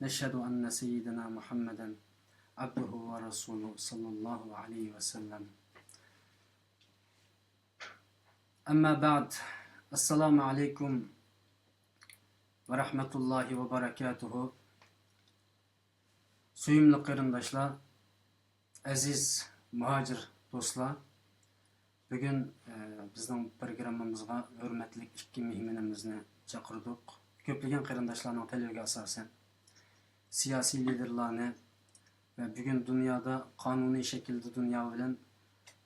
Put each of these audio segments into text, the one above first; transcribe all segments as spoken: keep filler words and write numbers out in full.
نشهد أن سيدنا محمدا عبده ورسوله صلى الله عليه وسلم. أما بعد. السلام عليكم ورحمة الله وبركاته. سۆيۈملۈك قېرىنداشلار، ئەزىز مۇھاجىر دوستلار، بۈگۈن، ئە، بىزنىڭ پروگراممىمىزغا ھۆرمەتلىك ئىككى مېھمىنىمىزنى چاقىردۇق. كۆپلىگەن قېرىنداشلارنىڭ تەلىپىگە ئاساسەن، سىياسىي لىدېرلارنى ۋە بۈگۈن دۇنيادا قانۇنىي شەكىلدە دۇنيا بىلەن،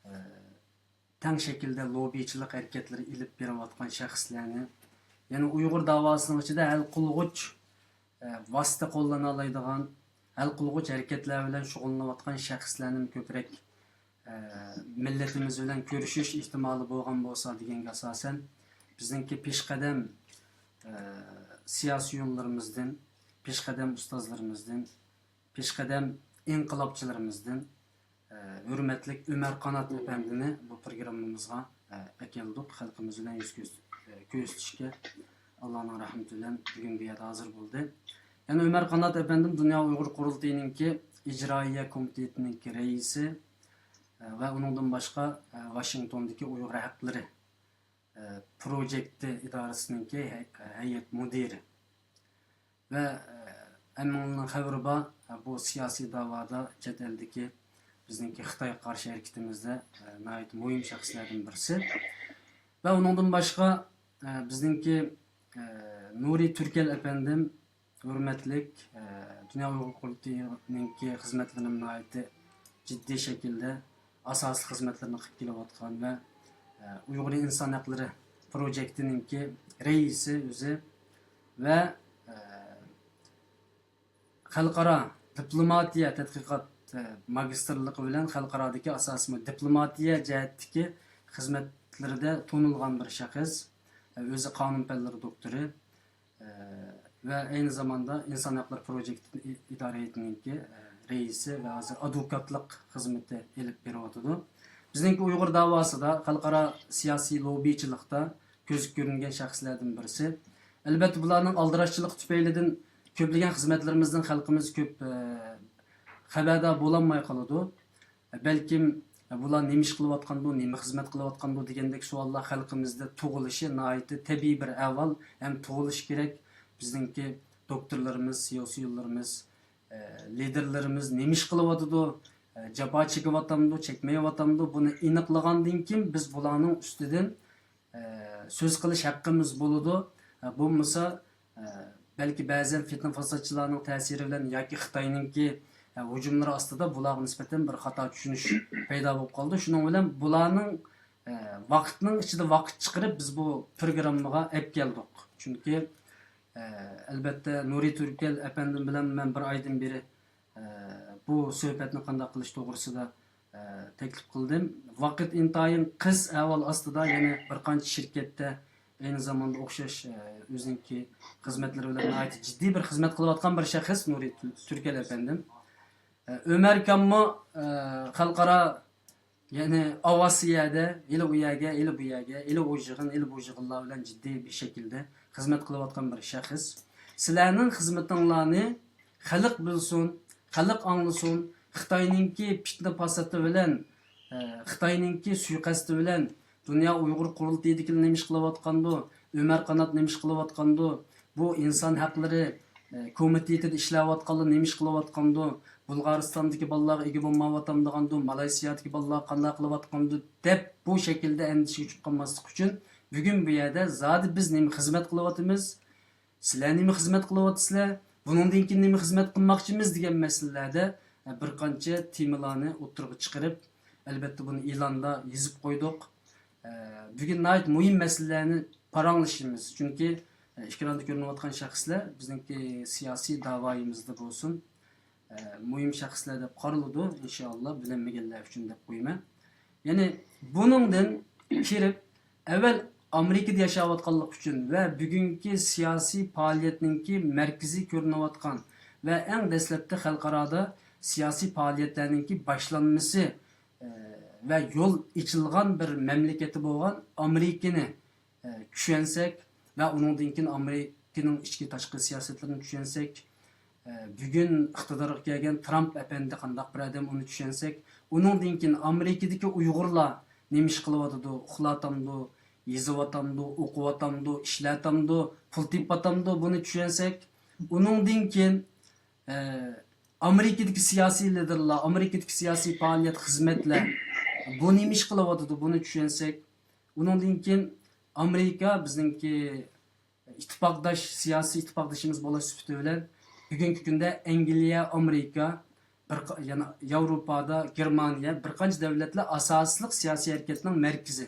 ئە، تەڭ شەكىلدە لوببىچىلىق ھەرىكەتلىرى ئېلىپ بېرىۋاتقان شەخسلەرنى، يەنى ئۇيغۇر داۋاسىنىڭ ئىچىدە ھەل قىلغۇچ، ئە، ۋاسىتە قوللىنالايدىغان، ھەل قىلغۇچ ھەرىكەتلەر بىلەن شۇغۇللىنىۋاتقان شەخسلەرنىمۇ كۆپرەك، ئە، مىللىتىمىز بىلەن كۆرۈشۈش ئېھتىمالى بولغان بولسا دېگەنگە ئاساسەن، بىزنىڭكى پېشقەدەم، ئە، سىياسىيونلىرىمىزدىن، پېشقەدەم ئۇستازلىرىمىزدىن، پېشقەدەم ئىنقىلابچىلىرىمىزدىن، ئە، ھۆرمەتلىك ئۆمەر قانات ئەپەندىنى بۇ پروگراممىمىزغا، ئە، ئەكەلدۇق. خەلقىمىز بىلەن يۈز كۆز-، ئە، كۆرۈشۈشكە ئاللانىڭ رەھمىتى بىلەن بۈگۈن بۇ يەردە ھازىر بولدى. يەنە ئۆمەر قانات ئەپەندىم دۇنيا ئۇيغۇر قۇرۇلتىيىنىڭكى ئىجرائىيە كومىتېتىنىڭكى رەئىسى، ئە، ۋە ئۇنىڭدىن باشقا، ئە، ۋاشىنگتوندىكى ئۇيغۇر ھەقلىرى، ئە، پروجېكتى ئىدارىسىنىڭكى ھەي-، ھەيئەت مۇدىرى. ۋە، ئە، ھەممىڭلارنىڭ خەۋىرى بار، ئە، بۇ سىياسىي داۋادا چەت ئەلدىكى بىزنىڭكى خىتايغا قارشى ھەرىكىتىمىزدە، ئە، ناھايىتى مۇھىم شەخسلەردىن بىرسى. ۋە ئۇنىڭدىن باشقا، ئە، بىزنىڭكى، ئە، نۇرى تۈركەل ئەپەندىم، ھۆرمەتلىك، ئە، دۇنيا ئۇيغۇر قۇرۇلتىيىنىڭكى خىزمەتلىرىنى ناھايىتى جىددىي شەكىلدە ئاساسلىق خىزمەتلىرىنى قىلىپ كېلىۋاتقان ۋە، ئە، ئۇيغۇر ئىنسان ھەقلىرى پروجېكتىنىڭكى رەئىسى ئۆزى ۋە، ئە، خەلقئارا دىپلوماتىيە تەتقىقات، ئە، ماگىستىرلىقى بىلەن خەلقئارادىكى ئاساسىي دىپلوماتىيە جەھەتتىكى خىزمەتلىرىدە تونۇلغان بىر شەخس، ئە، ئۆزى قانۇن پەنلىرى دوكتورى، ئە، ۋە ئەينى زاماندا ئىنسان ھەقلىرى پروجېكتى ئىدارە ھەيئىتىنىڭكى، ئە، رەئىسى ۋە ھازىر ئادۋوكاتلىق خىزمىتى ئېلىپ بېرىۋاتىدۇ. بىزنىڭكى ئۇيغۇر داۋاسىدا، خەلقئارا سىياسىي لوببىچىلىقتا كۆزگە كۆرۈنگەن شەخسلەردىن بىرسى. ئەلۋەتتە، بۇلارنىڭ ئالدىراشچىلىقى تۈپەيلىدىن كۆپلىگەن خىزمەتلىرىمىزدىن خەلقىمىز كۆپ، ئە، خەۋەردار بولالماي قالىدۇ. بەلكىم، بۇلار نېمە ئىش قىلىۋاتقاندۇ، نېمە خىزمەت قىلىۋاتقاندۇ دېگەندەك سوئاللار خەلقىمىزدە تۇغۇلۇشى ناھايىتى تەبىئىي بىر ئەھۋال ھەم تۇغۇلۇشى كېرەك. بىزنىڭكى دوكتورلىرىمىز، سىياسىيونلىرىمىز، ئە، لىدېرلىرىمىز نېمە ئىش قىلىۋاتىدۇ، ئە، جاپا چېكىۋاتامدۇ، چەكمەيۋاتامدۇ، بۇنى ئېنىقلىغاندىن كېيىن بىز بۇلارنىڭ ئۈستىدىن ئە، سۆز قىلىش ھەققىمىز بولىدۇ. ئە، بولمىسا، ئە، بەلكى بەزەن فىتنە-پاساتچىلارنىڭ تەسىرى بىلەن ياكى خىتاينىڭكى، ئە، ھۇجۇملىرى ئاستىدا بۇلارغا نىسبەتەن بىر خاتا چۈشىنىش پەيدا بولۇپ قالىدۇ. شۇنىڭ بىلەن بۇلارنىڭ، ئە، ۋاقىتنىڭ ئىچىدە ۋاقىت چىقىرىپ، بىز بۇ پروگراممىغا ئەپ كەلدۇق. چۈنكى، ئە، ئەلۋەتتە، نۇرى تۈركەل ئەپەندىم بىلەن مەن بىر ئايدىن بېرى ئە، بۇ سۆھبەتنى قانداق قىلىش توغرىسىدا، ئە، تەكلىپ قىلدىم. ۋاقىت ئىنتايىن قىس ئەھۋال ئاستىدا يەنە بىر قانچە شىركەتتە ئەينى زاماندا ئوخشاش، ئە، ئۆزىنىڭكى خىزمەتلىرى بىلەن ناھايىتى جىددىي بىر خىزمەت قىلىۋاتقان بىر شەخس نۇرى تۈ-، تۈركەل ئەپەندىم. ئە، ئۆمەركانمۇ، ئە، خەلقئارا يەنى ئاۋاتسا يەردە، ھېلى ئۇ يەرگە، ھېلى بۇ يەرگە، ھېلى ئۇ يىغىن، ھېلى بۇ يىغىنلار بىلەن جىددىي بىر شەكىلدە خىزمەت قىلىۋاتقان بىر شەخس. سىلەرنىڭ خىزمىتىڭلارنى خەلق بىلسۇن، خەلق ئاڭلىسۇن، خىتاينىڭكى پىتنە پاساتى بىلەن، ئە، خىتاينىڭكى سۇيىقەستى بىلەن دۇنيا ئۇيغۇر قۇرۇلتىيىدىكىلەر نېمە ئىش قىلىۋاتقاندۇ، ئۆمەر قانات نېمە ئىش قىلىۋاتقاندۇ، بۇ ئىنسان ھەقلىرى، ئە، كومىتېتىدا ئىشلەۋاتقانلار نېمە ئىش قىلىۋاتقاندۇ، بۇلغارىستاندىكى بالىلارغا ئىگە بولمايۋاتامدىغاندۇ، مالايسىيادىكى بالىلار قانداق قىلىۋاتقاندۇ دەپ بۇ شەكىلدە ئەندىشىگە چۈشۈپ قالماسلىق ئۈچۈن بۈگۈن بۇ يەردە زادى بىز نېمە خىزمەت قىلىۋاتىمىز، سىلەر نېمە خىزمەت قىلىۋاتىسىلەر، بۇنىڭدىن كېيىن نېمە خىزمەت قىلماقچىمىز دېگەن مەسىلىلەردە، ئە، بىر قانچە تېمىلارنى ئوتتۇرىغا چىقىرىپ، ئەلۋەتتە بۇنى ئېلاندا يېزىپ قويدۇق. ئە، بۈگۈن ناھايىتى مۇھىم مەسىلىلەرنى پاراڭلىشىمىز. چۈنكى، ئە، ئېكراندا كۆرۈنۈۋاتقان شەخسلەر بىزنىڭكى سىياسىي داۋايىمىزدا بولسۇن، ئە، مۇھىم شەخسلەر دەپ قارىلىدۇ. ئىنشائاللا، بىلەنمىگەنلەر ئۈچۈن دەپ قويىمەن. يەنى بۇنىڭدىن كىرىپ، ئەۋۋەل ئامېرىكىدا ياشاۋاتقانلىقى ئۈچۈن ۋە بۈگۈنكى سىياسىي پائالىيەتنىڭكى مەركىزى كۆرۈنۈۋاتقان ۋە ئەڭ دەسلەپتە خەلقئارادا سىياسىي پائالىيەتلەرنىڭكى باشلانمىسى، ئە، ۋە يول ئېچىلغان بىر مەملىكىتى بولغان ئامېرىكىنى، ئە، چۈشەنسەك ۋە ئۇنىڭدىن كېيىن ئامېرىكىنىڭ ئىچكى تاشقى سىياسەتلىرىنى چۈشەنسەك، ئە، بۈگۈن ئىقتىدارغا كەلگەن ترامپ ئەپەندى قانداق بىر ئادەم، ئۇنى چۈشەنسەك، ئۇنىڭدىن كېيىن ئامېرىكىدىكى ئۇيغۇرلار نېمە ئىش قىلىۋاتىدۇ، ئۇخلاتامدۇ، يېزىۋاتامدۇ، ئوقۇۋاتامدۇ، ئىشلەتامدۇ، پۇل تېپىۋاتامدۇ، بۇنى چۈشەنسەك، ئۇنىڭدىن كېيىن، ئە، ئامېرىكىدىكى سىياسىي لىدېرلار، ئامېرىكىدىكى سىياسىي پائالىيەت، خىزمەتلەر، بۇ نېمە ئىش قىلىۋاتىدۇ، بۇنى چۈشەنسەك، ئۇنىڭدىن كېيىن ئامېرىكا بىزنىڭكى ئىتتىپاقداش، سىياسىي ئىتتىپاقدىشىمىز بولۇش سۈپىتى بىلەن بۈگۈنكى كۈندە ئەنگلىيە، ئامېرىكا، بىر قا-، يەنە ياۋروپادا گېرمانىيە، بىر قانچە دۆلەتلەر ئاساسلىق سىياسىي ھەرىكەتنىڭ مەركىزى.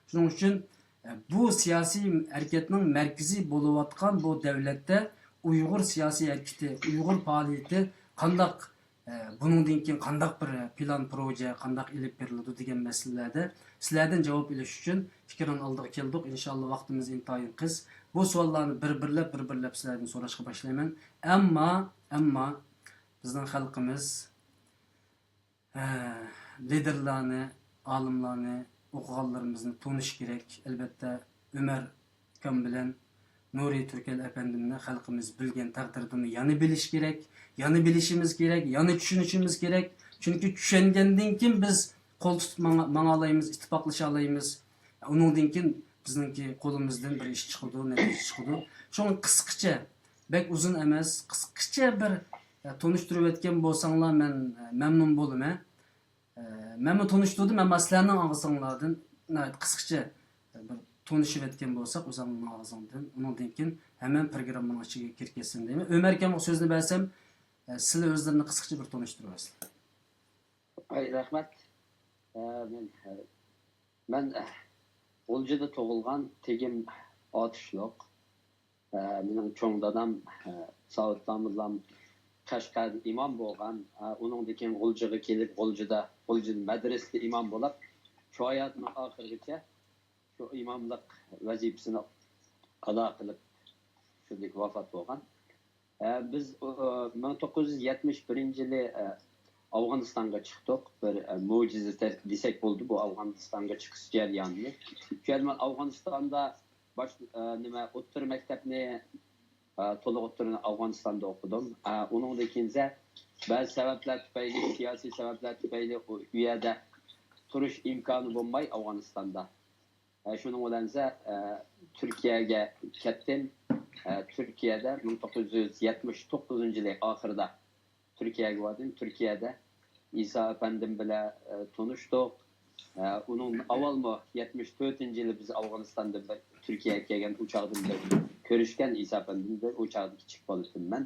شۇنىڭ ئۈچۈن، ئە، بۇ سىياسىي ھەرىكەتنىڭ مەركىزى بولۇۋاتقان بۇ دۆلەتتە ئۇيغۇر سىياسىي ھەرىكىتى، ئۇيغۇر پائالىيىتى قانداق، ئە، بۇنىڭدىن كېيىن قانداق بىر پىلان، پروژە قانداق ئېلىپ بېرىلىدۇ دېگەن مەسىلىلەردە سىلەردىن جاۋاب ئېلىش ئۈچۈن ئېكران ئالدىغا كەلدۇق. ئىنشاللا ۋاقتىمىز ئىنتايىن قىس. بۇ سوئاللارنى بىر-بىرلەپ، بىر-بىرلەپ سىلەردىن سوراشقا باشلايمەن. ئەمما، ئەمما بىزنىڭ خەلقىمىز، ھە، لىدېرلارنى، ئالىملارنى، ئوقۇغانلىرىمىزنى تونۇش كېرەك. ئەلۋەتتە، ئۆمەر ئاكام بىلەن نۇرى تۈركەل ئەپەندىمنى خەلقىمىز بىلگەن تەقدىردىمۇ يەنە بىلىش كېرەك، يەنە بىلىشىمىز كېرەك، يەنە چۈشىنىشىمىز كېرەك. چۈنكى چۈشەنگەندىن كېيىن بىز قول تۇتۇپ ماڭا-، ماڭالايمىز، ئىتتىپاقلىشالايمىز. ئۇنىڭدىن كېيىن بىزنىڭكى قولىمىزدىن بىر ئىش چىقىدۇ، نەتىجە چىقىدۇ. شۇڭا قىسقىچە، بەك ئۇزۇن ئەمەس، قىسقىچە بىر، ئە، تونۇشتۇرۇۋەتكەن بولساڭلار مەن، ئە، مەمنۇن بولىمەن. ئە، مەنمۇ تونۇشتۇردۇم، ئەمما سىلەرنىڭ ئاغزىڭلاردىن ناھايىتى قىسقىچە، ئە، بىر تونۇشۇۋەتكەن بولساق ئۆزۈڭنىڭ ئاغزىڭدىن، ئۇنىڭدىن كېيىن ھەممە پروگراممىنىڭ ئىچىگە كىرىپ كەتسۇن دەيمەن. ئۆمەر ئاكامغا سۆزنى بەرسەم، ئە، سىلەر ئۆزلىرىنى قىسقىچە بىر تونۇشتۇرۇۋەرسىلەر. ھاي، رەھمەت. ئە، مەن، ئە، مەن، ئە، غۇلجىدا تۇغۇلغان، تېگىم ئاتۇشلۇق. ئە، مېنىڭ چوڭ دادام، ئە، ساۋۇت داموللام قەشقەردە ئىمام بولغان. ئە، ئۇنىڭدىن كېيىن غۇلجىغا كېلىپ، غۇلجىدا، غۇلجىدا مەدرىسىدە ئىمام بولۇپ، شۇ ھاياتىنىڭ ئاخىرىغىچە شۇ ئىماملىق ۋەزىپىسىنى ئادا قىلىپ، شۇندىكى ۋاپات بولغان. ئە، بىز، ئۇ، مىڭ توققۇز يۈز يەتمىش بىرىنچى يىلى، ئە، ئافغانىستانغا چىقتۇق. بىر، ئە، مۆجىزە دېسەك بولىدۇ بۇ ئافغانىستانغا چىقىش جەريانىنى. شۇ يەردە مەن ئافغانىستاندا باش-، ئە، نېمە، ئوتتۇرا مەكتەپنى، ئە، تولۇق ئوتتۇرىنى ئافغانىستاندا ئوقۇدۇم. ئە، ئۇنىڭدىن كېيىن بەزى سەۋەبلەر تۈپەيلى، سىياسىي سەۋەبلەر تۈپەيلى ئۇ، ئۇ يەردە تۇرۇش ئىمكانى بولماي ئافغانىستاندا. ئە، شۇنىڭ بىلەن، ئە، تۈركىيەگە كەتتىم. ئە، تۈركىيەدە مىڭ توققۇز يۈز يەتمىش توققۇزىنچى يىلى ئاخىرىدا تۈركىيەگە باردىم. تۈركىيەدە ئىسا ئەپەندىم بىلەن، ئە، تونۇشتۇق. ئە، ئۇنىڭدىن ئاۋۋالمۇ يەتمىش تۆتىنچى يىلى بىز ئافغانىستاندىن بىر تۈركىيەگە كەلگەن، ئۇ چاغدىن بىر كۆرۈشكەن ئىسا ئەپەندىم بىلەن، ئۇ چاغدا كىچىك بالا ئىدىم مەن.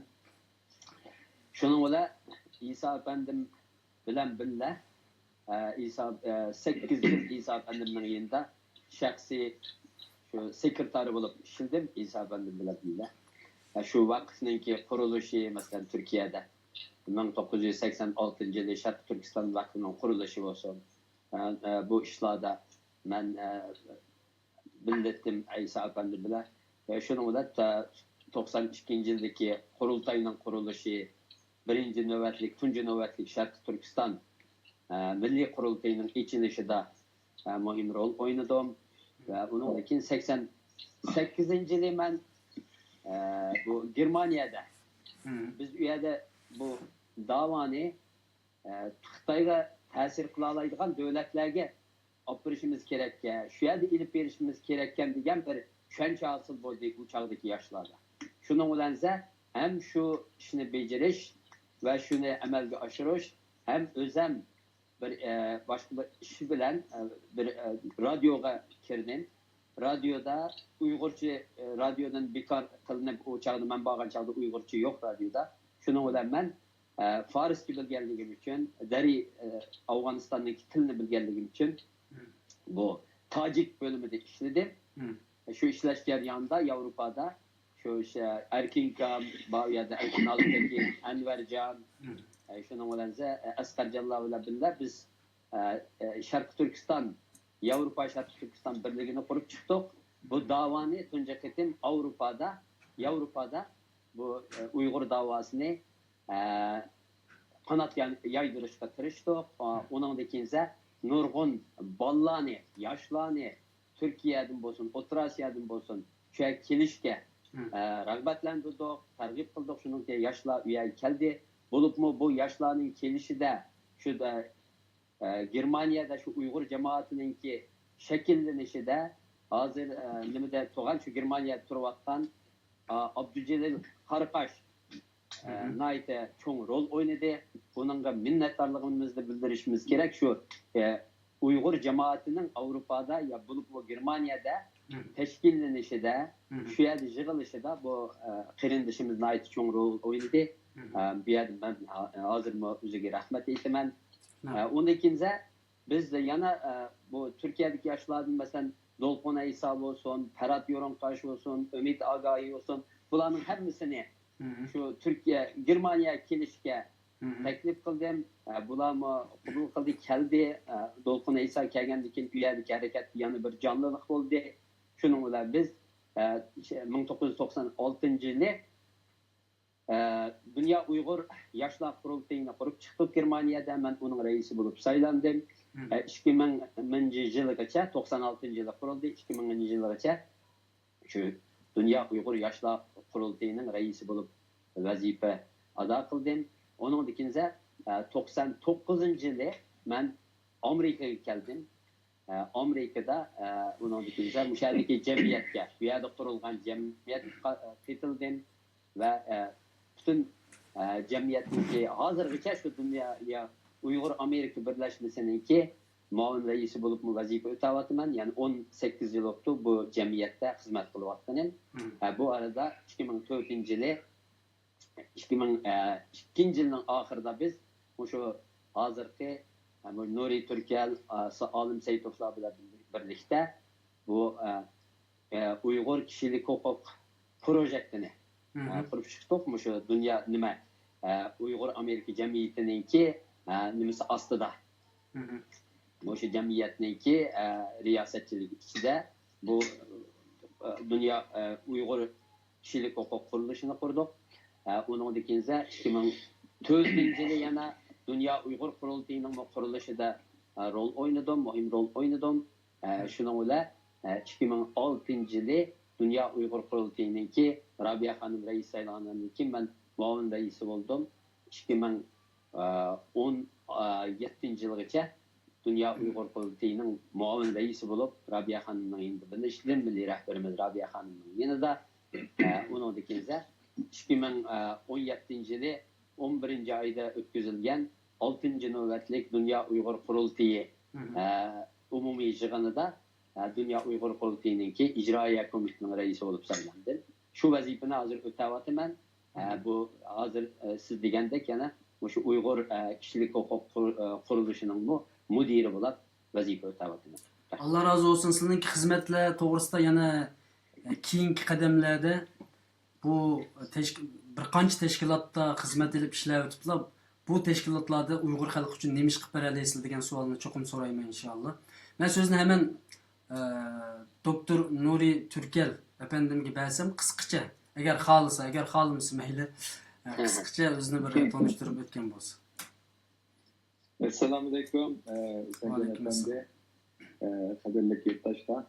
شۇنىڭ بىلەن ئىسا ئەپەندىم بىلەن بىللە، ئە، ئىسا، ئە، سەككىز يىل ئىسا ئەپەندىمنىڭ يېنىدا شەخسىي شۇ سېكرېتارى بولۇپ ئىشلىدىم ئىسا ئەپەندىم بىلەن بىللە. ئە، شۇ ۋەقىفنىڭكى قۇرۇلۇشى، مەسىلەن، تۈركىيەدە مىڭ توققۇز يۈز سەكسەن ئالتىنچى يىلى شەرقىي تۈركىستان ۋەقىفىنىڭ قۇرۇلۇشى بولسۇن، ئە، ئە، بۇ ئىشلاردا مەن، ئە، بىللە ئىدىم ئىسا ئەپەندى بىلەن. ۋە شۇنىڭ بىلەن تا توقسان ئىككىنچى يىلدىكى قۇرۇلتاينىڭ قۇرۇلۇشى، بىرىنچى نۆۋەتلىك، تۇنجى نۆۋەتلىك شەرقىي تۈركىستان، ئە، مىللىي قۇرۇلتىيىنىڭ ئېچىلىشىدا، ئە، مۇھىم رول ئوينىدىم. ۋە ئۇنىڭدىن كېيىن سەكسەن سەككىزىنچى يىلى مەن، ئە، بۇ گېرمانىيەدە، بىز ئۇ يەردە بۇ داۋانى، ئە، خىتايغا تەسىر قىلالايدىغان دۆلەتلەرگە ئاپىرىشىمىز كېرەككەن، شۇ يەردە ئېلىپ بېرىشىمىز كېرەككەن دېگەن بىر چۈشەنچە ھاسىل بولدى ئۇ چاغدىكى ياشلاردا. شۇنىڭ بىلەن ھەم شۇ ئىشنى بېجىرىش ۋە شۇنى ئەمەلگە ئاشۇرۇش، ھەم ئۆزەم بىر، ئە، باشقا بىر ئىش بىلەن، ئە، بىر، ئە، رادىيوغا كىردىم. رادىيودا ئۇيغۇرچە، ئە، رادىيودىن بىكار قىلىنىپ، ئۇ چاغدا مەن بارغان چاغدا ئۇيغۇرچە يوق رادىيودا. شۇنىڭ بىلەن مەن ئە، فارسچە بىلگەنلىكىم ئۈچۈن، دەرى، ئە، ئافغانىستاندىكى تىلنى بىلگەنلىكىم ئۈچۈن بۇ تاجىك بۆلۈمىدە ئىشلىدىم. شۇ ئىشلەش جەريانىدا ياۋروپادا شۇ، شۇ ئەركىن ئاكام بار، ئۇ يەردە ئەركىن ئالپتېكىن، ئەنۋەرجان، ئە، شۇنىڭ بىلەن، ئە، ئەسقەرجانلار بىلەن بىللە بىز، ئە، ئە، شەرقىي تۈركىستان، ياۋروپا شەرقىي تۈركىستان بىرلىكىنى قۇرۇپ چىقتۇق. بۇ داۋانى تۇنجى قېتىم ئاۋروپادا، ياۋروپادا بۇ، ئە، ئۇيغۇر داۋاسىنى ئە، قانات يا-، يايدۇرۇشقا تىرىشتۇق. ئۇنىڭدىن كېيىن نۇرغۇن بالىلارنى، ياشلارنى تۈركىيەدىن بولسۇن، ئوتتۇرا ئاسىيادىن بولسۇن، شۇ يەرگە كېلىشكە، ئە، رىغبەتلەندۈردۇق، تەرغىب قىلدۇق، شۇنىڭكى ياشلار ئۇ يەرگە كەلدى. بولۇپمۇ بۇ ياشلارنىڭ كېلىشىدە، شۇ، ئە، ئە، گېرمانىيەدە شۇ ئۇيغۇر جامائىتىنىڭكى شەكىللىنىشىدە ھازىر، ئە، نېمىدە تۇرغان، شۇ گېرمانىيەدە تۇرۇۋاتقان، ئا، ئابدۇجېلىل قاراقاش، ئە، ناھايىتى چوڭ رول ئوينىدى. ئۇنىڭغا مىننەتدارلىقىمىزنى بىلدۈرۈشىمىز كېرەك. شۇ، ئە، ئۇيغۇر جامائىتىنىڭ ئاۋروپادا يا بولۇپمۇ گېرمانىيەدە تەشكىللىنىشىدە، شۇ يەردە يىغىلىشىدا بۇ، ئە، قېرىندىشىمىز ناھايىتى چوڭ رول ئوينىدى. ئە، بۇ يەردە مەن ھا-، ھازىرمۇ ئۆزىگە رەھمەت ئېيتىمەن. ئە، ئۇندىن كېيىنسە بىز يەنە، ئە، بۇ تۈركىيەدىكى ياشلاردىن، مەسىلەن، دولقۇن ئەيسا بولسۇن، پەرھات يورۇنقاش بولسۇن، ئۈمىد ئاگاھى بولسۇن، بۇلارنىڭ ھەممىسىنى شۇ تۈركىيە، گېرمانىيەگە كېلىشكە تەكلىپ قىلدىم. ئە، بۇلارمۇ قوبۇل قىلدى، كەلدى. ئە، دولقۇن ئەيسا كەلگەندىن كېيىن ئۇ يەردىكى ھەرىكەتتە يەنە بىر جانلىنىق بولدى. شۇنىڭ بىلەن بىز، ئە، مىڭ توققۇز يۈز توقسان ئالتىنچى يىلى، ئە، دۇنيا ئۇيغۇر ياشلار قۇرۇلتىيىنى قۇرۇپ چىقتۇق گېرمانىيەدە. مەن ئۇنىڭ رەئىسى بولۇپ سايلاندىم. ئە، ئىككى مىڭىنچى يىلىغىچە، توقسان ئالتىنچى يىلى قۇرۇلدى، ئىككى مىڭىنچى يىلىغىچە شۇ دۇنيا ئۇيغۇر ياشلار قۇرۇلتىيىنىڭ رەئىسى بولۇپ ۋەزىپە ئادا قىلدىم. ئۇنىڭدىن كېيىن، ئە، توقسان توققۇزىنچى يىلى مەن ئامېرىكىغا كەلدىم. ئە، ئامېرىكىدا، ئە، ئۇنىڭدىن كېيىن مۇشۇ يەردىكى جەمئىيەتكە، بۇ يەردە قۇرۇلغان جەمئىيەتكە قا-، قېتىلدىم ۋە، ئە، پۈتۈن، ئە، جەمئىيەتنىڭكى ھازىرغىچە شۇ دۇنيا يا ئۇيغۇر ئامېرىكا بىرلەشمىسىنىڭكى مۇئاۋىن رەئىسى بولۇپمۇ ۋەزىپە ئۆتەۋاتىمەن. يەنى ئون سەككىز يىل بوپتۇ بۇ جەمئىيەتتە خىزمەت قىلىۋاتقىنىم. ھە، بۇ ئارىدا ئىككى مىڭ تۆتىنچى يىلى، ئىككى مىڭ ئىككىنچى يىلنىڭ ئاخىرىدا بىز مۇشۇ ھازىرقى، ئە، بۇ نۇرى تۈركەل، ئە، سا-، ئالىم سەيتوفلار بىلەن بىرلىكتە بۇ، ئە، ئە، ئۇيغۇر كىشىلىك ھوقۇق پروژېكتىنى، ئە، قۇرۇپ چىقتۇق. مۇشۇ دۇنيا نېمە، ئە، ئۇيغۇر ئامېرىكا جەمئىيىتىنىڭكى، ئە، نېمىسى ئاستىدا. مۇشۇ جەمئىيەتنىڭكى، ئە، رىياسەتچىلىكى ئىچىدە بۇ، ئە، دۇنيا، ئە، ئۇيغۇر كىشىلىك ھوقۇق قۇرۇلۇشىنى قۇردۇق. ئە، ئۇنىڭدىن كېيىن ئىككى مىڭ تۆتىنچى يىلى يەنە دۇنيا ئۇيغۇر قۇرۇلتىيىنىڭمۇ قۇرۇلۇشىدا، ئە، رول ئوينىدىم، مۇھىم رول ئوينىدىم. ئە، شۇنىڭ بىلەن، ئە، ئىككى مىڭ ئالتىنچى يىلى دۇنيا ئۇيغۇر قۇرۇلتىيىنىڭكى رابىيە خانىم رەئىس سايلانغاندىن كېيىن مەن مۇئاۋىن رەئىس بولدۇم. ئىككى مىڭ ئون يەتتىنچى يىلغىچە دۇنيا ئۇيغۇر قۇرۇلتىيىنىڭ مۇئاۋىن رەئىسى بولۇپ، رابىيە خانىمنىڭ يېنىدا بىللە ئىشلىدىم. مىللىي رەھبىرىمىز رابىيە خانىمنىڭ يېنىدا. ئە، ئۇنىڭدىن كېيىن ئىككى مىڭ ئون يەتتىنچى يىلى ئون بىرىنچى ئايدا ئۆتكۈزۈلگەن ئالتىنچى نۆۋەتلىك دۇنيا ئۇيغۇر قۇرۇلتىيى، ئە، ئومۇمىي يىغىنىدا، ئە، دۇنيا ئۇيغۇر قۇرۇلتىيىنىڭكى ئىجرائىيە كومىتېتىنىڭ رەئىسى بولۇپ سايلاندىم. شۇ ۋەزىپىنى ھازىر ئۆتەۋاتىمەن. ئە، بۇ ھازىر، ئە، سىز دېگەندەك يەنە مۇشۇ ئۇيغۇر، ئە، كىشىلىك ھوقۇق قۇر-، ئە، قۇرۇلۇشىنىڭمۇ مۇدىرى بولۇپ ۋەزىپە ئۆتەۋاتىمەن. ئاللا رازى بولسۇن. سىلىنىڭكى خىزمەتلەر توغرىسىدا يەنە، ئە، كېيىنكى قەدەملەردە بۇ تەشك-، بىر قانچە تەشكىلاتتا خىزمەت ئېلىپ ئىشلەۋېتىپلا، بۇ تەشكىلاتلاردا ئۇيغۇر خەلقى ئۈچۈن نېمە ئىش قىلىپ بېرەلەيسىلەر دېگەن سوئالنى چوقۇم سورايمەن، ئىنشائاللا. مەن سۆزنى ھەمەن، ئە، دوكتور نۇرى تۈركەل ئەپەندىمگە بەرسەم، قىسقىچە، ئەگەر خالىسا، ئەگەر خالىمىسا مەيلى، ئە، قىسقىچە ئۆزىنى بىر تونۇشتۇرۇپ ئۆتكەن بولسا. ئەسسالامۇئەلەيكۇم، ئە، ئىسمەتجان ئەپەندى، ئە، قەدىرلىك يۇرتداشلار،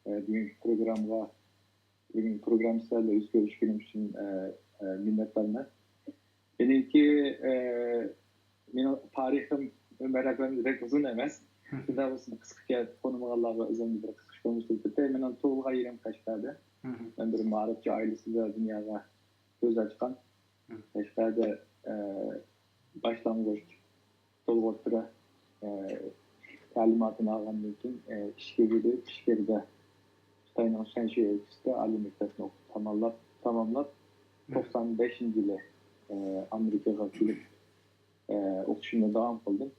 ئە، بۈگۈنكى پروگراممىغا، بۈگۈنكى پروگرامما سىلەر بىلەن يۈز كۆرۈشكىنىم ئۈچۈن، ئە، ئە، مىننەتدارمەن. مېنىڭكى، ئە، مېنىڭ تارىخىم ئۆمەر ئەپەندىدەك ئۇزۇن ئەمەس. شۇنداق بولسىمۇ قىسقىچە تونۇمىغانلارغا ئۆزۈمنى بىر قىسقىچە تونۇشتۇرۇپ ئۆتەي. مېنىڭ تۇغۇلغان يېرىم قەشقەردە. مەن بىر مائارىپچى ئائىلىسىدە دۇنياغا كۆز ئاچقان. قەشقەردە، ئە، باشلانغۇچ، تولۇق ئوتتۇرا، ئە، تەلىماتىنى ئالغاندىن كېيىن، ئە، ئىچكىرىگە بېرىپ، ئىچكىرىدە خىتاينىڭ شەنشى ئۆلكىسىدە ئالىي مەكتەپنى ئوقۇپ تاماملاپ، تاماملاپ، توقسان بەشىنچى يىلى، ئە، ئامېرىكىغا كېلىپ، ئە، ئوقۇشۇمنى داۋام قىلدىم.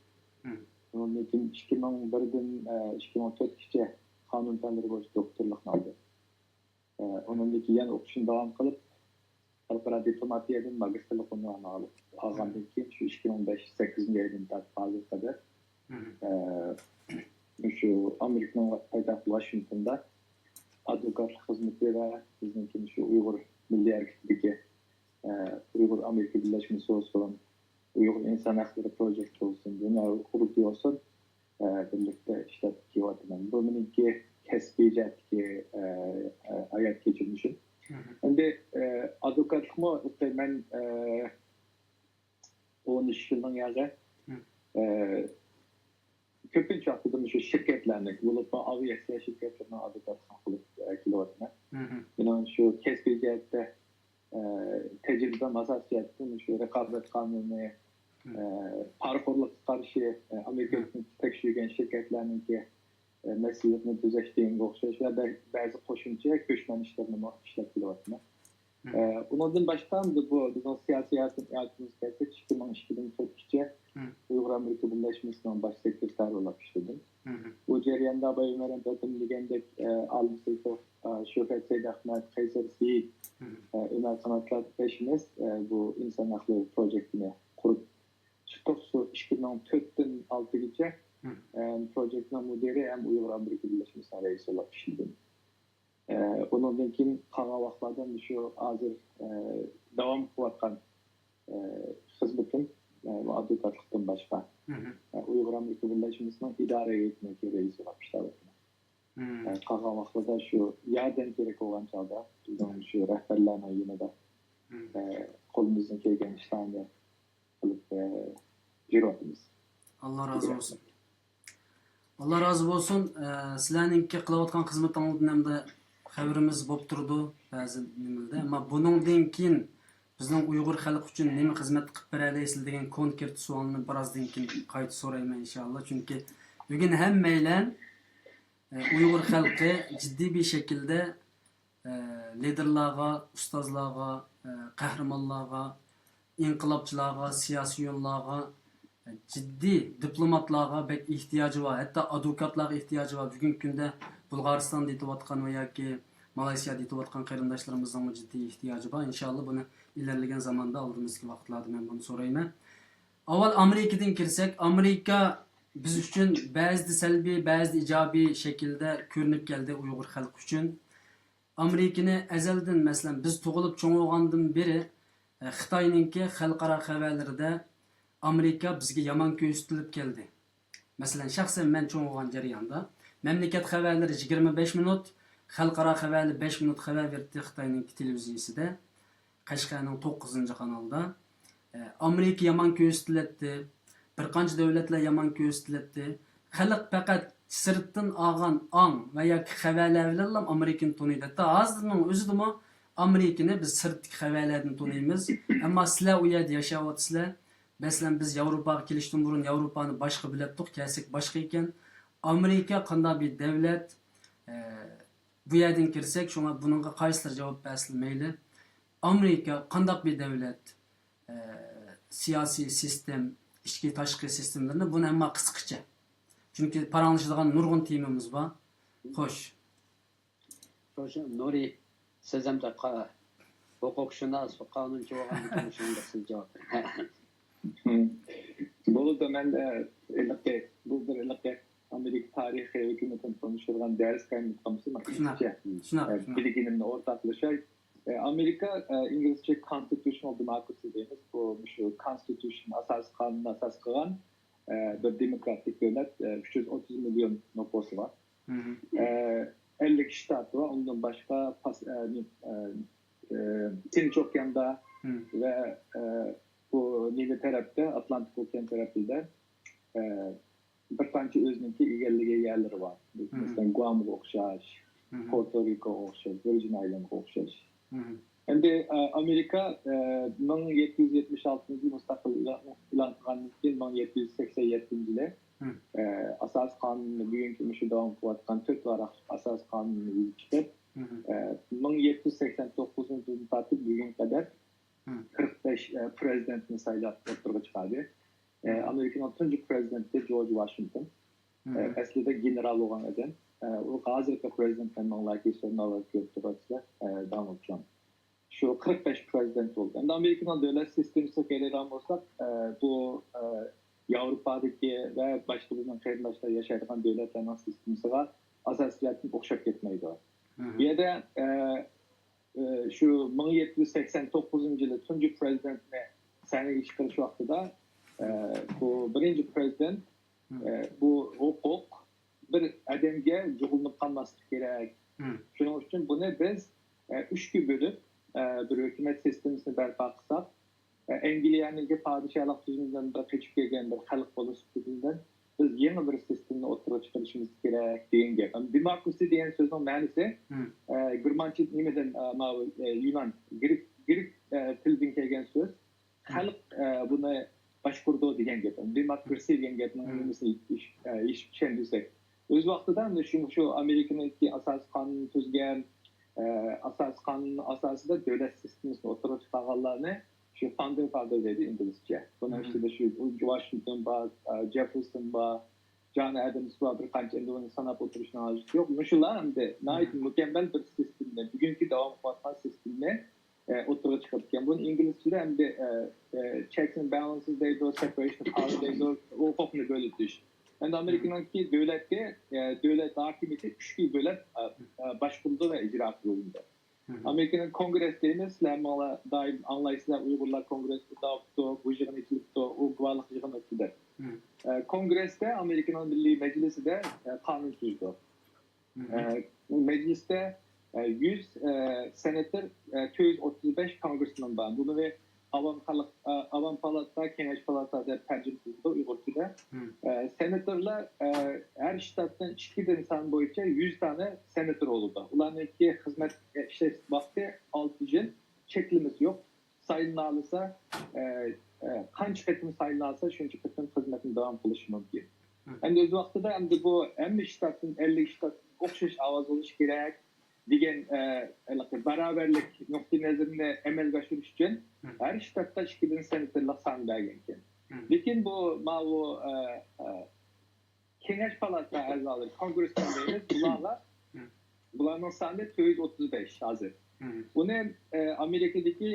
ئۇنىڭدىن كېيىن ئىككى مىڭ بىردىن، ئە، ئىككى مىڭ تۆتكىچە قانۇن پەنلىرى بويىچە دوكتورلۇقنى ئالدىم. ئە، ئۇنىڭدىن كېيىن يەنە ئوقۇشنى داۋام قىلىپ، خەلقئارا دىپلوماتىيەدىن ماگىستىرلىق ئۇنۋانى ئالغاندىن كېيىن، شۇ ئىككى مىڭ بەش، سەككىزىنچى ئايدىن تارتىپ ھازىرغا قەدەر، ئە، مۇشۇ ئامېرىكىنىڭ پايتەختى ۋاشىنگتوندا ئادۋوكاتلىق خىزمىتى ۋە بىزنىڭكى مۇشۇ ئۇيغۇر مىللىي ھەرىكىتىدىكى، ئە، ئۇيغۇر ئامېرىكا بىرلەشمىسى بولسۇن، ئۇيغۇر ئىنسان ھەقلىرى پروجېكتى بولسۇن، دۇنيا ئۇيغۇر قۇرۇلتىيى بولسۇن، ئە، بىرلىكتە ئىشلەپ كېلىۋاتىمەن. بۇ مېنىڭكى كەسپىي جەھەتتىكى، ئە، ئە، ھايات كەچۈرمىشىم. ئەمدى ئادۋوكاتلىقمۇ مەن ئون ئۈچ يىلنىڭ ياغى كۆپىنچە ۋاقتىدا مۇشۇ شىركەتلەرنى، بولۇپمۇ ئاۋىئاتسىيە شىركەتلىرىنىڭ ئادۋوكاتلىقىنى قىلىپ كېلىۋاتىمەن. مېنىڭ شۇ كەسپىي جەھەتتە تەجرىبەم ئاساسىي جەھەتتىن شۇ رىقابەت قانۇنى، پارىخورلۇققا قارشى ئامېرىكا ھۆكۈمىتى تەكشۈرگەن شىركەتلەرنىڭكى مەسىلىلىرىنى تۈزەش دېگەنگە ئوخشاش ۋە بە-، بەزى قوشۇمچە كۆچمەن ئىشلىرىنىمۇ ئىشلەپ كېلىۋاتىمەن. ئۇنىڭدىن باشقا بۇ بىزنىڭ سىياسىي ھاياتىمىزغا كەلسەك، ئىككى مىڭ ئىككىدىن تۆتكىچە ئۇيغۇر ئامېرىكا بىرلەشمىسىنىڭ باش سېكرېتارى بولۇپ ئىشلىدىم. بۇ جەرياندا بايا ئۆمەر ھەمزەم دېگەندەك، ئالىم سېيىتوف، شۆھرەت سەيدئەخمەت، قەيسەر سېيىت، ئۆمەر قاناتلار بەشىمىز بۇ ئىنسان ھەقلىرى پروجېكتىنى قۇرۇپ چىقتۇق. شۇ ئىككى مىڭ تۆتتىن ئالتىگىچە پروجېكتنىڭ مۇدىرى ھەم ئۇيغۇر ئامېرىكا بىرلەشمىسىنىڭ رەئىسى بولۇپ ئىشلىدىم. ئۇنىڭدىن كېيىن قالغان ۋاقىتلاردا مۇشۇ ھازىر داۋام قىلىۋاتقان خىزمىتىم، ئادۋوكاتلىقتىن باشقا، ئۇيغۇر ئامېرىكا بىرلەشمىسىنىڭ ئىدارە ھەيئىتىنىڭكى رەئىسى بولۇپ ئىشلەۋاتىمەن. قالغان ۋاقىتلاردا شۇ ياردەم كېرەك بولغان چاغدا بىزنىڭ شۇ رەھبەرلەرنىڭ يېنىدا قولىمىزدىن كەلگەن ئىشلارنى قىلىپ يۈرۈۋاتىمىز. ئاللا رازى بولسۇن. ئاللا رازى بولسۇن. ئە، سىلەرنىڭكى قىلىۋاتقان خىزمىتىڭلاردىن ئەمدى خەۋىرىمىز بولۇپ تۇرىدۇ بەزى نېمىلەردە. ئەمما بۇنىڭدىن كېيىن بىزنىڭ ئۇيغۇر خەلقى ئۈچۈن نېمە خىزمەت قىلىپ بېرەلەيسىز دېگەن كونكرېت سوئالنى بىرازدىن كېيىن قايتا سورايمەن ئىنشائاللا. چۈنكى بۈگۈن ھەممەيلەن، ئە، ئۇيغۇر خەلقى جىددىي بىر شەكىلدە ئە، لىدېرلارغا، ئۇستازلارغا، ئە، قەھرىمانلارغا، ئىنقىلابچىلارغا، سىياسىيونلارغا، ئە، جىددىي دىپلوماتلارغا بەك ئېھتىياجى بار. ھەتتا ئادۋوكاتلارغا ئېھتىياجى بار. بۈگۈنكى كۈندە بۇلغارىستاندا يېتىۋاتقان ۋە ياكى مالايسىيادا يېتىۋاتقان قېرىنداشلىرىمىزنىڭمۇ جىددىي ئېھتىياجى بار. ئىنشائاللا بۇنى ئىلگىرىلىگەن زاماندا ئالدىمىزدىكى ۋاقىتلاردا مەن بۇنى سورايمەن. ئاۋۋال ئامېرىكىدىن كىرسەك، ئامېرىكا بىز ئۈچۈن بەزىدە سەلبىي، بەزىدە ئىجابىي شەكىلدە كۆرۈنۈپ كەلدى ئۇيغۇر خەلقى ئۈچۈن. ئامېرىكىنى ئەزەلدىن، مەسىلەن، بىز تۇغۇلۇپ چوڭ بولغاندىن بېرى، ئە، خىتاينىڭكى خەلقئارا خەۋەرلىرىدە ئامېرىكا بىزگە يامان كۆرسىتىلىپ كەلدى. مەسىلەن، شەخسەن مەن چوڭ بولغان جەرياندا مەملىكەت خەۋەرلىرى يىگىرمە بەش مىنۇت، خەلقئارا خەۋەرلىرى بەش مىنۇت خەۋەر بېرەتتى خىتاينىڭكى تېلېۋىزىيىسىدە. قەشقەرنىڭ توققۇزىنچى قانالدا، ئە، ئامېرىكا يامان كۆرسىتىلەتتى، بىر قانچە دۆلەتلەر يامان كۆرسىتىلەتتى. خەلق پەقەت سىرتتىن ئالغان ئاڭ ۋە ياكى خەۋەرلەر بىلەنلا ئامېرىكىنى تونۇيدۇ. ھەتتا ھازىرنىڭ ئۆزىدىمۇ ئامېرىكىنى بىز سىرتتىكى خەۋەرلەردىن تونۇيمىز. ئەمما سىلەر ئۇ يەردە ياشاۋاتىسىلەر. مەسىلەن، بىز ياۋروپاغا كېلىشتىن بۇرۇن ياۋروپانى باشقا بىلەتتۇق، كەلسەك باشقا ئىكەن. ئامېرىكا قانداق بىر دەۋلەت؟ ئە، بۇ يەردىن كىرسەك، شۇڭا بۇنىڭغا قايسىلىرى جاۋاب بەرسىلە مەيلى. ئامېرىكا قانداق بىر دەۋلەت؟ ئە، سىياسىي سىستېم، ئىچكى تاشقى سىستېملىرىنى، بۇنى ئەمما قىسقىچە. چۈنكى پاراڭلىشىدىغان نۇرغۇن تېمىمىز بار. خوش. شۇ نۇرى، سىز ئەمدى ھوقۇقشۇناس، قانۇنچى بولغاندىكىن مۇشۇنىڭغا سىز جاۋاب بېرىڭ. بولىدۇ، مەن ھېلىقى، بۇ بىر ھېلىقى ئامېرىكا تارىخى ھۆكۈمىتىنى تونۇشتۇرغان دەرس قايمىتقان بولسا، مەن قىسقىچە بىلگىنىمنى ئورتاقلىشاي. ئامېرىكا ئىنگلىزچە constitutional democracy دەيمىز. بۇ مۇشۇ constitution، ئاساسىي قانۇننى ئاساس قىلغان بىر دېموكراتىك دۆلەت، ئۈچ يۈز ئوتتۇز مىليون نوپۇسى بار. ئەللىك شتاتى بار، ئۇندىن باشقا تىنچ ئوكياندا ۋە بۇ نېمە تەرەپتە، ئاتلانتىك ئوكيان تەرەپىدە بىر قانچە ئۆزىنىڭكى ئىگىلىگەن يەرلىرى بار. مەسىلەن، گۇامغا ئوخشاش، پورتو رىكوغا ئوخشاش، ۋىرجىن ئايلەندغا ئوخشاش. ئەمدى ئامېرىكا مىڭ يەتتە يۈز يەتمىش ئالتىنچى يىل مۇستەقىل ئېلان قىلغاندىن كېيىن، مىڭ يەتتە يۈز سەكسەن يەتتىنچى يىلى ئاساسىي قانۇننى بۈگۈنكى مۇشۇ داۋام قىلىۋاتقان تۆت ۋاراقلىق ئاساسىي قانۇننى يېزىپ چىقىپ، مىڭ يەتتە يۈز سەكسەن توققۇزىنچى يىلدىن تارتىپ بۈگۈنگە قەدەر قىرىق بەش پرېزىدېنتنى سايلاپ ئوتتۇرىغا چىقاردى. ئامېرىكىنىڭ تۇنجى پرېزىدېنتى جورج ۋاشىنگتون. ئەسلىدە گېنېرال بولغان ئادەم. ئۇ ھازىرقى پرېزىدېنت مەن ماڭلاردىكى سورۇنلارغا كۆرۈپ تۇرۇۋاتىسىلەر، دونالد ترامپ. شۇ قىرىق بەش پرېزىدېنت بولدى. ئەمدى ئامېرىكىنىڭ دۆلەت سىستېمىسىغا كېلىدىغان بولساق، بۇ ياۋروپادىكى ۋە باشقا بىزنىڭ قېرىنداشلار ياشايدىغان دۆلەتلەرنىڭ سىستېمىسىغا ئاساسىي جەھەتتىن ئوخشاپ كەتمەيدۇ. بۇ يەردە شۇ مىڭ يەتتە يۈز سەكسەن توققۇزىنچى يىلى تۇنجى پرېزىدېنتنى سەھنىگە چىقىرىش ۋاقتىدا، بۇ بىرىنچى پرېزىدېنت، بۇ ھوقۇق بىر ئادەمگە جۇغلىنىپ قالماسلىقى كېرەك. شۇنىڭ ئۈچۈن بۇنى بىز ئۈچكە بۆلۈپ، بىر ھۆكۈمەت سىستېمىسىنى بەرپا قىلساق، ئەنگلىيەنىڭكى پادىشاھلىق تۈزۈمىدىن بىر قېچىپ كەلگەن بىر خەلق بولۇش سۈپىتىدىن بىز يېڭى بىر سىستېمىنى ئوتتۇرىغا چىقىرىشىمىز كېرەك دېگەن گەپ. دېموكراسىيە دېگەن سۆزنىڭ مەنىسى گېرمانچە نېمىدىن، ماۋۇ يۇنان، گرېك، گرېك تىلىدىن كەلگەن سۆز. خەلق بۇنى باشقۇرىدۇ دېگەن گەپ. دېموكراسىيە دېگەن گەپنىڭ نېمىسىنى يېشىپ چۈشەندۈرسەك. ئۆز ۋاقتىدا شۇ، شۇ ئامېرىكىنىڭكى ئاساسىي قانۇنى تۈزگەن، ئاساسىي قانۇن ئاساسىدا دۆلەت سىستېمىسىنى ئوتتۇرىغا چىقارغانلارنى شۇ فاندىنگ فادر دەيدۇ ئىنگلىزچە. بۇنىڭ ئىچىدە شۇ ۋاشىنگتون بار، جېففېرسون بار، جان ئادامس بار، بىر قانچە، ئەمدى ئۇنى ساناپ ئولتۇرۇشنىڭ ھاجىتى يوق. مۇشۇلار ئەمدى ناھايىتى مۇكەممەل بىر سىستېمىنى، بۈگۈنكى داۋام قىلىۋاتقان سىستېمىنى ئوتتۇرىغا چىقىرىپتىكەن. بۇنى ئىنگلىزچىدە ئەمدى checks and balances دەيدۇ، separation of power دەيدۇ، ھوقۇقنى بۆلۈۋېتىش. ئەمدى ئامېرىكىنىڭكى دۆلەتكە، دۆلەت ھاكىمىيىتى ئۈچكە بۆلۈپ باشقۇرىدۇ ۋە ئىجرا قىلىدۇ. ئامېرىكىنىڭ كونگرېس دەيمىز، سىلەر ماڭا دائىم ئاڭلايسىلەر، ئۇيغۇرلار كونگرېس بۇنداق بوپتۇ، بۇ يىغىن ئېچىلىپتۇ، ئۇ گۇۋاھلىق يىغىنى ئۆتتى دەپ. كونگرېستا، ئامېرىكىنىڭ مىللىي مەجلىسىدە قانۇن تۈزىدۇ. مەجلىستە يۈز سېناتور، تۆت يۈز ئوتتۇز بەش كونگرېسمېن بار. بۇنى ئاۋام خەلق، ئاۋام پالاتا، كېڭەش پالاتا دەپ تەرجىمە قىلىنىدۇ ئۇيغۇرچىدا. سېناتورلار ھەر شتاتتىن ئىككىدىن سان بويىچە يۈز دانە سېناتور بولىدۇ. ئۇلارنىڭكى خىزمەت ئىشلەش ۋاقتى ئالتە يىل، چەكلىمىسى يوق. سايلىنالىسا، قانچە قېتىم سايلىنالسا، شۇنچە قېتىم خىزمەتنى داۋام قىلىشى مۇمكىن. ئەمدى ئۆز ۋاقتىدا ئەمدى بۇ ھەممە شتاتتىن، ئەللىك شتاتتىن ئوخشاش ئاۋاز بولۇشى كېرەك دېگەن، ھېلىقى باراۋەرلىك نۇقتىئىنەزىرىنى ئەمەلگە ئاشۇرۇش ئۈچۈن ھەر شتاتتا ئىككىدىن سېناتورلۇق سان بەرگەنكەن. لېكىن بۇ، ماۋۇ، كېڭەش پالاتا ئەزالىرى، كونگرېسمېن دەيمىز، بۇلارغا، بۇلارنىڭ سانى تۆت يۈز ئوتتۇز بەش ھازىر. ئۇنى ئامېرىكىدىكى،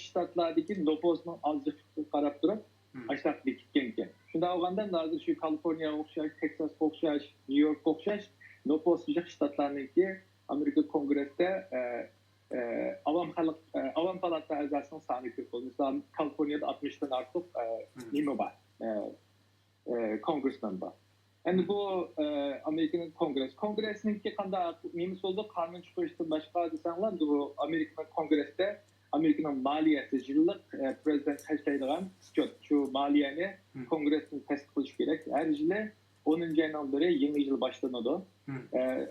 شتاتلاردىكى نوپۇسنىڭ ئازلىقىغا قاراپ تۇرۇپ، ئاشۇنداق بېكىتكەنكەن. شۇنداق بولغاندا، ھازىر شۇ كالىفورنىياغا ئوخشاش، تېكساسقا ئوخشاش، نيۇ يوركقا ئوخشاش نوپۇسى جىق شتاتلارنىڭكى ئامېرىكا كونگرېسىدا ئاۋام خەلق، ئاۋام پالاتا ئەزاسىنىڭ سانى كۆپ بولىدۇ. مىسال، كالىفورنىيەدە ئاتمىشتىن ئارتۇق نېمە بار، كونگرېسمېن بار. ئەمدى بۇ ئامېرىكىنىڭ كونگرېس، كونگرېسنىڭكى قانداق نېمىسى بولىدۇ، قانۇن چىقىرىشتىن باشقا دېسەڭلار، بۇ ئامېرىكىنىڭ كونگرېسىدا ئامېرىكىنىڭ مالىيەسى يىللىق پرېزىدېنت خەجلەيدىغان سچوت، شۇ مالىيەنى كونگرېستىن تەستىقلاش كېرەك. ھەر يىلى ئونىنچى ئاينىڭ بىرى يېڭى يىل باشلىنىدۇ.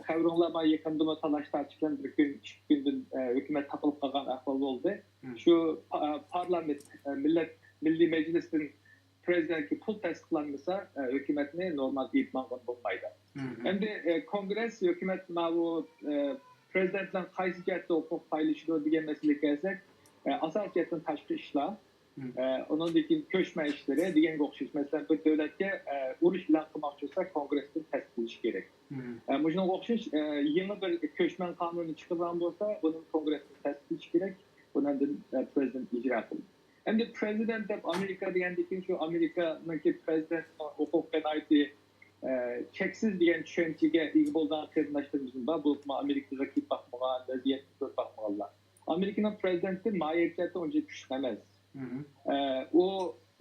خەۋىرىڭلار بار، يېقىندىمۇ تالاش تارتىش بىلەن بىر كۈن، ئىككى كۈندىن ھۆكۈمەت تاقىلىپ قالغان ئەھۋال بولدى. شۇ پا-، پارلامېنت، مىللەت، مىللىي مەجلىستىن پرېزىدېنتكە پۇل تەستىقلانمىسا، ھۆكۈمەتنى نورمال ئېلىپ ماڭغىلى بولمايدۇ. ئەمدى كونگرېس، ھۆكۈمەت ماۋۇ پرېزىدېنت بىلەن قايسى جەھەتتە ھوقۇق پايلىشىدۇ دېگەن مەسىلىگە كەلسەك، ئاساسىي جەھەتتىن تاشقى ئىشلار، ئۇنىڭدىن كېيىن كۆچمەن ئىشلىرى دېگەنگە ئوخشاش. مەسىلەن، بىر دۆلەتكە ئۇرۇش ئېلان قىلماقچى بولسا، كونگرېستىن تەستىقلىشى كېرەك. مۇشۇنىڭغا ئوخشاش، يېڭى بىر كۆچمەن قانۇنى چىقىرىدىغان بولسا، بۇنى كونگرېستىن تەستىقلىشى كېرەك. ئۇنى ئاندىن پرېزىدېنت ئىجرا قىلىدۇ. ئەمدى پرېزىدېنت دەپ ئامېرىكا دېگەندىن كېيىن، شۇ ئامېرىكىنىڭكى پرېزىدېنتنىڭ ھوقۇقى ناھايىتى، ئە، چەكسىز دېگەن چۈشەنچىگە ئىگە بولىدىغان قېرىنداشلىرىمىزمۇ بار، بولۇپمۇ ئامېرىكىغا كېلىپ باقمىغان، ۋەزىيەتنى كۆرۈپ باقمىغانلار. ئامېرىكىنىڭ پرېزىدېنتى ماھىيەت جەھەتتە ئۇنچە كۈچلۈك ئەمەس. ئە، ئۇ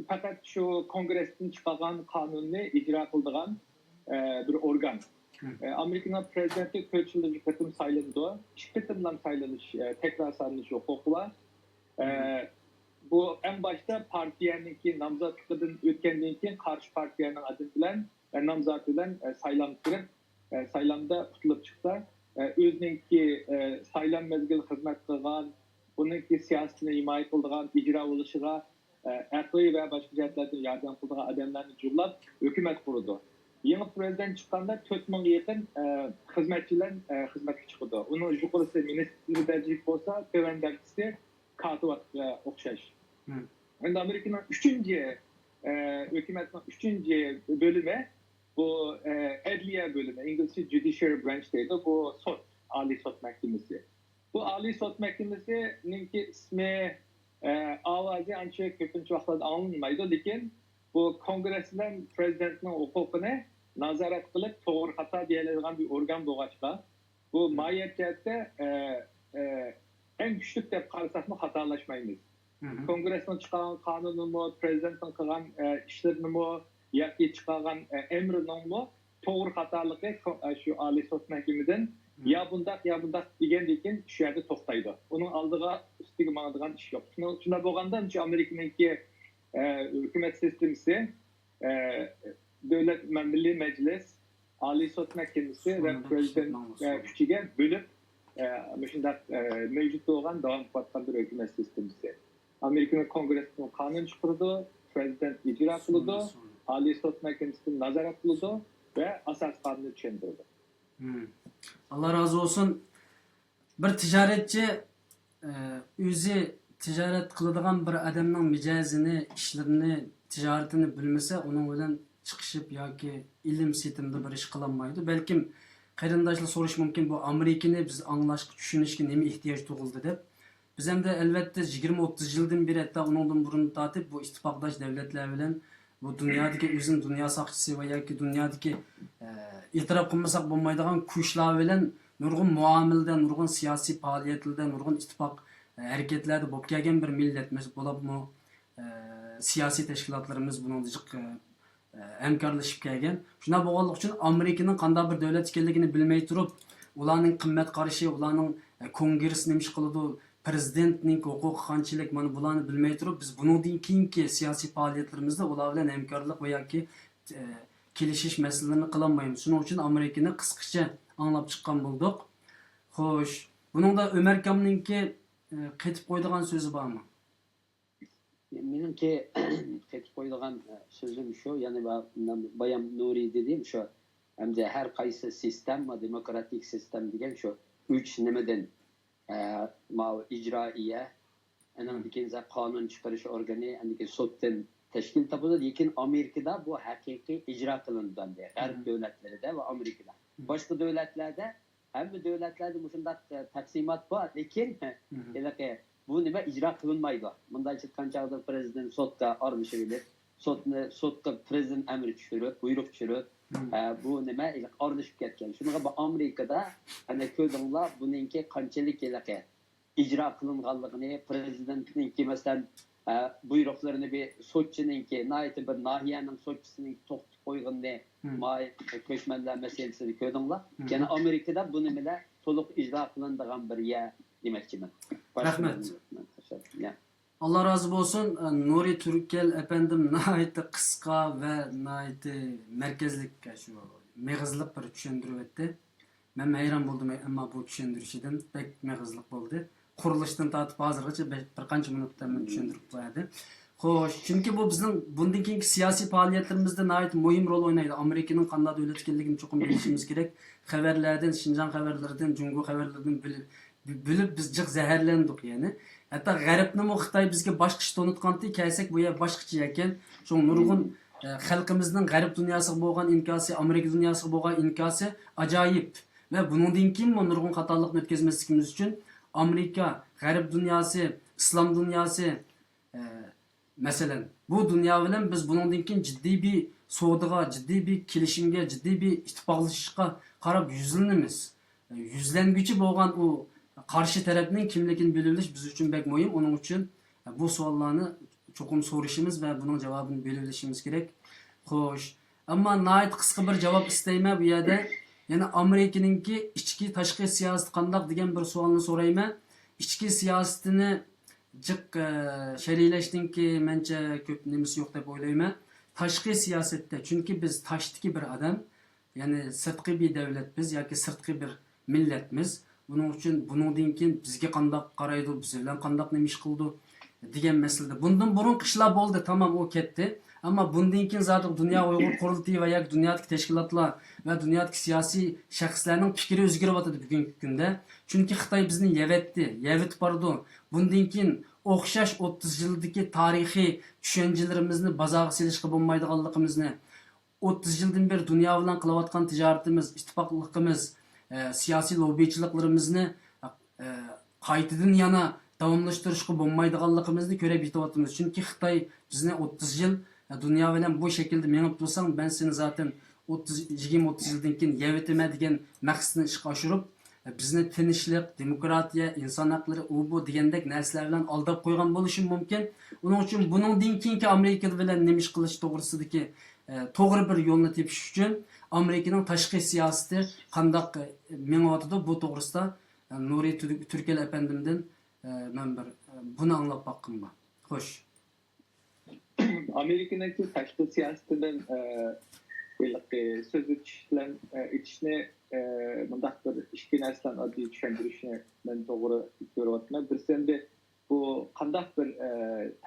پەقەت شۇ كونگرېستىن چىقارغان قانۇننى ئىجرا قىلىدىغان، ئە، بىر ئورگان. ئە، ئامېرىكىنىڭ پرېزىدېنتى تۆت يىلدا بىر قېتىم سايلىنىدۇ. ئىككى قېتىملام سايلىنىش، ئە، تەكرار سايلىنىش ھوقۇقى بار. ئە، بۇ ئەڭ باشتا پارتىيەنىڭكى نامزاتلىقىدىن ئۆتكەندىن كېيىن، قارشى پارتىيەنىڭ ئادىمى بىلەن، ئە، نامزاتى بىلەن، ئە، سايلامغا كىرىپ، ئە، سايلامدا ئۇتۇلۇپ چىقسا، ئە، ئۆزىنىڭكى، ئە، سايلام مەزگىلى خىزمەت قىلغان، ئۇنىڭكى سىياسىتىنى ھىمايە قىلىدىغان، ئىجرا بولۇشىغا، ئە، ئەقلىي ۋە باشقا جەھەتلەردىن ياردەم قىلىدىغان ئادەملەرنى جۇللاپ ھۆكۈمەت قۇرىدۇ. يېڭى پرېزىدېنت چىققاندا تۆت مىڭغا يېقىن، ئە، خىزمەتچى بىلەن، ئە، خىزمەتكە چىقىدۇ. ئۇنىڭ يۇقىرىسى مىنىستىر دەرىجىلىك بولسا، تۆۋەن دەرىجىسى كاتىۋاتقا ئوخشاش. ئەمدى ئامېرىكىنىڭ ئۈچىنچى، ئە، ھۆكۈمەتنىڭ ئۈچىنچى بۆلۈمى، بۇ، ئە، ئەدلىيە بۆلۈمى، ئىنگلىزچە جۇدىشىيەل برانچ دەيدۇ، بۇ سوت، ئالىي سوت مەھكىمىسى. بۇ ئالىي سوت مەھكىمىسىنىڭكى ئىسمى، ئە، ئاۋازى ئانچە كۆپىنچە ۋاقىتلاردا ئاڭلانمايدۇ، لېكىن بۇ كونگرېس بىلەن پرېزىدېنتنىڭ ھوقۇقىنى نازارەت قىلىپ، توغرا خاتا دېيەلەيدىغان بىر ئورگان بولغاچقا، بۇ ماھىيەت جەھەتتە، ئە، ئە، ئەڭ كۈچلۈك دەپ قارىساقمۇ خاتالاشمايمىز. كونگرېسنىڭ چىقارغان قانۇنىمۇ، پرېزىدېنتنىڭ قىلغان، ئە، ئىشلىرىنىمۇ ياكى چىقارغان، ئە، ئەمرىنىڭمۇ توغرا خاتالىقى شۇ، ئە، شۇ ئالىي سوت مەھكىمىدىن يا بۇنداق، يا بۇنداق دېگەندىن كېيىن شۇ يەردە توختايدۇ. ئۇنىڭ ئالدىغا، ئۈستىگە ماڭىدىغان ئىش يوق. شۇنىڭ، شۇنداق بولغاندا، شۇ ئامېرىكىنىڭكى، ئە، ھۆكۈمەت سىستېمىسى، ئە، دۆلەت، مە-، مىللىي مەجلىس، ئالىي سوت مەھكىمىسى ۋە پرېزىدېنت، ئە، كۈچىگە بۆلۈپ، ئە، مۇشۇنداق، ئە، مەۋجۇت بولغان، داۋام قىلىۋاتقان بىر ھۆكۈمەت سىستېمىسى. ئامېرىكىنىڭ كونگرېسىدىن قانۇن چىقىرىدۇ، پرېزىدېنت ئىجرا قىلىدۇ، ئالىي سوت مەھكىمىسىدىن نازارەت قىلىدۇ ۋە ئاساسىي قانۇننى چۈشەندۈرىدۇ. مم. ئاللا رازى بولسۇن. بىر تىجارەتچى، ئە، ئۆزى تىجارەت قىلىدىغان بىر ئادەمنىڭ مىجەزىنى، ئىشلىرىنى، تىجارىتىنى بىلمىسە، ئۇنىڭ بىلەن چىقىشىپ ياكى ئېلىم سېتىمدا بىر ئىش قىلالمايدۇ. بەلكىم قېرىنداشلار سورىشى مۇمكىن، بۇ ئامېرىكىنى بىز ئاڭلاشقا، چۈشىنىشكە نېمە ئېھتىياج تۇغۇلدى دەپ. بىز ئەمدى ئەلۋەتتە يىگىرمە ئوتتۇز يىلدىن بېرى، ھەتتا ئۇنىڭدىن بۇرۇن تارتىپ بۇ ئىتتىپاقداش دەۋلەتلەر بىلەن بۇ دۇنيادىكى ئۆزىنى دۇنيا ساقچىسى ۋە ياكى دۇنيادىكى، ئە، ئېتىراپ قىلمىساق بولمايدىغان كۈچلەر بىلەن نۇرغۇن مۇئامىلىدە، نۇرغۇن سىياسىي پائالىيەتلەردە، نۇرغۇن ئىتتىپاق، ئە، ھەرىكەتلەردە بولۇپ كەلگەن بىر مىللەتمىز. بولۇپمۇ، ئە، سىياسىي تەشكىلاتلىرىمىز بۇنىڭدا جىق، ئە، ئە، ھەمكارلىشىپ كەلگەن. شۇنداق بولغانلىقى ئۈچۈن ئامېرىكىنىڭ قانداق بىر دۆلەت ئىكەنلىكىنى بىلمەي تۇرۇپ، ئۇلارنىڭ قىممەت قارىشى، ئۇلارنىڭ، ئە، كونگرېسسى نېمە ئىش قىلىدۇ، پرېزىدېنتنىڭ ھوقۇقى قانچىلىك، مانا بۇلارنى بىلمەي تۇرۇپ، بىز بۇنىڭدىن كېيىنكى سىياسىي پائالىيەتلىرىمىزدە ئۇلار بىلەن ھەمكارلىق ۋە ياكى، ئە، كېلىشىش مەسىلىلىرىنى قىلالمايمىز. شۇنىڭ ئۈچۈن ئامېرىكىنى قىسقىچە ئاڭلاپ چىققان بولدۇق. خوش، بۇنىڭدا ئۆمەر ئاكامنىڭكى، ئە، قېتىپ قويىدىغان سۆزى بارمۇ؟ مېنىڭكى قېتىپ قويىدىغان، ئە، سۆزۈم شۇ، يەنى با-، بايام نۇرى دېدى، شۇ ئەمدى ھەر قايسى سىستېما، دېموكراتىك سىستېما دېگەن شۇ ئۈچ نېمىدىن، ئە، ماۋۇ ئىجرائىيە، ئاندىن كېيىن قانۇن چىقىرىش ئورگىنى، ئاندىن كېيىن سوتتىن تەشكىل تاپىدۇ. لېكىن ئامېرىكىدا بۇ ھەقىقىي ئىجرا قىلىنىدۇ ئەمدى، غەرب دۆلەتلىرىدە ۋە ئامېرىكىدا. باشقا دۆلەتلەردە ھەممە دۆلەتلەردە مۇشۇنداق، ئە، تەقسىمات بار، لېكىن ھېلىقى بۇ نېمە ئىجرا قىلىنمايدۇ. مۇنداق ئېيتقان چاغدا پرېزىدېنت سوتقا ئارىلىشىۋېلىپ، سوتنى، سوتقا پرېزىدېنت ئەمىر چۈشۈرۈپ، بۇيرۇق چۈشۈرۈپ، ئە، بۇ نېمە ھېلىقى ئارىلىشىپ كەتكەن. شۇنىڭغا بۇ ئامېرىكىدا ئەنە كۆردۈڭلار، بۇنىڭكى قانچىلىك ھېلىقى ئىجرا قىلىنغانلىقىنى، پرېزىدېنتنىڭكى، مەسىلەن، ئە، بۇيرۇقلىرىنى بىر سوتچىنىڭكى، ناھايىتى بىر ناھىيەنىڭ سوتچىسىنىڭ توختىتىپ قويغىنىنى، ماي كۆچمەنلەر مەسىلىسىنى كۆردۈڭلار. يەنە ئامېرىكىدا بۇ نېمىلەر تولۇق ئىجرا قىلىنىدىغان بىر يەر دېمەكچىمەن. رەھمەت. يا. ئاللا رازى بولسۇن. نۇرى تۈركەل ئەپەندىم ناھايىتى قىسقا ۋە ناھايىتى مەركەزلىك، شۇ مېغىزلىق بىر چۈشەندۈرۈۋەتتى. مەنمۇ ھەيران بولدۇم، ئەمما بۇ چۈشەندۈرۈشىدىن بەك مېغىزلىق بولدى. قۇرۇلۇشتىن تارتىپ ھازىرغىچە بەك، بىر قانچە مىنۇتتا مەن چۈشەندۈرۈپ بەردى. خوش، چۈنكى بۇ بىزنىڭ بۇندىن كېيىنكى سىياسىي پائالىيەتلىرىمىزدە ناھايىتى مۇھىم رول ئوينايدۇ. ئامېرىكىنىڭ قانداق دۆلەت ئىكەنلىكىنى چوقۇم بىلىشىمىز كېرەك. خەۋەرلەردىن، شىنجاڭ خەۋەرلىرىدىن، جۇڭگو خەۋەرلىرىدىن بىل-، بىلىپ بىز جىق زەھەرلەندۇق يەنى. ھەتتا غەربنىمۇ خىتاي بىزگە باشقىچە تونۇتقانتى، كەلسەك بۇ يەر باشقىچە ئىكەن. شۇڭا نۇرغۇن، ئە، خەلقىمىزنىڭ غەرب دۇنياسىغا بولغان ئىنكاسى، ئامېرىكا دۇنياسىغا بولغان ئىنكاسى ئاجايىپ. ۋە بۇنىڭدىن كېيىنمۇ نۇرغۇن خاتالىقنى ئۆتكۈزمەسلىكىمىز ئۈچۈن ئامېرىكا، غەرب دۇنياسى، ئىسلام دۇنياسى، ئە، مەسىلەن، بۇ دۇنيا بىلەن بىز بۇنىڭدىن كېيىن جىددىي بىر سودىغا، جىددىي بىر كېلىشىمگە، جىددىي بىر ئىتتىپاقلىشىشقا قاراپ يۈزلىنىمىز. يۈزلەنگۈچى بولغان ئۇ قارشى تەرەپنىڭ كىملىكىنى بىلىۋېلىش بىز ئۈچۈن بەك مۇھىم. ئۇنىڭ ئۈچۈن بۇ سوئاللارنى چوقۇم سورىشىمىز ۋە بۇنىڭ جاۋابىنى بىلىۋېلىشىمىز كېرەك. خوش. ئەمما ناھايىتى قىسقا بىر جاۋاب ئىستەيمەن بۇ يەردە. يەنە ئامېرىكىنىڭكى ئىچكى، تاشقى سىياسىتى قانداق دېگەن بىر سوئالنى سورايمەن. ئىچكى سىياسىتىنى جىق، ئە، شەرھلەشنىڭكى مەنچە كۆپ نېمىسى يوق دەپ ئويلايمەن. تاشقى سىياسەتتە، چۈنكى بىز تاشتىكى بىر ئادەم، يەنى سىرتقى بىر دەۋلەت بىز ياكى سىرتقى بىر مىللەتمىز. بۇنىڭ ئۈچۈن بۇنىڭدىن كېيىن بىزگە قانداق قارايدۇ، بىز بىلەن قانداق نېمە ئىش قىلىدۇ دېگەن مەسىلىدە. بۇندىن بۇرۇنقى ئىشلار بولدى، تامام، ئۇ كەتتى. ئەمما بۇندىن كېيىن زادى دۇنيا ئۇيغۇر قۇرۇلتىيى ۋە ياكى دۇنيادىكى تەشكىلاتلار ۋە دۇنيادىكى سىياسىي شەخسلەرنىڭ پىكرى ئۆزگىرىۋاتىدۇ بۈگۈنكى كۈندە. چۈنكى خىتاي بىزنى يەۋەتتى، يەۋېتىپ بارىدۇ. بۇندىن كېيىن ئوخشاش ئوتتۇز يىلدىكى تارىخىي چۈشەنچىلىرىمىزنى بازارغا سېلىشقا بولمايدىغانلىقىمىزنى، ئوتتۇز يىلدىن بېرى دۇنيا بىلەن قىلىۋاتقان تىجارىتىمىز، ئىتتىپاقلىقىمىز، ئە، سىياسىي لوببىچىلىقلىرىمىزنى، ئە، قايتىدىن يەنە داۋاملاشتۇرۇشقا بولمايدىغانلىقىمىزنى كۆرۈپ يېتىۋاتىمىز. چۈنكى خىتاي بىزنى ئوتتۇز يىل، ئە، دۇنيا بىلەن بۇ شەكىلدە مېڭىپ تۇرساڭ، مەن سېنى زاتەن ئوتتۇز، يىگىرمە ئوتتۇز يىلدىن كېيىن يەۋېتىمەن دېگەن مەقسىتىنى ئىشقا ئاشۇرۇپ، بىزنى تىنچلىق، دېموكراتىيە، ئىنسان ھەقلىرى، ئۇ بۇ دېگەندەك نەرسىلەر بىلەن ئالداپ قويغان بولۇشى مۇمكىن. ئۇنىڭ ئۈچۈن بۇنىڭدىن كېيىنكى ئامېرىكا بىلەن نېمە ئىش قىلىش توغرىسىدىكى، ئە، توغرا بىر يولنى تېپىش ئۈچۈن ئامېرىكىنىڭ تاشقى سىياسىتى قانداق، ئە، مېڭىۋاتىدۇ، بۇ توغرىسىدا، ئە، نۇرى تۈر-، تۈركەل ئەپەندىمدىن، ئە، مەن بىر، ئە، بۇنى ئاڭلاپ باققۇم بار. خوش. ئامېرىكىنىڭكى تاشقى سىياسىتىدىن، ئە، ھېلىقى سۆز ئېچىش بىلەن، ئە، ئېچىشنى، ئە، مۇنداق بىر ئىككى نەرسىلەرنى ئاددىي چۈشەندۈرۈشنى مەن توغرا كۆرۈۋاتىمەن. بىرسى، ئەمدى بۇ قانداق بىر، ئە،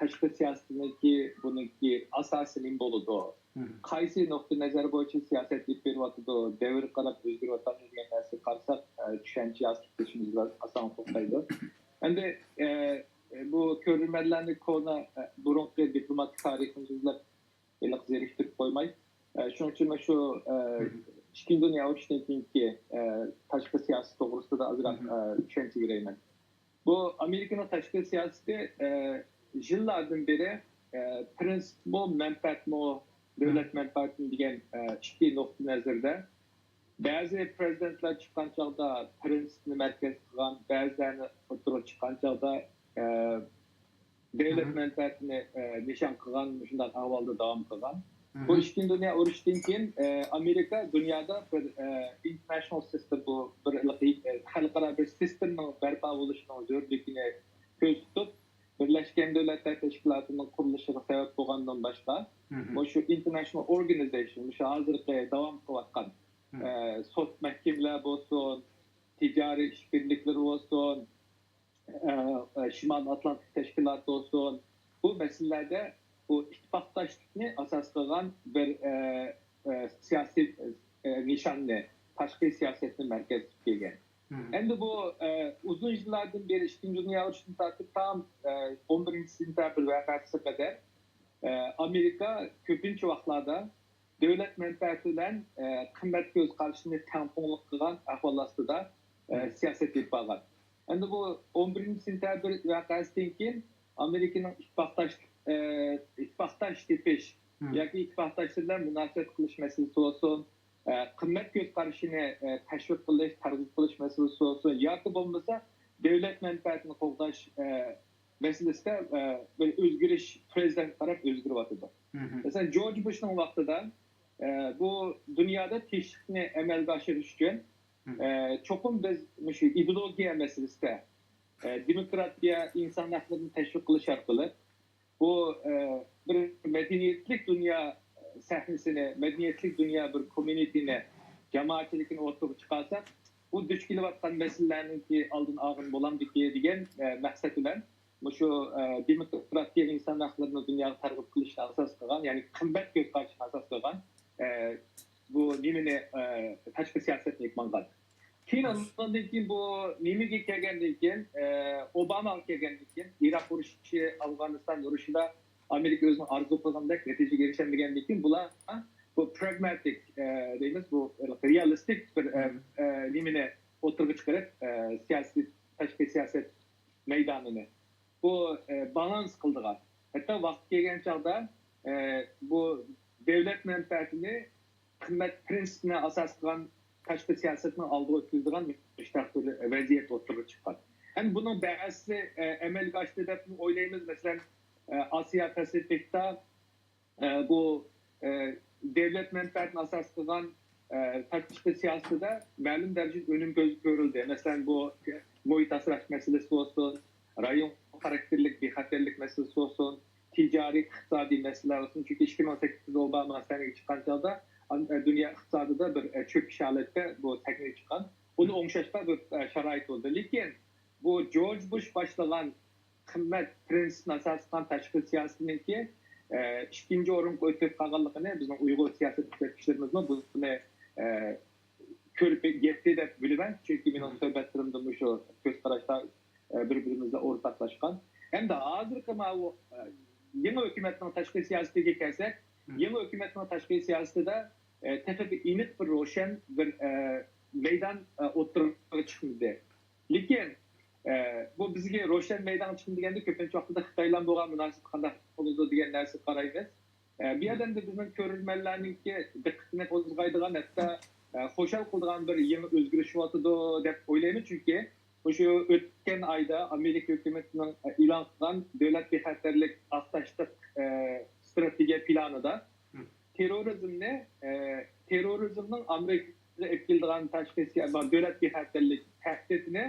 تاشقى سىياسىتىنىڭكى، بۇنىڭكى ئاساسى نېمە بولىدۇ؟ قايسى نۇقتىئى نەزەر بويىچە سىياسەت ئېلىپ بېرىۋاتىدۇ؟ دەۋرگە قاراپ ئۆزگىرىۋاتامدۇ دېگەن نەرسىگە قارىساق، ئە، چۈشەنچە ھاسىل قىلىشىمىز بىراز ئاسان توختايدۇ. ئەمدى، ئە، بۇ كۆرۈرمەنلەرنى كونا، ئە، بۇرۇنقى دىپلوماتىك تارىخىمىزنى ئېزىپ ھېلىقى زېرىكتۈرۈپ قويماي، ئە، شۇنىڭ ئۈچۈن مەن شۇ، ئە، ئىككىنچى دۇنيا ئۇرۇشىدىن كېيىنكى، ئە، تاشقى سىياسىي توغرىسىدا ئازراق، ئە، چۈشەنچە بېرەيمەن. بۇ ئامېرىكىنىڭ تاشقى سىياسىتى، ئە، يىللاردىن بېرى، ئە، پرىنسىپمۇ، مەنپەئەتمۇ، دۆلەت مەنپەئەتىمۇ دېگەن، ئە، ئىككى نۇقتىئى نەزەردە. بەزى پرېزىدېنتلار چىققان چاغدا پرىنسىپنى مەركەز قىلغان، بەزىلەرنى ئوتتۇرىغا چىققان چاغدا، ئە، دۆلەت مەنپەئەتىنى، ئە، نىشان قىلغان، مۇشۇنداق ئەھۋالدا داۋام قىلغان. بۇ ئىككىنچى دۇنيا ئۇرۇشىدىن كېيىن، ئە، ئامېرىكا دۇنيادا بىر، ئە، ئىنتېرناشنال سىستېم، بۇ بىر ئە، خەلقئارا بىر سىستېمىنىڭ بەرپا بولۇشىنىڭ زۆرۈرلۈكىنى كۆزدە تۇتۇپ، بىرلەشكەن دۆلەتلەر تەشكىلاتىنىڭ قۇرۇلۇشىغا سەۋەب بولغاندىن باشقا، مۇشۇ ئىنتېرناشنال ئورگانىزېيشن، مۇشۇ ھازىرقى داۋام قىلىۋاتقان، ئە، سوت مەھكىمىلەر بولسۇن، تىجارىي ئىشبىرلىكلىرى بولسۇن، ئە، ئە، شىمال ئاتلانتىك تەشكىلاتى بولسۇن، بۇ مەسىلىلەردە بۇ ئىتتىپاقداشلىقنى ئاساس قىلغان بىر، ئە، ئە، سىياسىي، ئە، نىشاننى، تاشقى سىياسەتنى مەركەز قىلىپ كەلگەن. ئەمدى بۇ، ئە، ئۇزۇن يىللاردىن بېرى، ئىككىنچى دۇنيا ئۇرۇشىدىن تارتىپ تام، ئە، ئون بىرىنچى سېنتەبىر ۋەقەسىگە قەدەر، ئە، ئامېرىكا كۆپىنچە ۋاقىتلاردا دۆلەت مەنپەئەتى بىلەن، ئە، قىممەت كۆز قارىشىنى تەڭپۇڭلۇق قىلغان ئەھۋال ئاستىدا، ئە، سىياسەت ئېلىپ بارغان. ئەمدى بۇ ئون بىرىنچى سېنتەبىر ۋەقەسىدىن كېيىن ئامېرىكىنىڭ ئىتتىپاقداش، ئە، ئىتتىپاقداش تېپىش ياكى ئىتتىپاقداشلىرى بىلەن مۇناسىۋەت قىلىش مەسىلىسى بولسۇن، ئە، قىممەت كۆز قارىشىنى، ئە، تەشۋىق قىلىش، تەرغىب قىلىش مەسىلىسى بولسۇن ياكى بولمىسا دۆلەت مەنپەئەتىنى قوغداش، ئە، مەسىلىسىدە، ئە، بىر ئۆزگىرىش پرېزىدېنتقا قاراپ ئۆزگىرىۋاتىدۇ. مەسىلەن، جورج بۇشنىڭ ۋاقتىدا، ئە، بۇ دۇنيادا تىنچلىقنى ئەمەلگە ئاشۇرۇش ئۈچۈن، ئە، چوقۇم بىز مۇشۇ ئىدېئولوگىيە مەسىلىسىدە، ئە، دېموكراتىيە، ئىنسان ھەقلىرىنى تەشۋىق قىلىش ئارقىلىق، بۇ، ئە، بىر مەدەنىيەتلىك دۇنيا سەھنىسىنى، مەدەنىيەتلىك دۇنيا بىر كوممۇنىتىنى، جامائەتچىلىكىنى ئوتتۇرىغا چىقارساق، بۇ دۇچ كېلىۋاتقان مەسىلىلەرنىڭكى ئالدىنى ئالغىلى بولامدىكى دېگەن، ئە، مەقسەت بىلەن مۇشۇ، ئە، دېموكراتىيە، ئىنسان ھەقلىرىنى دۇنياغا تەرغىب قىلىشنى ئاساس قىلغان، يەنى قىممەت كۆز قارىشىنى ئاساس قىلغان، ئە، بۇ نېمىنى، ئە، تاشقى سىياسەتنى ئېلىپ ماڭغان. كېيىن ئۇنىڭدىن كېيىن بۇ نېمىگە كەلگەندىن كېيىن، ئە، ئوباماغا كەلگەندىن كېيىن، ئىراق ئۇرۇشى، ئافغانىستان ئۇرۇشىدا ئامېرىكا ئۆزىنىڭ ئارزۇ قىلغاندەك نەتىجىگە ئېرىشەلمىگەندىن كېيىن، بۇلار بۇ پراگماتىك، ئە، دەيمىز، بۇ رېئالىستىك بىر، ئە، ئە، نېمىنى ئوتتۇرىغا چىقىرىپ، ئە، سىياسىي، تاشقى سىياسەت مەيدانىنى بۇ، ئە، بالانس قىلىدىغان، ھەتتا ۋاقتى كەلگەن چاغدا، ئە، بۇ دۆلەت مەنپەئەتىنى قىممەت پرىنسىپىنى ئاساس قىلغان تاشقى سىياسەتنىڭ ئالدىغا ئۆتكۈزىدىغان مۇشۇنداق بىر ۋەزىيەت ئوتتۇرىغا چىققان. ئەمدى بۇنىڭ بەزىسى، ئە، ئەمەلگە ئاشتى دەپ ئويلايمىز. مەسىلەن، ئە، ئاسىيا پاسىفىكتا، ئە، بۇ، ئە، دۆلەت مەنپەئەتىنى ئاساس قىلغان، ئە، تاشقى سىياسىتىدە مەلۇم دەرىجىدە ئۈنۈم كۆزگە كۆرۈلدى. مەسىلەن، بۇ مۇھىت ئاسراش مەسىلىسى بولسۇن، رايون خاراكتېرلىك بىخەتەرلىك مەسىلىسى بولسۇن، تىجارىي، ئىقتىسادىي مەسىلىلەر بولسۇن. چۈنكى ئىككى مىڭ سەككىزىنچى يىلى ئوباما سەھنىگە چىققان چاغدا، ئا-، دۇنيا ئىقتىسادىدا بىر، ئە، چۆكۈش ھالەتتە بۇ سەھنىگە چىققان. ئۇنى ئوڭشاشقا بىر، ئە، شارائىت بولدى. لېكىن بۇ جورج بۇش باشلىغان قىممەت پرىنسىپىنى ئاساس قىلغان تاشقى سىياسىتىنىڭكى، ئە، ئىككىنچى ئورۇنغا ئۆتۈپ قالغانلىقىنى بىزنىڭ ئۇيغۇر سىياسەت كۆزەتكۈچىلىرىمىزمۇ بۇنى، ئە، كۆرۈپ يەتتى دەپ بىلىمەن. چۈنكى مېنىڭ سۆھبەتلىرىمدە مۇشۇ كۆز قاراشلار، ئە، بىر-بىرىمىز بىلەن ئورتاقلاشقان. ئەمدى ھازىرقى ماۋۇ، ئە، يېڭى ھۆكۈمەتنىڭ تاشقى سىياسىتىگە كەلسەك، يېڭى ھۆكۈمەتنىڭ تاشقى سىياسىتىدە، ئە، تېخى بىر ئېنىق، بىر روشەن بىر، ئە، مەيدان، ئە، ئوتتۇرىغا چىقمىدى. لېكىن، ئە، بۇ بىزگە روشەن مەيدانغا چىقمىدى دېگەندە، كۆپىنچە ۋاقتىدا خىتاي بىلەن بولغان مۇناسىۋەت قانداق بولىدۇ دېگەن نەرسىگە قارايمىز. ئە، بۇ يەردە ئەمدى بىزنىڭ كۆرۈرمەنلەرنىڭكى دىققىتىنى قوزغايدىغان، ھەتتا ئە، خۇشال قىلىدىغان بىر يېڭى ئۆزگىرىش بولۇۋاتىدۇ دەپ ئويلايمەن، چۈنكى مۇشۇ ئۆتكەن ئايدا ئامېرىكا ھۆكۈمىتىنىڭ ئېلان قىلغان دۆلەت بىخەتەرلىك ئاساشلىق، ئە، ستراتېگىيە پىلانىدا تېررورىزمنى، ئە، تېررورىزمنىڭ ئامېرىكىغا ئېلىپ كېلىدىغان تاشقى سىيا-، دۆلەت بىخەتەرلىك تەھدىتىنى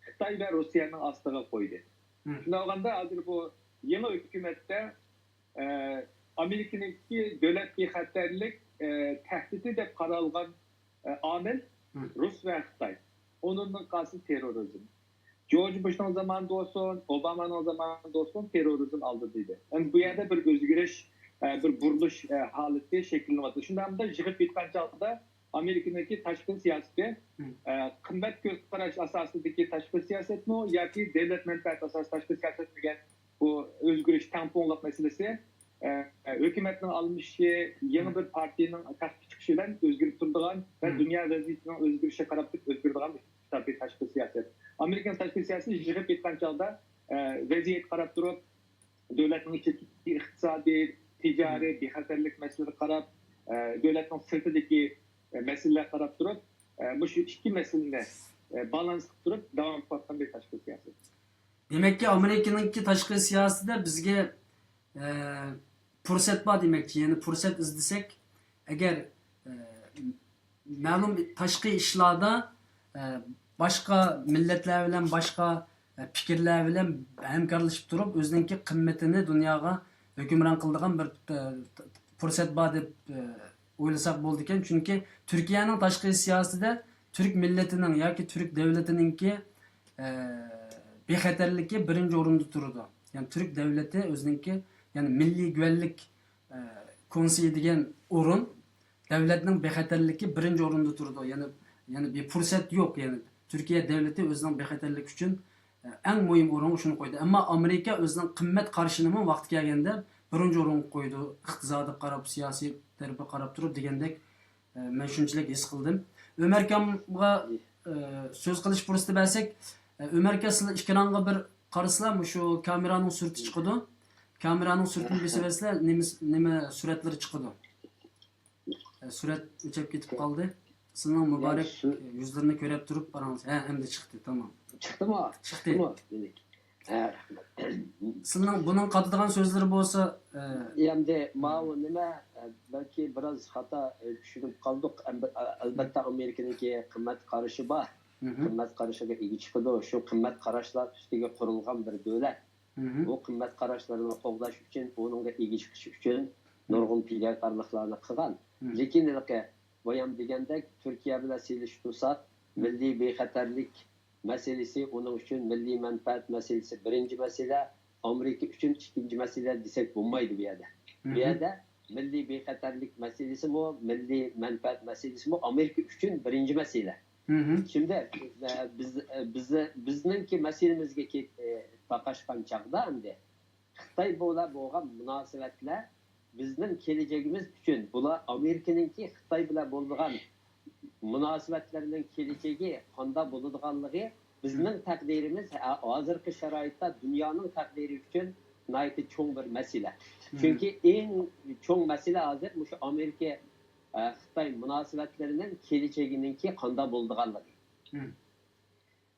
خىتاي ۋە روسىيەنىڭ ئاستىغا قويدى. شۇنداق بولغاندا ھازىر بۇ يېڭى ھۆكۈمەتتە ئە، ئامېرىكىنىڭكى دۆلەت بىخەتەرلىك، ئە، تەھدىتى دەپ قارالغان، ئە، ئامىل رۇس ۋە خىتاي. ئۇنىڭدىن قالسا تېررورىزم. جورج بۇشنىڭ زامانىدا بولسۇن، ئوبامانىڭ زامانىدا بولسۇن، تېررورىزم ئالدىدا ئىدى. ئەمدى بۇ يەردە بىر ئۆزگىرىش، ئە، بىر بۇرۇلۇش، ئە، ھالىتى شەكىللىنىۋاتىدۇ. شۇنداق بولغاندا يىغىپ ئېيتقان چاغدا ئامېرىكىنىڭكى تاشقى سىياسىتى، ئە، قىممەت كۆز قاراش ئاساسىدىكى تاشقى سىياسەتمۇ ياكى دەۋلەت مەنپەئەتى ئاساسىدا تاشقى سىياسەتمىكەن؟ بۇ ئۆزگىرىش، تەڭپۇڭلۇق مەسىلىسى، ئە، ھۆكۈمەتنىڭ ئالمىشىشى، يېڭى بىر پارتىيەنىڭ تەختكە چىقىشى بىلەن ئۆزگىرىپ تۇرىدىغان ۋە دۇنيا ۋەزىيىتىنىڭ ئۆزگىرىشىگە قاراپ ئۆزگىرىدىغان بىر تاشقى سىياسەت. ئامېرىكىنىڭ تاشقى سىياسىتى يىغىپ ئېيتقان چاغدا، ئە، ۋەزىيەتكە قاراپ تۇرۇپ، دۆلەتنىڭ ئىچىدىكى ئىقتىسادىي، تىجارىي، بىخەتەرلىك مەسىلىلىرىگە قاراپ، ئە، دۆلەتنىڭ سىرتىدىكى، ئە، مەسىلىلەرگە قاراپ تۇرۇپ، ئە، مۇشۇ ئىككى مەسىلىنى، ئە، بالانس قىلىپ تۇرۇپ داۋام قىلىۋاتقان بىر تاشقى سىياسەت. دېمەككى، ئامېرىكىنىڭكى تاشقى سىياسىتىدە بىزگە، ئە، پۇرسەت بار دېمەكچى. يەنى پۇرسەت ئىزدىسەك، ئەگەر، ئە، مەلۇم تاشقى ئىشلاردا، ئە، باشقا مىللەتلەر بىلەن، باشقا، ئە، پىكىرلەر بىلەن ھەمكارلىشىپ تۇرۇپ، ئۆزىنىڭكى قىممىتىنى دۇنياغا ھۆكۈمران قىلىدىغان بىر، ئە، پۇرسەت بار دەپ، ئە، ئويلىساق بولىدىكەن. چۈنكى تۈركىيەنىڭ تاشقى سىياسىتىدە تۈرك مىللىتىنىڭ ياكى تۈرك دۆلىتىنىڭكى، ئە، بىخەتەرلىكى بىرىنچى ئورۇندا تۇرىدۇ. يەنى تۈرك دۆلىتى ئۆزىنىڭكى، يەنى مىللىي گۈۋەنلىك، ئە، كونسېيى دېگەن ئورۇن، دۆلەتنىڭ بىخەتەرلىكى بىرىنچى ئورۇندا تۇرىدۇ. يەنى، يەنى بىر پۇرسەت يوق. يەنى تۈركىيە دۆلىتى ئۆزىنىڭ بىخەتەرلىكى ئۈچۈن، ئە، ئەڭ مۇھىم ئورۇنغا شۇنى قويدى. ئەمما ئامېرىكا ئۆزىنىڭ قىممەت قارىشىنىمۇ ۋاقتى كەلگەندە بىرىنچى ئورۇنغا قويىدۇ. ئىقتىسادىغا قاراپ، سىياسىي تەرىپىگە قاراپ تۇرۇپ دېگەندەك، ئە، مەن شۇنچىلىك ھېس قىلدىم. ئۆمەركامغا، ئە، سۆز قىلىش پۇرسىتى بەرسەك، ئە، ئۆمەركا، سىلەر ئېكرانغا بىر قارىسىلا، مۇشۇ كامېرانىڭ سۈرىتى چىقىدۇ. كامېرانىڭ سۈرىتىنى بېسىۋەرسىلە، نېمە، نېمە سۈرەتلىرى چىقىدۇ. ئە، سۈرەت ئۆچۈپ كېتىپ قالدى. سىلىنىڭ مۇبارەك يۈزلىرىنى كۆرۈپ تۇرۇپ باراڭلار. ھە، ئەمدى چىقتى، تامام. چىقتىمۇ؟ چىقتى. چىقتىمۇ؟ ھە. سىلىنىڭ بۇنىڭ قاتىدىغان سۆزلىرى بولسا، ئە، ئەمدى ماۋۇ نېمە، ئە، بەلكى بىراز خاتا، ئە، چۈشىنىپ قالدۇق. ئەم-، ئە، ئەلبەتتە، ئامېرىكىنىڭكى قىممەت قارىشى بار. قىممەت قارىشىغا ئىگە چىقىدۇ. شۇ قىممەت قاراشلار ئۈستىگە قۇرۇلغان بىر دۆلەت. بۇ قىممەت قاراشلىرىنى قوغداش ئۈچۈن، ئۇنىڭغا ئىگە چىقىش ئۈچۈن نۇرغۇن پىداكارلىقلارنى قىلغان. لېكىن ھېلىقى بايام دېگەندەك، تۈركىيە بىلەن سېلىشتۇرساق، مىللىي بىخەتەرلىك مەسىلىسى، ئۇنىڭ ئۈچۈن مىللىي مەنپەئەت مەسىلىسى بىرىنچى مەسىلە، ئامېرىكا ئۈچۈن ئىككىنچى مەسىلە دېسەك بولمايدۇ بۇ يەردە. بۇ يەردە مىللىي بىخەتەرلىك مەسىلىسىمۇ، مىللىي مەنپەئەت مەسىلىسىمۇ ئامېرىكا ئۈچۈن بىرىنچى مەسىلە. شىمدى، ئە، بىز، ئە، بىز، بىزنىڭكى مەسىلىمىزگە كېلىپ، ئە، تاقاشقان چاغدا ئەمدى خىتاي بىلەن بولغان مۇناسىۋەتلەر بىزنىڭ كېلىچىكىمىز ئۈچۈن، بۇلار ئامېرىكىنىڭكى خىتاي بىلەن بولىدىغان مۇناسىۋەتلىرىنىڭ كېلىچىكى قانداق بولىدىغانلىقى بىزنىڭ تەقدىرىمىز، ھە، ھازىرقى شارائىتتا دۇنيانىڭ تەقدىرى ئۈچۈن ناھايىتى چوڭ بىر مەسىلە. چۈنكى ئەڭ چوڭ مەسىلە ھازىر مۇشۇ ئامېرىكا، ئە، خىتاي مۇناسىۋەتلىرىنىڭ كېلىچىكىنىڭكى قانداق بولىدىغانلىقى.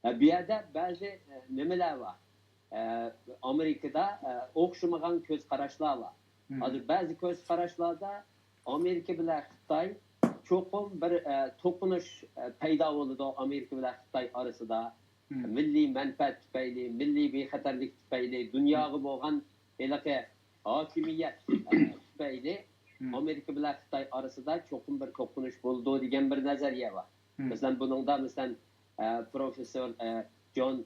ئە، بۇ يەردە بەزى، ئە، نېمىلەر بار. ئە، ئامېرىكىدا، ئە، ئوخشىمىغان كۆز قاراشلار بار. ھازىر بەزى كۆز قاراشلاردا ئامېرىكا بىلەن خىتاي چوقۇم بىر، ئە، توقۇنۇش، ئە، پەيدا بولىدۇ ئامېرىكا بىلەن خىتاي ئارىسىدا. مىللىي مەنپەئەت تۈپەيلى، مىللىي بىخەتەرلىك تۈپەيلى، دۇنياغا بولغان ھېلىقى ھاكىمىيەت، ئە، تۈپەيلى ئامېرىكا بىلەن خىتاي ئارىسىدا چوقۇم بىر توقۇنۇش بولىدۇ دېگەن بىر نەزەرىيە بار. مەسىلەن، بۇنىڭدا، مەسىلەن، ئە، پروفېسسور، ئە، جون،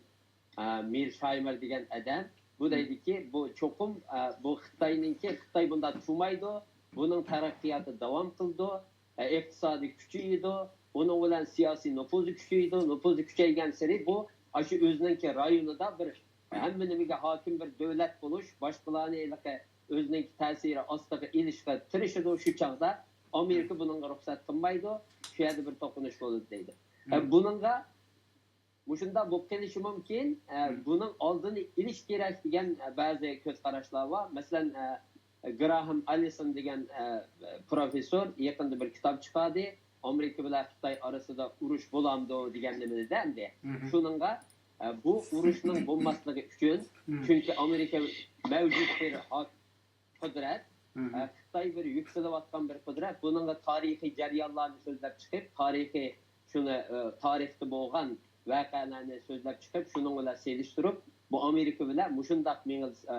ئە، مىرشايمېر دېگەن ئادەم، بۇ دەيدىكى، بۇ چوقۇم، ئە، بۇ خىتاينىڭكى، خىتاي بۇنداق تۇرمايدۇ، بۇنىڭ تەرەققىياتى داۋام قىلىدۇ، ئە، ئىقتىسادى كۈچىيىدۇ، ئۇنىڭ بىلەن سىياسىي نوپۇزى كۈچىيىدۇ، نوپۇزى كۈچەيگەنسېرى بۇ ئاشۇ ئۆزىنىڭكى رايونىدا بىر ھەممە نېمىگە ھاكىم بىر دۆلەت بولۇش، باشقىلارنى ھېلىقى ئۆزىنىڭكى تەسىرى ئاستىغا ئېلىشقا تىرىشىدۇ. شۇ چاغدا ئامېرىكا بۇنىڭغا رۇخسەت قىلمايدۇ، شۇ يەردە بىر توقۇنۇش بولىدۇ دەيدۇ. ئە، بۇنىڭغا مۇشۇنداق بولۇپ قېلىشى مۇمكىن. ئە، بۇنىڭ ئالدىنى ئېلىش كېرەك دېگەن، ئە، بەزى كۆز قاراشلار بار. مەسىلەن، ئە، گراھام ئاللىسون دېگەن، ئە، پروفېسسور يېقىندا بىر كىتاب چىقاردى. ئامېرىكا بىلەن خىتاي ئارىسىدا ئۇرۇش بولامدۇ دېگەن نېمىنى ئەمدى. شۇنىڭغا، ئە، بۇ ئۇرۇشنىڭ بولماسلىقى ئۈچۈن، چۈنكى ئامېرىكا مەۋجۇت بىر ھاك-، قۇدرەت، ئە، خىتاي بىر يۈكسىلىۋاتقان بىر قۇدرەت. بۇنىڭغا تارىخىي جەريانلارنى سۆزلەپ چىقىپ، تارىخىي شۇنى، ئە، تارىختا بولغان ۋەقەلەرنى سۆزلەپ چىقىپ، شۇنىڭ بىلەن سېلىشتۇرۇپ، بۇ ئامېرىكا بىلەن مۇشۇنداق مېڭىل-، ئە،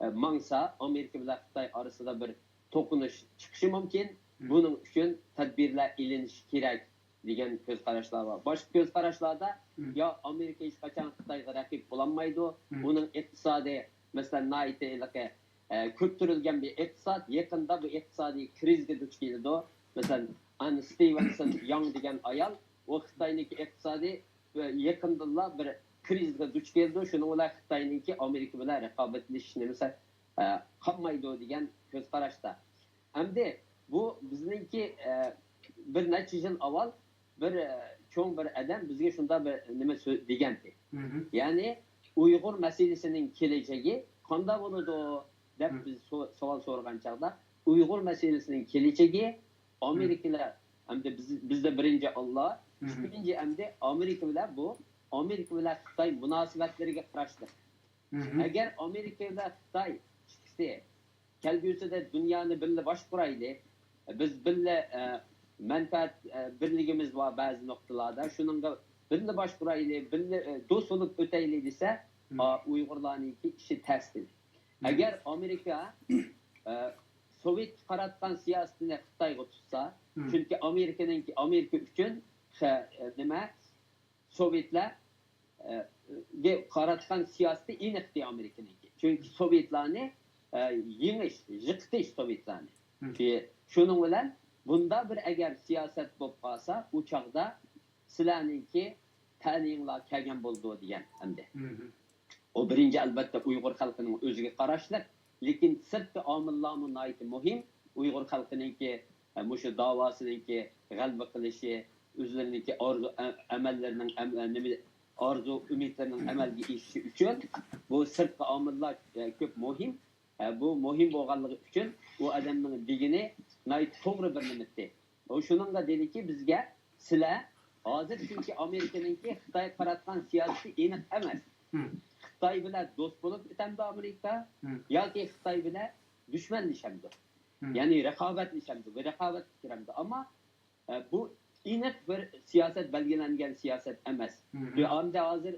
ئە، ماڭسا، ئامېرىكا بىلەن خىتاي ئارىسىدا بىر توقۇنۇش چىقىشى مۇمكىن. بۇنىڭ ئۈچۈن تەدبىرلەر ئېلىنىشى كېرەك دېگەن كۆز قاراشلار بار. باشقا كۆز قاراشلاردا، يا ئامېرىكا ھېچقاچان خىتايغا رەقىب بولالمايدۇ، ئۇنىڭ ئىقتىسادى، مەسىلەن، ناھايىتى ھېلىقى، ئە، كۆپتۈرۈلگەن بىر ئىقتىساد، يېقىندا بۇ ئىقتىسادىي كىرىزىسكە دۇچ كېلىدۇ. مەسىلەن، ئان ستىۋېنسون ياڭ دېگەن ئايال، ئۇ خىتاينىڭكى ئىقتىسادى يېقىندىنلا بىر كىرىزىسكە دۇچ كېلىدۇ، شۇنىڭ بىلەن خىتاينىڭكى ئامېرىكا بىلەن رىقابەتلىشىش نېمىسى، ئە، قالمايدۇ دېگەن كۆز قاراشتا. ئەمدى بۇ بىزنىڭكى، ئە، بىر نەچچە يىل ئاۋۋال بىر، ئە، چوڭ بىر ئادەم بىزگە شۇنداق بىر نېمە سۆ-، دېگەنتى. يەنى ئۇيغۇر مەسىلىسىنىڭ كېلىچىكى قانداق بولىدۇ دەپ بىز سو-، سوئال سورىغان چاغدا، ئۇيغۇر مەسىلىسىنىڭ كېلىچىكى ئامېرىكىلار، ئەمدى بىز، بىزدە بىرىنچى ئاللا، ئىككىنچى ئەمدى ئامېرىكا بىلەن بۇ، ئامېرىكا بىلەن خىتاي مۇناسىۋەتلىرىگە قاراشلىق. ئەگەر ئامېرىكا بىلەن خىتاي ئىككىسى كەلگۈسىدە دۇنيانى بىللە باشقۇرايلى، بىز بىللە، ئە، مەنپەئەت، ئە، بىرلىكىمىز بار بەزى نۇقتىلاردا، شۇنىڭغا بىللە باشقۇرايلى، بىللە، ئە، دوست بولۇپ ئۆتەيلى دېسە، ئا، ئۇيغۇرلارنىڭكى ئىشى تەستىن. ئەگەر ئامېرىكا، ئە، سوۋېتكە قاراتقان سىياسىتىنى خىتايغا تۇتسا، چۈنكى ئامېرىكىنىڭكى، ئامېرىكا ئۈچۈن خە-، ئە، نېمە، سوۋېتلار، ئە، گە قاراتقان سىياسىتى ئېنىقتى ئامېرىكىنىڭكى. چۈنكى سوۋېتلارنى، ئە، يېڭىش، يىقىتىش سوۋېتلارنى. شۇ-، شۇنىڭ بىلەن بۇندا بىر ئەگەر سىياسەت بولۇپ قالسا، ئۇ چاغدا سىلەرنىڭكى تەلىيىڭلار كەلگەن بولىدۇ دېگەن ئەمدى. ئۇ بىرىنچى، ئەلۋەتتە، ئۇيغۇر خەلقىنىڭ ئۆزىگە قاراشلىق، لېكىن سىرتقى ئامىللارمۇ ناھايىتى مۇھىم. ئۇيغۇر خەلقىنىڭكى، ئە، مۇشۇ داۋاسىنىڭكى غەلىبە قىلىشى، ئۆزلىرىنىڭكى ئارزۇ، ئە، ئەمەللىرىنىڭ، ئەم-، ئە، نېمە، ئارزۇ ئۈمىدلىرىنىڭ ئەمەلگە ئېشىشى ئۈچۈن بۇ سىرتقى ئامىللار، ئە، كۆپ مۇھىم. ئە، بۇ مۇھىم بولغانلىقى ئۈچۈن ئۇ ئادەمنىڭ دېگىنى ناھايىتى توغرا بىر نېمىتى. ئۇ شۇنىڭغا دېدىكى، بىزگە سىلەر ھازىر، چۈنكى ئامېرىكىنىڭكى خىتايغا قاراتقان سىياسىتى ئېنىق ئەمەس. خىتاي بىلەن دوست بولۇپ ئۆتەمدۇ ئامېرىكا ياكى خىتاي بىلەن دۈشمەنلىشەمدۇ؟ يەنى رىقابەتلىشەمدۇ؟ بىر رىقابەتكە كىرەمدۇ؟ ئەمما، ئە، بۇ ئېنىق بىر سىياسەت، بەلگىلەنگەن سىياسەت ئەمەس. ئەمدى ھازىر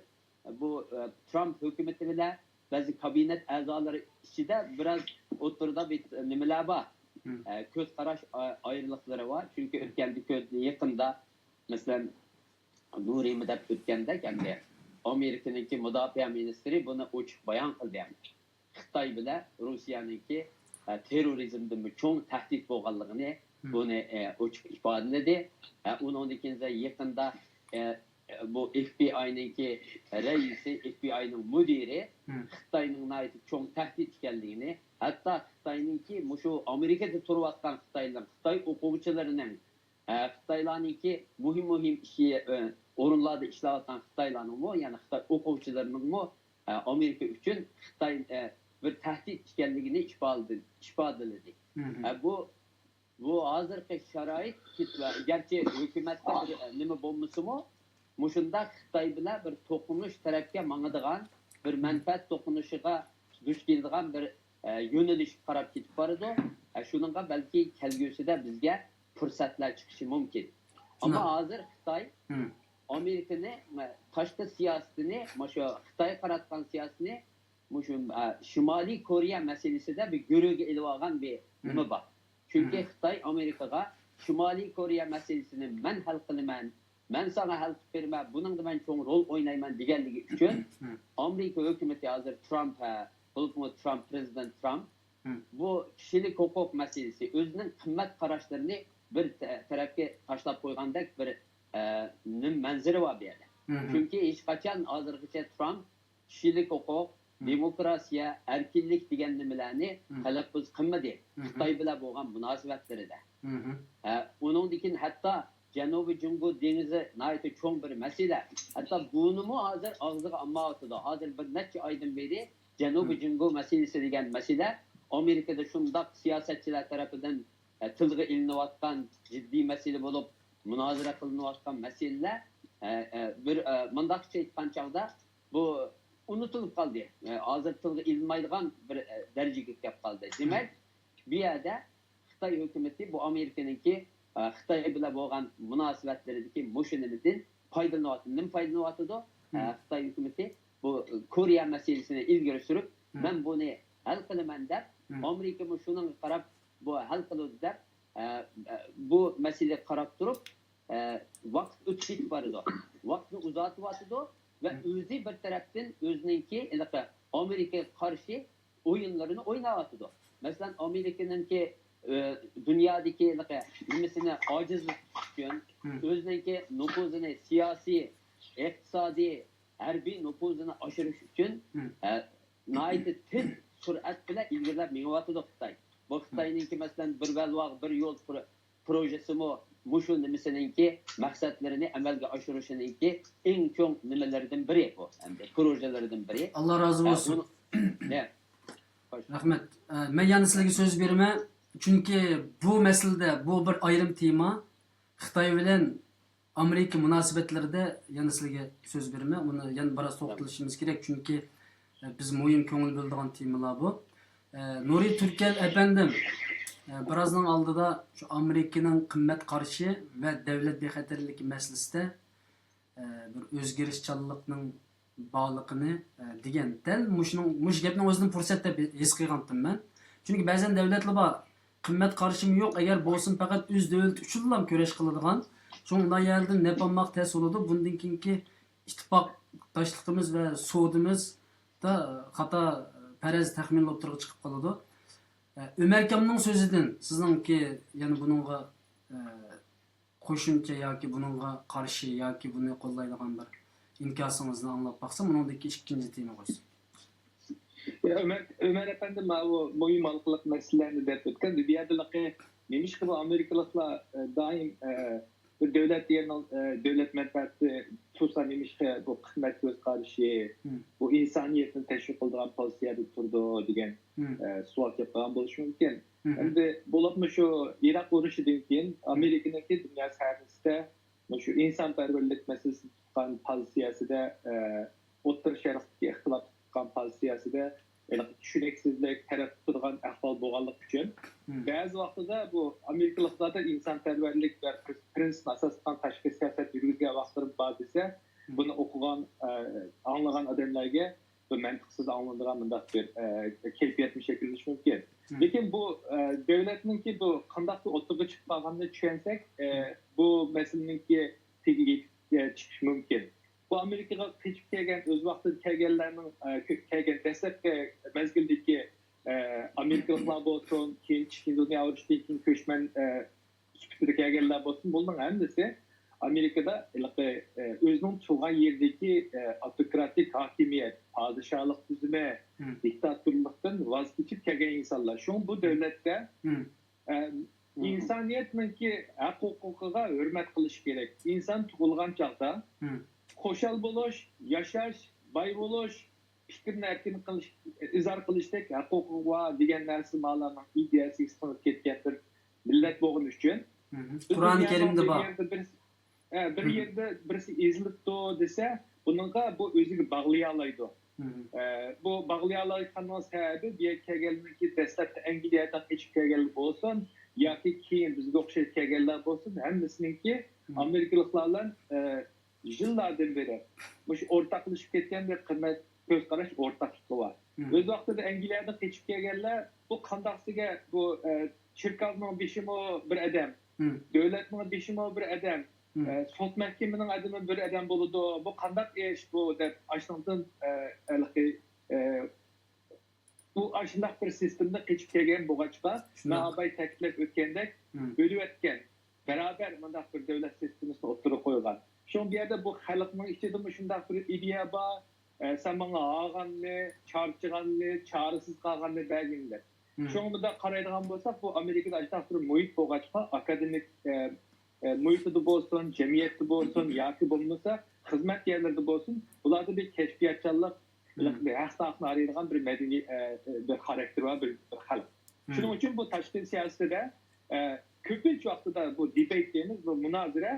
بۇ، ئە، ترامپ ھۆكۈمىتى بىلەن بەزى كابىنېت ئەزالىرى ئىچىدە بىراز ئوتتۇرىدا بىر نېمىلەر بار. ئە، كۆز قاراش ئا-، ئايرىلىقلىرى بار. چۈنكى ئۆتكەندە كۆ-، يېقىندا، مەسىلەن، نۇرىما دەپ ئۆتكەندەك، ئەمدى ئامېرىكىنىڭكى مۇداپىئە مىنىستىرى بۇنى ئوچۇق بايان قىلدى. خىتاي بىلەن روسىيەنىڭكى، ئە، تېررورىزمدىنمۇ چوڭ تەھدىت بولغانلىقىنى بۇنى، ئە، ئوچۇق ئىپادىلىدى. ئە، ئۇنىڭدىن كېيىن يېقىندا، ئە، بۇ ئېف بى ئاينىڭكى رەئىسى، ئېف بى ئاينىڭ مۇدىرى خىتاينىڭ ناھايىتى چوڭ تەھدىت ئىكەنلىكىنى، ھەتتا خىتاينىڭكى مۇشۇ ئامېرىكىدا تۇرۇۋاتقان خىتايلار، خىتاي ئوقۇغۇچىلىرىنىڭ، ئە، خىتايلارنىڭكى مۇھىم، مۇھىم ئىشى، ئە، ئورۇنلاردا ئىشلەۋاتقان خىتايلارنىڭمۇ، يەنى خىتاي ئوقۇغۇچىلىرىنىڭمۇ، ئە، ئامېرىكا ئۈچۈن خىتاي، ئە، بىر تەھدىت ئىكەنلىكىنى ئىپادىلىدى. ئە، بۇ، بۇ ھازىرقى شارائىت، گەرچە ھۆكۈمەتتە بىر، ئە، نېمە بولمىسىمۇ، مۇشۇنداق خىتاي بىلەن بىر توقۇنۇش تەرەپكە ماڭىدىغان، بىر مەنپەئەت توقۇنۇشىغا دۇچ كېلىدىغان بىر، ئە، يۆنىلىشكە قاراپ كېتىپ بارىدۇ. ئە، شۇنىڭغا بەلكى كەلگۈسىدە بىزگە پۇرسەتلەر چىقىشى مۇمكىن. ئەمما ھازىر خىتاي ئامېرىكىنى، ئە، تاشقى سىياسىتىنى، مۇشۇ خىتايغا قاراتقان سىياسىتىنى مۇشۇ، ئە، شىمالىي كورېيە مەسىلىسىدە بىر گۆرۈگە ئېلىۋالغان بىر نېمە بار. چۈنكى خىتاي ئامېرىكىغا شىمالىي كورېيە مەسىلىسىنى مەن ھەل قىلىمەن، مەن ساڭا ھەل قىلىپ بېرىمەن، بۇنىڭدا مەن چوڭ رول ئوينايمەن دېگەنلىكى ئۈچۈن ئامېرىكا ھۆكۈمىتى ھازىر ترامپ، ھە، بولۇپمۇ ترامپ، پرېزىدېنت ترامپ بۇ كىشىلىك ھوقۇق مەسىلىسى، ئۆزىنىڭ قىممەت قاراشلىرىنى بىر تە-، تەرەپكە تاشلاپ قويغاندەك بىر، ئە، نېمە، مەنزىرە بار بۇ يەردە. چۈنكى ھېچقاچان ھازىرغىچە ترامپ كىشىلىك ھوقۇق، دېموكراتىيە، ئەركىنلىك دېگەن نېمىلەرنى تەلەپپۇز قىلمىدى خىتاي بىلەن بولغان مۇناسىۋەتلىرىدە. ھە، ئۇنىڭدىن كېيىن ھەتتا جەنۇبىي جۇڭگو دېڭىزى ناھايىتى چوڭ بىر مەسىلە. ھەتتا بۇنىمۇ ھازىر ئاغزىغا ئالمايۋاتىدۇ. ھازىر بىر نەچچە ئايدىن بېرى جەنۇبىي جۇڭگو مەسىلىسى دېگەن مەسىلە ئامېرىكىدا شۇنداق سىياسەتچىلەر تەرىپىدىن ئە، تىلغا ئېلىنىۋاتقان جىددىي مەسىلە بولۇپ، مۇنازىرە قىلىنىۋاتقان مەسىلىلەر، ئە، ئە، بىر، ئە، مۇنداقچە ئېيتقان چاغدا، بۇ ئۇنتۇلۇپ قالدى. ئە، ھازىر تىلغا ئېلىنمايدىغان بىر، ئە، دەرىجىگە كەپ قالدى. دېمەك، بۇ يەردە خىتاي ھۆكۈمىتى بۇ ئامېرىكىنىڭكى، ئە، خىتاي بىلەن بولغان مۇناسىۋەتلىرىدىكى مۇشۇ نېمىدىن پايدىلىنىۋاتىدۇ. نېمە پايدىلىنىۋاتىدۇ؟ ئە، خىتاي ھۆكۈمىتى بۇ كورېيە مەسىلىسىنى ئىلگىرى سۈرۈپ، مەن بۇنى ھەل قىلىمەن دەپ، ئامېرىكىمۇ شۇنىڭغا قاراپ بۇ ھەل قىلىدۇ دەپ، ئە، ئە، بۇ مەسىلىگە قاراپ تۇرۇپ، ئە، ۋاقىت ئۆتۈپ كېتىپ بارىدۇ. ۋاقىتنى ئۇزارتىۋاتىدۇ ۋە ئۆزى بىر تەرەپتىن ئۆزىنىڭكى ھېلىقى ئامېرىكىغا قارشى ئويۇنلىرىنى ئويناۋاتىدۇ. مەسىلەن، ئامېرىكىنىڭكى، ئە، دۇنيادىكى ھېلىقى نېمىسىنى ئاجىزلىتىش ئۈچۈن، ئۆزىنىڭكى نوپۇزىنى، سىياسىي، ئىقتىسادىي، ھەربىي نوپۇزىنى ئاشۇرۇش ئۈچۈن، ئە، ناھايىتى تېز سۈرئەت بىلەن ئىلگىرىلەپ مېڭىۋاتىدۇ خىتاي. بۇ خىتاينىڭكى، مەسىلەن، بىر بەلباغ، بىر يول پرو-، پروژېسىمۇ مۇشۇ نېمىسىنىڭكى مەقسەتلىرىنى ئەمەلگە ئاشۇرۇشىنىڭكى ئەڭ چوڭ نېمىلىرىدىن بىرى بۇ، ئەمدى پروژېلىرىدىن بىرى. ئاللا رازى ھە، بولسۇن. ئۇنى-، ھە. خوش. رەھمەت. ئە، مەن يەنە سىلەرگە سۆز بېرىمەن. چۈنكى بۇ مەسىلىدە بۇ بىر ئايرىم تېما. خىتاي بىلەن ئامېرىكا مۇناسىۋەتلىرىدە يەنە سىلەرگە سۆز بېرىمەن. بۇنى يەنە بىراز توختىلىشىمىز كېرەك، چۈنكى، ئە، بىز مۇھىم كۆڭۈل بۆلىدىغان تېمىلار بۇ. ئە، نۇرى تۈركەل ئەپەندىم، ئە، بىرازنىڭ ئالدىدا شۇ ئامېرىكىنىڭ قىممەت قارىشى ۋە دەۋلەت بىخەتەرلىكى مەسىلىسىدە، ئە، بىر ئۆزگىرىشچانلىقنىڭ بارلىقىنى، ئە، دېگەن. دەل مۇشۇنىڭ، مۇشۇ گەپنىڭ ئۆزىدىن پۇرسەت دەپ ھېس قىلغانتىم مەن. چۈنكى بەزەن دەۋلەتلەر بار، قىممەت قارىشىمۇ يوق، ئەگەر بولسىمۇ پەقەت ئۆز دۆلىتى ئۈچۈنلا كۈرەش قىلىدىغان. شۇڭا ئۇنداق يەردىن نەپ ئالماق تەس بولىدۇ. بۇندىن كېيىنكى ئىتتىپاقداشلىقىمىز ۋە سودىمىزدا خاتا پەرەز تەخمىن ئوتتۇرىغا چىقىپ قالىدۇ. ئە، ئۆمەركامنىڭ سۆزىدىن سىزنىڭكى يەنە بۇنىڭغا، ئە، قوشۇمچە ياكى بۇنىڭغا قارشى ياكى بۇنى قوللايدىغان بىر ئىنكاسىڭىزنى ئاڭلاپ باقسام، ئۇنىڭدىن كېيىن ئىككىنچى تېما قويسام. يا، ئۆمەر، ئۆمەر ئەپەندى ماۋۇ مۇھىم ھالقىلىق مەسىلىلەرنى دەپ ئۆتكەن. بۇ يەردە نېمىشقا بۇ ئامېرىكىلىقلار، ئە، دائىم، ئە، بىر دۆلەت دېگەننىڭ، ئە، دۆلەت مەنپەئەتى تۇرسا، نېمىشقا بۇ قىممەت كۆز قارىشى، بۇ ئىنسانىيەتنى تەشۋىق قىلىدىغان پوزىتسىيەدە تۇرىدۇ دېگەن، ئە، سوئال كېلىپ قالغان بولۇشى مۇمكىن. ئەمدى بولۇپمۇ شۇ ئىراق ئۇرۇشىدىن كېيىن ئامېرىكىنىڭكى دۇنيا سەھنىسىدە مۇشۇ ئىنسانپەرۋەرلىك مەسىلىسىدە تۇتقان پوزىتسىيەسىدە، ئە، ئوتتۇرا شەرقتىكى ئىختىلاپتا تۇتقان پوزىتسىيەسىدە ھېلىقى چۈشىنىكسىزلىك، تەرەت تۇتىدىغان ئەھۋال بولغانلىقى ئۈچۈن، بەزى ۋاقتىدا بۇ ئامېرىكىلىقلاردا ئىنسانپەرۋەرلىك ۋە پرىنسىپنى ئاساس تۇتقان تاشقى سىياسەت يۈرگۈزگەن ۋاقىتلىرىمۇ بار دېسە، بۇنى ئوقۇغان، ئە، ئاڭلىغان ئادەملەرگە بىر مەنتىقسىز ئاڭلىنىدىغان مۇنداق بىر، ئە، كەيپىياتمۇ شەكىللىنىشى مۇمكىن. لېكىن بۇ، ئە، دۆلەتنىڭكى بۇ قانداق بىر ئوتتۇرىغا چىقىپ قالغانلىقىنى چۈشەنسەك، ئە، بۇ مەسىلىنىڭكى تېگىگە يېتىپ، ئە، چىقىشى مۇمكىن. بۇ ئامېرىكىغا قېچىپ كەلگەن، ئۆز ۋاقتىدا كەلگەنلەرنىڭ، ئە، كۆ-، كەلگەن دەسلەپكى مەزگىلدىكى، ئە، ئامېرىكىلىقلار بولسۇن، كېيىن ئىككىنچى دۇنيا ئۇرۇشىدىن كېيىن كۆچمەن، ئە، سۈپىتىدە كەلگەنلەر بولسۇن، بۇلارنىڭ ھەممىسى ئامېرىكىدا ھېلىقى، ئە، ئۆزىنىڭ تۇغقان يېرىدىكى، ئە، ئاپتوكراتىك ھاكىمىيەت، پادىشاھلىق تۈزۈمى، دىكتاتورلۇقتىن ۋاز كېچىپ كەلگەن ئىنسانلار. شۇڭا بۇ دۆلەتتە، ئە، ئىنسانىيەتنىڭكى ھەق ھوقۇقىغا ھۆرمەت قىلىش كېرەك. ئىنسان تۇغۇلغان چاغدا خۇشال بولۇش، ياشاش، باي بولۇش، پىكرىنى ئەركىن قىلىش، ئىزھار قىلىشتەك ھەق ھوقۇقى بار دېگەن نەرسە مالارنىڭ ئىدىيەسىگە سىڭىپ كەتكەن بىر مىللەت بولغىنى ئۈچۈن، بۇ قۇرئان دۇنيانىڭ كەرىمدە بىر بار. يېرىدە بىرسى، ئە، بىر يېرىدە بىرسى ئېزىلىپتۇ دېسە، بۇنىڭغا بۇ ئۆزىگە باغلىيالايدۇ. ئە، بۇ باغلىيالايدىغاننىڭ سەۋەبى، بۇ يەرگە كەلگەنلىكى دەسلەپتە ئەنگلىيەدىن قېچىپ كەلگەنلەر بولسۇن ياكى كېيىن بىزگە ئوخشاش كەلگەنلەر بولسۇن، ھەممىسىنىڭكى ئامېرىكىلىقلار بىلەن، ئە، يىللاردىن بېرى مۇشۇ ئورتاقلىشىپ كەتكەن بىر قىممەت كۆز قاراش ئورتاقلىقى بار. ئۆز ۋاقتىدا ئەنگلىيەدىن قېچىپ كەلگەنلەر، بۇ قانداقسىگە بۇ، ئە، چېركاۋنىڭ بېشىمۇ بىر ئادەم، دۆلەتنىڭ بېشىمۇ بىر ئادەم، ئە، سوت مەھكىمىنىڭ ئادىمى بىر ئادەم بولىدۇ، بۇ قانداق ئىش بۇ دەپ ئاشۇنىڭدىن، ئە، ھېلىقى، ئە، بۇ ئاشۇنداق بىر سىستېمىدىن قېچىپ كەلگەن بولغاچقا، مەن ئاباي تەكىتلەپ ئۆتكەندەك، بۆلۈۋەتكەن، بەرابەر مۇنداق بىر دۆلەت سىستېمىسىنى ئوتتۇرىغا قويغان. شۇڭا بۇ يەردە بۇ خەلقنىڭ ئىچىدىمۇ شۇنداق بىر ئىدىيە بار، ئە، سەن ماڭا ھارغاننى، چارچىغاننى، چارىسىز قالغاننى بەرگىن دەپ. شۇڭا بۇنداق قارايدىغان بولساق، بۇ ئامېرىكىدا ئاشۇنداق بىر مۇھىت بولغاچقا، ئاكادېمىك، ئە، ئە، مۇھىتىدا بولسۇن، جەمئىيەتتە بولسۇن ياكى بولمىسا خىزمەت يەرلىرىدە بولسۇن، بۇلاردا بىر كەشپىياتچانلىق، بىر ھەق-ھوقۇقنى ئارايدىغان بىر مەدەنىي، ئە، بىر خاراكتېرى بار بىر، بىر خەلق. شۇنىڭ ئۈچۈن بۇ تاشقى سىياسىتىدە، ئە، كۆپىنچە ۋاقتىدا بۇ دېبەيت دەيمىز، بۇ مۇنازىرە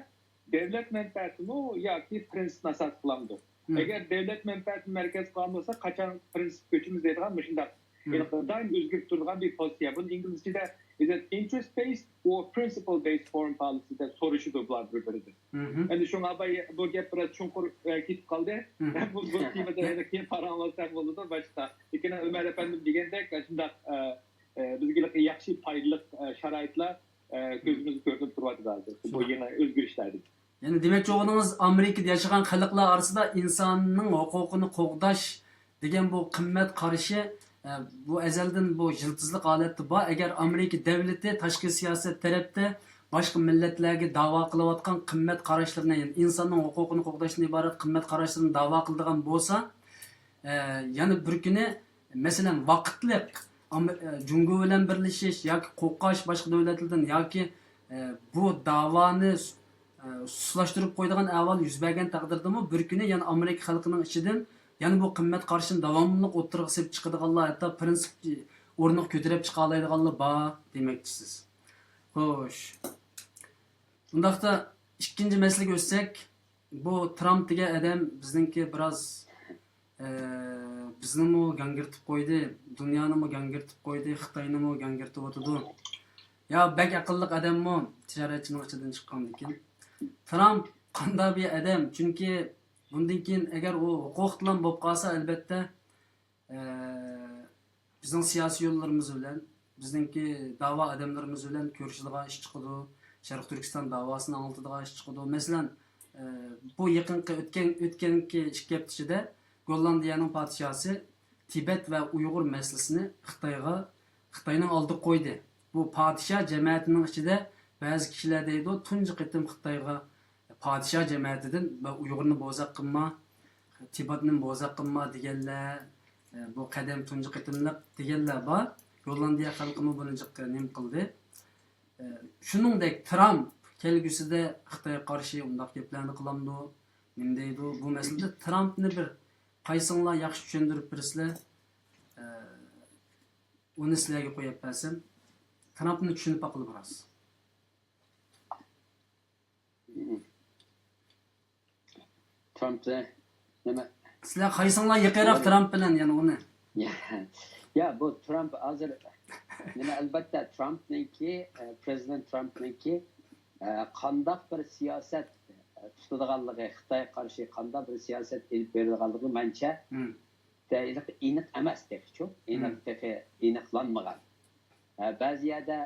دۆلەت مەنپەئەتىمۇ ياكى پىرىنسىپنى ئاساس قىلامدۇ؟ مم. ئەگەر دۆلەت مەنپەئەتىنى مەركەز قىلغان بولسا، قاچان پىرىنسىپ كۆچىمىز دەيدىغان مۇشۇنداق مم. دائىم ئۆزگىرىپ تۇرىدىغان بىر پوزىتسىيە. بۇنى ئىنگلىزچىدە is it interest based or principle based foreign policy دەپ سورىشىدۇ بۇلار بىر-بىرىدىن. مم. ئەمدى شۇڭا بۇ گەپ بىراز چوڭقۇر، ئە، كېتىپ قالدى. مم. بۇ، بۇ تېمىدا يەنە كېيىن پاراڭلاشساق بولىدۇ باشتا. لېكىن ئۆمەر ئەپەندىم دېگەندەك، شۇنداق، ئە، ئە، بىزگە ياخشى پايدىلىق، ئە، شارائىتلار، ئە، كۆزىمىزگە كۆرۈنۈپ تۇرۇۋاتىدۇ ھازىر. بۇ يېڭى ئۆزگىرىشلەردىن. يەنى دېمەكچى بولغىنىڭىز، ئامېرىكىدا ياشىغان خەلقلەر ئارىسىدا ئىنساننىڭ ھوقۇقىنى قوغداش دېگەن بۇ قىممەت قارىشى، ئە، بۇ ئەزەلدىن بۇ يىلتىزلىق ھالەتتە بار. ئەگەر ئامېرىكا دۆلىتى تاشقى سىياسەت تەرەپتە باشقا مىللەتلەرگە داۋا قىلىۋاتقان قىممەت قاراشلىرىنى، يەنى ئىنساننىڭ ھوقۇقىنى قوغداشتىن ئىبارەت قىممەت قاراشلىرىنى داۋا قىلىدىغان بولسا، ئە، يەنە بىر كۈنى، مەسىلەن، ۋاقىتلىق ئام-، ئە، جۇڭگو بىلەن بىرلىشىش ياكى قورقۇش باشقا دۆلەتلەردىن ياكى، ئە، بۇ داۋانى سۇ-، ئە، سۇسلاشتۇرۇپ قويىدىغان ئەھۋال يۈز بەرگەن تەقدىردىمۇ، بىر كۈنى يەنە ئامېرىكا خەلقىنىڭ ئىچىدىن يەنە بۇ قىممەت قارىشىنى داۋاملىق ئوتتۇرىغا سېلىپ چىقىدىغانلار، ھەتتا پىرىنسىپ ئورنىغا كۆتۈرۈپ چىقالايدىغانلار بار دېمەكچىسىز. خوش. ئۇنداقتا ئىككىنچى مەسىلىگە ئۆتسەك، بۇ ترامپ دېگەن ئادەم بىزنىڭكى بىراز، ئە، بىزنىمۇ گاڭگىرىتىپ قويدى، دۇنيانىمۇ گاڭگىرىتىپ قويدى، خىتاينىمۇ گاڭگىرىتىۋاتىدۇ. يا بەك ئەقىللىق ئادەممۇ، تىجارەتچىنىڭ ئىچىدىن چىققاندىكىن. ترامپ قانداق بىر ئادەم؟ چۈنكى بۇندىن كېيىن ئەگەر ئۇ ھوقۇقتىلا بولۇپ قالسا، ئەلبەتتە، ئە، بىزنىڭ سىياسىي يوللىرىمىز بىلەن، بىزنىڭكى داۋا ئادەملىرىمىز بىلەن كۆرۈشىدىغان ئىش چىقىدۇ، شەرقىي تۈركىستان داۋاسىنى ئاڭلىتىدىغان ئىش چىقىدۇ. مەسىلەن، ئە، بۇ يېقىنقى ئۆتكەن، ئۆتكەنكى ئىككى ھەپتە ئىچىدە گوللاندىيەنىڭ پادىشاھسى تىبەت ۋە ئۇيغۇر مەسىلىسىنى خىتايغا، خىتاينىڭ ئالدىغا قويدى. بۇ پادىشاھ جەمەتىنىڭ ئىچىدە بەزى كىشىلەر دەيدۇ، تۇنجى قېتىم خىتايغا پادىشاھ جەمەتىدىن بە ئۇيغۇرنى بوزەك قىلما، تىبەتنى بوزەك قىلما دېگەنلەر، بۇ قەدەم تۇنجى قېتىملىق دېگەنلەر بار. گوللاندىيە خەلقىمۇ بۇنى جىق نېمە قىلدى. شۇنىڭدەك ترامپ كەلگۈسىدە خىتايغا قارشى ئۇنداق گەپلەرنى قىلامدۇ، نېمە دەيدۇ؟ بۇ مەسىلىدە ترامپنى بىر قايسىڭلار ياخشى چۈشەندۈرۈپ بېرىسىلەر؟ ئۇنى سىلەرگە قويۇپ بەرسەم، ترامپنى چۈشىنىپ باققىلى بىراز. ترامپنى نېمە؟ سىلەر قايسىڭلار يېقىنراق ترامپ بىلەن يەنە ئۇنى؟ يا، يا، بۇ ترامپ ھازىر نېمە، ئەلبەتتە ترامپنىڭكى، ئە، پرېزىدېنت ترامپنىڭكى، ئە، قانداق بىر سىياسەت، ئە، تۇتىدىغانلىقى، خىتايغا قارشى قانداق بىر سىياسەت ئېلىپ بېرىدىغانلىقى مەنچە ھېلىقى ئېنىق ئەمەس تېخىچۇ، ئېنىق تېخى ئېنىقلانمىغان. ئە، بەزى يەردە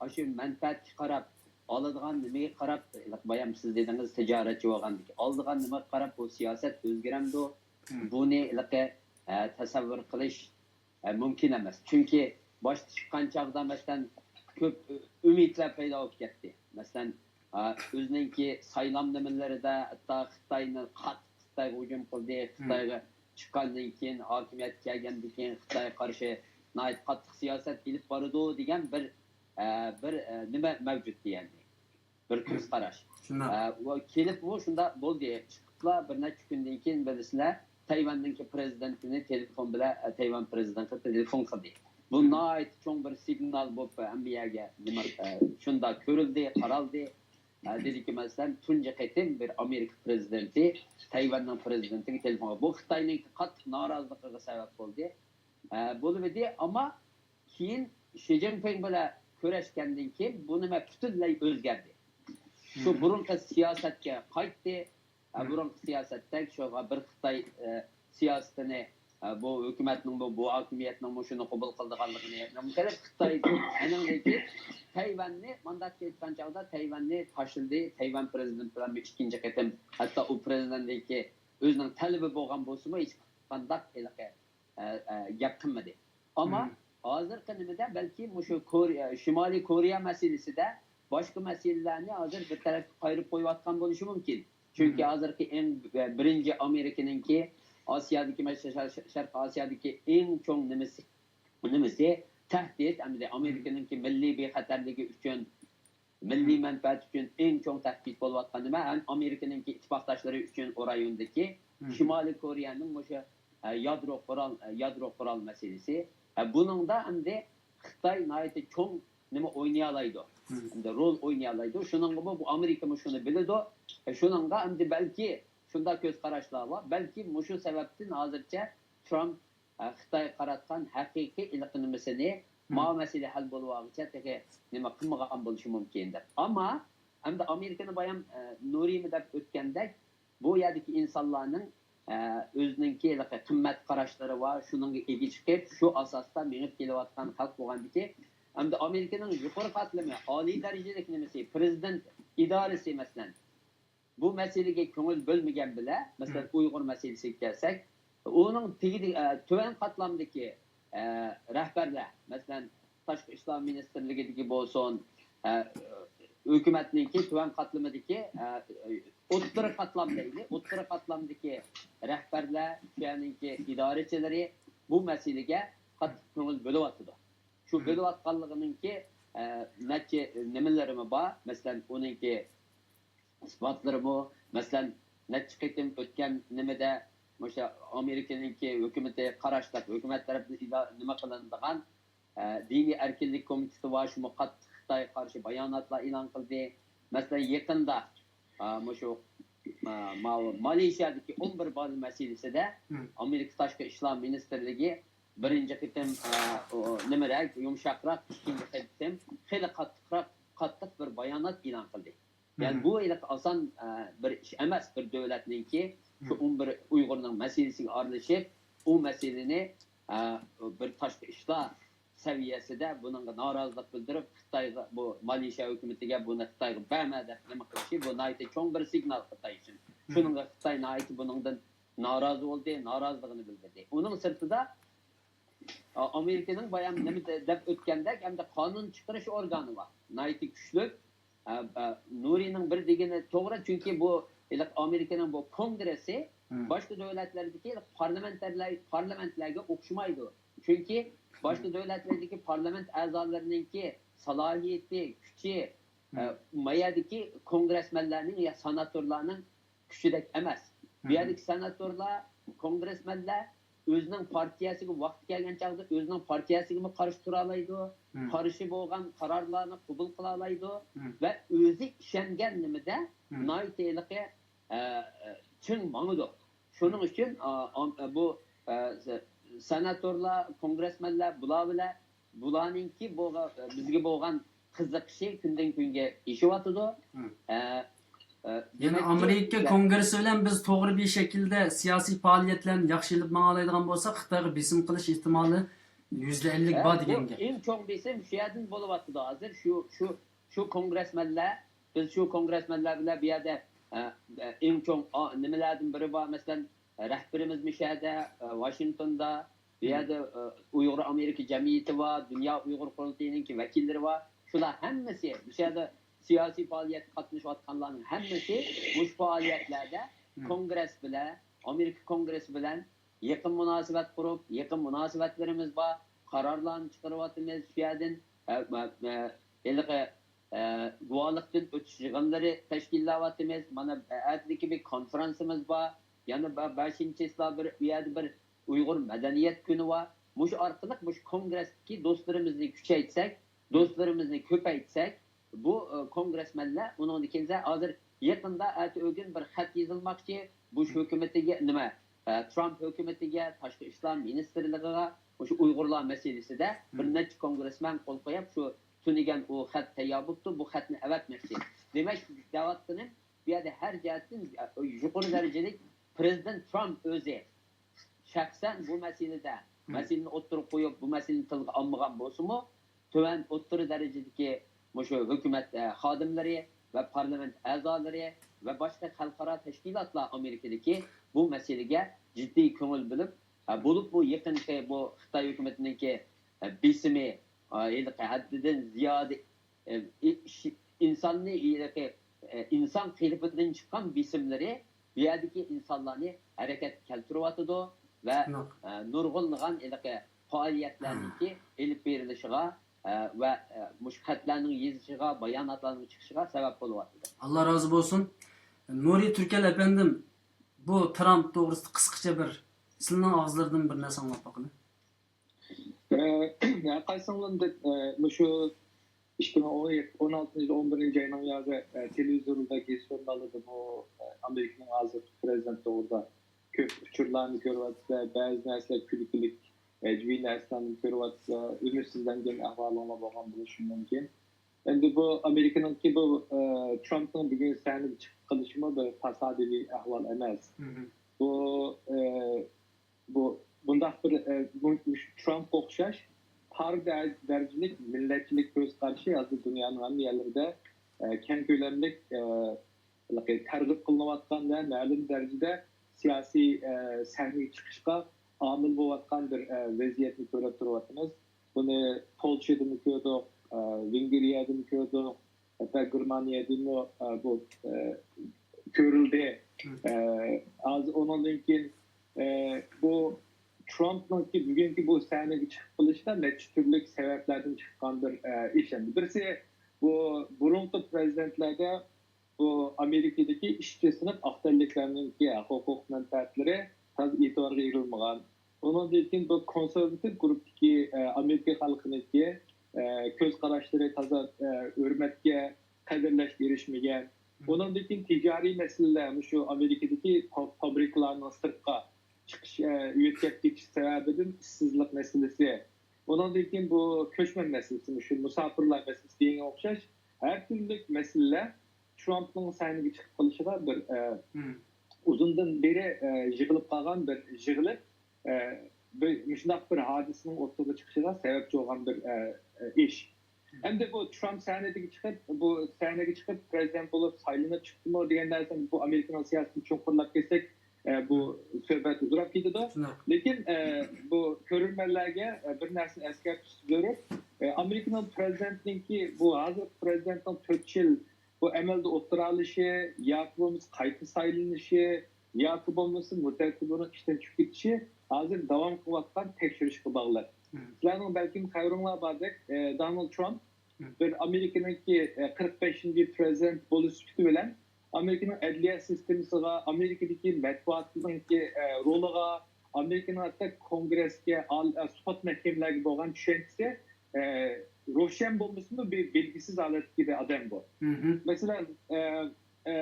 ئاشۇ مەنپەئەتكە قاراپ، ئالىدىغان نېمىگە قاراپ، ھېلىقى بايام سىز دېدىڭىز، تىجارەتچى بولغاندىكىن، ئالىدىغان نېمىگە قاراپ بۇ سىياسەت ئۆزگىرەمدۇ؟ بۇنى ھېلىقى، ئە، تەسەۋۋۇر قىلىش، ئە، مۇمكىن ئەمەس. چۈنكى باشتا چىققان چاغدا، مەسىلەن، كۆپ ئۈ-، ئۈمىدلەر پەيدا بولۇپ كەتتى. مەسىلەن، ئا، ئۆزىنىڭكى سايلام نېمىلىرىدە، ھەتتا خىتاينى قاتتىق خىتايغا ھۇجۇم قىلدى، خىتايغا چىققاندىن كېيىن، ھاكىمىيەتكە كەلگەندىن كېيىن خىتايغا قارشى ناھايىتى قاتتىق سىياسەت ئېلىپ بارىدۇ دېگەن بىر، ئە، بىر، ئە، نېمە مەۋجۇت دېگەندى. بىر كۆز قاراش. شۇنداق. ئە، ئۇ كېلىپمۇ شۇنداق بولدى. چىقىپلا بىر نەچچە كۈندىن كېيىن بىلىسىلەر، تەيۋەننىڭكى پرېزىدېنتىنى تېلېفون بىلەن، ئە، تەيۋەن پرېزىدېنتىغا تېلېفون قىلدى. بۇ ناھايىتى چوڭ بىر سىگنال بولۇپ ھەممە يەرگە نېمە، ئە، شۇنداق كۆرۈلدى، قارالدى. ئە، دېدىكى، مەسىلەن، تۇنجى قېتىم بىر ئامېرىكا پرېزىدېنتى تەيۋەننىڭ پرېزىدېنتىگە تېلېفون قىلدى. بۇ خىتاينىڭ قاتتىق نارازىلىقىغا سەۋەب بولدى. ئە، بولۇۋىدى، ئەمما كېيىن شى جىنپىڭ بىلەن كۆرۈشكەندىن كېيىن بۇ نېمە پۈتۈنلەي ئۆزگەردى. شۇ بۇرۇنقى سىياسەتكە قايتتى. ئە، بۇرۇنقى سىياسەتتەك شۇغا بىر خىتاي، ئە، سىياسىتىنى، ئە، بۇ ھۆكۈمەتنىڭمۇ، بۇ ھاكىمىيەتنىڭمۇ شۇنى قوبۇل قىلىدىغانلىقىنى نېمە قىلىپ، خىتاي ئەنىڭدىن كېيىن تەيۋەننى مانداق ئېيتقان چاغدا تەيۋەننى تاشلىدى. تەيۋەن پرېزىدېنتى بىلەن بىر ئىككىنچى قېتىم، ھەتتا ئۇ پرېزىدېنتنىڭكى ئۆزىنىڭ تەلىپى بولغان بولسىمۇ، ھېچقانداق ھېلىقى ئە، ئە، گەپ قىلمىدى. ئەمما ھازىرقى نېمىدە بەلكى مۇشۇ كورېيە، شىمالىي كورېيە مەسىلىسىدە باشقا مەسىلىلەرنى ھازىر بىر تەرەپكە قايرىپ قويۇۋاتقان بولۇشى مۇمكىن. چۈنكى ھازىرقى ئەڭ، ئە، بىرىنچى ئامېرىكىنىڭكى ئاسىيادىكى، مەسىلەن، شەر-، شەرقىي ئاسىيادىكى ئەڭ چوڭ نېمىسى، نېمىسى تەھدىت، ئەمدى ئامېرىكىنىڭكى مىللىي بىخەتەرلىكى ئۈچۈن مىللىي مەنپەئەت ئۈچۈن ئەڭ چوڭ تەھدىت بولۇۋاتقان نېمە؟ ھەم ئامېرىكىنىڭكى ئىتتىپاقداشلىرى ئۈچۈن ئۇ رايوندىكى شىمالىي كورېيەنىڭ مۇشۇ، ئە، يادرو قورال، ئە، يادرو قورال مەسىلىسى. ئە، بۇنىڭدا ئەمدى خىتاي ناھايىتى چوڭ، نېمە ئوينىيالايدۇ، ھەمدە رول ئوينىيالايدۇ. شۇنىڭغىمۇ بۇ ئامېرىكىمۇ شۇنى بىلىدۇ. شۇنىڭغا ئەمدى بەلكى شۇنداق كۆز قاراشلار بار، بەلكى مۇشۇ سەۋەبتىن ھازىرچە ترامپ، ئە، خىتايغا قاراتقان ھەقىقىي ئىلقىنمىسىنى، ماۋۇ مەسىلە ھەل بولۇۋالغۇچە تېخى نېمە قىلمىغان بولۇشى مۇمكىن دەپ. ئەمما ئەمدى ئامېرىكىنى بايام، ئە، نۇرىمۇ دەپ ئۆتكەندەك، بۇ يەردىكى ئىنسانلارنىڭ، ئە، ئۆزىنىڭكى ھېلىقى قىممەت قاراشلىرى بار، شۇنىڭغا ئىگە چىقىپ، شۇ ئاساستا مېڭىپ كېلىۋاتقان خەلق بولغاندىكى، ئەمدى ئامېرىكىنىڭ يۇقىرى قاتلىمى، ئالىي دەرىجىلىك نېمىسى، پرېزىدېنت ئىدارىسى، مەسىلەن، بۇ مەسىلىگە كۆڭۈل بۆلمىگەن بىلەن، مەسىلەن، ئۇيغۇر مەسىلىسىگە كەلسەك، ئۇنىڭ تېگىدە، ئە، تۆۋەن قاتلامدىكى، ئە، رەھبەرلەر، مەسىلەن، تاشقى ئىشلار مىنىستىرلىكىدىكى بولسۇن، ئە، ھۆكۈمەتنىڭكى تۆۋەن قاتلىمىدىكى، ئە، ئوتتۇرا قاتلام دەيلى، ئوتتۇرا قاتلامدىكى رەھبەرلەر، شۇ يەرنىڭكى ئىدارىچىلىرى بۇ مەسىلىگە قاتتىق كۆڭۈل بۆلۈۋاتىدۇ. شۇ بۆلۈۋاتقانلىقىنىڭكى، ئە، نەچچە نېمىلىرىمۇ بار. مەسىلەن، ئۇنىڭكى ئىسپاتلىرىمۇ، مەسىلەن، نەچچە قېتىم ئۆتكەن نېمىدە، مۇشۇ ئامېرىكىنىڭكى ھۆكۈمىتى قاراشلىق، ھۆكۈمەت تەرەپىدىن ئىدا-، نېمە قىلىنىدىغان، ئە، دىنىي ئەركىنلىك كومىتېتى بار، شۇمۇ قاتتىق خىتايغا قارشى باياناتلار ئېلان قىلدى. مەسىلەن، يېقىندا، ئە، مۇشۇ، ئە، ماۋۇ مالېيشىيادىكى ئون بىر بالا مەسىلىسىدە ئامېرىكا تاشقى ئىشلار مىنىستىرلىكى بىرىنچى قېتىم، ئە، ئۇ، نېمىرەك، يۇمشاقراق، ئىككىنچى قېتىم خېلى قاتتىقراق، قاتتىق بىر بايانات ئېلان قىلدى. يەنى بۇ ھېلىقى ئاسان، ئە، بىر ئىش ئەمەس، بىر دۆلەتنىڭكى شۇ ئون بىر ئۇيغۇرنىڭ مەسىلىسىگە ئارىلىشىپ، ئۇ مەسىلىنى، ئە، بىر تاشقى ئىشلار سەۋىيەسىدە بۇنىڭغا نارازىلىق بىلدۈرۈپ، خىتايغا، بۇ مالېيشىيا ھۆكۈمىتىگە بۇنى خىتايغا بەرمە دەپ نېمە قىلىشى، بۇ ناھايىتى چوڭ بىر سىگنال خىتاي ئۈچۈن. شۇنىڭغا خىتاي ناھايىتى بۇنىڭدىن نارازى بولدى، نارازىلىقىنى بىلدۈردى. ئۇنىڭ سىرتىدا، ئامېرىكىنىڭ بايام نېمە دە-، دەپ ئۆتكەندەك، ئەمدى قانۇن چىقىرىش ئورگانى بار. ناھايىتى كۈچلۈك. ئە، ئە، نۇرىنىڭ بىر دېگىنى توغرا، چۈنكى بۇ ھېلىقى ئامېرىكىنىڭ بۇ كونگرېسسى باشقا دۆلەتلەردىكى پارلامېنتلەر، پارلامېنتلەرگە ئوخشىمايدۇ. چۈنكى باشقا دۆلەتلەردىكى پارلامېنت ئەزالىرىنىڭكى سالاھىيىتى، كۈچى، ئە، ما يەردىكى كونگرېسمېنلەرنىڭ يا سېناتورلارنىڭ كۈچىدەك ئەمەس. بۇ يەردىكى سېناتورلار، كونگرېسمېنلەر ئۆزىنىڭ پارتىيەسىگە ۋاقتى كەلگەن چاغدا ئۆزىنىڭ پارتىيەسىگىمۇ قارشى تۇرالايدۇ، قارشى بولغان قارارلارنى قوبۇل قىلالايدۇ ۋە ئۆزى ئىشەنگەن نېمىدە ناھايىتى ھېلىقى، ئە، ئە، چىڭ ماڭىدۇ. شۇنىڭ ئۈچۈن، ئا، ئام-، ئە، بۇ، ئە، سە-، سېناتورلار، كونگرېسمېنلەر بۇلار بىلەن بۇلارنىڭكى بولغا-، بىزگە بولغان قىزىقىشى كۈندىن كۈنگە ئېشىۋاتىدۇ. ئە، ئە، يەنى دېمەك، ئامېرىكا كونگرېسسى بىلەن بىز توغرا بىر شەكىلدە سىياسىي پائالىيەتلەرنى ياخشى ئېلىپ ماڭالايدىغان بولساق، خىتايغا بېسىم قىلىش ئېھتىمالى يۈزدە ئەللىك بار دېگەن گەپ. ئەڭ چوڭ بېسىم شۇ يەردىن بولۇۋاتىدۇ ھازىر. شۇ، شۇ، شۇ كونگرېسمېنلەر، بىز شۇ كونگرېسمېنلەر بىلەن بۇ يەردە، ئە، ئە، ئەڭ چوڭ، ئا، نېمىلەردىن بىرى بار، مەسىلەن، رەھبىرىمىز مۇشۇ يەردە، ئە، ۋاشىنگتوندا، بۇ يەردە، ئە، ئۇيغۇر ئامېرىكا جەمئىيىتى بار، دۇنيا ئۇيغۇر قۇرۇلتىيىنىڭكى ۋەكىللىرى بار. شۇلار ھەممىسى، مۇشۇ يەردە سىياسىي پائالىيەتكە قاتنىشىۋاتقانلارنىڭ ھەممىسى مۇشۇ پائالىيەتلەردە كونگرېس بىلەن، ئامېرىكا كونگرېسى بىلەن يېقىن مۇناسىۋەت قۇرۇپ، يېقىن مۇناسىۋەتلىرىمىز بار، قارارلارنى چىقىرىۋاتىمىز. شۇ يەردىن، ئە، ئە، ئە، ھېلىقى ئە، گۇۋاھلىقتىن ئۆتۈش يىغىنلىرى تەشكىللەۋاتىمىز. مانا، ئەتىدىكى بىر كونفرانسىمىز بار. يەنە بە-، بەشىنچى چىسلا بىر، ئۇ يەردە بىر ئۇيغۇر مەدەنىيەت كۈنى بار. مۇشۇ ئارقىلىق مۇشۇ كونگرېستىكى دوستلىرىمىزنى كۈچەيتسەك، دوستلىرىمىزنى كۆپەيتسەك، بۇ، ئە، كونگرېسمېنلەر ئۇنىڭدىن كېيىن ھازىر يېقىندا ئەتە ئۆگۈن بىر خەت يېزىلماقچى. بۇش ھۆكۈمىتىگە، نېمە، ئە، ترامپ ھۆكۈمىتىگە، تاشقى ئىشلار مىنىستىرلىقىغا مۇشۇ ئۇيغۇرلار مەسىلىسىدە بىر نەچچە كونگرېسمېن قول قويۇپ، شۇ تۈنۈگۈن ئۇ خەت تەييار بوپتۇ، بۇ خەتنى ئەۋەتمەكچى. دېمەك، دەۋاتقىنىم، بۇ يەردە ھەر جەھەتتىن، ئە، يۇقىرى دەرىجىلىك پرېزىدېنت ترامپ ئۆزى شەخسەن بۇ مەسىلىدە، مەسىلىنى ئوتتۇرىغا قويۇپ، بۇ مەسىلىنى تىلغا ئالمىغان بولسىمۇ، تۆۋەن ئوتتۇرا دەرىجىدىكى مۇشۇ ھۆكۈمەت، ئە، خادىملىرى ۋە پارلامېنت ئەزالىرى ۋە باشقا خەلقئارا تەشكىلاتلار ئامېرىكىدىكى بۇ مەسىلىگە جىددىي كۆڭۈل بۆلۈپ، ئە، بولۇپ بۇ يېقىنقى بۇ خىتاي ھۆكۈمىتىنىڭكى، ئە، بېسىمى، ئە، ھېلىقى ھەددىدىن زىيادە، ئە، ئى-، ئىش-، ئىنساننى ھېلىقى، ئە، ئىنسان قېلىپىدىن چىققان بېسىملىرى بۇ يەردىكى ئىنسانلارنى ھەرىكەتكە كەلتۈرۈۋاتىدۇ ۋە، ئە، نۇرغۇنلىغان ھېلىقى پائالىيەتلەرنىڭكى ئېلىپ بېرىلىشىغا، ئە، ۋە، ئە، مۇشۇ خەتلەرنىڭ يېزىشىغا، باياناتلارنىڭ چىقىشىغا سەۋەب بولۇۋاتىدۇ. ئاللا رازى بولسۇن. نۇرى تۈركەل ئەپەندىم، بۇ ترامپ توغرىسىدا قىسقىچە بىر سىلىنىڭ ئاغزىلىرىدىن بىر نەرسە ئاڭلاپ باقىلى. ئە، ھەرقايسىڭلاردىن، ئە، مۇشۇ ئىككى مىڭ ئون ئالتىنچى يىل ئون بىرىنچى ئاينىڭ يازى، ئە، تېلېۋىزوردا، گېزىت ژۇرنالىدا بۇ، ئە، ئامېرىكىنىڭ ھازىرقى پرېزىدېنت توغرىدا كۆپ ئۇچۇرلارنى كۆرۈۋاتىسىلەر، بەزى نەرسىلەر كۈلكىلىك، ئەجەبىي نەرسىلەرنى كۆرۈۋاتىسىلەر، ئۈمىدسىزلەنگەن ئەھۋالىڭلار بولغان بولۇشى مۇمكىن. ئەمدى بۇ ئامېرىكىنىڭكى بۇ، ئە، ترامپنىڭ بۈگۈن سەھنىگە چىقىپ قېلىشىمۇ بىر تاسادىپىي ئەھۋال ئەمەس. بۇ، ئە، بۇ، بۇنداق بىر، ئە، بۇ، ترامپقا ئوخشاش تار دەرىجىلىك مىللەتچىلىك كۆز قارىشى ھازىر دۇنيانىڭ ھەممە يەرلىرىدە، ئە، كەڭ كۆلەملىك، ئە، ھېلىقى تەرغىب قىلىنىۋاتقان ۋە مەلۇم دەرىجىدە سىياسىي، ئە، سەھنىگە چىقىشقا ئامىل بولۇۋاتقان بىر، ئە، ۋەزىيەتنى كۆرۈپ تۇرۇۋاتىمىز. بۇنى پولشىدىمۇ كۆردۇق، ئە، ۋېنگرىيەدىمۇ كۆردۇق، ھەتتا گېرمانىيەدىمۇ، ئە، بۇ، ئە، كۆرۈلدى. ئە، ھازىر ئۇنىڭدىن كېيىن، ئە، بۇ ترامپنىڭكى بۈگۈنكى بۇ سەھنىگە چىقىپ قېلىشىدا نەچچە تۈرلۈك سەۋەبلەردىن چىققان بىر، ئە، ئىش. ئەمدى بىرسى، بۇ بۇرۇنقى پرېزىدېنتلەردە بۇ ئامېرىكىدىكى ئىشچى سىنىپ ئاق تەنلىكلەرنىڭكى ھەق-ھوقۇق مەنپەئەتلىرى تازا ئېتىبارغا ئېلىنمىغان. ئۇنىڭدىن كېيىن بۇ كونسېرۋاتىپ گۇرۇپپىدىكى، ئە، ئامېرىكا خەلقىنىڭكى، ئە، كۆز قاراشلىرى تازا، ئە، ھۆرمەتكە، قەدىرلەشكە ئېرىشمىگەن. ئۇنىڭدىن كېيىن تىجارىي مەسىلىلەر، مۇشۇ ئامېرىكىدىكى فا-، فابرىكىلارنىڭ سىرتقا چىقىش، ئە، يۆتكەپ كېتىش سەۋەبىدىن ئىشسىزلىق مەسىلىسى. ئۇنىڭدىن كېيىن بۇ كۆچمەن مەسىلىسى، مۇشۇ مۇساپىرلار مەسىلىسى دېگەنگە ئوخشاش ھەر تۈرلۈك مەسىلىلەر ترامپنىڭ سەھنىگە چىقىپ قېلىشىغا بىر، ئە، ئۇزۇندىن بېرى، ئە، يىغىلىپ قالغان بىر يىغىلىپ، ئە، بىر مۇشۇنداق بىر ھادىسىنىڭ ئوتتۇرىغا چىقىشىغا سەۋەبچى بولغان بىر، ئە، ئە، ئىش. ئەمدى بۇ ترامپ سەھنىگە چىقىپ، بۇ سەھنىگە چىقىپ پرېزىدېنت بولۇپ سايلىنىپ چىقتىمۇ دېگەن نەرسە بۇ ئامېرىكىنىڭ سىياسىتىنى چوڭقۇرلاپ كەتسەك، ئە، بۇ سۆھبەت ئۇزىراپ كېتىدۇ. لېكىن، ئە، بۇ كۆرۈرمەنلەرگە، ئە، بىر نەرسىنى ئەسكەرتىش زۆرۈر. ئە، ئامېرىكىنىڭ پرېزىدېنتىنىڭكى، بۇ ھازىرقى پرېزىدېنتنىڭ تۆت يىل بۇ ئەمەلدە ئولتۇرالىشى ياكى بولمىسا قايتا سايلىنىشى ياكى بولمىسا مۇددەتتە بۇنىڭ ئىشتىن چۈشۈپ كېتىشى ھازىر داۋام قىلىۋاتقان تەكشۈرۈشكە باغلىق. سىلەرنىڭ بەلكىم خەۋىرىڭلار باردەك، ئە، دونالد ترامپ بىر ئامېرىكىنىڭكى، ئە، قىرىق بەشىنچى پرېزىدېنت بولۇش سۈپىتى بىلەن ئامېرىكىنىڭ ئەدلىيە سىستېمىسىغا، ئامېرىكىدىكى مەتبۇئاتنىڭكى، ئە، رولىغا، ئامېرىكىنىڭ ھەتتا كونگرېسكە، ئال-، ئە، سوت مەھكىمىلەرگە بولغان چۈشەنچىسى، ئە، روشەن بولمىسىمۇ، بىر بەلگىسىز ھالەتتىكى بىر ئادەم بۇ. مەسىلەن، ئە، ئە،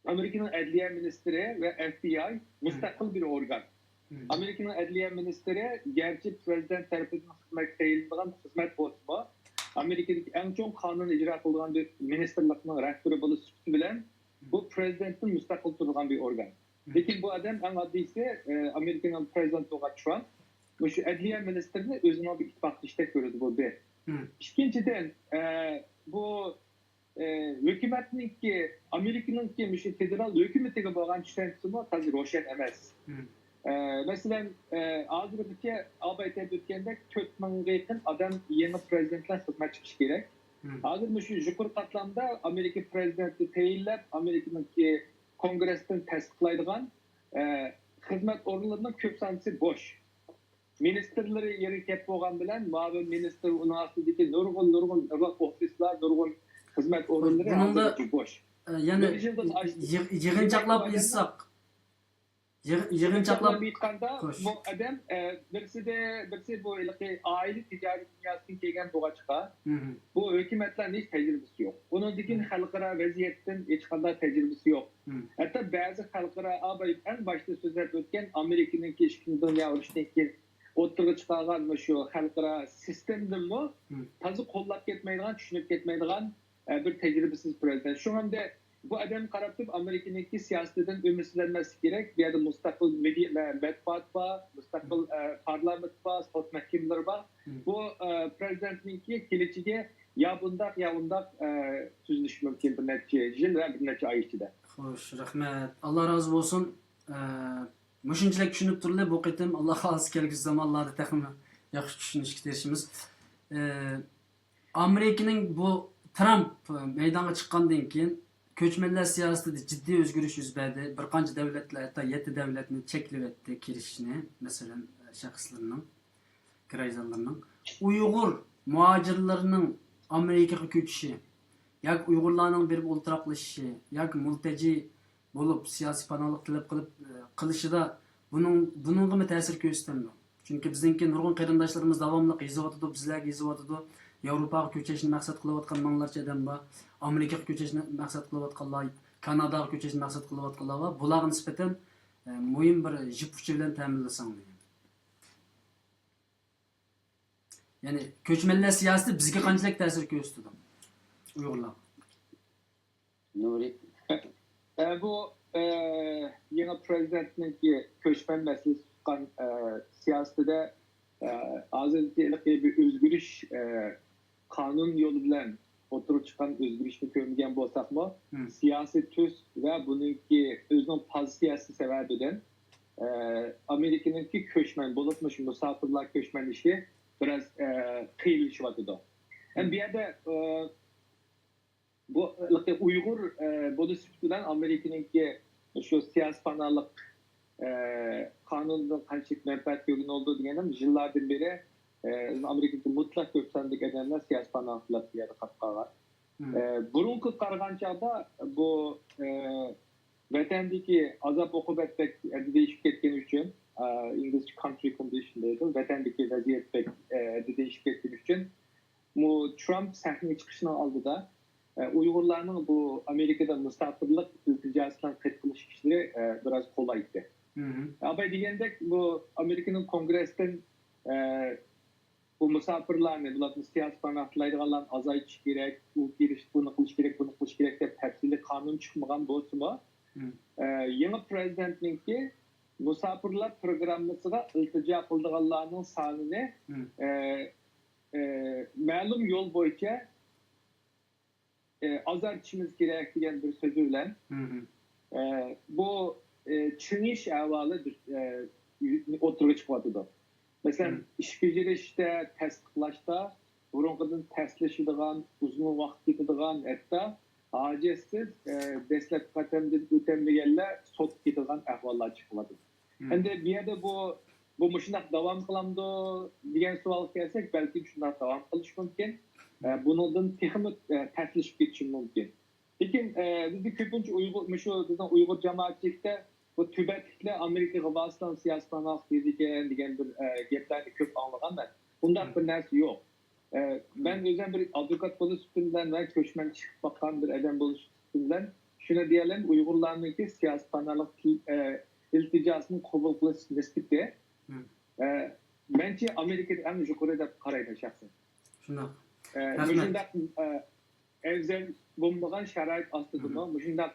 ئامېرىكىنىڭ ئەدلىيە مىنىستىرى ۋە ئەف بى ئاي مۇستەقىل بىر ئورگان. ئامېرىكىنىڭ ئەدلىيە مىنىستىرى گەرچە پرېزىدېنت تەرىپىدىن خىزمەتكە تەيىنلىنىدىغان خىزمەت بولسىمۇ، ئامېرىكىدىكى ئەڭ چوڭ قانۇن ئىجرا قىلىدىغان بىر مىنىستىرلىقنىڭ رەھبىرى بولۇش سۈپىتى بىلەن بۇ پرېزىدېنتتىن مۇستەقىل تۇرىدىغان بىر ئورگان. لېكىن بۇ ئادەم ئەڭ ئاددىيسى، ئە، ئامېرىكىنىڭ پرېزىدېنتى بولغان ترامپ مۇشۇ ئەدلىيە مىنىستىرىنى ئۆزىنىڭ بىر ئىتتىپاقدىشىدەك كۆرىدۇ، بۇ بىر. ئىككىنچىدىن، ئە، بۇ ئى، ھۆكۈمەتنىڭكى، ئامېرىكىنىڭكى مۇشۇ فېدېرال ھۆكۈمىتىگە بولغان چۈشەنچىسىمۇ تازا روشەن ئەمەس. ئى، مەسىلەن، ئى، ھازىرغىچە ئاباي ئېيتىپ ئۆتكەندەك، تۆت مىڭغا يېقىن ئادەم يېڭى پرېزىدېنت بىلەن خىزمەت چىقىشى كېرەك. ھازىر مۇشۇ يۇقىرى قاتلامدا ئامېرىكا پرېزىدېنتى تەيىنلەپ، ئامېرىكىنىڭكى كونگرېستىن تەستىقلايدىغان، ئى، خىزمەت ئورۇنلىرىنىڭ كۆپ سانىسى بوش. مىنىستىرلىرى يەرگە كەپ بولغان بىلەن، مۇئاۋىن مىنىستىر، ئۇنىڭ ئاستىدىكى نۇرغۇن، نۇرغۇن ئوفىسلار، نۇرغۇن خىزمەت ئورۇنلىرى بۇنىڭدا، ھازىرغىچە بوش. ئە، يەنە بىر يىلدىن ئاشتى. يىغ-، يىغىنچاقلاپ دېمەك، ئېيتساق، يىغ-، يىغىنچاقلاپ ئېيتقاندا، خوش. بۇ ئادەم، ئە، بىرسىدە، بىرسى بۇ ھېلىقى ئائىلە تىجارىي دۇنياسىدىن كەلگەن بولغاچقا، بۇ ھۆكۈمەتلەرنىڭ ھېچ تەجرىبىسى يوق. ئۇنىڭدىن كېيىن خەلقئارا ۋەزىيەتتىن ھېچقانداق تەجرىبىسى يوق. ھەتتا بەزى خەلقئارا، ئەڭ باشتا سۆزلەپ ئۆتكەن ئامېرىكىنىڭكى ئىككىنچى دۇنيا ئۇرۇشىدىن كېيىن ئوتتۇرىغا چىقارغان مۇشۇ خەلقئارا سىستېمىدىنمۇ تازا قوللاپ كەتمەيدىغان، چۈشىنىپ كەتمەيدىغان، ئە، بىر تەجرىبىسىز پرېزىدېنت. شۇڭا ئەمدى بۇ ئادەمگە قاراپ تۇرۇپ ئامېرىكىنىڭكى سىياسىتىدىن ئۈمىدسىزلەنمەسلىك كېرەك. بۇ يەردە مۇستەقىل مېدىيا، مە-، مەتبۇئات بار، مۇستەقىل، ئە، پارلامېنت بار، سوت مەھكىمىلىرى بار. بۇ، ئە، پرېزىدېنتنىڭكى كېلىچىكى يا بۇنداق، يا ئۇنداق، ئە، تۈزۈلۈشى مۇمكىن بىر نەچچە يىل ۋە بىر نەچچە ئاي ئىچىدە. خوش، رەھمەت. ئاللا رازى بولسۇن. ئە، مۇشۇنچىلىك چۈشىنىپ تۇرلى بۇ قېتىم. ئاللا خالىسا كەلگۈسى زامانلاردا تېخىمۇ ياخشى چۈشىنىشكە تىرىشىمىز. ئە، ئامېرىكىنىڭ بۇ ترامپ مەيدانغا چىققاندىن كېيىن كۆچمەنلەر سىياسىتىدە جىددىي ئۆزگىرىش يۈز بەردى. بىر قانچە دەۋلەتلەر، ھەتتا يەتتە دەۋلەتنى چەكلىۋەتتى كىرىشىشنى، مەسىلەن، شەخسلىرىنىڭ، گراژدانلىرىنىڭ. ئۇيغۇر مۇھاجىرلىرىنىڭ ئامېرىكىغا كۆچۈشى ياكى ئۇيغۇرلارنىڭ بېرىپ ئولتۇراقلىشىشى ياكى مۇلتەجى بولۇپ، سىياسىي پاناھلىق تەلەپ قىلىپ، قىلىشىدا بۇنىڭ، بۇنىڭغىمۇ تەسىر كۆرسىتەمدۇ؟ چۈنكى بىزنىڭكى نۇرغۇن قېرىنداشلىرىمىز داۋاملىق يېزىۋاتىدۇ، بىزلەرگە يېزىۋاتىدۇ. ياۋروپاغا كۆچۈشنى مەقسەت قىلىۋاتقان مىڭلارچە ئادەم بار. ئامېرىكىغا كۆچۈشنى مەقسەت قىلىۋاتقانلار، كاناداغا كۆچۈشنى مەقسەت قىلىۋاتقانلار بار. بۇلارغا نىسبەتەن، ئە، مۇھىم بىر جىپ ئۇچى بىلەن تەمىنلىسەڭ دېگەن. يەنى كۆچمەنلەر سىياسىتى بىزگە قانچىلىك تەسىر كۆرسىتىدۇ؟ ئۇيغۇرلارغا. نۇرى. ئە، بۇ، ئە، يېڭى پرېزىدېنتنىڭكى كۆچمەن مەسىلىسى تۇتقان، ئە، سىياسىتىدە، ئە، ھازىرقى ھېلىقى بىر ئۆزگىرىش، ئە، قانۇن يولى بىلەن ئوتتۇرىغا چىققان ئۆزگىرىشنى كۆرمىگەن بولساقمۇ، مم. سىياسىي تۈس ۋە بۇنىڭكى ئۆزىنىڭ پوزىتسىيەسى سەۋەبىدىن، ئە، ئامېرىكىنىڭكى كۆچمەن، بولۇپمۇ شۇ مۇساپىرلار كۆچمەن ئىشى بىراز، ئە، قىيىنلىشىۋاتىدۇ. ھەم بۇ يەردە، ئە، بۇ ھېلىقى ئۇيغۇر، ئە، بولۇش سۈپىتى بىلەن ئامېرىكىنىڭكى شۇ سىياسىي پاناھلىق، ئە، قانۇنىدىن قانچىلىك مەنپەئەت كۆرگىلى بولىدۇ دېگەندە، يىللاردىن بېرى، ئە، ئامېرىكىدىكى مۇتلەق كۆپ ساندىكى ئادەملەر سىياسىي پاناھلىق تىلەپ بۇ يەردە قاپقالغان. مم. ئە، بۇرۇنقى قارىغان چاغدا بۇ، ئە، ۋەتەندىكى ئازاب ئوقۇبەت بەك ھەددىدىن ئېشىپ كەتكەن ئۈچۈن، ئە، ئىنگلىزچە country condition دەيدۇ، ۋەتەندىكى ۋەزىيەت بەك، ئە، ھەددىدىن ئېشىپ كەتكەن ئۈچۈن، بۇ ترامپ سەھنىگە چىقىشىنىڭ ئالدىدا، ئە، ئۇيغۇرلارنىڭ بۇ ئامېرىكىدا مۇساپىرلىق ئىلتىجاسى بىلەن قېتىق قىلىش ئىشلىرى، ئە، بىراز قولايدى. مم. ئاباي دېگەندەك، بۇ ئامېرىكىنىڭ كونگرېسىدىن، ئە، بۇ مۇساپىرلارنى، بۇلارنى سىياسىي پاناھ تىلەيدىغانلارنى ئازايتىش كېرەك، ئۇ كىرىش، بۇنى قىلىش كېرەك، بۇنى قىلىش كېرەك دەپ تەپسىلىي قانۇن چىقمىغان بولسىمۇ، مم. ئە، يېڭى پرېزىدېنتنىڭكى مۇساپىرلار پروگراممىسىغا ئىلتىجا قىلىدىغانلارنىڭ سانىنى، مم. ئە، ئە، مەلۇم يول بويىچە، ئە، ئازايتىشىمىز كېرەك دېگەن بىر سۆزى بىلەن، مم. ئە، بۇ، ئە، چىڭىيىش ئەھۋالى، ئە، ئوتتۇرىغا چىقىۋاتىدۇ. مەسىلەن، مم. ئىش بېجىرىشتە، تەستىقلاشتا بۇرۇنقىدىن تەسلىشىدىغان، ئۇزۇن ۋاقىت كېتىدىغان، ھەتتا ھاجەتسىز، ئە، دەسلەپكى قەدەمدىن ئۆتەلمىگەنلەر سوتقا كېتىدىغان ئەھۋاللار چىقىۋاتىدۇ. مم. ئەمدى بۇ يەردە بۇ، بۇ مۇشۇنداق داۋام قىلامدۇ دېگەن سوئالغا كەلسەك، بەلكىم شۇنداق داۋام قىلىشى مۇمكىن. ئە، بۇنىڭدىن تېخىمۇ، ئە، پەسلىشىپ كېتىشى مۇمكىن. لېكىن، ئە، بىزدە كۆپىنچە ئۇيغۇر، مۇشۇ بىزنىڭ ئۇيغۇر جامائەتچىلىكتە بۇ تۈبەتلىكلەر ئامېرىكىغا بارسىلا سىياسىي پاناھلىق بېرىدىكەن دېگەن بىر، ئە، گەپلەرنى كۆپ ئاڭلىغان مەن. ئۇنداق مم. بىر نەرسە يوق. ئە، مەن ئۆزۈم بىر ئادۋوكات بولۇش سۈپىتىم بىلەن ۋە كۆچمەن چىقىپ باققان بىر ئادەم بولۇش سۈپىتىم بىلەن شۇنى دېيەلەيمەن، ئۇيغۇرلارنىڭكى سىياسىي پاناھلىق تىل-، ئە، ئىلتىجاسىنى قوبۇل قىلىش نىسبىتى، مم. ئە، مەنچە ئامېرىكىدا ئەڭ يۇقىرى دەپ قارايمەن شەخسەن. شۇنداق. ئە، رەھمەت. مۇشۇنداق، ئە، ئەۋزەل بولمىغان شارائىت ئاستىدىمۇ، مم. مۇشۇنداق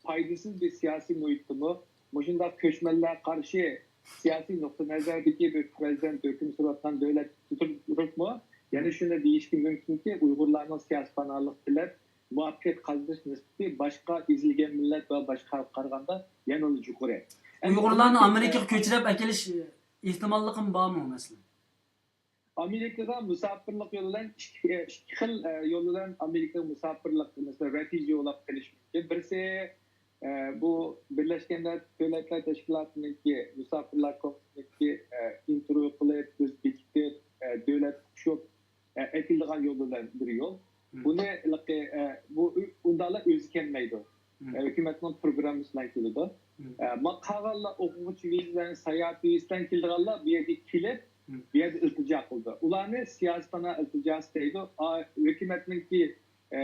پايدىسىز بىر سىياسىي مۇھىتتىمۇ، مۇشۇنداق كۆچمەنلەرگە قارشى سىياسىي نۇقتىئىنەزەردىكى بىر پرېزىدېنت ھۆكۈم سۈرۈۋاتقان دۆلەتتە تۇرۇپمۇ، يەنە شۇنى دېيىشكە مۇمكىنكى، ئۇيغۇرلارنىڭ سىياسىي پاناھلىق تىلەپ مۇۋەپپەقىيەت قازىنىش نىسبىتى باشقا ئېزىلگەن مىللەت ۋە باشقا خەلققە قارىغاندا يەنىلا يۇقىرى. ئەمدى ئۇيغۇرلارنى ئۇنىڭدىن ئامېرىكىغا كۆچۈرۈپ ئەكېلىش ئېھتىماللىقىمۇ بارمۇ، مەسىلەن؟ ئامېرىكىغا مۇساپىرلىق يولى بىلەن ئىككى، ئىككى خىل، ئە، يول بىلەن ئامېرىكىغا مۇساپىرلىق، مەسىلەن، رېفۇجى بولاپ قېلىش مۇمكىن. بىرسى، ئە، بۇ بىرلەشكەن دۆلەتلەر تەشكىلاتىنىڭكى مۇساپىرلار كومىتېتىنىڭكى، ئە، ئىنتېرۋيۇ قىلىپ، ئۆزى بېكىتىپ، ئە، دۆلەتكە قوشۇپ، ئە، ئەكېلىدىغان يولى بىلەن بىر يول. مم. بۇنى ھېلىقى، ئە، بۇ ئۇ-، ئۇنداقلا ئۆزى كەلمەيدۇ. مم. ئە، ھۆكۈمەتنىڭ پروگراممىسى بىلەن كېلىدۇ. مم. ئە، ما-، قالغانلار ئوقۇغۇچى ۋىزىسى بىلەن، ساياھەت ۋىزىسى بىلەن كېلىدىغانلار بۇ يەرگە كېلىپ، مم. بۇ يەردە ئىلتىجا قىلىدۇ. ئۇلارنى سىياسىي پاناھ ئىلتىجاسى دەيدۇ. ئا، ھۆكۈمەتنىڭكى، ئە،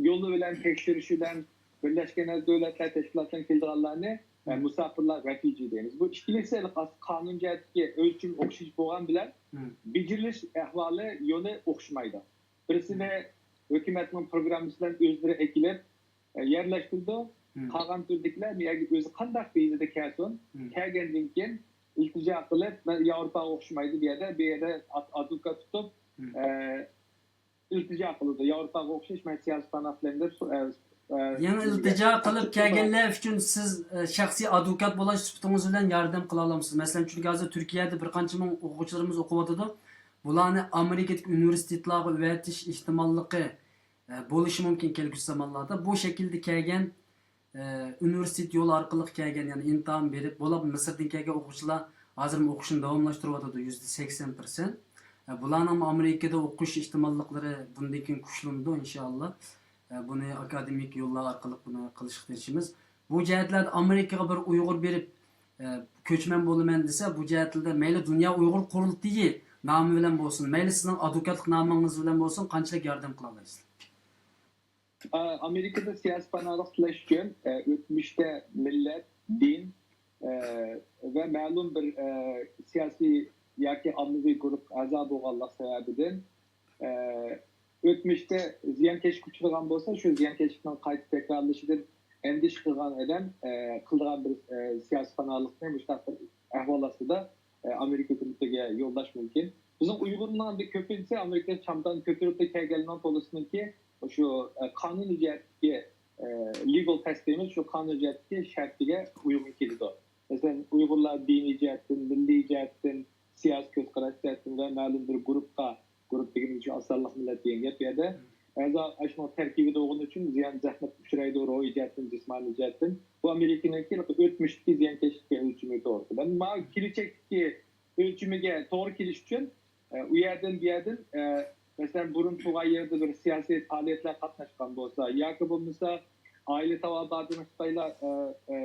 يولى بىلەن، تەكشۈرۈشى بىلەن، بىرلەشكەن دۆلەتلەر تەشكىلاتىدىن كېلىدىغانلارنى، ئە، مم. مۇساپىرلار، رېفۇجى دەيمىز. بۇ ئىككىلىسى ھېلىقى قانۇن جەھەتتىكى ئۆلچىمى ئوخشاش بولغان بىلەن، مم. بېجىرىلىش ئەھۋالى، يولى ئوخشىمايدۇ. بىرسىنى مم. ھۆكۈمەتنىڭ پروگراممىسى بىلەن ئۆزلىرى ئەكېلىپ، ئە، يەرلەشتۈرىدۇ. مم. قالغان تۈردىكىلەر بۇ يەرگە ئۆزى قانداق ۋىزىدا كەلسۇن، مم. كەلگەندىن كېيىن ئىلتىجا قىلىپ، مەن ياۋروپاغا ئوخشىمايدۇ بۇ يەردە، بۇ يەردە ئاد-، ئادۋوكات تۇتۇپ، مم. ئە، ئىلتىجا قىلىدۇ. ياۋروپاغا ئوخشاش مەن سىياسىي پاناھ تىلەيمەن دەپ، ئە، ئە، يەنى ئىلتىجا قىلىپ كەلگەنلەر ئۈچۈن سىز، ئە، شەخسىي ئادۋوكات بولۇش سۈپىتىڭىز بىلەن ياردەم قىلالامسىز؟ مەسىلەن، چۈنكى ھازىر تۈركىيەدە بىر قانچە مىڭ ئوقۇغۇچىلىرىمىز ئوقۇۋاتىدۇ. بۇلارنى ئامېرىكىدىكى ئۇنىۋېرسىتېتلارغا ئۆۋەتىش ئېھتىماللىقى، ئە، بولۇشى مۇمكىن كەلگۈسى زامانلاردا. بۇ شەكىلدە كەلگەن، ئە، ئۇنىۋېرسىتېت يولى ئارقىلىق كەلگەن، يەنى ئىمتىھان بېرىپ، بولۇپمۇ مىسىردىن كەلگەن ئوقۇغۇچىلار ھازىرمۇ ئوقۇشىنى داۋاملاشتۇرۇۋاتىدۇ، يۈزدە سەكسەن پىرسەنت. ئە، بۇلارنىڭمۇ ئامېرىكىدا ئوقۇش ئېھتىماللىقلىرى بۇندىن كېيىن كۈچلىنىدۇ، ئىنشائاللا. ئە، بۇنى ئاكادېمىك يوللار ئارقىلىق بۇنى قىلىشقا تىرىشىمىز. بۇ جەھەتلەردە ئامېرىكىغا بىر ئۇيغۇر بېرىپ، ئە، كۆچمەن بولىمەن دېسە، بۇ جەھەتلەردە مەيلى دۇنيا ئۇيغۇر قۇرۇلتىيى نامى بىلەن بولسۇن، مەيلى سىزنىڭ ئادۋوكاتلىق نامىڭىز بىلەن بولسۇن، قانچىلىك ياردەم قىلالايسىز؟ ئامېرىكىدا سىياسىي پاناھلىق تىلەش ئۈچۈن ئۆتمۈشتە مىللەت، دىن ۋە مەلۇم بىر سىياسىي ياكى ئاممىۋى گۇرۇپپا ئەزا بولغانلىق سەۋەبىدىن ئۆتمۈشتە زىيانكەشلىككە ئۇچرىغان بولسا، شۇ زىيانكەشلىكنىڭ قايتا تەكرارلىشىدىن ئەندىشە قىلغان ئادەم قىلىدىغان بىر سىياسىي پاناھلىقنى مۇشۇنداق بىر ئەھۋال ئاستىدا ئامېرىكا ھۆكۈمىتىگە يوللاش مۇمكىن. بىزنىڭ ئۇيغۇرلارنىڭ كۆپىنچىسى ئامېرىكا چامدان كۆتۈرۈلدى كەلگەننىڭ تولىسىنىڭكى شۇ قانۇن جەھەتتىكى لېگال تەستىقىمىز شۇ قانۇن جەھەتتىكى شەرتىگە ئۇيغۇن كېلىدۇ. مەسىلەن، ئۇيغۇرلار دىنىي جەھەتتىن، مىللىي جەھەتتىن، سىياسىي كۆز قاراش جەھەتتىن ۋە مەلۇم بىر گۇرۇپپا، گۇرۇپپا دېگىنىمىز ئۈچۈن ئاز سانلىق مىللەت دېگەن گەپ بۇ يەردە. ئەزا ئاشۇنىڭ تەركىبىدە بولغىنى ئۈچۈن زىيان زەخمەتكە ئۇچرايدۇ، روھىي جەھەتتىن، جىسمانىي جەھەتتىن. بۇ ئامېرىكىنىڭكى ئۆتمۈشتىكى زىيانكەشلىككە ئۆلچىمى توغرىسىدا. مانا كېلىچەكتىكى ئۆلچىمىگە توغرا كېلىش ئۈچۈن ئە، ئۇ يەردىن بۇ يەردىن ئە، مەسىلەن بۇرۇن تۇرغان يېرىدە بىر سىياسىي پائالىيەتلەر قاتناشقان بولسا ياكى بولمىسا ئائىلە تاۋابىئاتىنى خىتايلار ئە، ئە،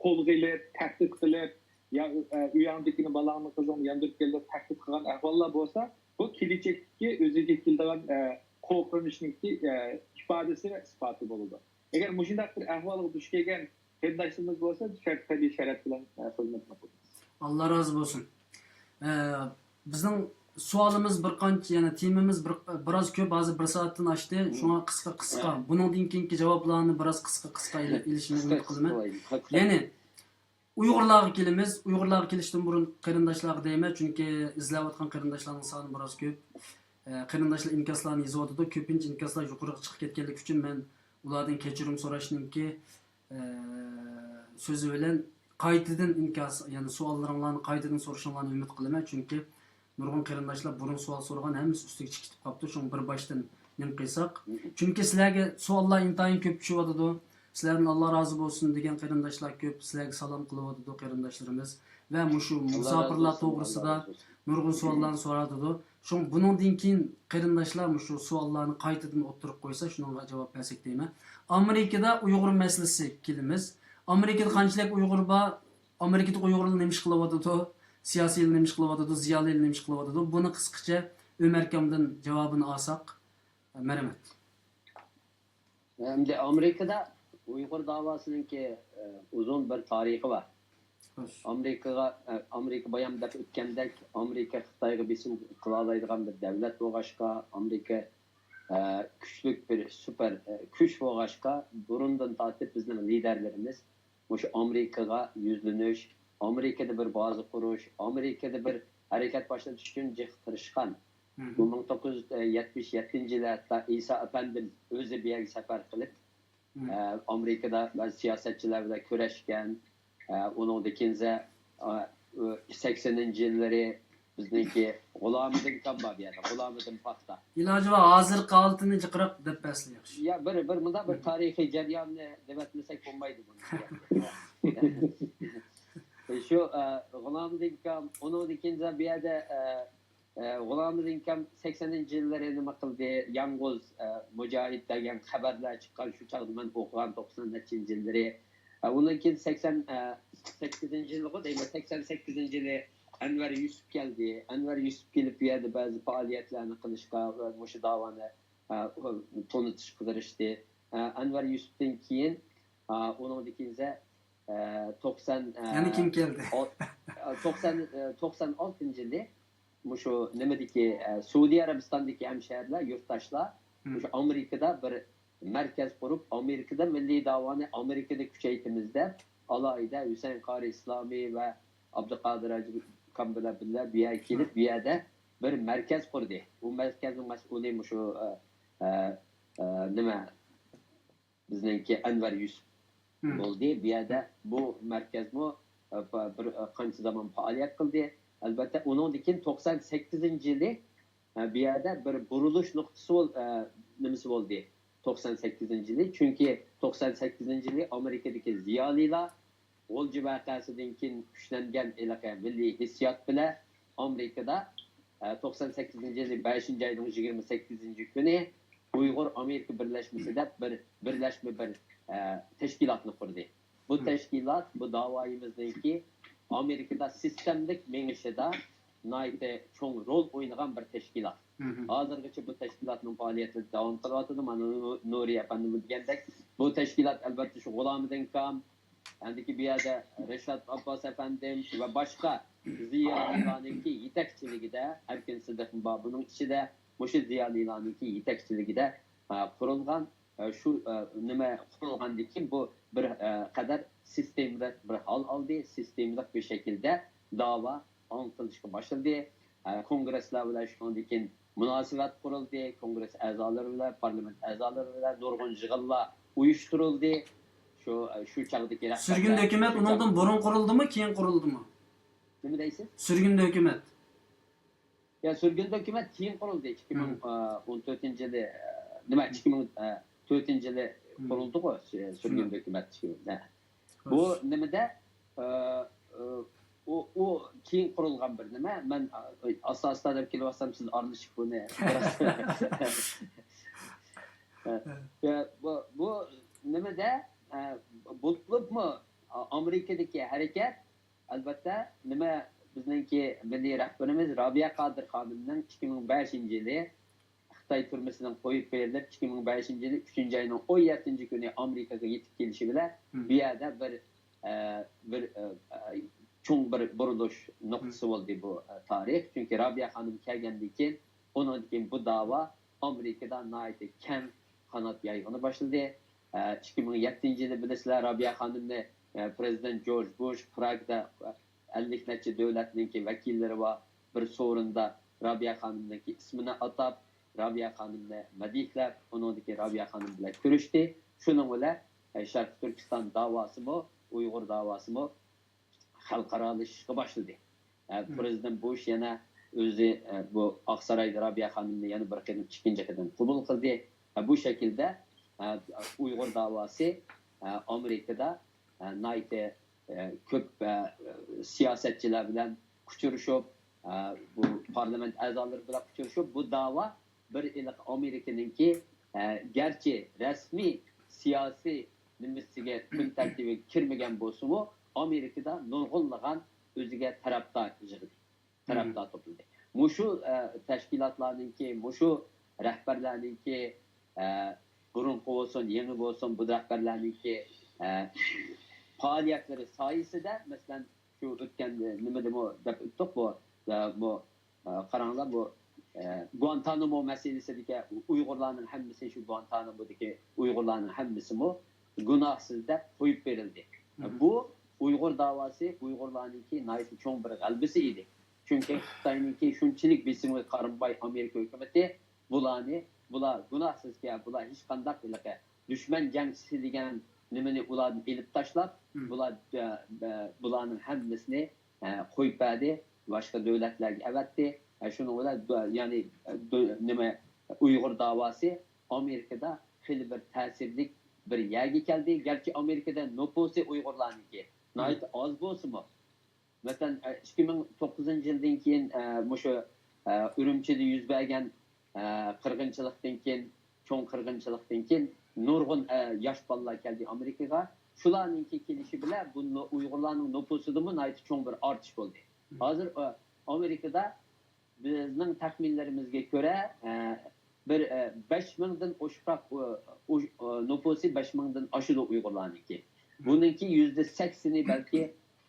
قولغا ئېلىپ تەھدىت قىلىپ يا ئە، ئۆيۈڭدىكىنى بالاڭنى قىزىڭنى ياندۇرۇپ كەل دەپ تەھدىت قىلغان ئەھۋاللار بولسا بۇ كېلىچەكتىكى ئۆزىگە كېلىدىغان ئە، قورقۇنچنىڭكى ئە، ئىپادىسى ۋە ئىسپاتى بولىدۇ. ئەگەر مۇشۇنداق بىر ئەھۋالغا دۇچ كەلگەن قېرىنداشلىرىمىز بولسا شەرت تەبىئىي شەرەپ بىلەن ئە، خىزمەتنى قىلىمىز. ئاللا رازى بولسۇن. ئە، بىزنىڭ سوئالىمىز بىر قانچە، يەنى تېمىمىز بىر، بىراز كۆپ، ھازىر بىر سائەتتىن ئاشتى. شۇڭا قىسقا قىسقا، بۇنىڭدىن كېيىنكى جاۋابلارنى بىراز قىسقا قىسقا ئېلىشنى ئۈمىد قىلىمەن. يەنى ئۇيغۇرلارغا كېلىمىز. ئۇيغۇرلارغا كېلىشتىن بۇرۇن قېرىنداشلارغا دەيمەن، چۈنكى ئىزلەۋاتقان قېرىنداشلارنىڭ سانى بىراز كۆپ. ئە، قېرىنداشلار ئىنكاسلارنى يېزىۋاتىدۇ. كۆپىنچە ئىنكاسلار يۇقىرىغا چىقىپ كەتكەنلىكى ئۈچۈن مەن ئۇلاردىن كەچۈرۈم سوراشنىڭكى ئە، سۆزى بىلەن قايتىدىن ئىنكاس، يەنى سوئاللىرىڭلارنى قايتىدىن سورىشىڭلارنى ئۈمىد قىلىمەن، چۈنكى نۇرغۇن قېرىنداشلار بۇرۇن سوئال سورىغان، ھەممىسى ئۈستىگە چىقىپ كېتىپ قاپتۇ، شۇڭا بىر باشتىن نېمە قىلساق. چۈنكى سىلەرگە سوئاللار ئىنتايىن كۆپ چۈشۈۋاتىدۇ، سىلەردىن ئاللا رازى بولسۇن دېگەن قېرىنداشلار كۆپ، سىلەرگە سالام قىلىۋاتىدۇ قېرىنداشلىرىمىز ۋە مۇشۇ مۇساپىرلار توغرىسىدا نۇرغۇن سوئاللارنى سوراۋاتىدۇ. شۇڭا بۇنىڭدىن كېيىن قېرىنداشلار مۇشۇ سوئاللارنى قايتىدىن ئوتتۇرىغا قويسا، شۇنىڭغا جاۋاب بەرسەك دەيمەن. ئامېرىكىدا ئۇيغۇر مەسىلىسى كېلىمىز. ئامېرىكىدا قانچىلىك ئۇيغۇر بار؟ ئامېرىكىدا ئۇيغۇرلار نېمە ئىش قىلىۋاتىدۇ؟ سىياسىيلار نېمە ئىش قىلىۋاتىدۇ؟ زىيالىيلار نېمە ئىش قىلىۋاتىدۇ؟ بۇنى قىسقىچە ئۆمەركامدىن جاۋابىنى ئالساق. مەرھەمەت. ئەمدى ئامېرىكىدا ئۇيغۇر داۋاسىنىڭكى ئۇزۇن بىر تارىخى بار. ئامېرىكىغا ئامېرىكا بايام دەپ ئۆتكەندەك، ئامېرىكا خىتايغا بېسىم قىلالايدىغان بىر دەۋلەت بولغاچقا، ئامېرىكا كۈچلۈك بىر سۇپەر كۈچ بولغاچقا، بۇرۇندىن تارتىپ بىزنىڭ لىدەرلىرىمىز مۇشۇ ئامېرىكىغا يۈزلىنىش، ئامېرىكىدا بىر بازا قۇرۇش، ئامېرىكىدا بىر ھەرىكەت باشلىتىش ئۈچۈن جىق تىرىشقان. بۇ مىڭ توققۇز يۈز يەتمىش يەتتىنچى يىلى ھەتتا ئىسا ئەپەندىم ئۆزى بۇ يەرگە سەپەر قىلىپ، ئامېرىكىدا بەزى سىياسەتچىلەر بىلەن كۆرۈشكەن. ئۇنىڭدىن كېيىن سەكسىنىنچى يىللىرى بىزنىڭكى غۇلامىدىن كام بار بۇ يەردە، غۇلامىدىن پاختا. ئىلاجى بار، ھازىرقى ھالىتىنى جىقراق دەپ بەرسە ياخشى. يا بىر، بىر مۇنداق بىر تارىخىي جەرياننى دەۋەتمىسەك بولمايدۇ بۇنى. شۇ غۇلامىدىن كام، ئۇنىڭدىن كېيىن بۇ يەردە غۇلامىدىن كام سەكسىنىنچى يىللىرى نېمە قىلدى؟ يالغۇز مۇجاھىد دېگەن خەۋەرلەر چىققان، شۇ چاغدا مەن ئوقۇغان توقسان نەچچىنچى يىللىرى. ئۇنىڭ كېيىن سەكسەن سەككىزىنچى يىلىغۇ دەيمەن، سەكسەن سەككىزىنچى يىلى ئەنۋەر يۈسۈپ كەلدى. ئەنۋەر يۈسۈپ كېلىپ بۇ يەردە بەزى پائالىيەتلەرنى قىلىشقا ۋە مۇشۇ داۋانى تونۇتۇشقا تىرىشتى. ئەنۋەر يۈسۈپتىن كېيىن ئۇنىڭدىن كېيىن توقسان يەنە كىم كەلدى؟ توقسان توقسان ئالتىنچى يىلى مۇشۇ نېمىدىكى سئۇدى ئەرەبىستاندىكى ھەمشەھەرلەر، يۇرتداشلار مۇشۇ ئامېرىكىدا بىر مەركەز قۇرۇپ، ئامېرىكىدا مىللىي داۋانى ئامېرىكىدا كۈچەيتىمىز دەپ، ئالاھىدە ھۈسەيىن قارى ئىسلامى ۋە ئابدۇقادىر ھاجى كام بىلەن بىللە بۇ يەرگە كېلىپ، بۇ يەردە بىر مەركەز قۇردى. بۇ مەركەزنىڭ مەسئۇلى مۇشۇ نېمە، بىزنىڭكى ئەنۋەر يۈسۈپ بولدى. بۇ يەردە بۇ مەركەزمۇ بىر قانچە زامان پائالىيەت قىلدى. ئەلۋەتتە، ئۇنىڭدىن كېيىن توقسان سەككىزىنچى يىلى بۇ يەردە بىر بۇرۇلۇش نۇقتىسى بول-، نېمىسى بولدى. توقسان سەككىزىنچى يىلى، چۈنكى توقسان سەككىزىنچى يىلى ئامېرىكىدىكى زىيالىيلار غۇلجا ۋەقەسىدىن كېيىن كۈچلەنگەن ھېلىقى مىللىي ھېسسىيات بىلەن ئامېرىكىدا توقسان سەككىزىنچى يىلى بەشىنچى ئاينىڭ يىگىرمە سەككىزىنچى كۈنى ئۇيغۇر ئامېرىكا بىرلەشمىسى دەپ بىر بىرلەشمە بىر تەشكىلاتنى قۇردى. بۇ تەشكىلات بۇ داۋايىمىزنىڭكى ئامېرىكىدا سىستېمىلىك مېڭىشىدا ناھايىتى چوڭ رول ئوينىغان بىر تەشكىلات. ھازىرغىچە بۇ تەشكىلاتنىڭ پائالىيەتلىرى داۋام قىلىۋاتىدۇ. مانا نۇ-، نۇرى ئەپەندىمۇ دېگەندەك، بۇ تەشكىلات ئەلۋەتتە شۇ غۇلامىدىن كام، ئەندىكى بۇ يەردە رىشات ئابباس ئەپەندىم ۋە باشقا زىيالىيلارنىڭكى يېتەكچىلىكىدە، ئەركىن سىدىقمۇ بار بۇنىڭ ئىچىدە، مۇشۇ زىيالىيلارنىڭكى يېتەكچىلىكىدە، ئە، قۇرۇلغان، ئە، شۇ، ئە، نېمە قۇرۇلغاندىن كېيىن بۇ بىر، ئە، قەدەر سىستېمىلىق بىر ھال ئالدى، سىستېمىلىق بىر شەكىلدە داۋا ئاڭلىتىلىشقا باشلىدى. ئە، كونگرېسلار بىلەن شۇنىڭدىن كېيىن مۇناسىۋەت قۇرۇلدى، كونگرېس ئەزالىرى بىلەن، پارلامېنت ئەزالىرى بىلەن نۇرغۇن يىغىنلار ئۇيۇشتۇرۇلدى. شۇ، ئە، شۇ چاغدىكى رەھبەرلەر سۈرگۈندە ھۆكۈمەت شۇ ئۇنىڭدىن چاغ- بۇرۇن قۇرۇلدىمۇ، كېيىن قۇرۇلدىمۇ؟ نېمە دەيسىز؟ سۈرگۈندە ھۆكۈمەت. يا، سۈرگۈندە ھۆكۈمەت كېيىن قۇرۇلدى، ئىككى مىڭ ئون تۆتىنچى يىلى، ئە، نېمە، ئىككى مىڭ تۆتىنچى يىلى قۇرۇلدىغۇ، سۈ-، سۈرگۈندە ھۆكۈمەت. ئىككى مىڭ، ئە. بۇ نېمىدە، ئە، ئە، ئۇ، ئۇ كېيىن قۇرۇلغان بىر نېمە. مەن، ئە، ئاستا-ئاستا دەپ كېلىۋاتسام، سىز ئارىلىشىپ بۇنى بىراز. ئە، بۇ، بۇ نېمىدە، ئە، بولۇپمۇ ئامېرىكىدىكى ھەرىكەت، ئەلۋەتتە، نېمە، بىزنىڭكى مىللىي رەھبىرىمىز رابىيە قادىر خانىمنىڭ ئىككى مىڭ بەشىنچى يىلى خىتاي تۈرمىسىدىن قويۇپ بېرىلىپ، ئىككى مىڭ بەشىنچى يىلى ئۈچىنچى ئاينىڭ ئون يەتتىنچى كۈنى ئامېرىكىغا يېتىپ كېلىشى بىلەن، بۇ يەردە بىر، ئە، بىر، ئە، ئە، چوڭ بىر بۇرۇلۇش نۇقتىسى بولدى بۇ، ئە، تارىخ. چۈنكى رابىيە خانىم كەلگەندىن كېيىن، ئۇنىڭدىن كېيىن بۇ داۋا ئامېرىكىدا ناھايىتى كەڭ قانات يايغىلى باشلىدى. ئە، ئىككى مىڭ يەتتىنچى يىلى بىلىسىلەر، رابىيە خانىمنى، ئە، پىرېزىدېنت جورج بۇش پراگدا، ئە، ئەللىك نەچچە دۆلەتنىڭكى ۋەكىللىرى بار بىر سورۇندا رابىيە خانىمنىڭكى ئىسمىنى ئاتاپ، رابىيە خانىمنى مەدھىيەلەپ، ئۇنىڭدىن كېيىن رابىيە خانىم بىلەن كۆرۈشتى. شۇنىڭ بىلەن، ئە، شەرقىي تۈركىستان داۋاسىمۇ، ئۇيغۇر داۋاسىمۇ خەلقئارالىشىشقا باشلىدى. ئە، پىرېزىدېنت بۇش يەنە ئۆزى، ئە، بۇ ئاقسارايدا رابىيە خانىمنى يەنە بىر قېتىم ئىككىنچى قېتىم قوبۇل قىلدى. ئە، بۇ شەكىلدە، ئە، ئۇيغۇر داۋاسى، ئە، ئامېرىكىدا، ئە، ناھايىتى، ئە، كۆپ، ئە، سىياسەتچىلەر بىلەن ئۇچرىشىپ، ئە، بۇ پارلامېنت ئەزالىرى بىلەن ئۇچرىشىپ، بۇ داۋا بىر ھېلىقى ئامېرىكىنىڭكى، ئە، گەرچە رەسمىي سىياسىي نېمىسىگە، كۈن تەرتىپىگە كىرمىگەن بولسىمۇ، ئامېرىكىدا نۇرغۇنلىغان ئۆزىگە تەرەپدار يىغدى، تەرەپدار توپلىدى. مۇشۇ، ئە، تەشكىلاتلارنىڭكى، مۇشۇ رەھبەرلەرنىڭكى، ئە، بۇرۇنقى بولسۇن، يېڭى بولسۇن، بۇ رەھبەرلەرنىڭكى، ئە، پائالىيەتلىرى سايىسىدە، مەسىلەن، شۇ ئۆتكەن، ئە، نېمىدىمۇ دەپ ئۆتتۇق، بۇ، ئە، بۇ، ئە، قاراڭلار، بۇ، ئە، گۇانتانامو مەسىلىسىدىكى ئۇيغۇرلارنىڭ ھەممىسى، شۇ گۇانتانامودىكى ئۇيغۇرلارنىڭ ھەممىسىمۇ گۇناھسىز دەپ قويۇپ بېرىلدى. بۇ ئۇيغۇر داۋاسى ئۇيغۇرلارنىڭكى ناھايىتى چوڭ بىر غەلىبىسى ئىدى. چۈنكى خىتاينىڭكى شۇنچىلىك بېسىمىغا قارىماي ئامېرىكا ھۆكۈمىتى بۇلارنى، بۇلار گۇناھسىزكەن، بۇلار ھېچقانداق ھېلىقى دۈشمەن جەڭچىسى دېگەن نېمىنى ئۇلاردىن ئېلىپ تاشلاپ، بۇلار، ئە، ئە، بۇلارنىڭ ھەممىسىنى، ئە، قويۇپ بەردى، باشقا دۆلەتلەرگە ئەۋەتتى. ئە، شۇنىڭ بىلەن دۆ-، يەنى، ئە، دۆ-، نېمە، ئۇيغۇر داۋاسى ئامېرىكىدا خېلى بىر تەسىرلىك بىر يەرگە كەلدى. گەرچە ئامېرىكىدا نوپۇسى ئۇيغۇرلارنىڭكى ناھايىتى ئاز بولسىمۇ، مەسىلەن، ئىككى مىڭ توققۇزىنچى يىلدىن كېيىن، مۇشۇ ئۈرۈمچىدە يۈز بەرگەن قىرغىنچىلىقتىن كېيىن، چوڭ قىرغىنچىلىقتىن كېيىن نۇرغۇن ياش بالىلار كەلدى ئامېرىكىغا. شۇلارنىڭكى كېلىشى بىلەن بۇ نو-، ئۇيغۇرلارنىڭ نوپۇسىدىمۇ ناھايىتى چوڭ بىر ئارتىش بولدى. ھازىر ئامېرىكىدا بىزنىڭ تەخمىنلىرىمىزگە كۆرە، ئە، بىر، ئە، بەش مىڭدىن ئوشۇقراق، ئۇ، ئۇ، ئۇ، نوپۇسى بەش مىڭدىن ئاشىدۇ ئۇيغۇرلارنىڭكى. بۇنىڭكى يۈزدە سەكسىنى بەلكى،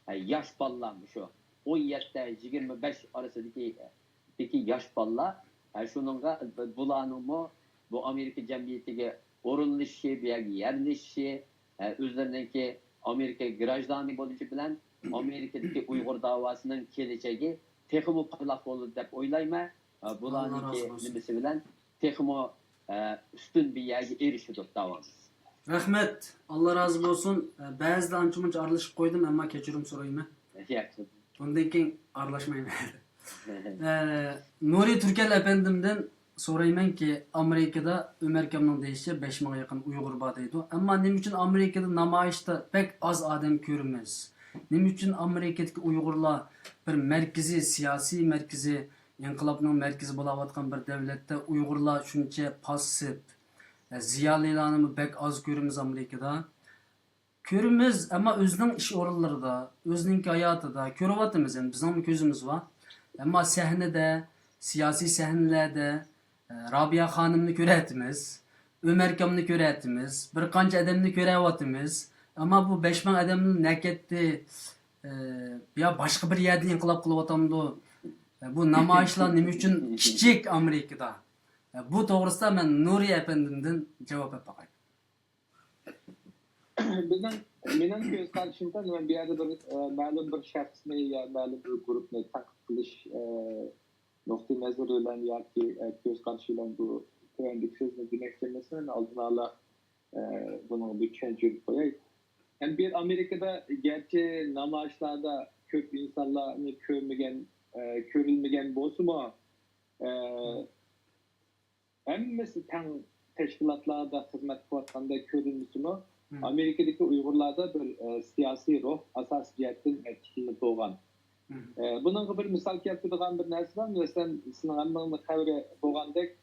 ئە، ياش بالىلار، مۇشۇ ئون يەتتە، يىگىرمە بەش ئارىسىدىكى، دىكى ياش بالىلار. ئە، شۇنىڭغا بۇلارنىڭمۇ بۇ ئامېرىكا جەمئىيىتىگە ئورۇنلىشىشى، بۇ يەرگە يەرلىشىشى، ئە، ئۆزلىرىنىڭكى ئامېرىكا گراژدانى بولۇشى بىلەن ئامېرىكىدىكى ئۇيغۇر داۋاسىنىڭ كېلىچەكى تېخىمۇ پارلاق بولىدۇ دەپ ئويلايمەن. ئە، بۇلارنىڭكى نېمىسى بىلەن تېخىمۇ، ئە، ئۈستۈن بىر يەرگە ئېرىشىدۇ داۋامىز. رەھمەت، ئاللا رازى بولسۇن. ئە، بەزىدە ئانچە-مۇنچە ئارىلىشىپ قويدۇم، ئەمما كەچۈرۈم سورايمەن. ياخشى. بۇندىن كېيىن ئارىلاشمايمەن. ئە، نۇرى تۈركەل ئەپەندىمدىن سورايمەنكى، ئامېرىكىدا ئۆمەركەمنىڭ دېيىشىچە بەش مىڭغا يېقىن ئۇيغۇر بار دەيدۇ. ئەمما نېمە ئۈچۈن ئامېرىكىدا نامايىشتا بەك ئاز ئادەم كۆرىمىز؟ نېمە ئۈچۈن ئامېرىكىدىكى ئۇيغۇرلار بىر مەركىزىي، سىياسىي مەركىزىي، ئىنقىلابنىڭ مەركىزى بولاۋاتقان بىر دەۋلەتتە ئۇيغۇرلار شۇنچە پاسسىپ؟ ئە، زىيالىيلارنىمۇ بەك ئاز كۆرىمىز ئامېرىكىدا. كۆرىمىز، ئەمما ئۆزىنىڭ ئىش ئورۇنلىرىدا، ئۆزىنىڭكى ھاياتىدا كۆرۈۋاتىمىز، ئەمدى بىزنىڭمۇ كۆزىمىز بار. ئەمما سەھنىدە، سىياسىي سەھنىلەردە، ئە، رابىيە خانىمنى كۆرەتىمىز، ئۆمەركامنى كۆرەتىمىز، بىر قانچە ئادەمنى كۆرەۋاتىمىز. ئەمما بۇ بەش مىڭ ئادەمنى نەكەتتى، ئە، يا باشقا بىر يەردە ئىنقىلاب قىلىۋاتامدۇ؟ ئە، بۇ نامايىشلار نېمە ئۈچۈن كىچىك ئامېرىكىدا؟ ئە، بۇ توغرىسىدا مەن نۇرى ئەپەندىمدىن جاۋاب ئېلىپ باقاي. بىزنىڭ، مېنىڭ كۆز قارىشىمچە، مەن بۇ يەردە بىر، ئە، مەلۇم بىر شەخسنى يا مەلۇم بىر گۇرۇپنى تەنقىد قىلىش، ئە، نۇقتىئىنەزىرى بىلەن ياكى، ئە، كۆز قارىشى بىلەن بۇ تۆۋەندىكى سۆزنى دېمەكچى ئەمەسمەن. ئالدىن ئالا، ئە، بۇنىڭغا بىر چۈشەنچە بېرىپ قوياي. ئەمدى بۇ يەر ئامېرىكىدا گەرچە نامايىشلاردا كۆپ ئىنسانلارنى كۆرمىگەن، ئە، كۆرۈلمىگەن بولسىمۇ، ئە، ھەممىسى تەڭ تەشكىلاتلاردا خىزمەت قىلىۋاتقاندەك كۆرۈنمىسىمۇ، ئامېرىكىدىكى ئۇيغۇرلاردا بىر، ئە، سىياسىي روھ ئاساسىي جەھەتتىن، ئە، تىكلىنىپ بولغان. ئە، بۇنىڭغا بىر مىسال كەلتۈرىدىغان بىر نەرسە بار. مەسىلەن، سىزنىڭ ھەممىڭىزنىڭ خەۋىرى بولغاندەك،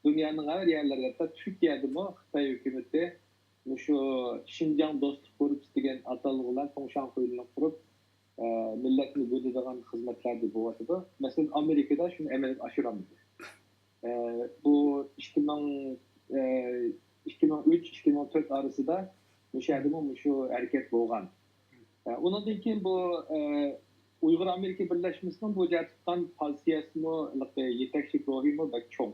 دۇنيانىڭ ھەر يەرلىرىدە، ھەتتا تۈركىيەدىمۇ خىتاي ھۆكۈمىتى مۇشۇ شىنجاڭ دوستلۇق گۇرۇپپىسى دېگەن ئاتالغۇ بىلەن توڭشاڭ خۇيلۇنى قۇرۇپ، ئە، مىللەتنى بۆلىدىغان خىزمەتلەردە بولۇۋاتىدۇ. مەسىلەن، ئامېرىكىدا شۇنى ئەمەلگە ئاشۇرالمىدى. ئە، بۇ ئىككى مىڭ، ئە، ئىككى مىڭ ئۈچ، ئىككى مىڭ تۆت ئارىسىدا مۇشۇ يەردىمۇ مۇشۇ ھەرىكەت بولغان. ئە، ئۇنىڭدىن كېيىن بۇ، ئە، ئۇيغۇر ئامېرىكا بىرلەشمىسىنىڭ بۇ جەھەتتە تۇتقان پوزىتسىيەسىمۇ، ھېلىقى يېتەكچىلىك روھىمۇ بەك چوڭ.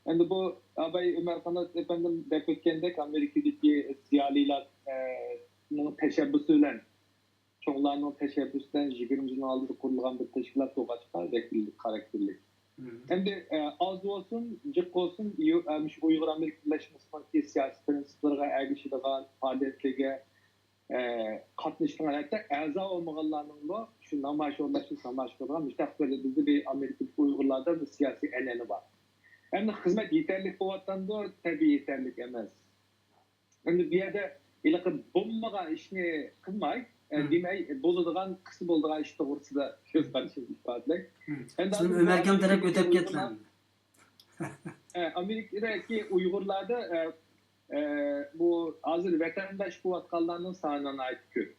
ئەمدى بۇ ئاباي ئۆمەرقانات ئەپەندىم دەپ ئۆتكەندەك، ئامېرىكىدىكى زىيالىيلار، ئە، نىڭ تەشەببۇسى بىلەن، چوڭلارنىڭ تەشەببۇسى بىلەن يىگىرمە يىلنىڭ ئالدىدا قۇرۇلغان بىر تەشكىلات بولغاچقا، ۋەكىللىك خاراكتېرلىك. ئەمدى، ئە، ئاز بولسۇن، جىق بولسۇن، يۇ-، ئە، مۇشۇ ئۇيغۇر ئامېرىكا بىرلەشمىسىنىڭكى سىياسىي پىرىنسىپلىرىغا ئەگىشىدىغان پائالىيەتلىرىگە، ئە، قاتنىشىدىغان، ھەتتا ئەزا بولمىغانلارنىڭمۇ شۇ نامايىش ئورۇنلاشتۇرۇش، نامايىش قىلىدىغان مۇشۇنداق بىر، بىزدە بىر ئامېرىكىدىكى ئۇيغۇرلاردا بىر سىياسىي ئەنئەنە بار. ئەمدى خىزمەت يېتەرلىك بولۇۋاتامدۇ؟ تەبىئىي يېتەرلىك ئەمەس. ئەمدى بۇ يەردە ھېلىقى بولمىغان ئىشنى قىلماي، ئە، دېمەي، بولىدىغان، قىلسا بولىدىغان ئىش توغرىسىدا سۆز قىلىشنى ئىپادىلەي. ئەمدى سىز ئۆمەركەم تەرەپ ئۆتۈپ كەتسەڭ. ئە، ئامېرىكىدىكى ئۇيغۇرلاردا، ئە، ئە، بۇ ھازىر ۋەتەنداش بولۇۋاتقانلارنىڭ سانى ناھايىتى كۆپ.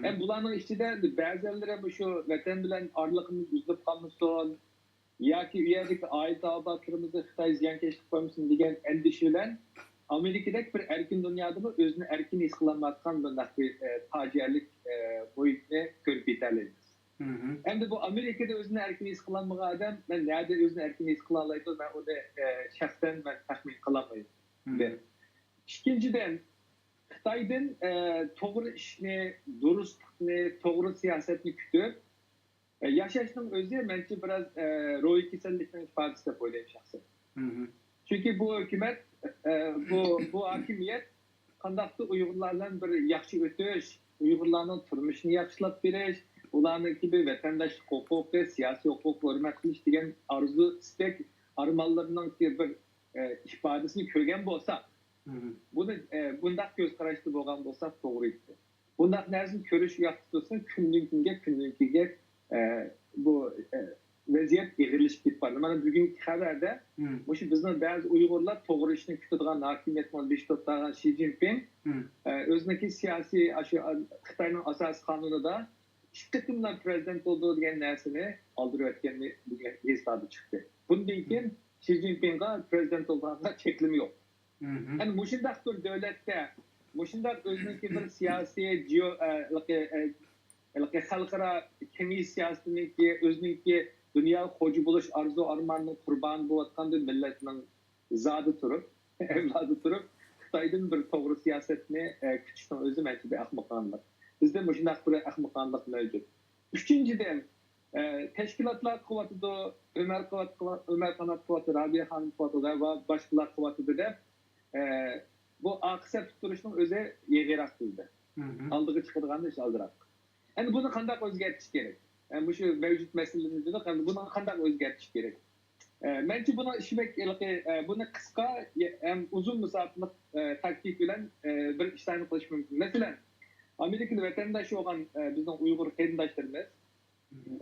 ئەمدى بۇلارنىڭ ئىچىدە بەزىلىرى مۇشۇ ۋەتەن بىلەن ئارىلىقىمىز ئۈزۈلۈپ قالمىسۇن، ياكى ئۇ يەردىكى ئائىلە تاۋابىئاتلىرىمىزغا خىتاي زىيانكەشلىك قىلمىسۇن دېگەن ئەندىشە بىلەن ئامېرىكىدەك بىر ئەركىن دۇنيادىمۇ ئۆزىنى ئەركىن ھېس قىلالمايۋاتقان بۇنداق بىر، ئە، پاجىئەلىك، ئە، مۇھىتنى كۆرۈپ يېتەلەيمىز. ئەمدى بۇ ئامېرىكىدا ئۆزىنى ئەركىن ھېس قىلالمىغان ئادەم، مەن نەدە ئۆزىنى ئەركىن ھېس قىلالايدۇ، مەن ئۇنى، ئە، شەخسەن مەن تەخمىن قىلالمايمەن. بىر. ئىككىنچىدىن، خىتايدىن، ئە، توغرا ئىشنى، دۇرۇسلۇقنى، توغرا سىياسەتنى كۈتۈپ، ئە، ياشاشنىڭ ئۆزى، مەنچە، بىراز، ئە، روھىي كېسەللىكنىڭ ئىپادىسى دەپ ئويلايمەن شەخسەن. چۈنكى بۇ ھۆكۈمەت، ئە، بۇ، بۇ ھاكىمىيەت قانداقتۇر ئۇيغۇرلار بىلەن بىر ياخشى ئۆتۈش، ئۇيغۇرلارنىڭ تۇرمۇشىنى ياخشىلاپ بېرىش، ئۇلارنىڭكى بىر ۋەتەنداشلىق ھوقۇقى، سىياسىي ھوقۇق ھۆرمەت قىلىش دېگەن ئارزۇ، ئىستەك، ئارمانلىرىنىڭكى بىر، ئە، ئىپادىسىنى كۆرگەن بولساق، بۇنى، ئە، بۇنداق كۆز قاراشتا بولغان بولساق توغرا ئىدى. بۇنداق نەرسىنى كۆرۈش ئۇياقتا تۇرسۇن، كۈندىن كۈنگە، كۈندىن كۈنگە، ئە، بۇ، ئە، ۋەزىيەت ئېغىرلىشىپ كېتىپ بارىدۇ. مانا بۈگۈنكى خەۋەردە مۇشۇ بىزنىڭ بەزى ئۇيغۇرلار توغرا ئىشنى كۈتىدىغان ھاكىمىيەتنىڭ بېشىدا ئولتۇرغان شى جىنپىڭ، ئە، ئۆزىنىڭكى سىياسىي، ئاشۇ، ئە، خىتاينىڭ ئاساسىي قانۇنىدا ئىككى قېتىملا پىرېزىدېنت بولىدۇ دېگەن نەرسىنى ئالدۇرۇۋەتكەنلىكى ئېسلاردا چىقتى. بۇندىن كېيىن شى جىنپىڭغا پىرېزىدېنت بولىدىغانغا چەكلىمە يوق. ئەنە مۇشۇنداق بىر دۆلەتتە، مۇشۇنداق ئۆزىنىڭكى بىر سىياسىي، جىيو-، ئە، ھېلىقى، ئە، ھېلىقى خەلقئارا كېڭىشىش سىياسىتىنىڭكى، ئۆزىنىڭكى دۇنياغا خوجا بولۇش ئارزۇ ئارمانىنىڭ قۇربانى بولۇۋاتقان بىر مىللەتنىڭ زادى تۇرۇپ، ئەۋلادى تۇرۇپ، خىتايدىن بىر توغرا سىياسەتنى، ئە، كۈتۈشنىڭ ئۆزى مەنچە بىر ئەخمىقانىلىق. بىزدە مۇشۇنداق بىر ئەخمىقانىلىق مەۋجۇت. ئۈچىنچىدىن، ئە، تەشكىلاتلار قىلىۋاتىدۇ، ئۆمەر قىلىۋات-، ئۆمەر قانات قىلىۋاتىدۇ، رابىيە خانىم قىلىۋاتىدۇ ۋە باشقىلار قىلىۋاتىدۇ دەپ، ئە، بۇ ئارقا سەپتە تۇرۇشنىڭ ئۆزى يېغىراق بىزدە. ئالدىغا چىقىدىغان ئىش ئازراق. ئەمدى بۇنى قانداق ئۆزگەرتىش كېرەك؟ ئە، مۇشۇ مەۋجۇت مەسىلىنى دېدۇق، ئەمدى بۇنى قانداق ئۆزگەرتىش كېرەك؟ ئە، مەنچە بۇنىڭ ئىشى بەك ھېلىقى، ئە، بۇنى قىسقا ھەم ئۇزۇن مۇساپىلىق، ئە، تاكتىكا بىلەن، ئە، بىر ئىشلارنى قىلىش مۇمكىن. مەسىلەن، ئامېرىكىدا ۋەتەنداش بولغان، ئە، بىزنىڭ ئۇيغۇر قېرىنداشلىرىمىز،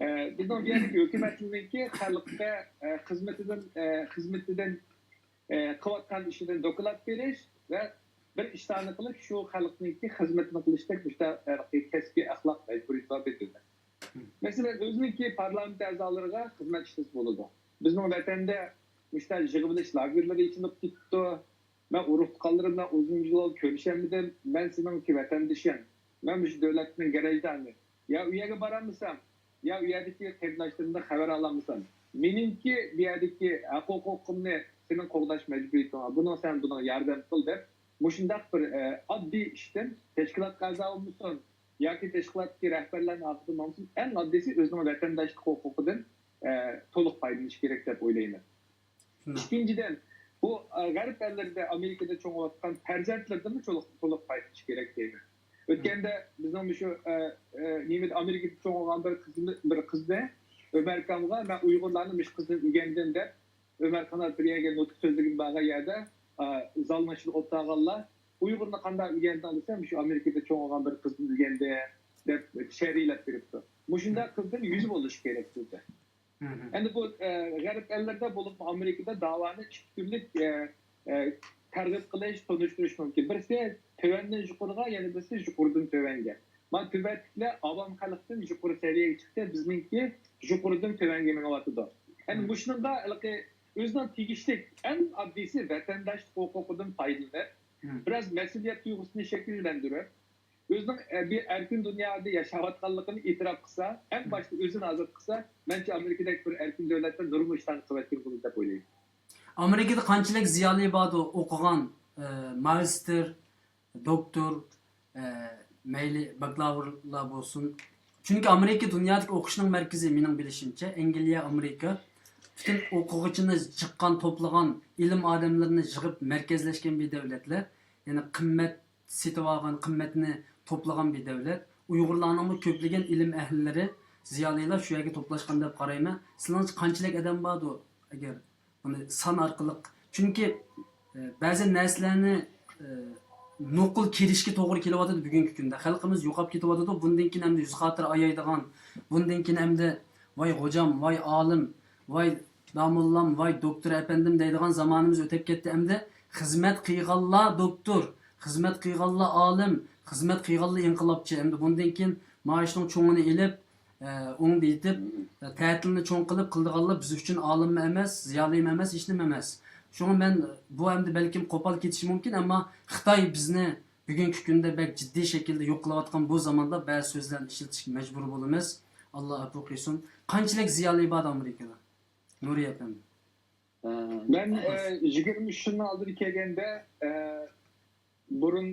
ئە، بىزنىڭ بۇ يەردىكى ھۆكۈمەتنىڭكى خەلققە، ئە، خىزمىتىدىن، ئە، خىزمىتىدىن، ئە، قىلىۋاتقان ئىشىدىن دوكلات بېرىش ۋە بىر ئىشلارنى قىلىپ، شۇ خەلقنىڭكى خىزمىتىنى قىلىشتەك مۇشۇنداق، ئە، كەسپىي ئەخلاق مەجبۇرىيىتى بار بىر دۆلەت. مەسىلەن، ئۆزىنىڭكى پارلامېنت ئەزالىرىغا خىزمەت ئىشلىسە بولىدۇ. بىزنىڭ ۋەتەندە مۇشۇنداق يىغىۋېلىش لاگېرلىرى ئېچىلىپ كېتىپتۇ. مەن ئۇرۇق-تۇغقانلىرىم بىلەن ئۇزۇن يىللار كۆرۈشەلمىدىم. مەن سېنىڭكى ۋەتەندىشىڭ. مەن مۇشۇ دۆلەتنىڭ گىرەجدانى. يا ئۇ يەرگە بارالمىسام، يا ئۇ يەردىكى قېرىنداشلىرىمدىن خەۋەر ئالالمىسام، مېنىڭكى بۇ يەردىكى ھەق-ھوقۇقۇمنى سېنىڭ قوغداش مەجبۇرىيىتىڭ بار. بۇنىڭ سەن بۇنىڭغا ياردەم قىل دەپ، مۇشۇنداق بىر، ئە، ئاددىي ئىشتىن تەشكىلاتقا ئەزا بولمىسۇن ياكى تەشكىلاتتىكى رەھبەرلەرنىڭ ھەققىدە بولمىسۇن، ئەڭ ئاددىيسى ئۆزىنىڭ ۋەتەنداشلىق ھوقۇقىدىن، ئە، تولۇق پايدىلىنىش كېرەك دەپ ئويلايمەن. شۇنداق. ئىككىنچىدىن، بۇ، ئە، غەرب ئەللىرىدە، ئامېرىكىدا چوڭىيىۋاتقان پەرزەنتلىرىدىنمۇ تولۇق، تولۇق پايدىلىنىش كېرەك دەيمەن. ئۆتكەندە بىزنىڭ مۇشۇ، ئە، ئە، نېمىدە، ئامېرىكىدا چوڭىغان بىر قىزىمىز، بىر قىزنى ئۆمەر ئاكامغا، مەن ئۇيغۇرلارنى مۇشۇ قىزدىن ئۆگەندىم دەپ، ئۆمەر ئاكام بىر يەرگە نۇتۇق سۆزلىگىلى بارغان يەردە، ئە، زالنىڭ ئىچىدە ئولتۇرغانلار، ئۇيغۇرنى قانداق ئۆگەندىڭ دېسەم، مۇشۇ ئامېرىكىدا چوڭىغان بىر قىزدىن ئۆگەندىم دەپ شەرھلەپ بېرىپتۇ. مۇشۇنداق قىزدىن يۈز بولۇش كېرەك بىزدە. ئەمدى بۇ، ئە، غەرب ئەللىرىدە، بولۇپمۇ ئامېرىكىدا داۋانى ئىككى تۈرلۈك، ئە، ئە، تەرغىب قىلىش، تونۇشتۇرۇش مۇمكىن. بىرسى تۆۋەندىن يۇقىرىغا، يەنە بىرسى يۇقىرىدىن تۆۋەنگە. مانا تۈبەتلىكلەر ئاۋام خەلقتىن يۇقىرى سەۋىيەگە چىقتى، بىزنىڭكى يۇقىرىدىن تۆۋەنگە مېڭىۋاتىدۇ. يەنى مۇشۇنىڭغا ھېلىقى ئۆزىنىڭ تېگىشلىك، ئەڭ ئاددىيسى ۋەتەنداشلىق ھوقۇقىدىن پايدىلىنىپ، بىراز مەسئۇلىيەت تۇيغۇسىنى شەكىللەندۈرۈپ، ئۆزىنىڭ، ئە، بىر ئەركىن دۇنيادا ياشاۋاتقانلىقىنى ئېتىراپ قىلسا، ئەڭ باشتا ئۆزىنى ئازاد قىلسا، مەنچە ئامېرىكىدەك بىر ئەركىن دۆلەتتە نۇرغۇن ئىشلارنى قىلىۋەتكىلى بولىدۇ دەپ ئويلايمەن. ئامېرىكىدا قانچىلىك زىيالىي باردۇ، ئوقۇغان، ئە، ماگىستىر، دوكتور، ئە، مەيلى باكلاۋۇرلار بولسۇن. چۈنكى ئامېرىكا دۇنيادىكى ئوقۇشنىڭ مەركىزى، مېنىڭ بىلىشىمچە، ئەنگلىيە، ئامېرىكا. پۈتۈن ئوقۇغۇچىنى جىققان، توپلىغان، ئىلىم ئادەملىرىنى يىغىپ مەركەزلەشكەن بىر دۆلەتلەر. يەنى قىممەت سېتىۋالغان، قىممەتنى توپلىغان بىر دۆلەت. ئۇيغۇرلارنىڭمۇ كۆپلىگەن ئىلىم ئەھلىلىرى، زىيالىيلار شۇ يەرگە توپلاشقان دەپ قارايمەن. سىلىڭچە قانچىلىك ئادەم باردۇ؟ ئەگەر بۇنى سان ئارقىلىق، چۈنكى، ئە، بەزى نەرسىلەرنى، ئە، نوقۇل كىرىشكە توغرا كېلىۋاتىدۇ بۈگۈنكى كۈندە. خەلقىمىز يوقاپ كېتىۋاتىدۇ. بۇندىن كېيىن ئەمدى يۈز خاتىرە ئايايدىغان، بۇندىن كېيىن ئەمدى ۋاي غوجام، ۋاي ئالىم، ۋاي داموللام، ۋاي دوكتور ئەپەندىم دەيدىغان زامانىمىز ئۆتۈپ كەتتى. ئەمدى خىزمەت قىلغانلار دوكتور، خىزمەت قىلغانلار ئالىم، خىزمەت قىلغانلار ئىنقىلابچى. ئەمدى بۇندىن كېيىن مائاشنىڭ چوڭىنى ئېلىپ، ئە، ئوڭدا يېتىپ، ئە، تەتىلنى چوڭ قىلىپ قىلىدىغانلار بىز ئۈچۈن ئالىممۇ ئەمەس، زىيالىيمۇ ئەمەس، ھېچنېمە ئەمەس. شۇڭا مەن، بۇ ئەمدى بەلكىم قوپال كېتىشى مۇمكىن، ئەمما خىتاي بىزنى بۈگۈنكى كۈندە بەك جىددىي شەكىلدە يوق قىلىۋاتقان بۇ زاماندا بەزى سۆزلەرنى ئىشلىتىشكە مەجبۇر بولىمىز. ئاللا ئەپۇ قىلسۇن. قانچىلىك زىيالىي بار ئامېرىكىدا؟ نۇرى ئەپەندى. ئە، مەن، ئە، يىگىرمە ئۈچ يىلنىڭ ئالدىدا كەلگەندە، ئە، بۇرۇن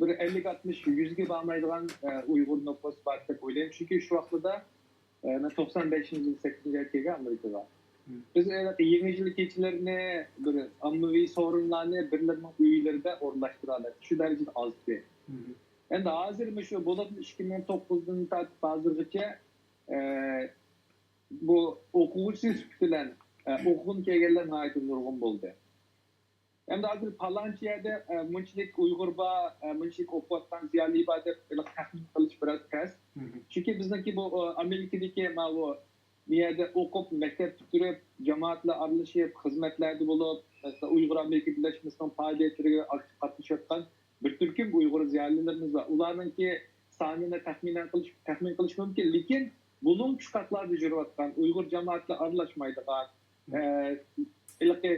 بىر ئەللىك، ئاتمىش، يۈزگە بارمايدىغان، ئە، ئۇيغۇر نوپۇس بار دەپ ئويلايمەن. چۈنكى شۇ ۋاقتىدا، ئە، مەن توقسان بەشىنچى يىل، سەككىزىنچى ئايدا كەلگەن ئامېرىكىغا. بىز ھېلىقى يېڭى يىل كېچىلىرىنى بىر ئاممىۋى سورۇنلارنى بىرلىرىنىڭ ئۆيلىرىدە ئورۇنلاشتۇرالىدۇق. شۇ دەرىجىدە ئازدى. ئەمدى ھازىر مۇشۇ بولۇپمۇ ئىككى مىڭ توققۇزدىن تارتىپ ھازىرغىچە، ئە، بۇ ئوقۇغۇچى سۈپىتى بىلەن، ئە، ئوقۇغىلى كەلگەنلەر ناھايىتى نۇرغۇن بولدى. ئەمدى ھازىر پالانچى يەردە، ئە، مۇنچىلىك ئۇيغۇر بار، ئە، مۇنچىلىك ئوقۇۋاتقان زىيالىي بار دەپ ھېلىقى تەخمىن قىلىش بىراز تەس. چۈنكى بىزنىڭكى بۇ، ئە، ئامېرىكىدىكى ماۋۇ، بۇ يەردە ئوقۇپ، مەكتەپ پۈتتۈرۈپ، جامائەت بىلەن ئارىلىشىپ، خىزمەتلەردە بولۇپ، مەسىلەن، ئۇيغۇر ئامېرىكا بىرلەشمىسىنىڭ پائالىيەتلىرىگە ئاكتىپ قاتنىشىۋاتقان بىر تۈركۈم ئۇيغۇر زىيالىيلىرىمىز بار. ئۇلارنىڭكى سانىنى تەخمىنەن قىلىش، تەخمىن قىلىش مۇمكىن، لېكىن بۇلۇڭ چوققىلاردا يۈرۈۋاتقان، ئۇيغۇر جامائەت بىلەن ئارىلاشمايدىغان، ئە، ھېلىقى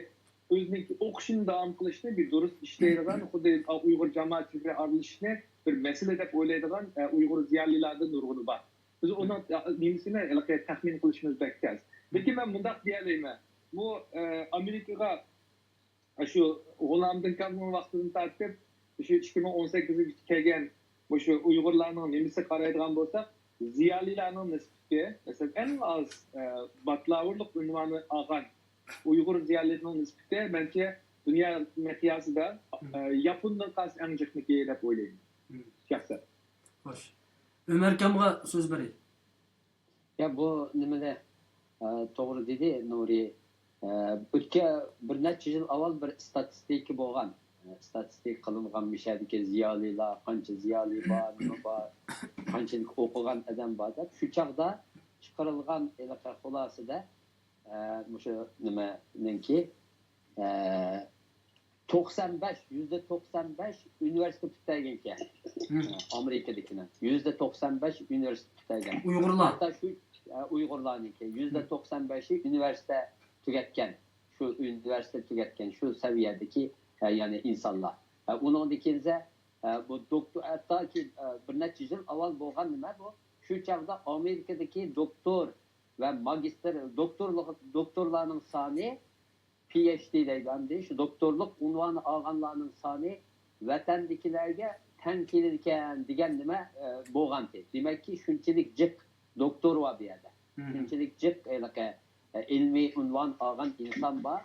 ئۆزىنىڭكى ئوقۇشىنى داۋام قىلىشنى بىر دۇرۇس ئىشلەيدىغان، خۇددى ئۇيغۇر جامائىتى بىلەن ئارىلىشىشنى بىر مەسىلە دەپ ئويلايدىغان، ئە، ئۇيغۇر زىيالىيلاردا نۇرغۇنى بار. بىز ئۇنىڭ، ئە، نېمىسىنى ھېلىقى تەخمىن قىلىشىمىز بەك تەس. لېكىن مەن مۇنداق دېيەلەيمەن، بۇ، ئە، ئامېرىكىغا شۇ غۇلامىدىن كامنىڭ ۋاقتىدىن تارتىپ، شۇ ئىككى مىڭ ئون سەككىزگىچە كەلگەن مۇشۇ ئۇيغۇرلارنىڭ نېمىسىگە قارايدىغان بولساق، زىيالىيلارنىڭ نىسبىتى، مەسىلەن، ئەڭ ئاز، ئە، باكلاۋۇرلۇق ئۇنۋانى ئالغان ئۇيغۇر زىيالىيلىرىنىڭ نىسبىتى، مەنچە، دۇنيا مىقياسىدا، ئە، ياپوندىن قالسا ئەڭ جىقمىكى دەپ ئويلايمەن، شەخسەن. خوش. ئۆمەر ئاكامغا سۆز بېرەي. يا، بۇ نېمىدە، ئە، توغرا دېدى نۇرى. ئە، ئۆتكەن بىر نەچچە يىل ئاۋۋال بىر ئىستاتىستىكا بولغان. ئە، ئىستاتىستىكا قىلىنغان، مۇشەدىكى زىيالىيلار، قانچە زىيالىي بار، نېمە بار، قانچىلىك ئوقۇغان ئادەم بار دەپ. شۇ چاغدا چىقىرىلغان ھېلىقى خۇلاسىدە، ئە، مۇشۇ نېمىنىڭكى، ئە، توقسان بەش، يۈزدە توقسان بەش ئۇنىۋېرسىتېت پۈتتۈرگەنكەن. ئامېرىكىدىكىنىڭ يۈزدە توقسان بەش ئۇنىۋېرسىتېت پۈتتۈرگەن. ئۇيغۇرلار. ھەتتا شۇ، ئە، ئۇيغۇرلارنىڭكى يۈزدە توقسان بەشى ئۇنىۋېرسىتېت تۈگەتكەن. شۇ ئۇنىۋېرسىتېت تۈگەتكەن، شۇ سەۋىيەدىكى، ئە، يەنى ئىنسانلار. ئە، ئۇنىڭدىن كېيىن، ئە، بۇ دوكتور، ھەتتاكى، ئە، بىر نەچچە يىل ئاۋۋال بولغان نېمە بۇ؟ شۇ چاغدا ئامېرىكىدىكى دوكتور ۋە ماگىستىر، دوكتورلۇق، دوكتورلارنىڭ سانى، پىئېچدى دەيدۇ ئەمدى، شۇ دوكتورلۇق ئۇنۋانى ئالغانلارنىڭ سانى ۋەتەندىكىلەرگە تەڭ كېلىدىكەن دېگەن نېمە، ئە، بولغانتى. دېمەككى، شۇنچىلىك جىق دوكتور بار بۇ يەردە. شۇنچىلىك جىق ھېلىقى، ئە، ئىلمىي ئۇنۋان ئالغان ئىنسان بار.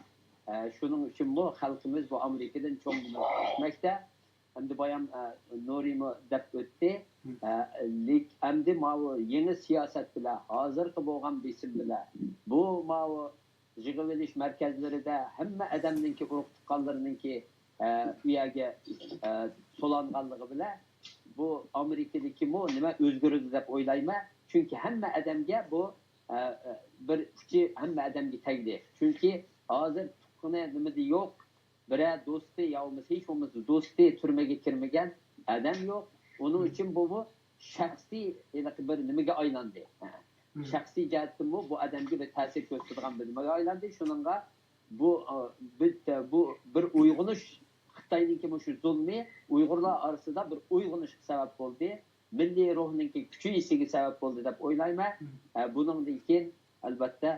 ئە، شۇنىڭ ئۈچۈنمۇ خەلقىمىز بۇ ئامېرىكىدىن چوڭ ئۈمىد كۈتمەكتە. ئەمدى بايام، ئە، نۇرىمۇ دەپ ئۆتتى. ئە، لېك-، ئەمدى ماۋۇ يېڭى سىياسەت بىلەن، ھازىرقى بولغان بېسىم بىلەن، بۇ ماۋۇ يىغىۋېلىش مەركەزلىرىدە ھەممە ئادەمنىڭكى، ئۇرۇق تۇغقانلىرىنىڭكى، ئە، ئۇ يەرگە، ئە، سولانغانلىقى بىلەن بۇ ئامېرىكىدىكىمۇ نېمە ئۆزگىرىدۇ دەپ ئويلايمەن. چۈنكى ھەممە ئادەمگە بۇ، ئە، ئە، بىر ئۇچى ھەممە ئادەمگە تەگدى. چۈنكى ھازىر تۇغقىنى نېمىدە يوق، بىرەر دوستى يا بولمىسا ھېچ بولمىسا دوستى تۈرمىگە كىرمىگەن ئادەم يوق. ئۇنىڭ ئۈچۈن بۇمۇ شەخسىي ھېلىقى بىر نېمىگە ئايلاندى. شەخسىي جەھەتتىنمۇ بۇ ئادەمگە بىر تەسىر كۆرسىتىدىغان بىر نېمىگە ئايلاندى. شۇنىڭغا بۇ، ئە، بىر، بۇ بىر ئويغىنىش، خىتاينىڭكى مۇشۇ زۇلمى ئۇيغۇرلار ئارىسىدا بىر ئويغىنىشقا سەۋەب بولدى. مىللىي روھنىڭكى كۈچىيىشىگە سەۋەب بولدى دەپ ئويلايمەن. ئە، بۇنىڭدىن كېيىن، ئەلۋەتتە،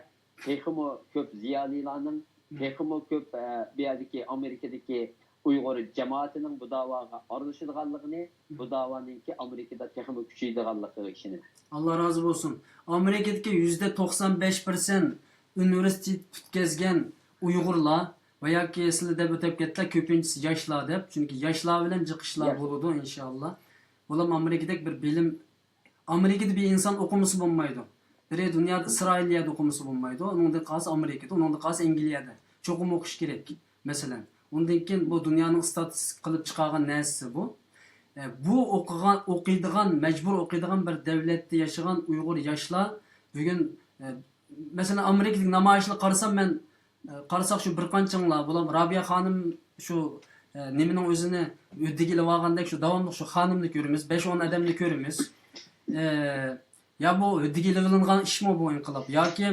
تېخىمۇ كۆپ زىيالىيلارنىڭ، تېخىمۇ كۆپ، ئە، بۇ يەردىكى ئامېرىكىدىكى ئۇيغۇر جامائىتىنىڭ بۇ داۋاغا ئارىلىشىدىغانلىقىنى، بۇ داۋانىڭكى ئامېرىكىدا تېخىمۇ كۈچىيىدىغانلىقىغا ئىشىنىمەن. ئاللا رازى بولسۇن. ئامېرىكىدىكى يۈزدە توقسان بەش پىرسەنت ئۇنىۋېرسىتېت پۈتكەزگەن ئۇيغۇرلار ۋە ياكى سىلەر دەپ ئۆتۈپ كەتتىلەر، كۆپىنچىسى ياشلار دەپ. چۈنكى ياشلار بىلەن جىق ئىشلار بولىدۇ، ئىنشائاللا. بولۇپمۇ ئامېرىكىدەك بىر بىلىم، ئامېرىكىدە بىر ئىنسان ئوقۇمىسا بولمايدۇ. بىرى دۇنيادا ئىسرائىلىيەدە ئوقۇمىسا بولمايدۇ، ئۇنىڭدىن قالسا ئامېرىكىدا، ئۇنىڭدىن قالسا ئەنگلىيەدە چوقۇم ئوقۇش كېرەك، مەسىلەن. ئۇندىن كېيىن بۇ دۇنيانىڭ ئىستاتىستىكا قىلىپ چىقارغان نەرسىسى بۇ. ئە، بۇ ئوقۇغان، ئوقۇيدىغان، مەجبۇر ئوقۇيدىغان بىر دەۋلەتتە ياشىغان ئۇيغۇر ياشلار بۈگۈن، ئە، مەسىلەن، ئامېرىكىدىكى نامايىشلارنى قارىسام مەن، ئە، قارىساق شۇ بىر قانچىڭلار، بۇلار رابىيە خانىم شۇ، ئە، نېمىنىڭ ئۆزىنى ھۆددىگە ئېلىۋالغاندەك شۇ داۋاملىق شۇ خانىمنى كۆرىمىز، بەش-ئون ئادەمنى كۆرىمىز. ئە، يا بۇ ھۆددىگە ئېلىۋېلىنغان ئىشمۇ بۇ ئىنقىلاب؟ ياكى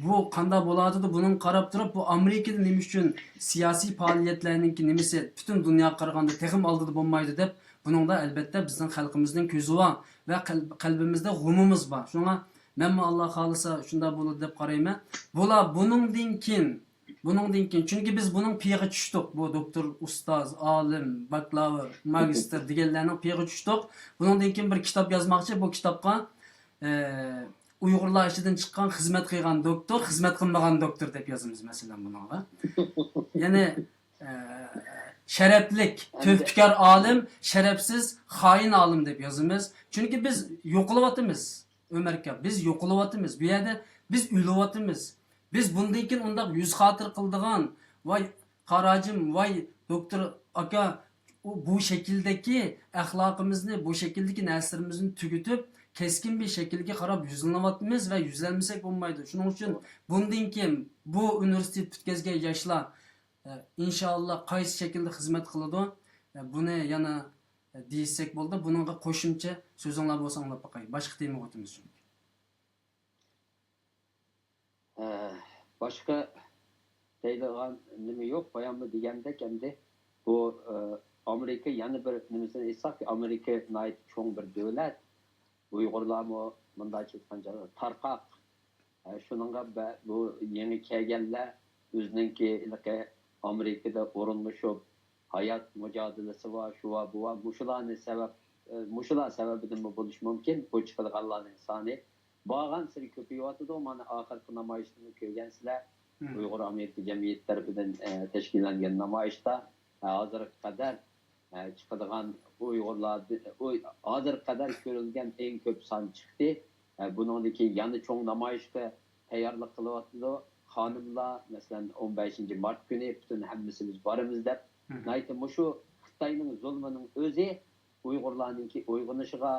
بۇ قانداق بولۇۋاتىدۇ؟ بۇنىڭغا قاراپ تۇرۇپ، بۇ ئامېرىكىدا نېمە ئۈچۈن سىياسىي پائالىيەتلەرنىڭكى نېمىسى پۈتۈن دۇنياغا قارىغاندا تېخىمۇ ئالدىدا بولمايدۇ دەپ، بۇنىڭدا ئەلۋەتتە بىزنىڭ خەلقىمىزنىڭ كۆزى بار ۋە قەلب-، قەلبىمىزدە غۇمىمىز بار. شۇڭا مەنمۇ ئاللا خالىسا شۇنداق بولىدۇ دەپ قارايمەن. بۇلار بۇنىڭدىن كېيىن، بۇنىڭدىن كېيىن، چۈنكى بىز بۇنىڭ پېيىغا چۈشتۇق. بۇ دوكتور، ئۇستاز، ئالىم، باكلاۋر، ماگىستىر دېگەنلەرنىڭ پېيىغا چۈشتۇق. بۇنىڭدىن كېيىن بىر كىتاب يازماقچى. بۇ كىتابقا، ئە، ئۇيغۇرلار ئىچىدىن چىققان، خىزمەت قىلغان دوكتور، خىزمەت قىلمىغان دوكتور دەپ يازىمىز، مەسىلەن، بۇنىڭغا. يەنى، ئە، شەرەپلىك، تۆھپىكار ئالىم، شەرەپسىز، خائىن ئالىم دەپ يازىمىز. چۈنكى بىز يوقىلىۋاتىمىز، ئۆمەر ئاكا، بىز يوقىلىۋاتىمىز. بۇ يەردە بىز ئۆلۈۋاتىمىز. بىز بۇندىن كېيىن ئۇنداق يۈز خاتىرە قىلىدىغان، ۋاي قاراجىم، ۋاي دوكتور ئاكا، ئۇ، بۇ شەكىلدىكى ئەخلاقىمىزنى، بۇ شەكىلدىكى نەرسىلىرىمىزنى تۈگىتىپ، كەسكىن بىر شەكىلگە قاراپ يۈزلىنىۋاتىمىز ۋە يۈزلەنمىسەك بولمايدۇ. شۇنىڭ ئۈچۈن بۇندىن كېيىن بۇ ئۇنىۋېرسىتېت پۈتكەزگەن ياشلار، ئە، ئىنشائاللا قايسى شەكىلدە خىزمەت قىلىدۇ، ئە، بۇنى يەنە، ئە، دېيىشسەك بولىدۇ. بۇنىڭغا قوشۇمچە سۆزۈڭلار بولسا ئاڭلاپ باقاي. باشقا تېمىغا ئۆتىمىز چۈنكى. ئە، باشقا دەيدىغان نېمە يوق. باياممۇ دېگەندەك، ئەمدى بۇ، ئە، ئامېرىكا يەنە بىر نېمىسىنى ئېيتساق، ئامېرىكا ناھايىتى چوڭ بىر دۆلەت. ئۇيغۇرلارمۇ مۇنداقچە ئېيتقان چاغدا تارقاق. ئە، شۇنىڭغا بە-، بۇ يېڭى كەلگەنلەر ئۆزىنىڭكى ھېلىقى ئامېرىكىدا ئورۇنلىشىپ، ھايات مۇجادىلىسى بار، شۇ بار، بۇ بار، مۇشۇلارنى سەۋەب، ئە، مۇشۇلار سەۋەبىدىنمۇ بولۇشى مۇمكىن، بۇ چىقىدىغانلارنىڭ سانى بارغانسېرى كۆپىيىۋاتىدۇ. مانا، ئاخىرقى نامايىشنى كۆرگەنسىلەر، ئۇيغۇر ئامېرىكا جەمئىيىتى تەرىپىدىن، ئە، تەشكىللەنگەن نامايىشتا، ئە، ھازىرغا قەدەر، ئە، چىقىدىغان ئۇيغۇرلار، ئۇ، ھازىرغا قەدەر كۆرۈلگەن ئەڭ كۆپ سان چىقتى. ئە، بۇنىڭدىن كېيىن يەنە چوڭ نامايىشقا تەييارلىق قىلىۋاتىدۇ. خانىملار، مەسىلەن، ئون بەشىنچى مارت كۈنى پۈتۈن ھەممىسى بىز بارىمىز دەپ، ناھايىتى مۇشۇ خىتاينىڭ زۇلمىنىڭ ئۆزى ئۇيغۇرلارنىڭكى ئويغىنىشىغا،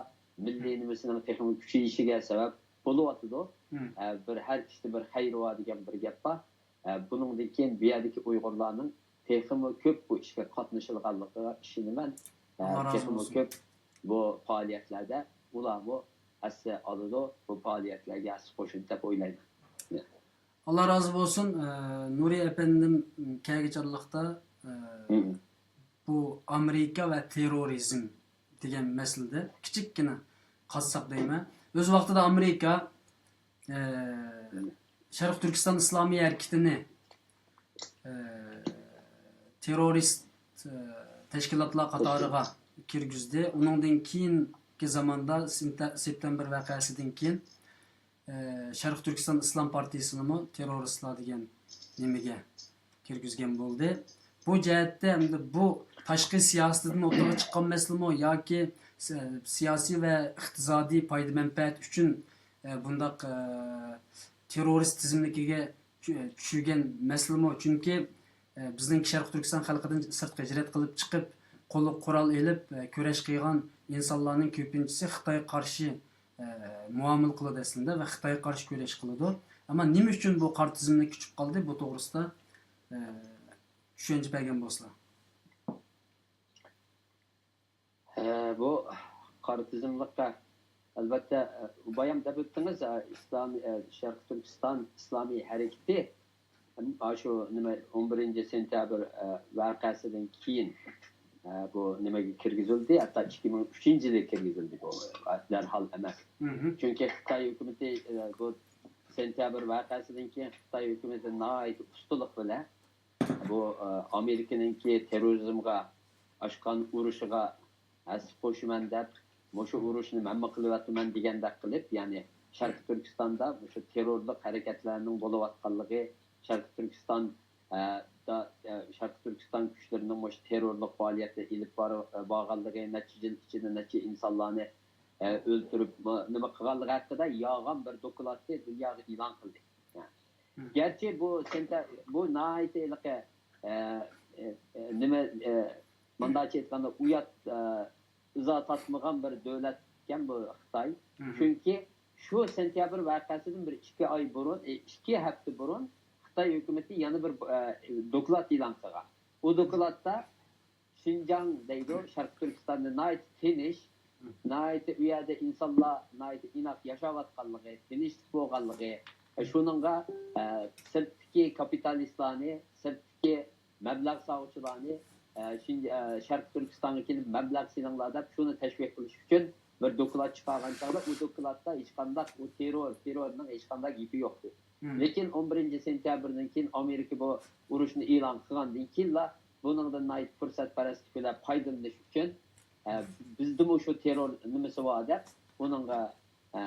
مىللىي نېمىسىنىڭ تېخىمۇ كۈچىيىشىگە سەۋەب بولۇۋاتىدۇ. ئە، بىر ھەر ئىشتا بىر خەير بار دېگەن بىر گەپ بار. ئە، بۇنىڭدىن كېيىن بۇ يەردىكى ئۇيغۇرلارنىڭ تېخىمۇ كۆپ بۇ ئىشقا قاتنىشىدىغانلىقىغا ئىشىنىمەن. ئە، ئاللا رازى تېخىمۇ بولسۇن. كۆپ بۇ پائالىيەتلەردە ئۇلارمۇ ھەسسە ئالىدۇ، بۇ پائالىيەتلەرگە ھەسسە قوشىدۇ دەپ ئويلايمەن. ئاللا رازى بولسۇن. ئە، نۇرى ئەپەندىم كەلگۈچى ئارىلىقتا، ئە، مم. بۇ ئامېرىكا ۋە تېررورىزم دېگەن مەسىلىدە كىچىككىنە قاتساق دەيمەن. ئۆز ۋاقتىدا ئامېرىكا، ئە، شەرقىي تۈركىستان ئىسلامىي ھەرىكىتىنى، ئە، تېررورىست، ئە، تەشكىلاتلار قاتارىغا كىرگۈزدى. ئۇنىڭدىن كېيىنكى زاماندا سېنتە-، سېپتەمبىر ۋەقەسىدىن كېيىن، ئە، شەرقىي تۈركىستان ئىسلام پارتىيىسىنىمۇ تېررورىستلار دېگەن نېمىگە كىرگۈزگەن بولدى. بۇ جەھەتتە ئەمدى بۇ تاشقى سىياسىتىدىن ئوتتۇرىغا چىققان مەسىلىمۇ ياكى سى-، سىياسىي ۋە ئىقتىسادىي پايدا مەنپەئەت ئۈچۈن، ئە، بۇنداق، ئە، تېررورىست تىزىملىكىگە چۈ-، چۈشۈرگەن مەسىلىمۇ؟ چۈنكى، ئە، بىزنىڭ شەرقىي تۈركىستان خەلقىدىن سىرتقا ھىجرەت قىلىپ چىقىپ، قولغا قورال ئېلىپ، ئە، كۈرەش قىلغان ئىنسانلارنىڭ كۆپىنچىسى خىتايغا قارشى، ئە، مۇئامىلە قىلىدۇ ئەسلىدە ۋە خىتايغا قارشى كۈرەش قىلىدۇ. ئەمما نېمە ئۈچۈن بۇ قارا تىزىملىككە چۈشۈپ قالدى؟ بۇ توغرىسىدا، ئە، چۈشەنچە بەرگەن بولسىلا. ئە، بۇ قارا تىزىملىققا، ئەلۋەتتە، ئە، بايام دەپ ئۆتتىڭىز، ئە، ئىسلام، ئە، شەرقىي تۈركىستان ئىسلامىي ھەرىكىتى، ئە، شۇ نېمە، ئون بىرىنچى سېنتەبىر، ئە، ۋەقەسىدىن كېيىن، ئە، بۇ نېمىگە كىرگۈزۈلدى، ھەتتا ئىككى مىڭ ئۈچىنچى يىلى كىرگۈزۈلدى بۇ، ئە، دەرھال ئەمەس. مهم. چۈنكى خىتاي ھۆكۈمىتى، ئە، بۇ سېنتەبىر ۋەقەسىدىن كېيىن خىتاي ھۆكۈمىتى ناھايىتى ئۇستىلىق بىلەن بۇ، ئە، ئامېرىكىنىڭكى تېررورىزمغا ئاچقان ئۇرۇشىغا ھەسسە قوشىمەن دەپ، مۇشۇ ئۇرۇشنى مەنمۇ قىلىۋاتىمەن دېگەندەك قىلىپ، يەنى شەرقىي تۈركىستاندا مۇشۇ تېررورلۇق ھەرىكەتلەرنىڭ بولۇۋاتقانلىقى، شەرقىي تۈركىستان، ئە، دا-، ئە، شەرقىي تۈركىستان كۈچلىرىنىڭ مۇشۇ تېررورلۇق پائالىيەتنى ئېلىپ بار-، بارغانلىقى، نەچچە يىل ئىچىدە نەچچە ئىنسانلارنى، ئە، ئۆلتۈرۈپ، نېمە قىلغانلىقى ھەققىدە يالغان بىر دوكلاتنى دۇنياغا ئېلان قىلدى. گەرچە بۇ سېنتە-، بۇ ناھايىتى ھېلىقى، ئە، ئە، ئە، نېمە، ئە، مۇنداقچە ئېيتقاندا، ئۇيات، ئە، ئىزا تارتمىغان بىر دۆلەتكەن بۇ خىتاي. چۈنكى شۇ سېنتەبىر ۋەقەسىدىن بىر ئىككى ئاي بۇرۇن، ئە، ئىككى ھەپتە بۇرۇن خىتاي ھۆكۈمىتى يەنە بىر، ئە، دوكلات ئېلان قىلغان. ئۇ دوكلاتتا شىنجاڭ دەيدۇ، شەرقىي تۈركىستاندا ناھايىتى تىنچ، ناھايىتى ئۇ يەردە ئىنسانلار ناھايىتى ئىناق ياشاۋاتقانلىقى، تىنچلىق بولغانلىقى، شۇنىڭغا، ئە، سىرتتىكى كاپىتالىستلارنى، سىرتتىكى مەبلەغ سالغۇچىلارنى، ئە، شىنج-، ئە، شەرقىي تۈركىستانغا كېلىپ مەبلەغ سېلىڭلار دەپ شۇنى تەشۋىق قىلىش ئۈچۈن بىر دوكلات چىقارغان چاغدا، ئۇ دوكلاتتا ھېچقانداق ئۇ تېررور، تېررورنىڭ ھېچقانداق گېپى يوق ئىدى. لېكىن ئون بىرىنچى سېنتەبىردىن كېيىن ئامېرىكا بۇ ئۇرۇشنى ئېلان قىلغاندىن كېيىنلا بۇنىڭدىن ناھايىتى پۇرسەتپەرەسلىك بىلەن پايدىلىنىش ئۈچۈن، ئە، بىزدىمۇ شۇ تېررور نېمىسى بار دەپ ئۇنىڭغا، ئە،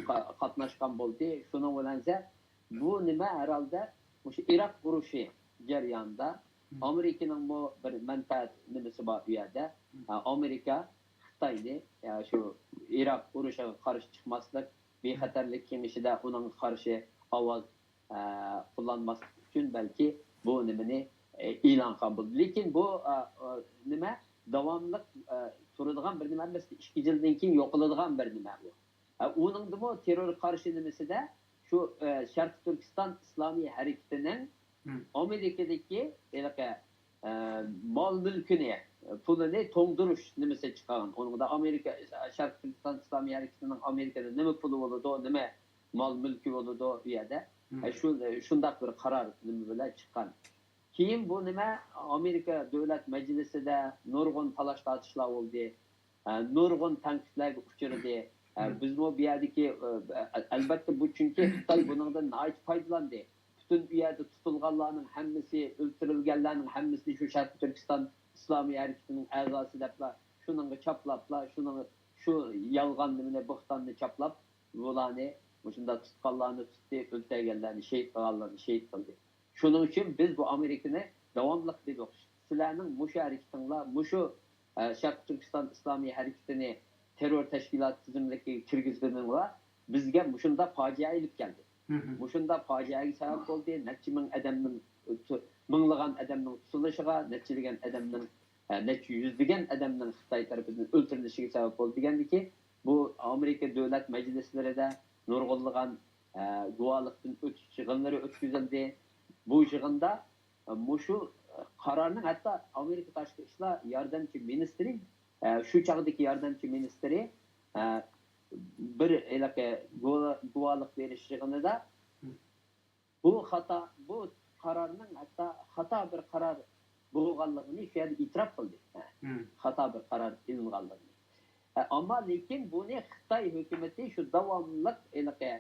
قا-، قاتناشقان بولدى. شۇنىڭ بىلەن بۇ نېمە ھەرھالدا مۇشۇ ئىراق ئۇرۇشى جەريانىدا ئامېرىكىنىڭمۇ بىر مەنپەئەت نېمىسى بار ئۇ يەردە. ئە، ئامېرىكا خىتاينى، ئە، شۇ ئىراق ئۇرۇشىغا قارشى چىقماسلىق، بىخەتەرلىك كېڭىشىدە ئۇنىڭغا قارشى ئاۋاز، ئە، قوللانماسلىق ئۈچۈن بەلكى بۇ نېمىنى، ئە، ئېلان قىلغان بولدى. لېكىن بۇ، ئە، ئە، نېمە داۋاملىق، ئە، تۇرىدىغان بىر نېمە ئەمەس، ئىككى يىلدىن كېيىن يوقىلىدىغان بىر نېمە بۇ. ئە، ئۇنىڭدىمۇ تېررور قارشى نېمىسىدە شۇ، ئە، شەرقىي تۈركىستان ئىسلامىي ھەرىكىتىنىڭ ئامېرىكىدىكى ھېلىقى، ئە، مال مۈلكىنى، پۇلىنى توڭدۇرۇش نېمىسى چىقارغان. ئۇنىڭدا ئامېرىكا، شەرقىي تۈركىستان ئىسلامىي ھەرىكىتىنىڭ ئامېرىكىدا نېمە پۇلى بولىدۇ، نېمە مال مۈلكى بولىدۇ ئۇ يەردە. ئە، شۇ، شۇنداق بىر قارار نېمە بىلەن چىققان. كېيىن بۇ نېمە ئامېرىكا دۆلەت مەجلىسىدە نۇرغۇن تالاش-تارتىشلار بولدى. ئە، نۇرغۇن تەنقىدلەرگە ئۇچرىدى. ئە، بىزمۇ بۇ يەردىكى، ئە، ئەلبەتتە بۇ چۈنكى خىتاي بۇنىڭدىن ناھايىتى پايدىلاندى. پۈتۈن ئۇ يەردە تۇتۇلغانلارنىڭ ھەممىسى، ئۆلتۈرۈلگەنلەرنىڭ ھەممىسىنى شۇ شەرقىي تۈركىستان ئىسلامىي ھەرىكىتىنىڭ ئەزاسى دەپلا، شۇنىڭغا چاپلاپلا، شۇنىڭ، شۇ يالغان نېمىنى، بوھتاننى چاپلاپ، بۇلارنى مۇشۇنداق تۇتقانلارنى تۇتتى، ئۆلتۈرگەنلەرنى، شېھىت قىلغانلارنى شېھىت قىلدى. شۇنىڭ ئۈچۈن بىز بۇ ئامېرىكىنى داۋاملىق دېدۇق. سىلەرنىڭ مۇشۇ ھەرىكىتىڭلار، مۇشۇ، ئە، شەرقىي تۈركىستان ئىسلامىي ھەرىكىتىنى تېررور تەشكىلاتى تىزىملىكىگە كىرگۈزگىنىڭلار بىزگە مۇشۇنداق پاجىئە ئېلىپ كەلدى. مۇشۇنداق پاجىئەگە سەۋەب بولدى. نەچچە مىڭ ئادەمنىڭ، مىڭلىغان ئادەمنىڭ تۇتۇلۇشىغا، نەچچىلىگەن ئادەمنىڭ، ئە، نەچچە يۈزلىگەن ئادەمنىڭ خىتاي تەرىپىدىن ئۆلتۈرۈلۈشىگە سەۋەب بولدى دېگەندىكى، بۇ ئامېرىكا دۆلەت مەجلىسلىرىدە نۇرغۇنلىغان، ئە، گۇۋاھلىقتىن ئۆتۈش يىغىنلىرى ئۆتكۈزۈلدى. بۇ يىغىندا، ئە، مۇشۇ، قارارنىڭ ھەتتا ئامېرىكا تاشقى ئىشلار ياردەمچى مىنىستىرى، ئە، شۇ چاغدىكى ياردەمچى مىنىستىرى، ئە، بىر ھېلىقى گۇۋا-، گۇۋاھلىق بېرىش يىغىنىدا بۇ خاتا، بۇ قارارنىڭ ھەتتا خاتا بىر قارار بولغانلىقىنى شۇ يەردە ئېتىراپ قىلدى. ھە، خاتا بىر قارار ئېلىنغانلىقىنى. ئە، ئەمما لېكىن بۇنى خىتاي ھۆكۈمىتى شۇ داۋاملىق ھېلىقى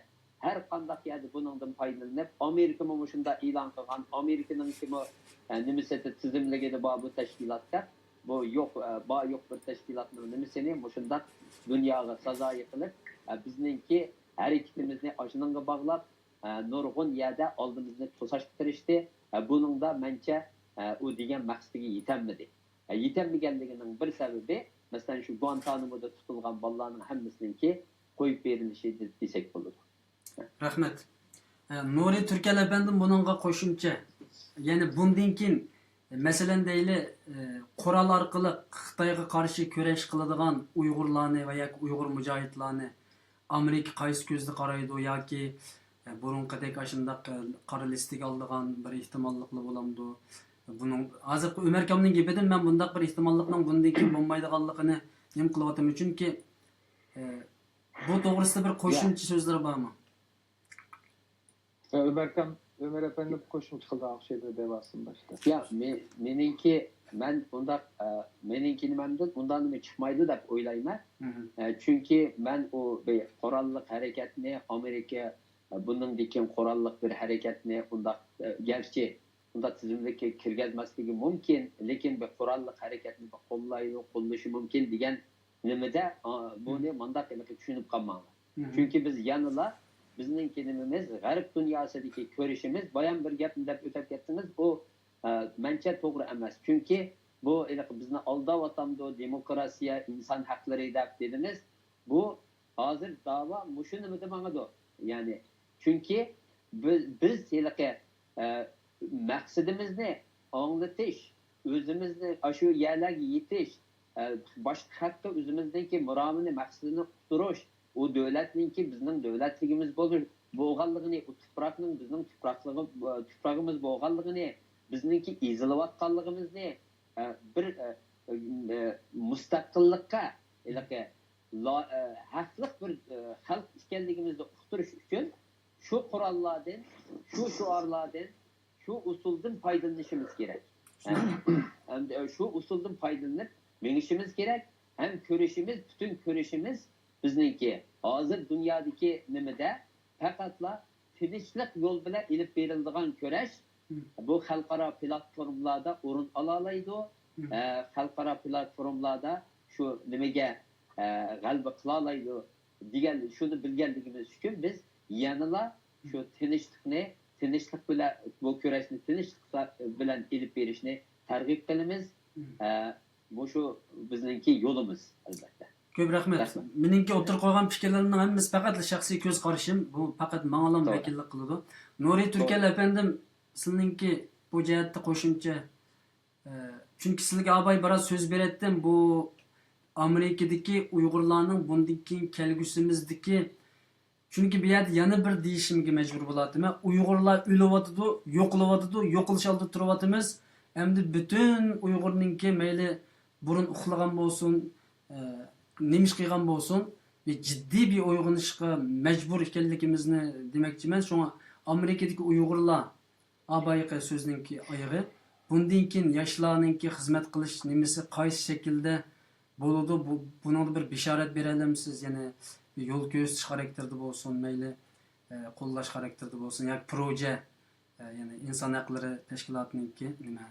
ھەر قانداق يەردە بۇنىڭدىن پايدىلىنىپ، ئامېرىكىمۇ مۇشۇنداق ئېلان قىلغان، ئامېرىكىنىڭكىمۇ، ئە، نېمىسى تىزىملىكىدە بار بۇ تەشكىلات دەپ، بۇ يوق، ئە، بار يوق بىر تەشكىلاتنىڭ نېمىسىنى مۇشۇنداق دۇنياغا سازايى قىلىپ، ئە، بىزنىڭكى ھەرىكىتىمىزنى ئاشۇنىڭغا باغلاپ، ئە، نۇرغۇن يەردە ئالدىمىزنى توساشقا تىرىشتى. ئە، بۇنىڭدا مەنچە، ئە، ئۇ دېگەن مەقسىتىگە يېتەلمىدى. ئە، يېتەلمىگەنلىكىنىڭ بىر سەۋەبى، مەسىلەن، شۇ گۇانتانامودا تۇتۇلغان بالىلارنىڭ ھەممىسىنىڭكى قويۇپ بېرىلىشى دېسەك بولىدۇ. رەھمەت. ئە، نۇرى تۈركەل ئەپەندىم بۇنىڭغا قوشۇمچە، يەنى بۇندىن كېيىن، مەسىلەن دەيلى، ئە، قورال ئارقىلىق خىتايغا قارشى كۈرەش قىلىدىغان ئۇيغۇرلارنى ۋە ياكى ئۇيغۇر مۇجاھىدلارنى ئامېرىكا قايسى كۆزدە قارايدۇ ياكى، ئە، بۇرۇنقىدەك ئاشۇنداق، ئە، قارا لىستىگە ئالىدىغان بىر ئېھتىماللىقلا بولامدۇ؟ بۇنىڭ ھازىرقى ئۆمەر ئاكامنىڭ گېپىدىن مەن بۇنداق بىر ئېھتىماللىقنىڭ بۇندىن كېيىن بولمايدىغانلىقىنى نېمە قىلىۋاتىمەن؟ چۈنكى، ئە، بۇ توغرىسىدا بىر قوشۇمچە سۆزلىرى بارمۇ؟ ئۆمەر ئاكام، ئۆمەر ئەپەندى قوشۇمچە قىلىدىغان ئوخشايدۇ دەۋاتىدۇ باشتا. ياق، مېنىڭكى، مەن ئۇنداق، ئە، مېنىڭكى نېمەمدىن ئۇنداق نېمە چىقمايدۇ دەپ ئويلايمەن. ئە، چۈنكى مەن ئۇ بىر قوراللىق ھەرىكەتنى ئامېرىكا، ئە، بۇنىڭدىن كېيىن قوراللىق بىر ھەرىكەتنى ئۇنداق، ئە، گەرچە ئۇنداق تىزىملىككە كىرگۈزمەسلىكى مۇمكىن، لېكىن بىر قوراللىق ھەرىكەتنى بىر قوللايدۇ، قوللىشى مۇمكىن دېگەن نېمىدە، ئا، بۇنى مانداق ھېلىقى چۈشىنىپ قالماڭلار. چۈنكى بىز يەنىلا بىزنىڭكى نېمىمىز، غەرب دۇنياسىدىكى كۆرۈشىمىز، بايام بىر گەپنى دەپ ئۆتۈپ كەتتىڭىز، بۇ، ئە، مەنچە توغرا ئەمەس. چۈنكى بۇ ھېلىقى بىزنى ئالداۋاتامدۇ، دېموكراتىيە، ئىنسان ھەقلىرى دەپ دېدىڭىز. بۇ ھازىر داۋا مۇشۇ نېمىدە ماڭىدۇ. يەنى، چۈنكى بىز، بىز ھېلىقى، ئە، مەقسىتىمىزنى ئاڭلىتىش، ئۆزىمىزنى ئاشۇ يەرلەرگە يېتىش، ئە، باشقا خەققە ئۆزىمىزنىڭكى مۇرامىنى، مەقسىتىنى ئۇقتۇرۇش، ئۇ دۆلەتنىڭكى بىزنىڭ دۆلەتلىكىمىز بولۇ-، بولغانلىقىنى، ئۇ تۇپراقنىڭ بىزنىڭ تۇپراقلىقى، تۇپرىقىمىز بولغانلىقىنى، بىزنىڭكى ئېزىلىۋاتقانلىقىمىزنى، ئە، بىر، ئە، ئە، مۇستەقىللىققا، ھېلىقى لا-، ئە، ھەقلىق بىر، ئە، خەلق ئىكەنلىكىمىزنى ئۇقتۇرۇش ئۈچۈن شۇ قوراللاردىن، شۇ شوئارلاردىن، شۇ ئۇسۇلدىن پايدىلىنىشىمىز كېرەك. ھەم، ھەم شۇ ئۇسۇلدىن پايدىلىنىپ مېڭىشىمىز كېرەك. ھەم كۈرىشىمىز، پۈتۈن كۈرىشىمىز بىزنىڭكى ھازىر دۇنيادىكى نېمىدە پەقەتلا تىنچلىق يول بىلەن ئېلىپ بېرىلىدىغان كۈرەش، بۇ خەلقئارا پلاتفورمىلاردا ئورۇن ئالالايدۇ. ئە، خەلقئارا پلاتفورمىلاردا شۇ نېمىگە، ئە، غەلىبە قىلالايدۇ دېگەن، شۇنى بىلگەنلىكىمىز ئۈچۈن بىز يەنىلا شۇ تىنچلىقنى، تىنچلىق بىلەن، بۇ كۈرەشنى تىنچلىق بىلەن ئېلىپ بېرىشنى تەرغىب قىلىمىز. ئە، مۇشۇ بىزنىڭكى يولىمىز، ئەلۋەتتە. كۆپ رەھمەت. رەھمەت. مېنىڭكى ئوتتۇرىغا قويغان پىكىرلىرىمنىڭ ھەممىسى پەقەتلا شەخسىي كۆز قارىشىم. بۇ پەقەت ماڭىلام ۋەكىللىك قىلىدۇ. نۇرى تۈركەل ئەپەندىم، سىلىنىڭكى بۇ جەھەتتە قوشۇمچە، ئە، چۈنكى سىلىگە ئاباي بىراز سۆز بېرەتتىم، بۇ ئامېرىكىدىكى ئۇيغۇرلارنىڭ بۇندىن كېيىن كەلگۈسىمىزدىكى، چۈنكى بۇ يەردە يەنە بىر دېيىشىمگە مەجبۇر بولاتتىم. ئۇيغۇرلار ئۆلۈۋاتىدۇ، يوقىلىۋاتىدۇ، يوقىلىش ئالدىدا تۇرۇۋاتىمىز. ئەمدى پۈتۈن ئۇيغۇرنىڭكى مەيلى بۇرۇن ئۇخلىغان بولسۇن، ئە، نېمە ئىش قىلغان بولسۇن، بىر جىددىي بىر ئويغىنىشقا مەجبۇر ئىكەنلىكىمىزنى دېمەكچىمەن. شۇڭا ئامېرىكىدىكى ئۇيغۇرلار، ئا، بايىقى سۆزنىڭكى ئايىغى، بۇندىن كېيىن ياشلارنىڭكى خىزمەت قىلىش نېمىسى قايسى شەكىلدە بولىدۇ؟ بۇ، بۇنىڭدا بىر بېشارەت بېرەلەمسىز؟ يەنى يول كۆرسىتىش خاراكتېرىدە بولسۇن، مەيلى، ئە، قوللاش خاراكتېرىدە بولسۇن ياكى پروژە، ئە، يەنى ئىنسان ھەقلىرى تەشكىلاتىنىڭكى، نېمە،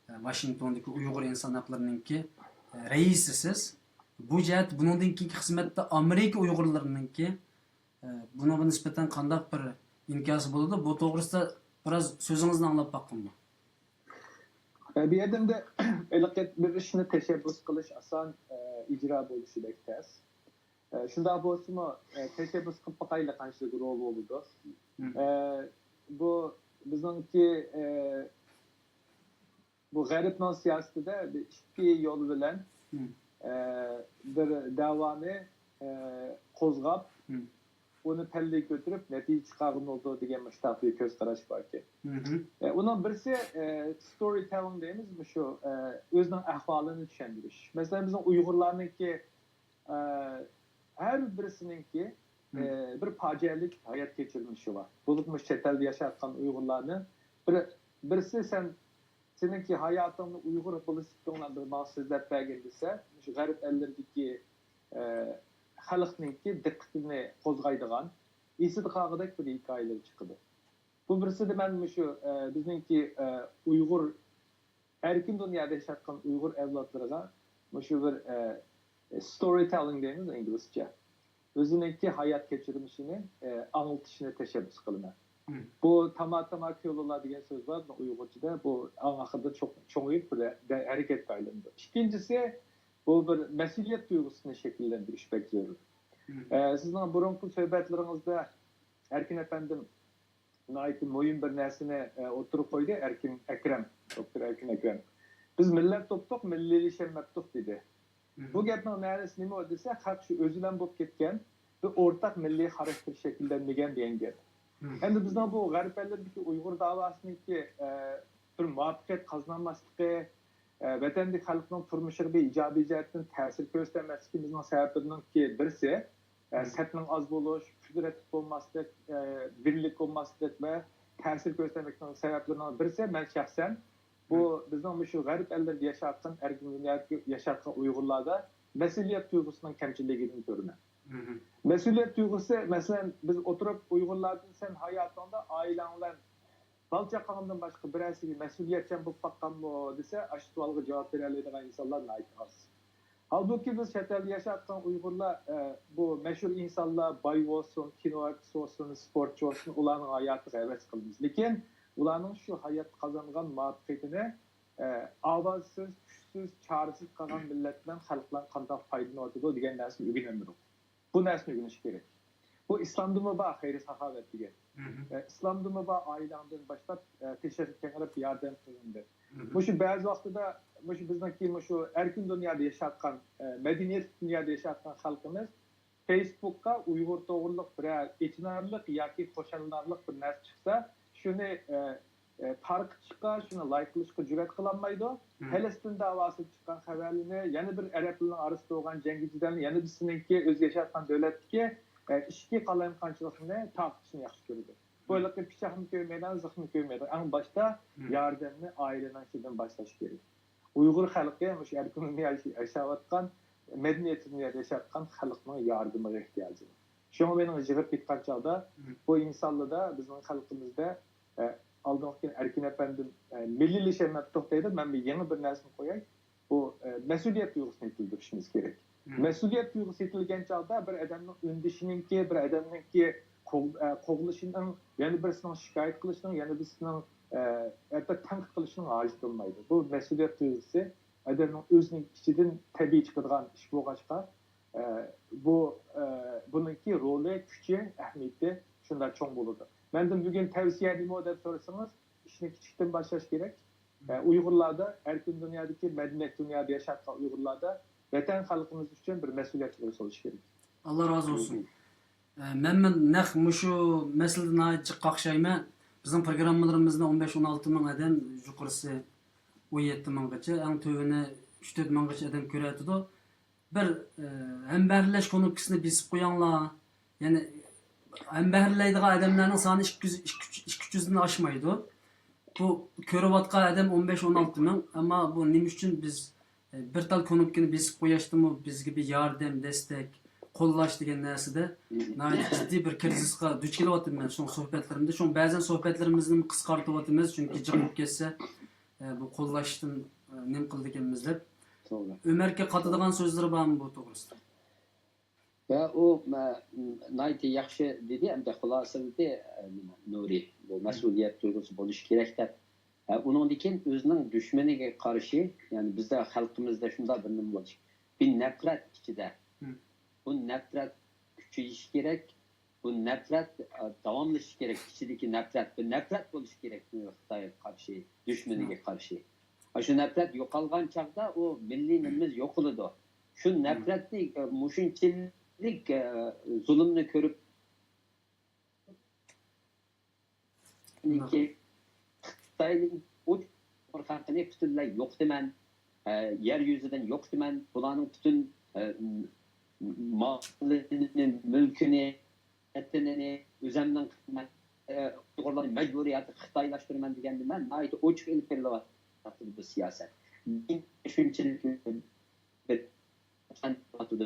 ئە، ۋاشىنگتوندىكى ئۇيغۇر ئىنسان ھەقلىرىنىڭكى، ئە، رەئىسىسىز. بۇ جەھەتتە بۇنىڭدىن كېيىنكى خىزمەتتە ئامېرىكا ئۇيغۇرلىرىنىڭكى، ئە، بۇنىڭغا نىسبەتەن قانداق بىر ئىنكاسى بولىدۇ؟ بۇ توغرىسىدا بىراز سۆزىڭىزنى ئاڭلاپ باققىنىمۇ؟ ئە، بۇ يەردە ئەمدى ھېلىقى بىر ئىشنى تەشەببۇس قىلىش ئاسان، ئە، ئىجرا بولۇشى بەك تەس. ئە، شۇنداق بولسىمۇ، ئە، تەشەببۇس قىلىپ باقايلى، قانچىلىك رول بولىدۇ. ئە، بۇ بىزنىڭكى، ئە، بۇ غەربنىڭ سىياسىتىدە بىر ئىككى يول بىلەن، ئە، بىر دەۋانى، ئە، قوزغاپ، ئۇنى پەللىگە كۆتۈرۈپ نەتىجە چىقارغىلى بولىدۇ دېگەن مۇشۇنداق بىر كۆز قاراش باركەن. ئۇنىڭ بىرسى، ئە، ستورى تېللىڭ دەيمىز، مۇشۇ، ئە، ئۆزىنىڭ ئەھۋالىنى چۈشەندۈرۈش. مەسىلەن، بىزنىڭ ئۇيغۇرلارنىڭكى، ئە، ھەر بىرسىنىڭكى، ئە، بىر پاجىئەلىك ھايات كەچۈرمىشى بار. بولۇپمۇ چەت ئەلدە ياشاۋاتقان ئۇيغۇرلارنىڭ بىر، بىرسى سەن، سېنىڭكى ھاياتىڭنى ئۇيغۇر بولۇشلۇقۇڭ بىلەن بىر ماڭا سۆزلەپ بەرگىن دېسە، مۇشۇ غەرب ئەللىرىدىكى، ئە، خەلقنىڭكى دىققىتىنى قوزغايدىغان، ئېسىدە قالغۇدەك بىر ھېكايىلەر چىقىدۇ. بۇ بىرسىدە مەن مۇشۇ، ئە، بىزنىڭكى، ئە، ئۇيغۇر، ئەركىن دۇنيادا ياشاۋاتقان ئۇيغۇر ئەۋلادلىرىغا مۇشۇ بىر، ئە، ستورى تېللىڭ دەيمىز ئىنگلىزچە. ئۆزىنىڭكى ھايات كەچۈرمىشىنى، ئە، ئاڭلىتىشنى تەشەببۇس قىلىمەن. بۇ تاما تاما كۆلىلا دېگەن سۆز بار، بۇ ئۇيغۇرچىدا. بۇ ئاڭ ئاخىرىدا چوڭ-، چوڭىيىپ بىر ھە-، ھەرىكەتكە ئايلىنىدۇ. ئىككىنچىسى، بۇ بىر مەسئۇلىيەت تۇيغۇسىنى شەكىللەندۈرۈش بەك زۆرۈر. ئە، سىزنىڭ بۇرۇنقى سۆھبەتلىرىڭىزدە ئەركىن ئەپەندىم ناھايىتى مۇھىم بىر نەرسىنى، ئە، ئوتتۇرىغا قويدى، ئەركىن ئەكرەم، دوكتور ئەركىن ئەكرەم. بىز مىللەت بوپتۇق، مىللىيلىشەلمەپتۇق دېدى. بۇ گەپنىڭ مەنىسى نېمە دېسە، خەق شۇ ئۆزى بىلەن بولۇپ كەتكەن، بىر ئورتاق مىللىي خاراكتېر شەكىللەنمىگەن دېگەن گەپ. ئەمدى بىزنىڭ بۇ غەرب ئەللىرىدىكى ئۇيغۇر داۋاسىنىڭكى، ئە، بىر مۇۋەپپەقىيەت قازىنالماسلىقى، ئە، ۋەتەندىكى خەلقنىڭ تۇرمۇشىغا بىر ئىجابىي جەھەتتىن تەسىر كۆرسىتەلمەسلىكىمىزنىڭ سەۋەبلىرىنىڭكى بىرسى، ئە، سەپنىڭ ئاز بولۇش، قۇدرەتلىك بولماسلىق، ئە، بىرلىك بولماسلىق ۋە تەسىر كۆرسەتمەكنىڭ سەۋەبلىرىنىڭ بىرسى، مەن شەخسەن بۇ بىزنىڭ مۇشۇ غەرب ئەللىرىدە ياشاۋاتقان، ئەركىن دۇنيادا ياشاۋاتقان ئۇيغۇرلاردا مەسئۇلىيەت تۇيغۇسىنىڭ كەمچىلىكىدىن كۆرىمەن. مەسئۇلىيەت تۇيغۇسى، مەسىلەن، بىز ئولتۇرۇپ ئۇيغۇرلاردىن سەن ھاياتىڭدا ئائىلەڭ بىلەن بالا چاقاڭدىن باشقا بىرەرسىگە مەسئۇلىيەتچان بولۇپ باققانمۇ دېسە، ئاشۇ سوئالغا جاۋاب بېرەلەيدىغان ئىنسانلار ناھايىتى ئاز. ھالبۇكى، بىز چەت ئەلدە ياشاۋاتقان ئۇيغۇرلار، ئە، بۇ مەشھۇر ئىنسانلار، باي بولسۇن، كىنو ئارتىسى بولسۇن، سپورتچى بولسۇن، ئۇلارنىڭ ھاياتىغا ھەۋەس قىلىمىز. لېكىن ئۇلارنىڭ شۇ ھاياتتا قازانغان مۇۋەپپەقىيىتىنى، ئە، ئاۋازسىز، كۈچسىز، چارىسىز قالغان مىللەت بىلەن خەلقلەر قانداق پايدىلىنىۋاتىدۇ دېگەن نەرسىنى ئۆگىنەلمىدۇق. بۇ نەرسىنى ئۆگىنىش كېرەك. بۇ ئىسلامدىمۇ بار خەير-ساخاۋەت دېگەن. ئە، ئىسلامدىمۇ بار، ئائىلەڭدىن باشلاپ، ئە، تېشىغا كەڭرەپ ياردەم قىلغىن دەپ. مۇشۇ بەزى ۋاقتىدا مۇشۇ بىزنىڭكى مۇشۇ ئەركىن دۇنيادا ياشاۋاتقان، ئە، مەدەنىيەتلىك دۇنيادا ياشاۋاتقان خەلقىمىز فېيسبۇكقا ئۇيغۇر توغرىلىق بىرەر ئېچىنارلىق ياكى خۇشاللىنارلىق بىر نەرسە چىقسا، شۇنى، ئە، ئە، تارقىتىشقا، شۇنى لايك قىلىشقا جۈرئەت قىلالمايدۇ. پەلەستىن داۋاسىدا چىققان خەۋەرلىرىنى، يەنە بىر ئەرەبلەرنىڭ ئارىسىدا بولغان جەڭگى جېدەلنى، يەنە بىرسىنىڭكى ئۆزى ياشاۋاتقان دۆلەتتىكى، ئە، ئىچكى قالايمىقانچىلىقنى تارقىتىشنى ياخشى كۆرىدۇ. بۇ ھېلىقى پىچاقنى كۆرمەيدىغان، زىخنى كۆرمەيدىغان. ئەڭ باشتا ياردەمنى ئائىلىنىڭ ئىچىدىن باشلاش كېرەك. ئۇيغۇر خەلقى مۇشۇ ئەركىن دۇنيادا ياشاۋاتقان، مەدەنىيەتلىك دۇنيادا ياشاۋاتقان خەلقنىڭ ياردىمىغا ئېھتىياجى بار. شۇڭا مېنىڭ يىغىپ كەتكەن چاغدا بۇ ئىنسانلاردا، بىزنىڭ خەلقىمىزدە، ئە، ئالدىنقى كۈنى ئەركىن ئەپەندىم، ئە، مىللىيلىشەلمەپتۇق دەيدۇ. مەن بىر يېڭى بىر نەرسىنى قوياي. بۇ، ئە، مەسئۇلىيەت تۇيغۇسىنى يېتىلدۈرۈشىمىز كېرەك. مەسئۇلىيەت تۇيغۇسى يېتىلگەن چاغدا بىر ئادەمنىڭ ئۈندىشىنىڭكى، بىر ئادەمنىڭكى قوغ-، ئە، قوغلىشىنىڭ، يەنە بىرسىنىڭ شىكايەت قىلىشىنىڭ، يەنە بىرسىنىڭ، ئە، ھەتتا تەنقىد قىلىشىنىڭ ھاجىتى بولمايدۇ. بۇ مەسئۇلىيەت تۇيغۇسى ئادەمنىڭ ئۆزىنىڭ ئىچىدىن تەبىئىي چىقىدىغان ئىش بولغاچقا، ئە، بۇ، ئە، بۇنىڭكى رولى، كۈچى، ئەھمىيىتى شۇنداق چوڭ بولىدۇ. مەندىن بۈگۈن تەۋسىيە نېمە دەپ سورىسىڭىز، ئىشنى كىچىكتىن باشلاش كېرەك. ئە، ئۇيغۇرلاردا، ئەركىن دۇنيادىكى مەدەنىيەت دۇنيادا ياشاۋاتقان ئۇيغۇرلاردا ۋەتەن خەلقىمىز ئۈچۈن بىر مەسئۇلىيەت تۇيغۇسى بولۇشى كېرەك. ئاللا رازى بولسۇن. ئە، مەن، مەن نەق مۇشۇ مەسىلىدە ناھايىتى جىق قاقشايمەن. بىزنىڭ پروگراممىلىرىمىزنى ئون بەش، ئون ئالتە مىڭ ئادەم، يۇقىرىسى ئون يەتتە مىڭغىچە، ئەڭ تۆۋىنى ئۈچ تۆت مىڭغىچە ئادەم كۆرۈۋاتىدۇ. بىر، ئە، ھەمبەھىرلەش كۇنۇپكىسىنى بېسىپ قويۇڭلار. يەنى ھەمبەھىرلەيدىغان ئادەملەرنىڭ سانى ئىككى يۈز، ئىككى يۈز، ئىككى يۈزدىن ئاشمايدۇ. بۇ كۆرۈۋاتقان ئادەم ئون بەش، ئون ئالتە مىڭ. ئەمما بۇ نېمە ئۈچۈن بىز، ئە، بىر تال كۇنۇپكىنى بېسىپ قويۇشتىمۇ بىزگە بىر ياردەم، دەستەك، قوللاش دېگەن نەرسىدە ناھايىتى جىددىي بىر كىرىزىسقا دۇچ كېلىۋاتىمەن شۇڭا سۆھبەتلىرىمدە. شۇڭا بەزەن سۆھبەتلىرىمىزنى قىسقارتىۋاتىمىز، چۈنكى جىق بولۇپ كەتسە، ئە، بۇ قوللاشتىن، ئە، نېمە قىلىدىكەنمىز دەپ. توغرا. ئۆمەرگە قاتىدىغان سۆزلىرى بارمۇ بۇ توغرىسىدا؟ ۋە ئۇ، مە-، ناھايىتى ياخشى دېدى، ئەمدى خۇلاسىلىدى، ئە، نېمە، نۇرى، بۇ مەسئۇلىيەت تۇيغۇسى بولۇشى كېرەك دەپ. ھە، ئۇنىڭدىن كېيىن ئۆزىنىڭ دۈشمىنىگە قارشى، يەنى بىزدە خەلقىمىزدە شۇنداق بىر نېمە بولۇش، بىر نەپرەت ئىچىدە. بۇ نەپرەت كۈچىيىشى كېرەك، بۇ نەپرەت، ئە، داۋاملىشىشى كېرەك، ئىچىدىكى نەپرەت، بىر نەپرەت بولۇشى كېرەك خىتايغا قارشى، دۈشمىنىگە قارشى. ھە، شۇ نەپرەت يوقالغان چاغدا ئۇ مىللىي نېمىمىز يوقىلىدۇ. شۇ نەپرەتنى، ئە، مۇشۇنچىلىك، ئە، زۇلۇمنى كۆرۈپ، خىتاينىڭكى، خىتاينىڭ ئۇيغۇر خەلقىنى پۈتۈنلەي يوقىتىمەن، ئە، يەر يۈزىدىن يوقىتىمەن، بۇلارنىڭ پۈتۈن، ئە، م-، مالىنى، مۈلكىنى، ۋەتىنىنى، ئۆزەمنىڭ، ئە، ئۇيغۇرلارنى مەجبۇرىي خىتايلاشتۇرىمەن دېگەن نېمە ناھايىتى ئوچۇق ئېلىپ بېرىلىۋاتىدۇ بۇ سىياسەت. دىن شۇنچىلىك بىر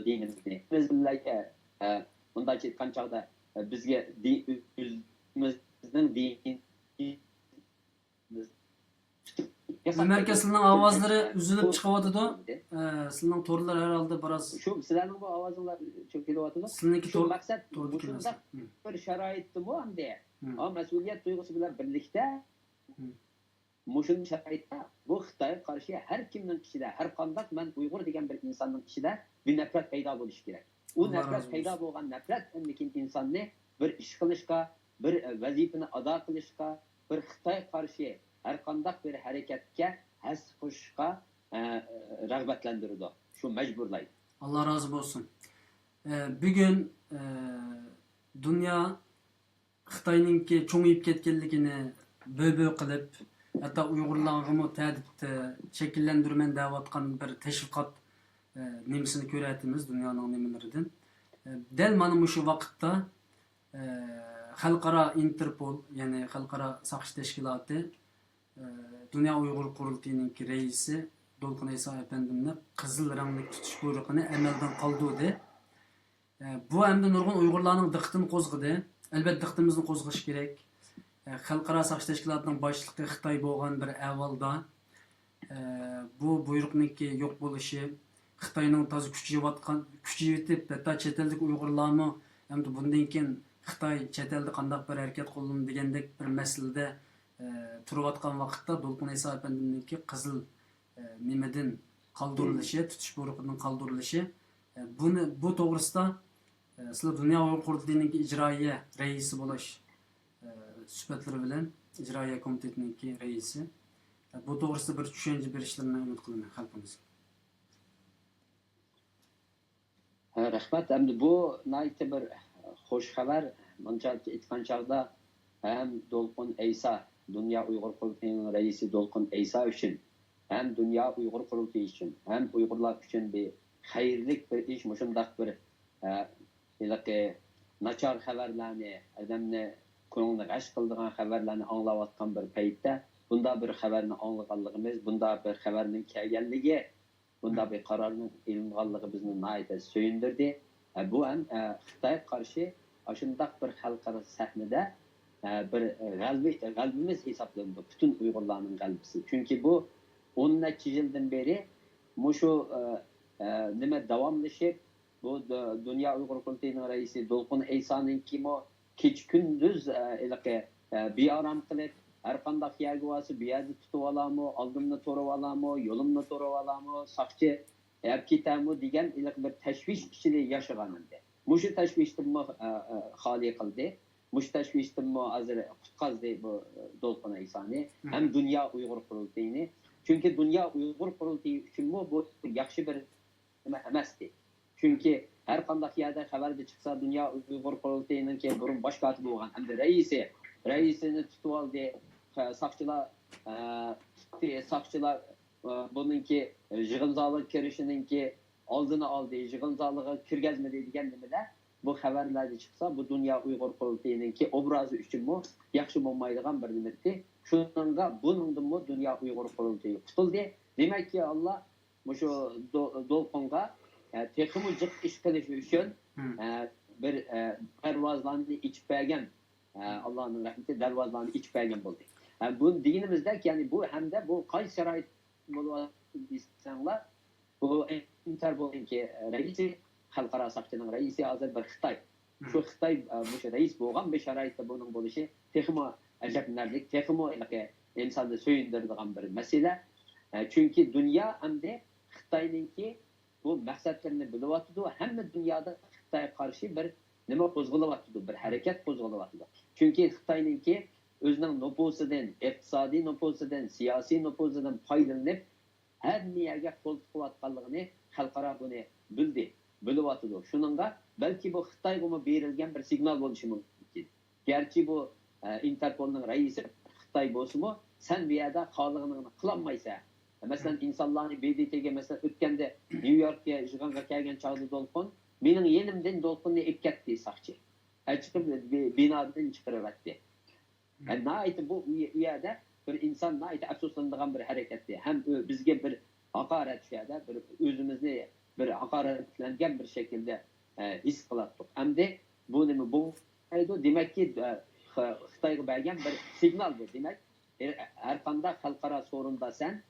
دىنىمىزنى. بىز بىلەن، ئە، مۇنداقچە ئېيتقان چاغدا، ئە، بىزگە دى-، ئۆزىمىزنىڭ دىنىمىز. ئۆمەر ئاكا، سىلىنىڭ ئاۋازلىرى ئۈزۈلۈپ چىقىۋاتىدۇ. ئە، سىلىنىڭ تورلار ھەر ھالدا بىراز. شۇ سىلەرنىڭ بۇ ئاۋازىڭلار چوڭ كېلىۋاتىدۇ. سىلىنىڭكى شۇ تور-، مەقسەت توردا مۇشۇنداق كېلىۋاتىدۇ. بىر شارائىتتىمۇ ئەمدى. ھە. مەسئۇلىيەت تۇيغۇسى بىلەن بىرلىكتە مۇشۇنداق شارائىتتا بۇ خىتايغا قارشى ھەر كىمنىڭ ئىچىدە، ھەر قانداق مەن ئۇيغۇر دېگەن بىر ئىنساننىڭ ئىچىدە بىر نەپرەت پەيدا بولۇشى كېرەك. ئۇ نەپرەت پەيدا بولغان نەپرەت ئەمدىكىن ئىنساننى بىر ئىش قىلىشقا، بىر، ئە، ۋەزىپىنى ئادا قىلىشقا، بىر خىتايغا قارشى ھەر قانداق بىر ھەرىكەتكە ھەسسە قوشۇشقا، ئە، رىغبەتلەندۈرىدۇ. شۇ مەجبۇرلايدۇ. ئاللا رازى بولسۇن. ئە، بۈگۈن، ئە، دۇنيا خىتاينىڭكى چوڭىيىپ كەتكەنلىكىنى بۆ-بۆ قىلىپ، ھەتتا ئۇيغۇرلارغىمۇ تەھدىت، ئە، شەكىللەندۈرىمەن دەۋاتقان بىر تەشۋىقات، ئە، نېمىسىنى كۆرەتتىمىز دۇنيانىڭ نېمىلىرىدىن. ئە، دەل مانا مۇشۇ ۋاقىتتا، ئە، خەلقئارا ئىنتېرپول، يەنى خەلقئارا ساقچى تەشكىلاتى، ئە، دۇنيا ئۇيغۇر قۇرۇلتىيىنىڭكى رەئىسى دولقۇن ئەيسا ئەپەندىمنى قىزىل رەڭلىك تۇتۇش بۇيرۇقىنى ئەمەلدىن قالدۇردى. ئە، بۇ ئەمدى نۇرغۇن ئۇيغۇرلارنىڭ دىققىتىنى قوزغىدى. ئەلۋەتتە، دىققىتىمىزنى قوزغىشى كېرەك. ئە، خەلقئارا ساقچى تەشكىلاتىنىڭ باشلىقى خىتاي بولغان بىر ئەھۋالدا، ئە، بۇ بۇيرۇقنىڭكى يوق بولۇشى، خىتاينىڭ تازا كۈچىيىۋاتقان، كۈچىيىۋېتىپ، ھەتتا چەت ئەلدىكى ئۇيغۇرلارمۇ ئەمدى بۇندىن كېيىن خىتاي چەت ئەلدە قانداق بىر ھەرىكەت قوللىنىدۇ دېگەندەك بىر مەسىلىدە، ئە، تۇرۇۋاتقان ۋاقىتتا دولقۇن ئەيسا ئەپەندىمنىڭكى قىزىل ئە، نېمىدىن قالدۇرۇلۇشى، تۇتۇش بۇيرۇقىنىڭ قالدۇرۇلۇشى، ئە، بۇنى، بۇ توغرىسىدا، ئە، سىلەر دۇنيا ئۇيغۇر قۇرۇلتىيىنىڭكى ئىجرائىيە رەئىسى بولۇش، ئە، سۈپەتلىرى بىلەن ئىجرائىيە كومىتېتىنىڭكى رەئىسى، ئە، بۇ توغرىسىدا بىر چۈشەنچە بېرىشلىرىنى ئۈمىد قىلىمەن خەلقىمىزگە. ھە، رەھمەت. ئەمدى بۇ ناھايىتى بىر خۇش خەۋەر. مۇنچە ئېيتقان چاغدا ھەم دولقۇن ئەيسا، دۇنيا ئۇيغۇر قۇرۇلتىيىنىڭ رەئىسى دولقۇن ئەيسا ئۈچۈن، ھەم دۇنيا ئۇيغۇر قۇرۇلتىيى ئۈچۈن، ھەم ئۇيغۇرلار ئۈچۈن بىر خەيرلىك بىر ئىش، مۇشۇنداق بىر، ھە، ھېلىقى ناچار خەۋەرلەرنى، ئادەمنى كۆڭلىنى غەش قىلىدىغان خەۋەرلەرنى ئاڭلاۋاتقان بىر پەيتتە، بۇنداق بىر خەۋەرنى ئاڭلىغانلىقىمىز، بۇنداق بىر خەۋەرنىڭ كەلگەنلىكى، بۇنداق بىر قارارنىڭ ئېلىنغانلىقى بىزنى ناھايىتى سۆيۈندۈردى. ئە، بۇ ھەم، ئە، خىتايغا قارشى ئاشۇنداق بىر خەلقئارا سەھنىدە، ئە، بىر غەلىبە، غەلىبىمىز ھېسابلىنىدۇ، پۈتۈن ئۇيغۇرلارنىڭ غەلىبىسى. چۈنكى بۇ ئون نەچچە يىلدىن بېرى مۇشۇ، ئە، ئە، نېمە داۋاملىشىپ، بۇ د-، دۇنيا ئۇيغۇر قۇرۇلتىيىنىڭ رەئىسى دولقۇن ئەيسانىڭكىمۇ كېچە-كۈندۈز، ئە، ھېلىقى، ئە، بىئارام قىلىپ، ھەر قانداق يەرگە بارسا، بۇ يەردە تۇتۇۋالامۇ، ئالدىمنى تورىۋالامۇ، يولۇمنى تورىۋالامۇ، ساقچى ئەپ كېتەرمۇ دېگەن ھېلىقى بىر تەشۋىش ئىچىدە ياشىغان ئىدى. مۇشۇ تەشۋىشتىنمۇ، ئە، ئە، خالىي قىلدى. مۇشۇ تەشۋىشتىنمۇ ھازىر قۇتقازدى بۇ، ئە، دولقۇن ئەيسانى ھەم دۇنيا ئۇيغۇر قۇرۇلتىيىنى. چۈنكى دۇنيا ئۇيغۇر قۇرۇلتىيى ئۈچۈنمۇ بۇ ياخشى بىر نېمە ئەمەستى. چۈنكى ھەر قانداق يەردە خەۋەردە چىقسا، دۇنيا ئۇيغۇر قۇرۇلتىيىنىڭكى بۇرۇن باش كاتىپى بولغان ئەمدى رەئىسى، رەئىسىنى تۇتۇۋالدى، ساقچىلار، ئە، تۇتتى، ساقچىلار، ئە، بۇنىڭكى يىغىن زالىغا كىرىشىنىڭكى ئالدىنى ئالدى، يىغىن زالىغا كىرگۈزمىدى دېگەن نېمىلەر بۇ خەۋەرلەردە چىقسا، بۇ دۇنيا ئۇيغۇر قۇرۇلتىيىنىڭكى ئوبرازى ئۈچۈنمۇ ياخشى بولمايدىغان بىر نېمە ئىدى. شۇنىڭغا بۇنىڭدىنمۇ دۇنيا ئۇيغۇر قۇرۇلتىيى قۇتۇلدى. دېمەككى، ئاللا مۇشۇ دو-، دولقۇنغا، ئە، تېخىمۇ جىق ئىش قىلىش ئۈچۈن، ئە، بىر، ئە، دەرۋازىلارنى ئېچىپ بەرگەن، ئە، ئاللانىڭ رەھمىتى دەرۋازىلارنى ئېچىپ بەرگەن بولدى. ئە، بۇ دېگىنىمىزدەك، يەنى بۇ ھەمدە بۇ قايسى شارائىت بولۇۋاتىدۇ دېسەڭلار، بۇ ئىنتېرپولنىڭكى رەئىسى، خەلقئارا ساقچىنىڭ رەئىسى ھازىر بىر خىتاي. شۇ خىتاي، ئە، مۇشۇ رەئىس بولغان بىر شارائىتتا بۇنىڭ بولۇشى تېخىمۇ ئەجەبلىنەرلىك، تېخىمۇ ھېلىقى ئىنساننى سۆيۈندۈرىدىغان بىر مەسىلە. ئە، چۈنكى دۇنيا ئەمدى خىتاينىڭكى بۇ مەقسەتلىرىنى بىلىۋاتىدۇ، ھەممە دۇنيادا خىتايغا قارشى بىر نېمە قوزغىلىۋاتىدۇ، بىر ھەرىكەت قوزغىلىۋاتىدۇ. چۈنكى خىتاينىڭكى ئۆزىنىڭ نوپۇسىدىن، ئىقتىسادىي نوپۇسىدىن، سىياسىي نوپۇسىدىن پايدىلىنىپ، ھەممە يەرگە قول تىقىۋاتقانلىقىنى خەلقئارا بۇنى بىلدى، بىلىۋاتىدۇ. شۇنىڭغا بەلكى بۇ خىتايغىمۇ بېرىلگەن بىر سىگنال بولۇشى مۇمكىن. گەرچە بۇ ئىنتېرپولنىڭ رەئىسى خىتاي بولسىمۇ، سەن بۇ يەردە خالىغىنىڭنى قىلالمايسەن. مەسىلەن، ئىنسانلارنى ب د ت گە، مەسىلەن، ئۆتكەندە نيۇ يوركقا يىغىنغا كەلگەن چاغدا دولقۇن مېنىڭ يېنىمدىن دولقۇننى ئېلىپ كەتتى ساقچى. ئە، چىقىپ بى-، بىنادىن چىقىرىۋەتتى. ئە، ناھايىتى بۇ، ئۇ يەردە بىر ئىنسان ناھايىتى ئەپسۇسلىنىدىغان بىر ھەرىكەتتى. ھەم ئۆ-، بىزگە بىر ھاقارەت، شۇ يەردە بىر ئۆزىمىزنى بىر ھاقارەتلەنگەن بىر شەكىلدە، ئە، ھېس قىلاتتۇق. ئەمدى بۇ نېمە بولمايدۇ؟ دېمەككى، ئە، خ-، خىتايغا بەرگەن بىر سىگنال بۇ. دېمەك، ھەر، ھەر قانداق خەلقئارا سورۇندا سەن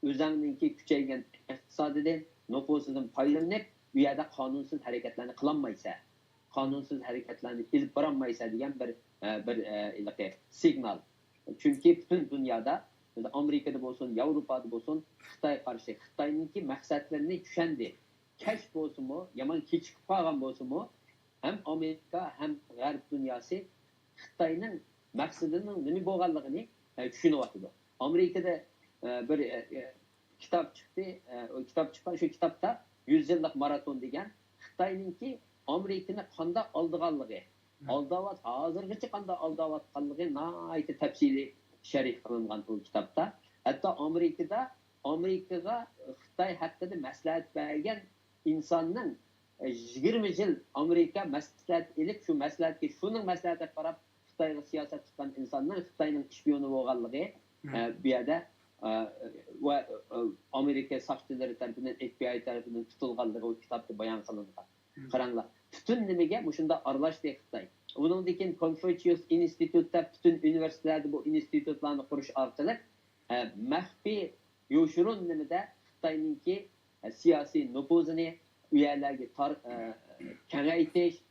ئۆزەڭنىڭكى كۈچەيگەن ئىقتىسادىدىن، نوپۇسىدىن پايدىلىنىپ، ئۇ يەردە قانۇنسىز ھەرىكەتلەرنى قىلالمايسەن. قانۇنسىز ھەرىكەتلەرنى ئېلىپ بارالمايسەن دېگەن بىر، ئە، بىر، ئە، ھېلىقى سىگنال. چۈنكى پۈتۈن دۇنيادا، ئامېرىكىدا بولسۇن، ياۋروپادا بولسۇن، خىتايغا قارشى، خىتاينىڭكى مەقسەتلىرىنى چۈشەندى. كەچ بولسىمۇ، يامان كېچىكىپ قالغان بولسىمۇ، ھەم ئامېرىكا، ھەم غەرب دۇنياسى خىتاينىڭ مەقسىتىنىڭ نېمە بولغانلىقىنى، ئە، چۈشىنىۋاتىدۇ. ئامېرىكىدا، ئە، بىر، ئە، ئە، كىتاب چىقتى. ئە، ئۇ كىتاب چىققان، شۇ كىتابتا يۈز يىللىق ماراتون دېگەن خىتاينىڭكى ئامېرىكىنى قانداق ئالدىغانلىقى، ئالداۋات-، ھازىرغىچە قانداق ئالداۋاتقانلىقى ناھايىتى تەپسىلىي شەرھ قىلىنغان ئۇ كىتابتا. ھەتتا ئامېرىكىدا، ئامېرىكىغا خىتاي ھەققىدە مەسلىھەت بەرگەن ئىنساننىڭ، ئە، يىگىرمە يىل ئامېرىكا مەسلىھەت ئېلىپ، شۇ مەسلىھەتكە، شۇنىڭ مەسلىھەتىگە قاراپ خىتايغا سىياسەت تۇتقان ئىنساننىڭ خىتاينىڭ ئىشپىيونى بولغانلىقى، ئە، بۇ يەردە، ئە، ۋە، ئە، ئامېرىكا ساقچىلىرى تەرىپىدىن، ئېف بى ئاي تەرىپىدىن تۇتۇلغانلىقى ئۇ كىتابتا بايان قىلىنغان. قاراڭلار، پۈتۈن نېمىگە مۇشۇنداق ئارىلاشتى خىتاي. ئۇنىڭدىن كېيىن كونفۇتسىيۇس ئىنستىتۇتتا پۈتۈن ئۇنىۋېرسىتېتلەردە بۇ ئىنستىتۇتلارنى قۇرۇش ئارقىلىق، ئە، مەخپىي يوشۇرۇن نېمىدە خىتاينىڭكى، ئە، سىياسىي نوپۇزىنى ئۇ يەرلەرگە تار-، ئە، كېڭەيتىش،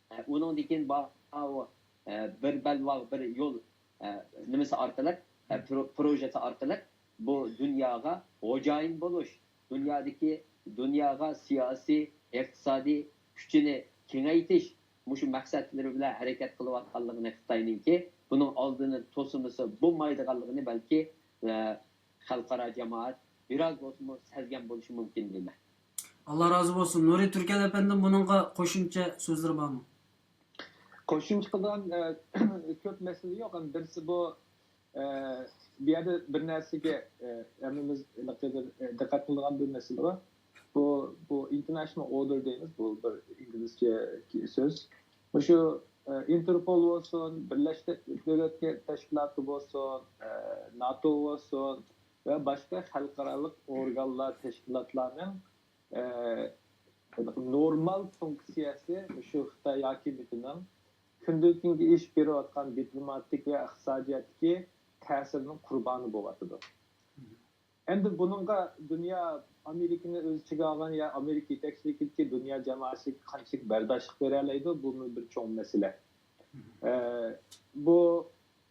ئە، ئۇنىڭدىن كېيىن با-، ئاۋۇ، ئە، بىر بەلباغ، بىر يول، ئە، نېمىسى ئارقىلىق، ئە، پرو-، پروژېسى ئارقىلىق بۇ دۇنياغا خوجايىن بولۇش، دۇنيادىكى، دۇنياغا سىياسىي، ئىقتىسادىي كۈچىنى كېڭەيتىش، مۇشۇ مەقسەتلىرى بىلەن ھەرىكەت قىلىۋاتقانلىقىنى خىتاينىڭكى، بۇنىڭ ئالدىنى توسىمىسا بولمايدىغانلىقىنى بەلكى، ئە، خەلقئارا جامائەت بىراز بولسىمۇ سەزگەن بولۇشى مۇمكىن دەيمەن. ئاللا رازى بولسۇن. نۇرى تۈركەل ئەپەندىم بۇنىڭغا قوشۇمچە سۆزلىرى بارمۇ؟ قوشۇمچە قىلىدىغان، ئە، كۆپ مەسىلە يوق. ئەمدى بىرسى بۇ، ئە، بۇ يەردە بىر نەرسىگە، ئە، ھەممىمىز ھېلىقى بىر، ئە، دىققەت قىلىدىغان بىر مەسىلە بار. بۇ، بۇ ئىنتېرناشنال ئوردېر دەيمىز، بۇ بىر ئىنگلىزچە سۆز. مۇشۇ، ئە، ئىنتېرپول بولسۇن، بىرلەشكەن دۆلەتلەر تەشكىلاتى بولسۇن، ئە، ناتو بولسۇن ۋە باشقا خەلقئارالىق ئورگانلار، تەشكىلاتلارنىڭ، ئە، نورمال فۇنكسىيەسى مۇشۇ خىتاي ھاكىمىيىتىنىڭ كۈندىن كۈنگە ئېشىپ بېرىۋاتقان دىپلوماتىك ۋە ئىقتىسادىيەتتىكى تەسىرىنىڭ قۇربانى بولۇۋاتىدۇ. ئەمدى بۇنىڭغا دۇنيا، ئامېرىكىنى ئۆز ئىچىگە ئالغان يا ئامېرىكا يېتەكچىلىكىدىكى دۇنيا جامائەتچىلىكى قانچىلىك بەرداشلىق بېرەلەيدۇ، بۇمۇ بىر چوڭ مەسىلە. ئە، بۇ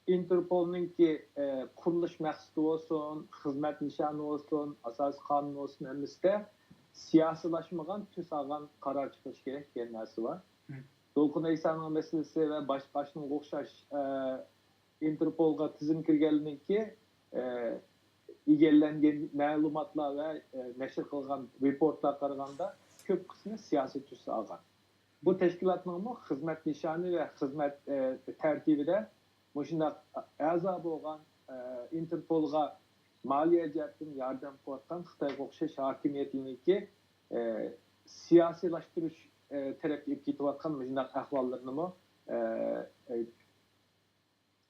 ئىنتېرپولنىڭكى، ئە، قۇرۇلۇش مەقسىتى بولسۇن، خىزمەت نىشانى بولسۇن، ئاساسىي قانۇن بولسۇن، ھەممىسىدە سىياسىيلاشمىغان، تۈس ئالغان قارار چىقىرىش كېرەك دېگەن نەرسە بار. دولقۇن ئەيسانىڭ مەسىلىسى ۋە باشقا شۇنىڭغا ئوخشاش، ئە، ئىنتېرپولغا تىزىم كىرگەنلىكى، ئە، ئىگىلەنگەن مەلۇماتلار ۋە، ئە، نەشر قىلغان رېپورتلارغا قارىغاندا كۆپ قىسمى سىياسىي تۈس ئالغان. بۇ تەشكىلاتنىڭمۇ خىزمەت نىشانى ۋە خىزمەت، ئە، تەرتىپىدە مۇشۇنداق ئەزا بولغان، ئە، ئىنتېرپولغا مالىيە جەھەتتىن ياردەم قىلىۋاتقان خىتايغا ئوخشاش ھاكىمىيەتلەرنىڭكى، ئە، سىياسىيلاشتۇرۇش، ئە، تەرەپكە ئېلىپ كېتىۋاتقان مۇشۇنداق ئەھۋاللىرىنىمۇ، ئە، ئە،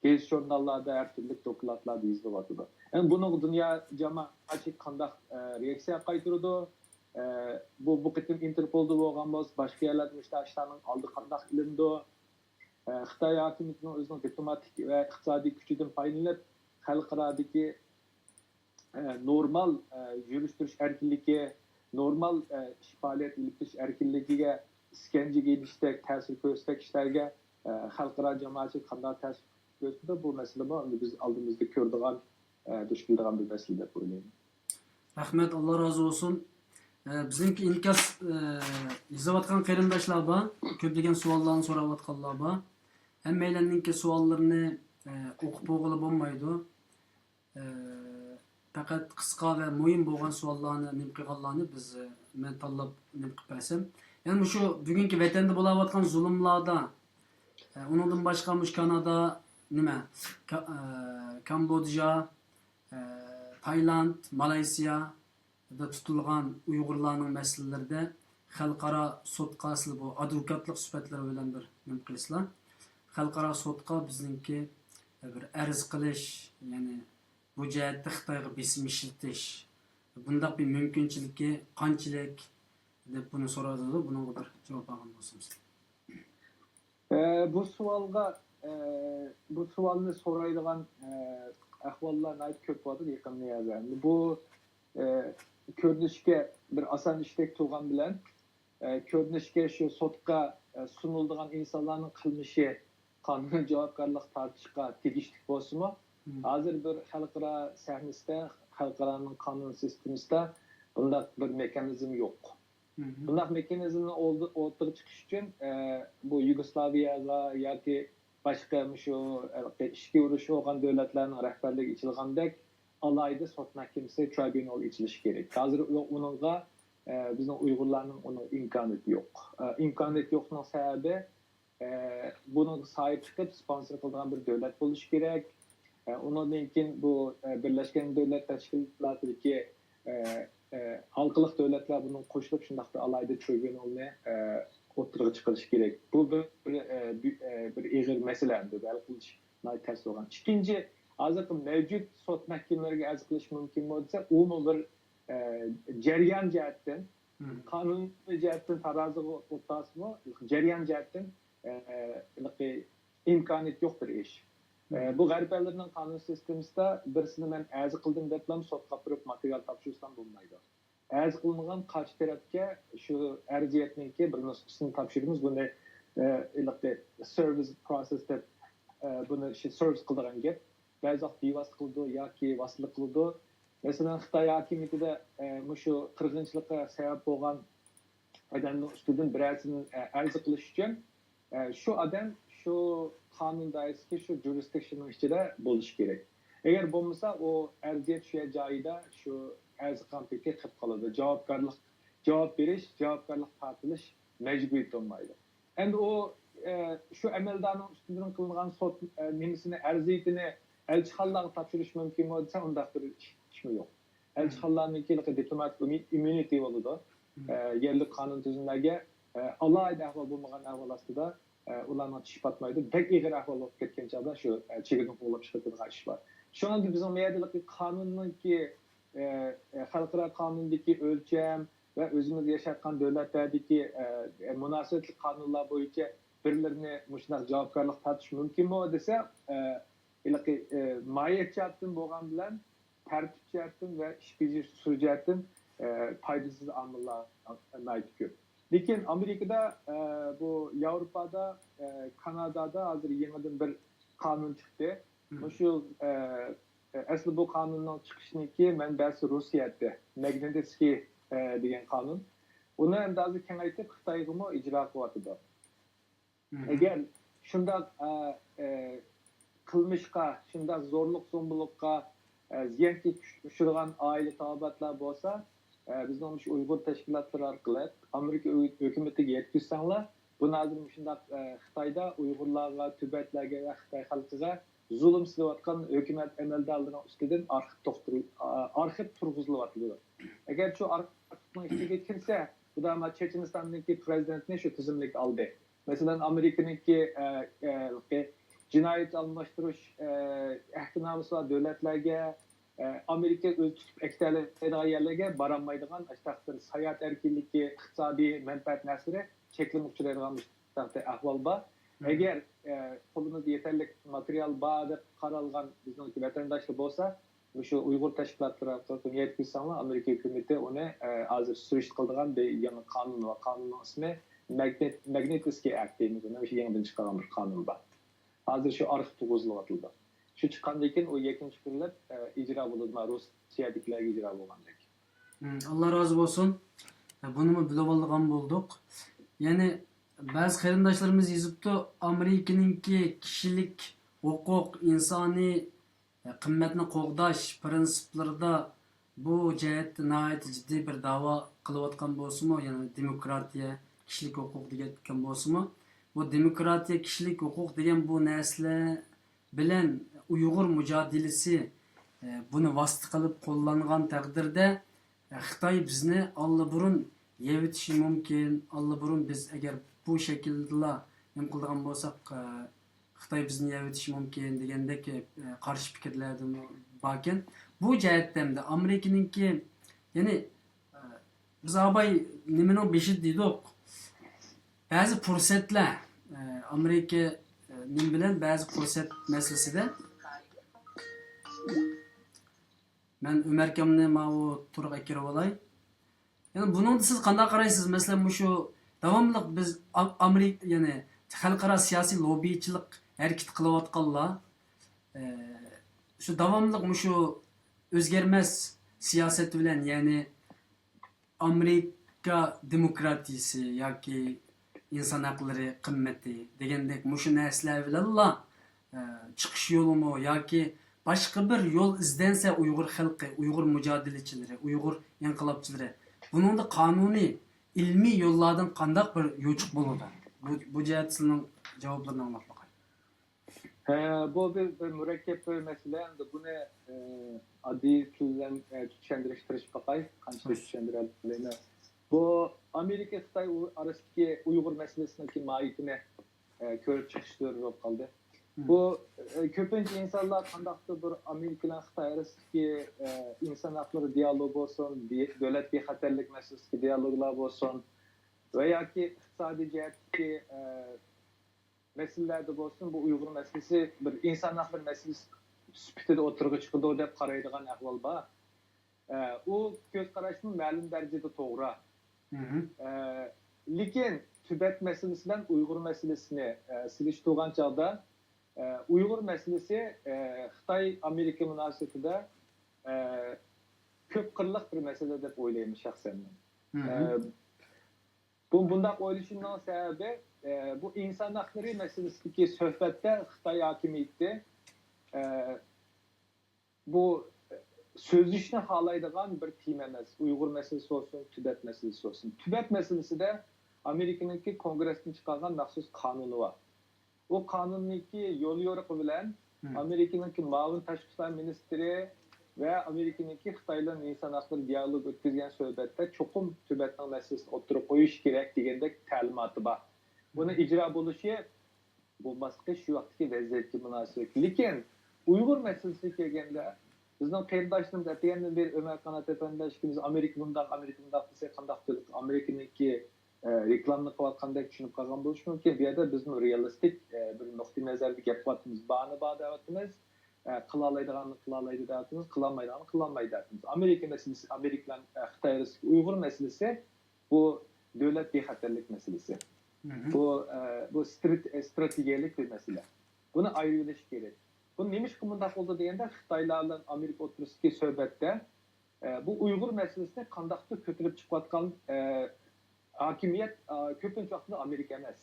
گېزىت-ژۇرناللاردا، ھەر تۈرلۈك دوكلاتلاردا يېزىلىۋاتىدۇ. ئەمدى بۇنىڭغا دۇنيا جامائەتچىلىكى قانداق، ئە، رېئاكسىيە قايتۇرىدۇ؟ ئە، بۇ، بۇ قېتىم ئىنتېرپولدا بولغان بولسا، باشقا يەرلەردە مۇشۇنداق ئىشلارنىڭ ئالدى قانداق ئېلىندى؟ ئە، خىتاي ھاكىمىيىتىنىڭ ئۆزىنىڭ دىپلوماتىك ۋە ئىقتىسادىي كۈچىدىن پايدىلىنىپ، خەلقئارادىكى، ئە، نورمال، ئە، يۈرۈش-تۇرۇش ئەركىنلىكى، نورمال، ئە، ئىش پائالىيەت ئېلىپ بېرىش ئەركىنلىكىگە ئىسكەنجە يېنىشتەك، تەسىر كۆرسىتەك ئىشلارغا، ئە، خەلقئارا جامائەتچىلىك قانداق تەسىر كۆرسىتىدۇ؟ بۇ مەسىلىمۇ ئەمدى بىز ئالدىمىزدا كۆرىدىغان، ئە، دۇچ كېلىدىغان بىر مەسىلە دەپ ئويلايمەن. رەھمەت، ئاللا رازى بولسۇن. ئە، بىزنىڭكى ئىنكاس، ئە، يېزىۋاتقان قېرىنداشلار بار، كۆپلىگەن سوئاللارنى سوراۋاتقانلار بار. ھەممەيلەننىڭكى سوئاللىرىنى، ئە، ئوقۇپ بولغىلى بولمايدۇ. ئە، پەقەت قىسقا ۋە مۇھىم بولغان سوئاللارنى نېمە قىلغانلارنى بىز، ئە، مەن تاللاپ نېمە قىلىپ بەرسەم. يەنى مۇشۇ بۈگۈنكى ۋەتەندە بولاۋاتقان زۇلۇملاردا، ئە، ئۇنىڭدىن باشقا مۇشۇ كانادا، نېمە، كا-، ئە، كامبودژا، ئە، تايلاند، مالايسىيادا تۇتۇلغان ئۇيغۇرلارنىڭ مەسىلىلىرىدە خەلقئارا سوتقا ئەسلى بۇ ئادۋوكاتلىق سۈپەتلىرى بىلەن بىر نېمە قىلىسىلەر. خەلقئارا سوتقا بىزنىڭكى بىر ئەرز قىلىش، يەنى بۇ جەھەتتە خىتايغا بېسىم ئىشلىتىش، بۇنداق بىر مۇمكىنچىلىكى قانچىلىك دەپ بۇنى سورىدىغۇ، بۇنىڭغا بىر جاۋاب ئالغان بولسىڭىز. ئە، بۇ سوئالغا، ئە، بۇ سوئالنى سورايدىغان، ئە، ئەھۋاللار ناھايىتى كۆپ بولدى يېقىندا يەردە. بۇ، ئە، كۆرۈنۈشكە بىر ئاسان ئىشتەك تۇرغان بىلەن، ئە، كۆرۈنۈشكە شۇ سوتقا، ئە، سۇنۇلىدىغان ئىنسانلارنىڭ قىلمىشى قانۇنىي جاۋابكارلىق تارتىشقا تېگىشلىك بولسىمۇ، ھازىر بىر خەلقئارا سەھنىسىدە خەلقئارانىڭ قانۇن سىستېمىسىدا بۇنداق بىر مېخانىزم يوق. بۇنداق مېخانىزمنى ئولد-، ئوتتۇرىغا چىقىش ئۈچۈن، ئە، بۇ يۇگوسلاۋىيەغا ياكى باشقا مۇشۇ ھېلىقى ئىچكى ئۇرۇش بولغان دۆلەتلەرنىڭ رەھبەرلىرىگە ئېچىلغاندەك ئالاھىدە سوت مەھكىمىسى، ترىبۇنال ئېچىلىشى كېرەك. ھازىر ئۇ-، ئۇنىڭغا، ئە، بىزنىڭ ئۇيغۇرلارنىڭ ئۇنىڭ ئىمكانىيىتى يوق. ئە، ئىمكانىيەت يوقنىڭ سەۋەبى، ئە، بۇنىڭغا ساھىب چىقىپ سپونسور قىلىدىغان بىر دۆلەت بولۇشى كېرەك. ئە، ئۇنىڭدىن كېيىن بۇ، ئە، بىرلەشكەن دۆلەتلەر تەشكىلاتىدىكى، ئە، ئە، ھالقىلىق دۆلەتلەر بۇنىڭغا قوشۇلۇپ شۇنداق بىر ئالاھىدە ترىبۇنالنى، ئە، ئوتتۇرىغا چىقىرىشى كېرەك. بۇ بىر، بىر، ئە، بى-، ئە، بىر ئېغىر مەسىلە، ئەمدى ھەل قىلىش ناھايىتى تەس بولغان. ئىككىنچى، ھازىرقى مەۋجۇت سوت مەھكىمىلىرىگە ئەرز قىلىش مۇمكىنمۇ دېسە، ئۇمۇ بىر، ئە، جەريان جەھەتتىن، قانۇنىي جەھەتتىن تارازىغا ئولتۇرسىمۇ، جەريان جەھەتتىن، ئە، ھېلىقى ئىمكانىيەت يوق بىر ئىش. ئە، بۇ غەرب ئەللىرىنىڭ قانۇن سىستېمىسىدا بىرسىنى مەن ئەرز قىلدىم دەپلا سوتقا ئاپىرىپ ماتېرىيال تاپشۇرسام بولمايدۇ. ئەرز قىلىنغان قارشى تەرەپكە شۇ ئەرزىيەتنىڭكى بىر نۇسخىسىنى تاپشۇرىمىز. بۇنى، ئە، ھېلىقى سېرۋىس پروسېس دەپ، ئە، بۇنى شۇ سېرۋىس قىلىدىغان گەپ. بەزى ۋاقىت بىۋاسىتە قىلىدۇ ياكى ۋاسىتىلىك قىلىدۇ. مەسىلەن، خىتاي ھاكىمىيىتىدە، ئە، مۇشۇ قىرغىنچىلىققا سەۋەب بولغان ئادەمنىڭ ئۈستىدىن بىرەرسىنى، ئە، ئەرز قىلىش ئۈچۈن، ئە، شۇ ئادەم شۇ قانۇن دائىرىسىدىكى شۇ جۇرىسدىكشننىڭ ئىچىدە بولۇشى كېرەك. ئەگەر بولمىسا، ئۇ ئەرزىيەت شۇ جايىدا شۇ ئەرز قىلغان پېتى قېلىپ قالىدۇ. جاۋابكارلىق، جاۋاب بېرىش، جاۋابكارلىق تارتىلىش مەجبۇرىيىتى بولمايدۇ. ئەمدى ئۇ، ئە، شۇ ئەمەلدارنىڭ ئۈستىدىن قىلىنغان سوت، ئە، نېمىسىنى، ئەرزىيىتىنى ئەلچىخانىلارغا تاپشۇرۇش مۇمكىنمۇ دېسە، ئۇنداق بىر ئىشمۇ يوق. ئەلچىخانىلارنىڭكى دىپلوماتىك ئىممۇنىتى بولىدۇ. ئە، يەرلىك قانۇن تۈزۈملەرگە، ئە، ئالاھىدە ئەھۋال بولمىغان ئەھۋال ئاستىدا، ئە، ئۇلارنىڭ چىشى پاتمايدۇ. بەك ئېغىر ئەھۋال بولۇپ كەتكەن چاغدا شۇ، ئە، چېگرىدىن قوغلاپ چىقىرىدىغان ئىش بار. شۇڭا بىزنىڭ مەيەردىكى قانۇننىڭكى، ئە، ئە، خەلقئارا قانۇندىكى ئۆلچەم ۋە ئۆزىمىز ياشاۋاتقان دۆلەتلەردىكى، ئە، ئە، مۇناسىۋەتلىك قانۇنلار بويىچە بىرلىرىنى مۇشۇنداق جاۋابكارلىققا تارتىش مۇمكىنمۇ دېسە، ئە، ھېلىقى، ئە، ماھىيەت جەھەتتىن بولغان بىلەن تەرتىپ جەھەتتىن ۋە ئىش بېجىرىش ئۇسۇلى جەھەتتىن، ئە، پايدىسىز ئامىللار ناھايىتى كۆپ. لېكىن ئامېرىكىدا، ئە، بۇ ياۋروپادا، ئە، كانادادا ھازىر يېڭىدىن بىر قانۇن چىقتى. مۇشۇ، ئە، ئەسلى بۇ قانۇننىڭ چىقىشىنىڭكى مەنبەسى روسىيە ئىدى. ماگنىتسكىي، ئە، دېگەن قانۇن. ئۇنى ئەمدى ھازىر كېڭەيتىپ خىتايغىمۇ ئىجرا قىلىۋاتىدۇ. ئەگەر شۇنداق، ئە، ئە، قىلمىشقا، شۇنداق زورلۇق-زومبۇلۇققا، ئە، زىيانغا ئۇچرىغان ئائىلە تاۋابىئاتلار بولسا، ئە، بىزنىڭ مۇشۇ ئۇيغۇر تەشكىلاتلىرى ئارقىلىق ئامېرىكا ھۆ-، ھۆكۈمىتىگە يەتكۈزسەڭلار، بۇنى ھازىر مۇشۇنداق، ئە، خىتايدا ئۇيغۇرلارغا، تۈبەتلەرگە ۋە خىتاي خەلقىگە زۇلۇم سېلىۋاتقان ھۆكۈمەت ئەمەلدارلىرىنىڭ ئۈستىدىن ئارخىپ توختۇرۇل-، ئا-، ئارخىپ تۇرغۇزۇلۇۋاتىدۇ. ئەگەر شۇ ئارخىپنىڭ ئىچىگە كىرسە، خۇدا چېچېنىستاندىكى پىرېزىدېنتنى شۇ تىزىملىككە ئالدى. مەسىلەن، ئامېرىكىنىڭكى، ئە، ئە، جىنايەت ئالماشتۇرۇش، ئە، ئەھدىنامىسى بار دۆلەتلەرگە، ئە، ئامېرىكا ئۆزى تۇتۇپ ئەكېتەلەيدىغان يەرلەرگە بارالمايدىغان، ئاشۇنداق بىر ساياھەت ئەركىنلىكى، ئىقتىسادىي مەنپەئەت نەرسىلىرى چەكلىمىگە ئۇچرايدىغان مۇشۇنداق ئەھۋال بار. ئەگەر، ئە، قولىمىزدا يېتەرلىك ماتېرىيال بار دەپ قارالغان بىزنىڭكى ۋەتەنداشلار بولسا، مۇشۇ ئۇيغۇر تەشكىلاتلىرى ئارقىلىق دۇنياغا يەتكۈزسەڭلار، ئامېرىكا ھۆكۈمىتى ئۇنى، ئە، ھازىر سۈرۈشتە قىلىدىغان بىر يېڭى قانۇن بار. قانۇننىڭ ئىسمى ماگنىت-، ماگنىتسكىي ئەكت دەيمىز ئۇنى، مۇشۇ يېڭىدىن چىقارغان بىر قانۇن بار. ھازىر شۇ ئارخىپ تۇرغۇزۇلۇۋاتىدۇ. شۇ چىققاندىن كېيىن ئۇ يەكۈنچە قىلىنىپ، ئە، ئىجرا بولىدۇ، مانا روسىيەدىكىلەرگە ئىجرا بولغاندەك. ھىم، ئاللا رازى بولسۇن. بۇنىمۇ بىلىۋالغان بولدۇق. يەنى بەزى قېرىنداشلىرىمىز يېزىپتۇ، ئامېرىكىنىڭكى كىشىلىك ھوقۇق، ئىنسانىي قىممەتنى قوغداش پىرىنسىپلىرىدا بۇ جەھەتتە ناھايىتى جىددىي بىر داۋا قىلىۋاتقان بولسىمۇ، يەنى دېموكراتىيە، كىشىلىك ھوقۇق دېگەن بولسىمۇ، بۇ دېموكراتىيە، كىشىلىك ھوقۇق دېگەن بۇ نەرسىلەر بىلەن ئۇيغۇر مۇجادىلىسى، ئە، بۇنى ۋاسىتە قىلىپ قوللانغان تەقدىردە، ئە، خىتاي بىزنى ئاللىبۇرۇن يەۋېتىشى مۇمكىن، ئاللىبۇرۇن بىز ئەگەر بۇ شەكىلدىلا نېمە قىلىدىغان بولساق، ئە، خىتاي بىزنى يەۋېتىشى مۇمكىن دېگەندەك، ئە، قارشى پىكىرلەردىمۇ باركەن. بۇ جەھەتتە ئەمدى ئامېرىكىنىڭكى، يەنى، ئە، بىز ئاباي نېمىنىڭ بېشىدا دېدۇق، بەزى پۇرسەتلەر، ئە، ئامېرىكا، ئە، نېمە بىلەن بەزى پۇرسەت مەسىلىسىدە مەن ئۆمەركامنى ماۋۇ تورغا ئەكىرىۋالاي. يەنى بۇنىڭدا سىز قانداق قارايسىز؟ مەسىلەن، مۇشۇ داۋاملىق بىز ئا-، ئامېرىكا، يەنى خەلقئارا سىياسىي لوببىچىلىق ھەرىكىتى قىلىۋاتقانلار، ئە، شۇ داۋاملىق مۇشۇ ئۆزگەرمەس سىياسەت بىلەن، يەنى ئامېرىكا دېموكراتىيىسى ياكى ئىنسان ھەقلىرى قىممىتى دېگەندەك مۇشۇ نەرسىلەر بىلەنلا، ئە، چىقىش يولىمۇ ياكى باشقا بىر يول ئىزدەنسە ئۇيغۇر خەلقى، ئۇيغۇر مۇجادىلىچىلىرى، ئۇيغۇر ئىنقىلابچىلىرى بۇنىڭدا قانۇنىي، ئىلمىي يوللاردىن قانداق بىر يوچۇق بولىدۇ؟ بۇ، بۇ جەھەتتە سىزنىڭ جاۋابلىرىنى ئاڭلاپ باقاي. ھە، بۇ بىر، بىر مۇرەككەپ بىر مەسىلە. ئەمدى بۇنى، ئە، ئاددىي تىل بىلەن، ئە، چۈشەندۈرۈشكە تىرىشىپ باقاي. قانچىلىك چۈشەندۈرەلەيمەن. بۇ ئامېرىكا، خىتاي ئۇ-، ئارىسىدىكى ئۇيغۇر مەسىلىسىنىڭكى ماھىيىتىنى، ئە، كۆرۈپ چىقىش زۆرۈر بولۇپ قالدى. بۇ، ئە، كۆپىنچە ئىنسانلار قانداقتۇر بىر ئامېرىكا بىلەن خىتاي ئارىسىدىكى، ئە، ئىنسان ھەقلىرى دىئالوگى بولسۇن، دۆ-، دۆلەت بىخەتەرلىك مەسىلىسىدىكى دىئالوگلار بولسۇن ۋە ياكى ئىقتىسادىي جەھەتتىكى، ئە، مەسىلىلەردە بولسۇن، بۇ ئۇيغۇر مەسىلىسى بىر ئىنسان ھەقلىرى مەسىلىسى سۈپىتىدە ئوتتۇرىغا چىقىدۇ دەپ قارايدىغان ئەھۋال بار. ئە، ئۇ كۆز قاراشمۇ مەلۇم دەرىجىدە توغرا. ئە، لېكىن تىبەت مەسىلىسى بىلەن ئۇيغۇر مەسىلىسىنى، ئە، سېلىشتۇرغان چاغدا، ئە، ئۇيغۇر مەسىلىسى، ئە، خىتاي ئامېرىكا مۇناسىۋىتىدە، ئە، كۆپ قىرلىق بىر مەسىلە دەپ ئويلايمەن شەخسەن مەن. ئە، بۇ، بۇنداق ئويلىشىمنىڭ سەۋەبى، ئە، بۇ ئىنسان ھەقلىرى مەسىلىسىدىكى سۆھبەتتە خىتاي ھاكىمىيىتى، ئە، بۇ، ئە، سۆزلىشىشنى خالايدىغان بىر تېما ئەمەس. ئۇيغۇر مەسىلىسى بولسۇن، تىبەت مەسىلىسى بولسۇن. تىبەت مەسىلىسىدە ئامېرىكىنىڭكى كونگرېستىن چىقارغان مەخسۇس قانۇنى بار. ئۇ قانۇننىڭكى يوليورۇقى بىلەن ئامېرىكىنىڭكى مۇئاۋىن تاشقى ئىشلار مىنىستىرى ۋە ئامېرىكىنىڭكى خىتاي بىلەن ئىنسان ھەقلىرى دىئالوگى ئۆتكۈزگەن سۆھبەتتە چوقۇم تىبەتنىڭ مەسىلىسىنى ئوتتۇرىغا قويۇش كېرەك دېگەندەك تەلىماتى بار. بۇنىڭ ئىجرا بولۇشى، بولماسلىقى شۇ ۋاقىتتىكى ۋەزىيەتكە مۇناسىۋەتلىك. لېكىن ئۇيغۇر مەسىلىسىگە كەلگەندە، بىزنىڭ قېرىنداشلىرىمىز ئەتىگەندىن بېرى ئۆمەر قانات ئەپەندى ئىككىمىز ئامېرىكا بۇنداق، ئامېرىكا بۇنداق دېسەك، قانداق بولىدۇ؟ ئامېرىكىنىڭكى ئە، رېكلامىنى قىلىۋاتقاندەك چۈشىنىپ قالغان بولۇشى مۇمكىن. بۇ يەردە بىزمۇ رېئالىستىك، ئە، بىر نۇقتىئىنەزەردە گەپ قىلىۋاتىمىز. بارنى بار دەۋاتىمىز، ئە، قىلالايدىغاننى قىلالايدۇ دەۋاتىمىز، قىلالمايدىغاننى قىلالمايدۇ دەۋاتىمىز. ئامېرىكا مەسىلىسى، ئامېرىكا بىلەن، ئە، خىتاي ئارىسىدىكى ئۇيغۇر مەسىلىسى، بۇ دۆلەت بىخەتەرلىك مەسىلىسى. بۇ، ئە، بۇ سترات-، ئە، ستراتېگىيەلىك بىر مەسىلە. بۇنى ئايرىۋېلىش كېرەك. بۇ نېمىشقا مۇنداق بولدى دېگەندە، خىتايلار بىلەن ئامېرىكا ئوتتۇرىسىدىكى سۆھبەتتە، ئە، بۇ ئۇيغۇر مەسىلىسىنى قانداقتۇر كۆتۈرۈپ چىقىۋاتقان، ئە، ھاكىمىيەت، ئە، كۆپىنچە ۋاقتىدا ئامېرىكا ئەمەس.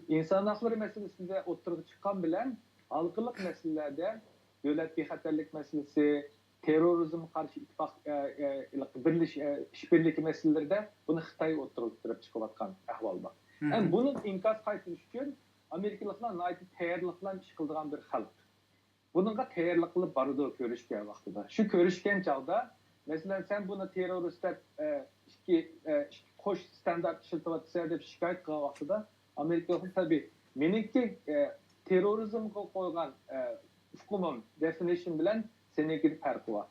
ئىنسان ھەقلىرى مەسىلىسىدە ئوتتۇرىغا چىققان بىلەن ھالقىلىق مەسىلىلەردە دۆلەت بىخەتەرلىك مەسىلىسى، تېررورىزمغا قارشى ئىتتىپاق، ئە، ئە، بىرلىش-، ئە، ئىشبىرلىكى مەسىلىلىرىدە بۇنى خىتاي ئوتتۇرىغا كۆتۈرۈپ چىقىۋاتقان ئەھۋال بار. ھەم بۇنىڭ ئىنكاس قايتۇرۇش ئۈچۈن ئامېرىكىلىقلار ناھايىتى تەييارلىق بىلەن ئىش قىلىدىغان بىر خەلق. بۇنىڭغا تەييارلىق قىلىپ بارىدۇ كۆرۈشكەن ۋاقتىدا. شۇ كۆرۈشكەن چاغدا، مەسىلەن، سەن بۇنى تېررورىست دەپ، ئە، ئىككى، ئە، ئىككى قوش ستاندارت ئىشلىتىۋاتىسەن دەپ شىكايەت قىلغان ۋاقتىدا، ئامېرىكا تەبىئىي، مېنىڭكى، ئە، تېررورىزمغا قويغان، ئە، ئۇقۇمۇم، دېفىنىشن بىلەن سېنىڭكىدە پەرقى بار.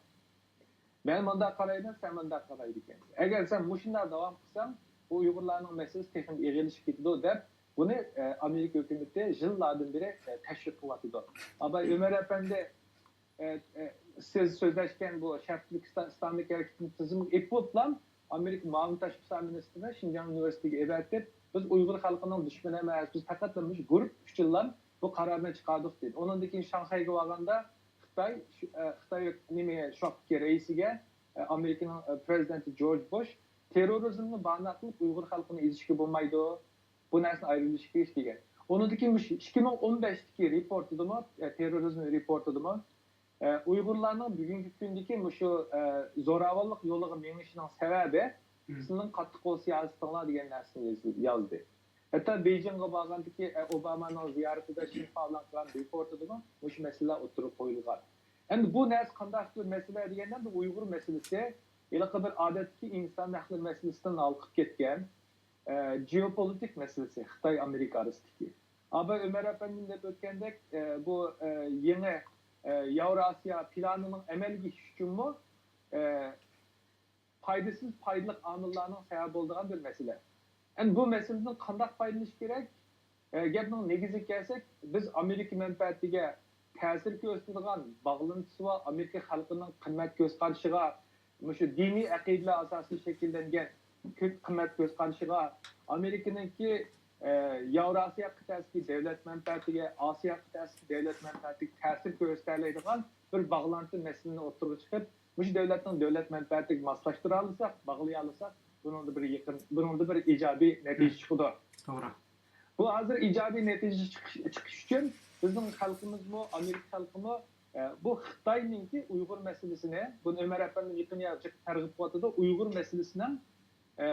مەن مۇنداق قارايمەن، سەن مۇنداق قارايدىكەنسەن. ئەگەر سەن مۇشۇنداق داۋام قىلساڭ، بۇ ئۇيغۇرلارنىڭ مەسىلىسى تېخىمۇ ئېغىرلىشىپ كېتىدۇ دەپ، بۇنى، ئە، ئامېرىكا ھۆكۈمىتى يىللاردىن بېرى، ئە، تەشۋىق قىلىۋاتىدۇ. ئاباي ئۆمەر ئەپەندى، ئە، ئە، سىز سۆزلەشكەن بۇ شەرقىي تۈركىستان ئىسلامىي ھەرىكىتىنى تىزىمغا ئېلىپ بولۇپلا، ئامېرىكا مۇئاۋىن تاشقى ئىشلار مىنىستىرىنى شىنجاڭ ئۇنىۋېرسىتېتىگە ئەۋەتىپ، بىز ئۇيغۇر خەلقىنىڭ دۈشمىنى ئەمەس، بىز پەقەتلا مۇشۇ گۇرۇپپا ئۈچۈنلا بۇ قارارنى چىقاردۇق دېدى. ئۇنىڭدىن كېيىن شاڭخەيگە بارغاندا، خىتاي، شۇ، ئە، خىتاي نېمە، شۇ ۋاقىتتىكى رەئىسىگە، ئە، ئامېرىكىنىڭ، ئە، پرېزىدېنتى جورج بۇش، تېررورىزمنى باھانە قىلىپ ئۇيغۇر خەلقىنى ئېزىشكە بولمايدۇ، بۇ نەرسىنى ئايرىۋېلىش كېرەك دېگەن. ئۇنىڭدىن كېيىن مۇشۇ ئىككى مىڭ ئون بەشتىكى رېپورتىدىمۇ، ئە، تېررورىزم رېپورتىدىمۇ، ئە، ئۇيغۇرلارنىڭ بۈگۈنكى كۈندىكى مۇشۇ، ئە، زوراۋانلىق يولىغا مېڭىشىنىڭ سەۋەبى سىلىنىڭ قاتتىق قول سىياسىتىڭلار دېگەن نەرسىنى ياز-، يازدى. ھەتتا بېيجىڭغا بارغاندىكى، ئە، ئوبامانىڭ زىيارىتىدە شىنخۇا بىلەن قىلغان رېپورتىدىمۇ مۇشۇ مەسىلىلەر ئوتتۇرىغا قويۇلغان. ئەمدى بۇ نەرسە قانداق بىر مەسىلە دېگەندە، بۇ ئۇيغۇر مەسىلىسى ھېلىقى بىر ئادەتتىكى ئىنسان ھەقلىرى مەسىلىسىدىن ھالقىپ كەتكەن، ئە، جېئوپولىتىك مەسىلىسى، خىتاي ئامېرىكا ئارىسىدىكى. ئاباي ئۆمەر ئەپەندىم دەپ ئۆتكەندەك، ئە، بۇ، ئە، يېڭى، ئە، ياۋراسىيا پىلانىنىڭ ئەمەلگە ئېشىشى ئۈچۈنمۇ، ئە، پايدىسىز پايدىلىق ئامىللارنىڭ سەۋەبى بولىدىغان بىر مەسىلە. ئەمدى بۇ مەسىلىدىن قانداق پايدىلىنىش كېرەك؟ ئە، گەپنىڭ نېگىزىگە كەلسەك، بىز ئامېرىكا مەنپەئەتىگە تەسىر كۆرسىتىدىغان باغلىنىشى بار، ئامېرىكا خەلقىنىڭ قىممەت كۆز قارىشىغا، مۇشۇ دىنىي ئەقىدىلەر ئاساسىدا شەكىللەنگەن كۆپ قىممەت كۆز قارىشىغا، ئامېرىكىنىڭكى، ئە، ياۋراسىيا قىتئەسىدىكى دۆلەت مەنپەئەتىگە، ئاسىيا قىتئەسىدىكى دۆلەت مەنپەئەتىگە تەسىر كۆرسىتەلەيدىغان بىر باغلانتى مەسىلىنى ئوتتۇرىغا چىقىپ، مۇشۇ دۆلەتنىڭ دۆلەت مەنپەئەتىگە ماسلاشتۇرالىساق، باغلىيالىساق، بۇنىڭدا بىر يېقىن، بۇنىڭدا بىر ئىجابىي نەتىجە چىقىدۇ. توغرا. بۇ ھازىر ئىجابىي نەتىجە چىقىش، چىقىش ئۈچۈن بىزنىڭ خەلقىمىزمۇ، ئامېرىكا خەلقىمۇ، ئە، بۇ خىتاينىڭكى ئۇيغۇر مەسىلىسىنى، بۇنى ئۆمەر ئەپەندىم يېقىن يىللاردا جىق تەرغىب قىلىۋاتىدۇ. ئۇيغۇر مەسىلىسىنىڭ، ئە،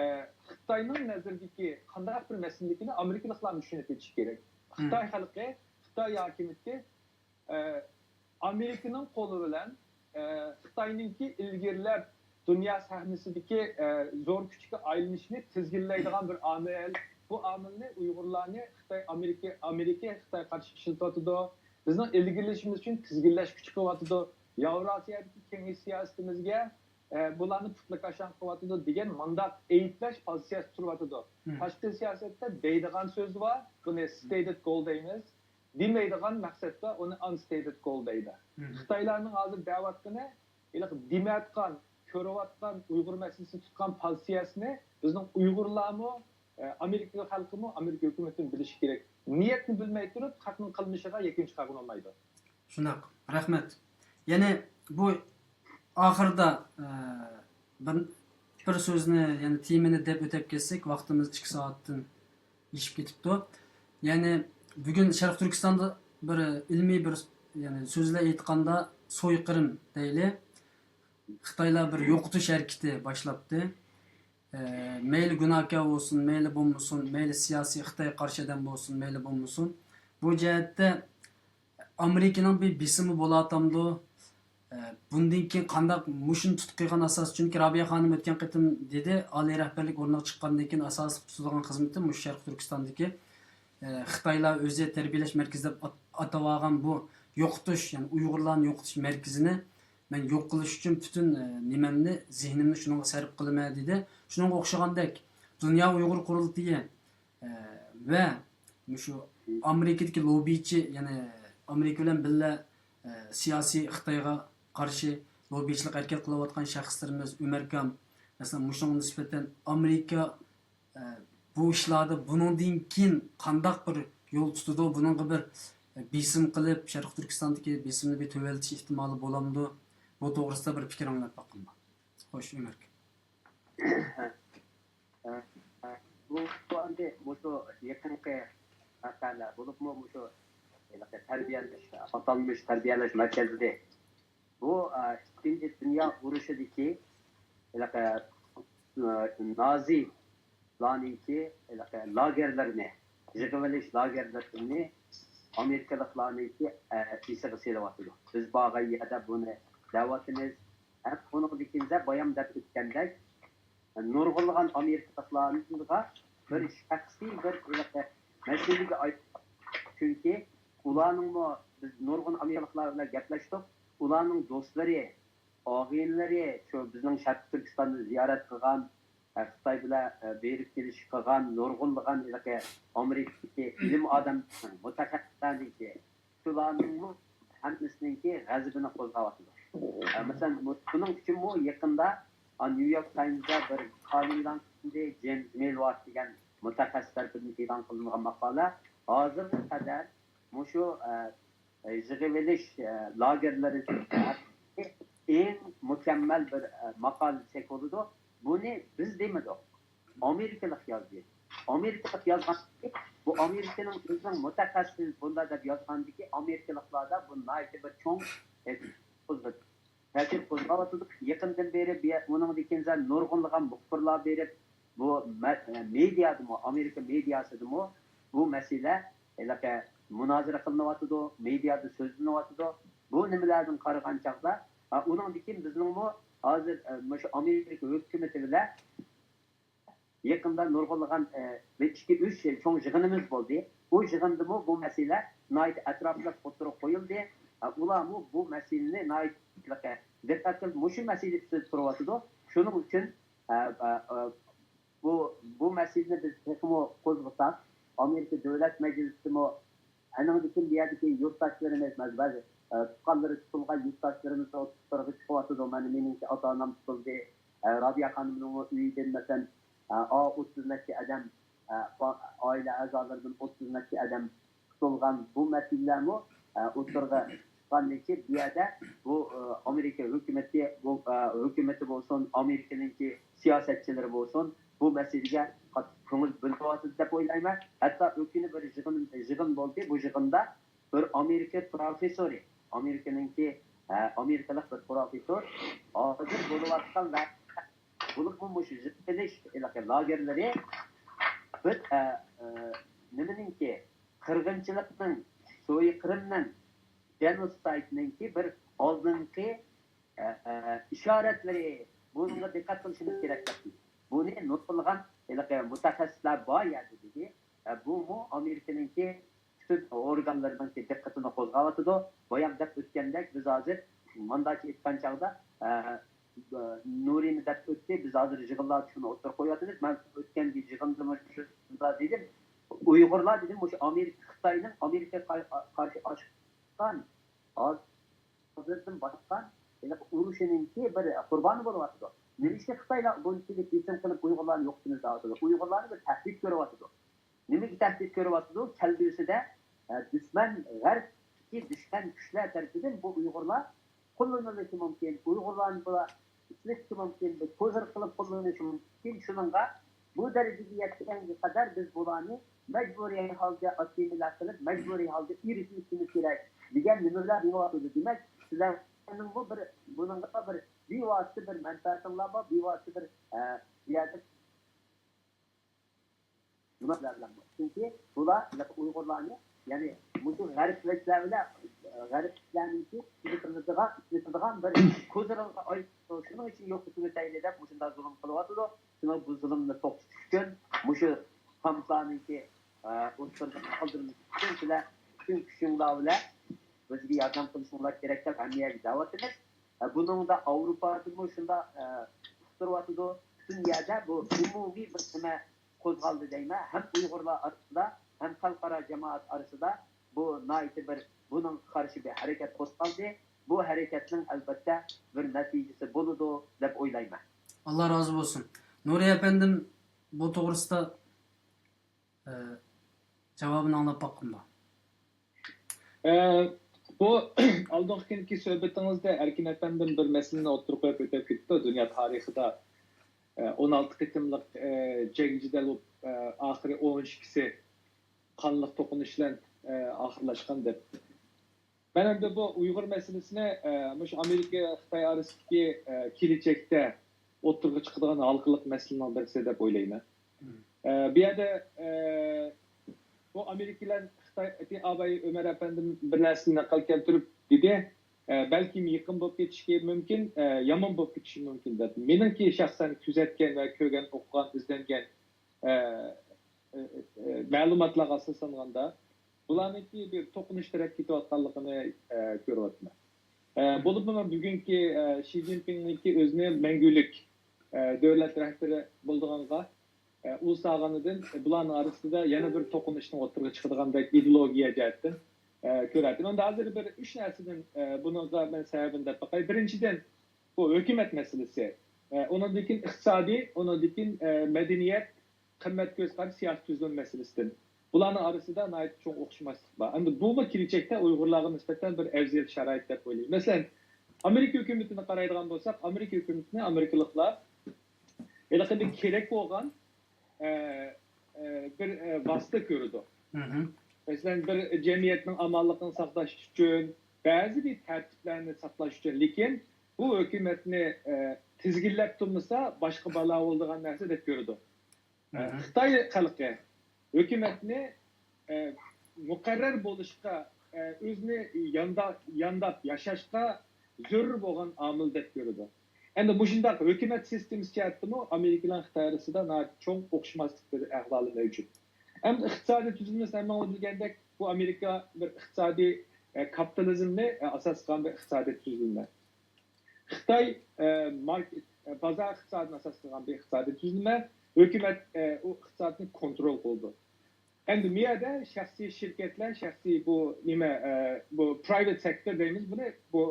خىتاينىڭ نەزىرىدىكى قانداق بىر مەسىلىلىكىنى ئامېرىكىلىقلارمۇ چۈشىنىپ يېتىشى كېرەك. خىتاي خەلقى، خىتاي ھاكىمىيىتى ئامېرىكىنىڭ قولى بىلەن خىتاينىڭكى ئىلگىرىلەپ دۇنيا سەھنىسىدىكى زور كۈچكە ئايلىنىشىنى تىزگىنلەيدىغان بىر ئامىل. بۇ ئامىلنى ئۇيغۇرلارنى خىتاي، ئامېرىكا، ئامېرىكا خىتايغا قارشى ئىشلىتىۋاتىدۇ. بىزنىڭ ئىلگىرىلىشىمىز ئۈچۈن تىزگىنلەش كۈچى قىلىۋاتىدۇ. ياۋراسىيەدىكى كېڭىشىش سىياسىتىمىزگە بۇلارنى پۇتلىكاشاڭ قىلىۋاتىدۇ دېگەن مۇنداق ئەيىبلەش پوزىتسىيەسى تۇرۇۋاتىدۇ. تاشقى سىياسەتتە دەيدىغان سۆز بار، بۇنى ستېيتېد گول دەيمىز. دېمەيدىغان مەقسەتتە ئۇنى ئانستېيتېد گول دەيدۇ. خىتايلارنىڭ ھازىر دەۋاتقىنى، ھېلىقى دېمەتقان، كۆرۈۋاتقان ئۇيغۇر مەسىلىسىنى تۇتقان پوزىتسىيەسىنى بىزنىڭ ئۇيغۇرلارمۇ، ئامېرىكا خەلقىمۇ، ئامېرىكا ھۆكۈمىتىمۇ بىلىشى كېرەك. نىيەتنى بىلمەي تۇرۇپ، خەقنىڭ قىلمىشىغا يەكۈن چىقارغىلى بولمايدۇ. شۇنداق. رەھمەت. يەنى بۇ ئاخىرىدا، ئە، بىر، بىر سۆزنى، يەنى تېمىنى دەپ ئۆتۈپ كەتسەك، ۋاقتىمىز ئىككى سائەتتىن ئېشىپ كېتىپتۇ. يەنى بۈگۈن شەرقىي تۈركىستاندا بىر ئىلمىي بىر، يەنى سۆزلەر ئېيتقاندا سويقىرىم دەيلى، خىتايلار بىر يوقىتىش ھەرىكىتى باشلاپتۇ. ئە، مەيلى گۇناھكار بولسۇن، مەيلى بولمىسۇن، مەيلى سىياسىي خىتايغا قارشى ئادەم بولسۇن، مەيلى بولمىسۇن. بۇ جەھەتتە ئامېرىكىنىڭ بىر بېسىمى بولاتامدۇ؟ ئە، بۇندىن كېيىن قانداق مۇشۇنى تۇتۇپ قىلغان ئاساس؟ چۈنكى رابىيە خانىم ئۆتكەن قېتىم دېدى، ئالىي رەھبەرلىك ئورنىغا چىققاندىن كېيىن ئاساسلىق تۇتىدىغان خىزمىتى مۇشۇ شەرقىي تۈركىستاندىكى، ئە، خىتايلار ئۆزى تەربىيەلەش مەركىزى دەپ ئات-، ئاتىۋالغان بۇ يوقىتىش، يەنى ئۇيغۇرلارنى يوقىتىش مەركىزىنى مەن يوق قىلىش ئۈچۈن پۈتۈن، ئە، نېمەمنى، زېھنىمنى شۇنىڭغا سەرپ قىلىمەن دېدى. شۇنىڭغا ئوخشىغاندەك دۇنيا ئۇيغۇر قۇرۇلتىيى، ئە، ۋە مۇشۇ ئامېرىكىدىكى لوببىچى، يەنى ئامېرىكا بىلەن بىللە، ئە، سىياسىي خىتايغا قارشى لوببىچىلىق ھەرىكەت قىلىۋاتقان شەخسلىرىمىز ئۆمەركام، مەسىلەن، مۇشۇنىڭغا نىسبەتەن ئامېرىكا، ئە، بۇ ئىشلاردا بۇنىڭدىن كېيىن قانداق بىر يول تۇتىدۇ، بۇنىڭغا بىر، ئە، بېسىم قىلىپ، شەرقىي تۈركىستاندىكى بېسىمنى بىر تۆۋەنلىتىش ئېھتىمالى بولامدۇ؟ بۇ توغرىسىدا بىر پىكىر ئاڭلاپ باققىن. خوش، ئۆمەركام. بۇ، بۇ ئەمدى مۇشۇ يېقىنقى ۋەقەلەر بولۇپمۇ مۇشۇ ھېلىقى تەربىيەلەش، ئاتالمىش تەربىيەلەش مەركەزلىرى. بۇ، ئە، ئىككىنچى دۇنيا ئۇرۇشىدىكى ھېلىقى، ئە، نازىلارنىڭكى ھېلىقى لاگېرلىرىنى، يىغىۋېلىش لاگېرلىرىنى ئامېرىكىلىقلارنىڭكى، ئە، ئېسىغا سېلىۋاتىدۇ. بىز بارغان يەردە بۇنى دەۋاتىمىز. ھەم ئۇنىڭدىن كېيىن بايام دەپ ئۆتكەندەك، نۇرغۇنلىغان ئامېرىكىلىقلارغا بىر شەخسىي بىر مەسىلىگە ئايلاندى. چۈنكى ئۇلارنىڭمۇ، بىز نۇرغۇن ئامېرىكىلىقلار بىلەن گەپلەشتۇق، ئۇلارنىڭ دوستلىرى، ئاغىنىلىرى، شۇ بىزنىڭ شەرقىي تۈركىستاندا زىيارەت قىلغان، خىتاي بىلەن بېرىپ كېلىش قىلغان نۇرغۇنلىغان ھېلىقى ئامېرىكىدىكى ئىلىم ئادەملىرىنىڭ، مۇتەخەسسىسلەرنىڭكى، شۇلارنىڭمۇ ھەممىسىنىڭكى غەزىپىنى قوزغاۋاتىدۇ. ئە، مەسىلەن، بۇ، بۇنىڭ ئۈچۈنمۇ يېقىندا، ئا، نيۇ يورك تايمسدا بىر ماقالە ئېلان قىلىندى، جېيمس مىلۋارد دېگەن مۇتەخەسسىس تەرىپىدىن ئېلان قىلىنغان ماقالە. ھازىرغا قەدەر مۇشۇ، ئە، يىغىۋېلىش، ئە، لاگېرلىرى ئەڭ مۇكەممەل بىر، ئە، ماقالە دېسەك بولىدۇ. بۇنى بىز دېمىدۇق. ئامېرىكىلىق يازدى. ئامېرىكىلىق يازغان، بۇ ئامېرىكىنىڭ ئۆزىنىڭ مۇتەخەسسىسى بۇنداق دەپ يازغاندىكى ئامېرىكىلىقلاردا بۇ ناھايىتى بىر چوڭ، ئە، قوزغىدى. تەسىر قوزغاۋاتىدۇ. يېقىندىن بېرى بۇ يە-، ئۇنىڭدىن كېيىن نۇرغۇنلىغان مۇخبىرلار بېرىپ، بۇ مە-، مېدىيادىمۇ، ئامېرىكا مېدىياسىدىمۇ بۇ مەسىلە ھېلىقى مۇنازىرە قىلىنىۋاتىدۇ، مېدىيادا سۆزلىنىۋاتىدۇ. بۇ نېمىلەردىن قارىغان چاغدا، ئۇنىڭدىن كېيىن بىزنىڭمۇ ھازىر مۇشۇ ئامېرىكا ھۆكۈمىتى بىلەن يېقىندا نۇرغۇنلىغان، ئە، بىر ئىككى، ئۈچ چوڭ يىغىنىمىز بولدى. ئۇ يىغىندىمۇ بۇ مەسىلە ناھايىتى ئەتراپلىق ئوتتۇرىغا قويۇلدى. ئە، ئۇلارمۇ بۇ مەسىلىنى ناھايىتى دىققەت قىلىپ مۇشۇ مەسىلە ئۈستىدە تۇرۇۋاتىدۇ. شۇنىڭ ئۈچۈن، ئە، ئە، ئە، بۇ، بۇ مەسىلىنى بىز تېخىمۇ قوزغىساق، ئامېرىكا دۆلەت مەجلىسىمۇ ئەنىڭدىن كېيىن بۇ يەردىكى يۇرتداشلىرىمىز، بەزى، بەزى، ئە، تۇغقانلىرى تۇتۇلغان يۇرتداشلىرىمىز ئوتتۇرىغا چىقىۋاتىدۇ. مانا مېنىڭكى ئاتا-ئانام تۇتۇلدى. ئە، رابىيە خانىمنىڭ ئۆيىدىن، مەسىلەن، ئە، ئا-، ئوتتۇز نەچچە ئادەم، ئە، ئا-، ئائىلە ئەزالىرىدىن ئوتتۇز نەچچە ئادەم تۇتۇلغان بۇ مەسىلىلەرمۇ، ئە، ئوتتۇرىغا چىققاندىن كېيىن، بۇ يەردە بۇ، ئە، ئامېرىكا ھۆكۈمىتى، بۇ، ئە، ھۆكۈمىتى بولسۇن، ئامېرىكىنىڭكى سىياسەتچىلىرى بولسۇن، بۇ مەسىلىگە قاتتىق كۆڭۈل بۆلۈۋاتىدۇ دەپ ئويلايمەن. ھەتتا ئۆتكىنى بىر يىغىن، يىغىن بولدى. بۇ يىغىندا بىر ئامېرىكا پروفېسسورى، ئامېرىكىنىڭكى، ئە، ئامېرىكىلىق بىر پروفېسسور ھازىر بولۇۋاتقان ۋە بولۇپمۇ مۇشۇ يىغىلىش لاگېرلىرى بىر، ئە، ئە، نېمىنىڭكى، قىرغىنچىلىقنىڭ، سويۇققىرىمنىڭ، جېنوسايدنىڭكى بىر ئالدىنقى، ئە، ئە، ئىشارەتلىرى، بۇنىڭغا دىققەت قىلىشىمىز كېرەك دەپ. بۇنى نۇرغۇنلىغان ھېلىقى مۇتەخەسسىسلەر بار يەردە دېدى. ئە، بۇمۇ ئامېرىكىنىڭكى پۈتۈن ئورگانلىرىنىڭكى دىققىتىنى قوزغاۋاتىدۇ. بايام دەپ ئۆتكەندەك، بىز ھازىر مانداچە ئېيتقان چاغدا، ئە، نۇرىنى دەپ ئۆتتى. بىز ھازىر يىغىنلاردا شۇنى ئوتتۇرىغا قويۇۋاتىمىز. مەن ئۆتكەنكى يىغىندىمۇ شۇنداق دېدىم. ئۇيغۇرلار دېدىم، مۇشۇ ئامېرىكا، خىتاينىڭ ئامېرىكىغا قار-، قارشى ئاچقان، ھازىردىن باشقا ھېلىقى ئۇرۇشىنىڭكى بىر قۇربانى بولۇۋاتىدۇ. نېمىشقا خىتايلار بۇنچىلىك بېسىم قىلىپ ئۇيغۇرلارنى يوقىتىمىز دەۋاتىدۇ؟ ئۇيغۇرلارنى بىر تەھدىت كۆرۈۋاتىدۇ. نېمىگە تەھدىت كۆرۈۋاتىدۇ؟ كەلگۈسىدە، ئە، دۈشمەن، غەربتىكى دۈشمەن كۈچلەر تەرىپىدىن بۇ ئۇيغۇرلار قوللىنىلىشى مۇمكىن. ئۇيغۇرلارنى بۇلار ئىشلىتىشى مۇمكىن، بىر كوزىر قىلىپ قوللىنىشى مۇمكىن. شۇنىڭغا بۇ دەرىجىگە يەتكەنگە قەدەر بىز بۇلارنى مەجبۇرىي ھالدا ئاسسىمىلياتسىيە قىلىپ، مەجبۇرىي ھالدا ئېرىشىۋېتىشىمىز كېرەك دېگەن نېمىلەر دېيىۋاتىدۇ. دېمەك، سىلەرنىڭمۇ بىر، بۇنىڭغا بىر بىۋاسىتە بىر مەنپەئەتىڭلار بار، بىۋاسىتە بىر، ئە، بۇ يەردە نېمە بىلەن بىلەن بۇ؟ چۈنكى بۇلار ئۇيغۇرلارنى، يەنى مۇشۇ غەربلىكلەر بىلەن، غەربلىكلەرنىڭكى ئىشلىتىدىغان، ئىشلىتىدىغان بىر كوزىرىغا ئايلىنىپ، شۇنىڭ ئۈچۈن يوقىتىۋېتەيلى دەپ مۇشۇنداق زۇلۇم قىلىۋاتىدۇ. شۇڭا بۇ زۇلۇمنى توختىتىش ئۈچۈن، مۇشۇ قامۇسلارنىڭكى، ئە، ئوتتۇرىدا قالدۇرمىش ئۈچۈن سىلەر پۈتۈن كۈچۈڭلار بىلەن بىزگە ياردەم قىلىشىڭلار كېرەك دەپ ھەممە يەرگە دەۋاتىمىز. ئە، بۇنىڭدا ئاۋروپادىمۇ شۇنداق، ئە، ئۇقتۇرۇۋاتىدۇ. پۈتۈن يەردە بۇ ئومۇمىي بىر نېمە قوزغالدى دەيمەن. ھەم ئۇيغۇرلار ئارىسىدا، ھەم خەلقئارا جامائەت ئارىسىدا بۇ ناھايىتى بىر، بۇنىڭغا قارشى بىر ھەرىكەت قوزغالدى. بۇ ھەرىكەتنىڭ ئەلۋەتتە بىر نەتىجىسى بولىدۇ دەپ ئويلايمەن. ئاللا رازى بولسۇن. نۇرى ئەپەندىم، بۇ توغرىسىدا، ئە، جاۋابىنى ئاڭلاپ باققۇم بار. ئە، بۇ ئالدىنقى كۈنكى سۆھبىتىڭىزدە ئەركىن ئەپەندىم بىر مەسىلىنى ئوتتۇرىغا قويۇپ ئۆتۈپ كېتىپتۇ. دۇنيا تارىخىدا، ئە، ئون ئالتە قېتىملىق، ئە، جەڭ جېدەل بولۇپ، ئە، ئاخىرى ئون ئىككىسى قانلىق توقۇنۇش بىلەن، ئە، ئاخىرلاشقان دەپ. مەن ئەمدى بۇ ئۇيغۇر مەسىلىسىنى، ئە، مۇشۇ ئامېرىكا، خىتاي ئارىسىدىكى، ئە، كېلىچەكتە ئوتتۇرىغا چىقىدىغان ھالقىلىق مەسىلىنىڭ بىرسى دەپ ئويلايمەن. ئە، بۇ يەردە، ئە، بۇ ئامېرىكا بىلەن خىتاي، ئاباي ئۆمەر ئەپەندىم بىر نەرسىنى نەقىل كەلتۈرۈپ دېدى، ئە، بەلكىم يېقىن بولۇپ كېتىشى مۇمكىن، ئە، يامان بولۇپ كېتىشى مۇمكىن دەپ. مېنىڭكى شەخسەن كۆزەتكەن ۋە كۆرگەن، ئوقۇغان، ئىزدەنگەن، ئە، ئە، ئە، مەلۇماتلارغا ئاساسلانغاندا، بۇلارنىڭكى بىر توقۇنۇش تەرەپ كېتىۋاتقانلىقىنى، ئە، كۆرۈۋاتىمەن. ئە، بولۇپمۇ مەن بۈگۈنكى، ئە، شى جىنپىڭنىڭكى ئۆزىنى مەڭگۈلۈك، ئە، دۆلەت رەھبىرى بولىدىغانغا، ئە، ئۇ ساغىنىدىن بۇلارنىڭ ئارىسىدا يەنە بىر توقۇنۇشنىڭ ئوتتۇرىغا چىقىدىغاندەك ئىدېئولوگىيە جەھەتتىن، ئە، كۆرەتتىم. ئەمدى ھازىر بىر ئۈچ نەرسىدىن، ئە، بۇنىڭغا مەن سەۋەبىنى دەپ باقاي. بىرىنچىدىن، بۇ ھۆكۈمەت مەسىلىسى. ئە، ئۇنىڭدىن كېيىن ئىقتىسادىي، ئۇنىڭدىن كېيىن، ئە، مەدەنىيەت، قىممەت كۆز قارىشى، سىياسىي تۈزۈلمە مەسىلىسىدىن. بۇلارنىڭ ئارىسىدا ناھايىتى چوڭ ئوخشىماسلىق بار. ئەمدى بۇمۇ كېلىچەكتە ئۇيغۇرلارغا نىسبەتەن بىر ئەۋزەل شارائىت دەپ ئويلايمەن. مەسىلەن، ئامېرىكا ھۆكۈمىتىنى قارايدىغان بولساق، ئامېرىكا ھۆكۈمىتىنى ئامېرىكىلىقلار ھېلىقىدەك كېرەك بولغان، ئە، ئە، بىر، ئە، ۋاسىتە كۆرىدۇ. مەسىلەن، بىر جەمئىيەتنىڭ ئامانلىقىنى ساقلاش ئۈچۈن، بەزى بىر تەرتىپلەرنى ساقلاش ئۈچۈن. لېكىن بۇ ھۆكۈمەتنى، ئە، تىزگىنلەپ تۇرمىسا، باشقا بالا بولىدىغان نەرسە دەپ كۆرىدۇ. خىتاي خەلقى ھۆكۈمەتنى، ئە، مۇقەررەر بولۇشقا، ئە، ئۆزىنى ياندا-، يانداپ ياشاشقا زۆرۈر بولغان ئامىل دەپ كۆرىدۇ. ئەمدى مۇشۇنداق ھۆكۈمەت سىستېمىسى جەھەتتىمۇ ئامېرىكىنىڭ خىتاي ئارىسىدا ناھايىتى چوڭ ئوخشىماسلىق بىر ئەھۋالى مەۋجۇت. ئەمدى ئىقتىسادىي تۈزۈلمىسى ھەممىڭلار بىلگەندەك، بۇ ئامېرىكا بىر ئىقتىسادىي، ئە، كاپىتالىزمنى، ئە، ئاساس قىلغان بىر ئىقتىسادىي تۈزۈلمە. خىتاي، ئە، مارك-، ئە، بازار ئىقتىسادىنى ئاساس قىلغان بىر ئىقتىسادىي تۈزۈلمە. ھۆكۈمەت، ئە، ئۇ ئىقتىسادنى كونترول قىلىدۇ. ئەمدى مۇ يەردە شەخسىي شىركەتلەر، شەخسىي بۇ نېمە، ئە، بۇ پرايۋېت سېكتور دەيمىز بۇنى، بۇ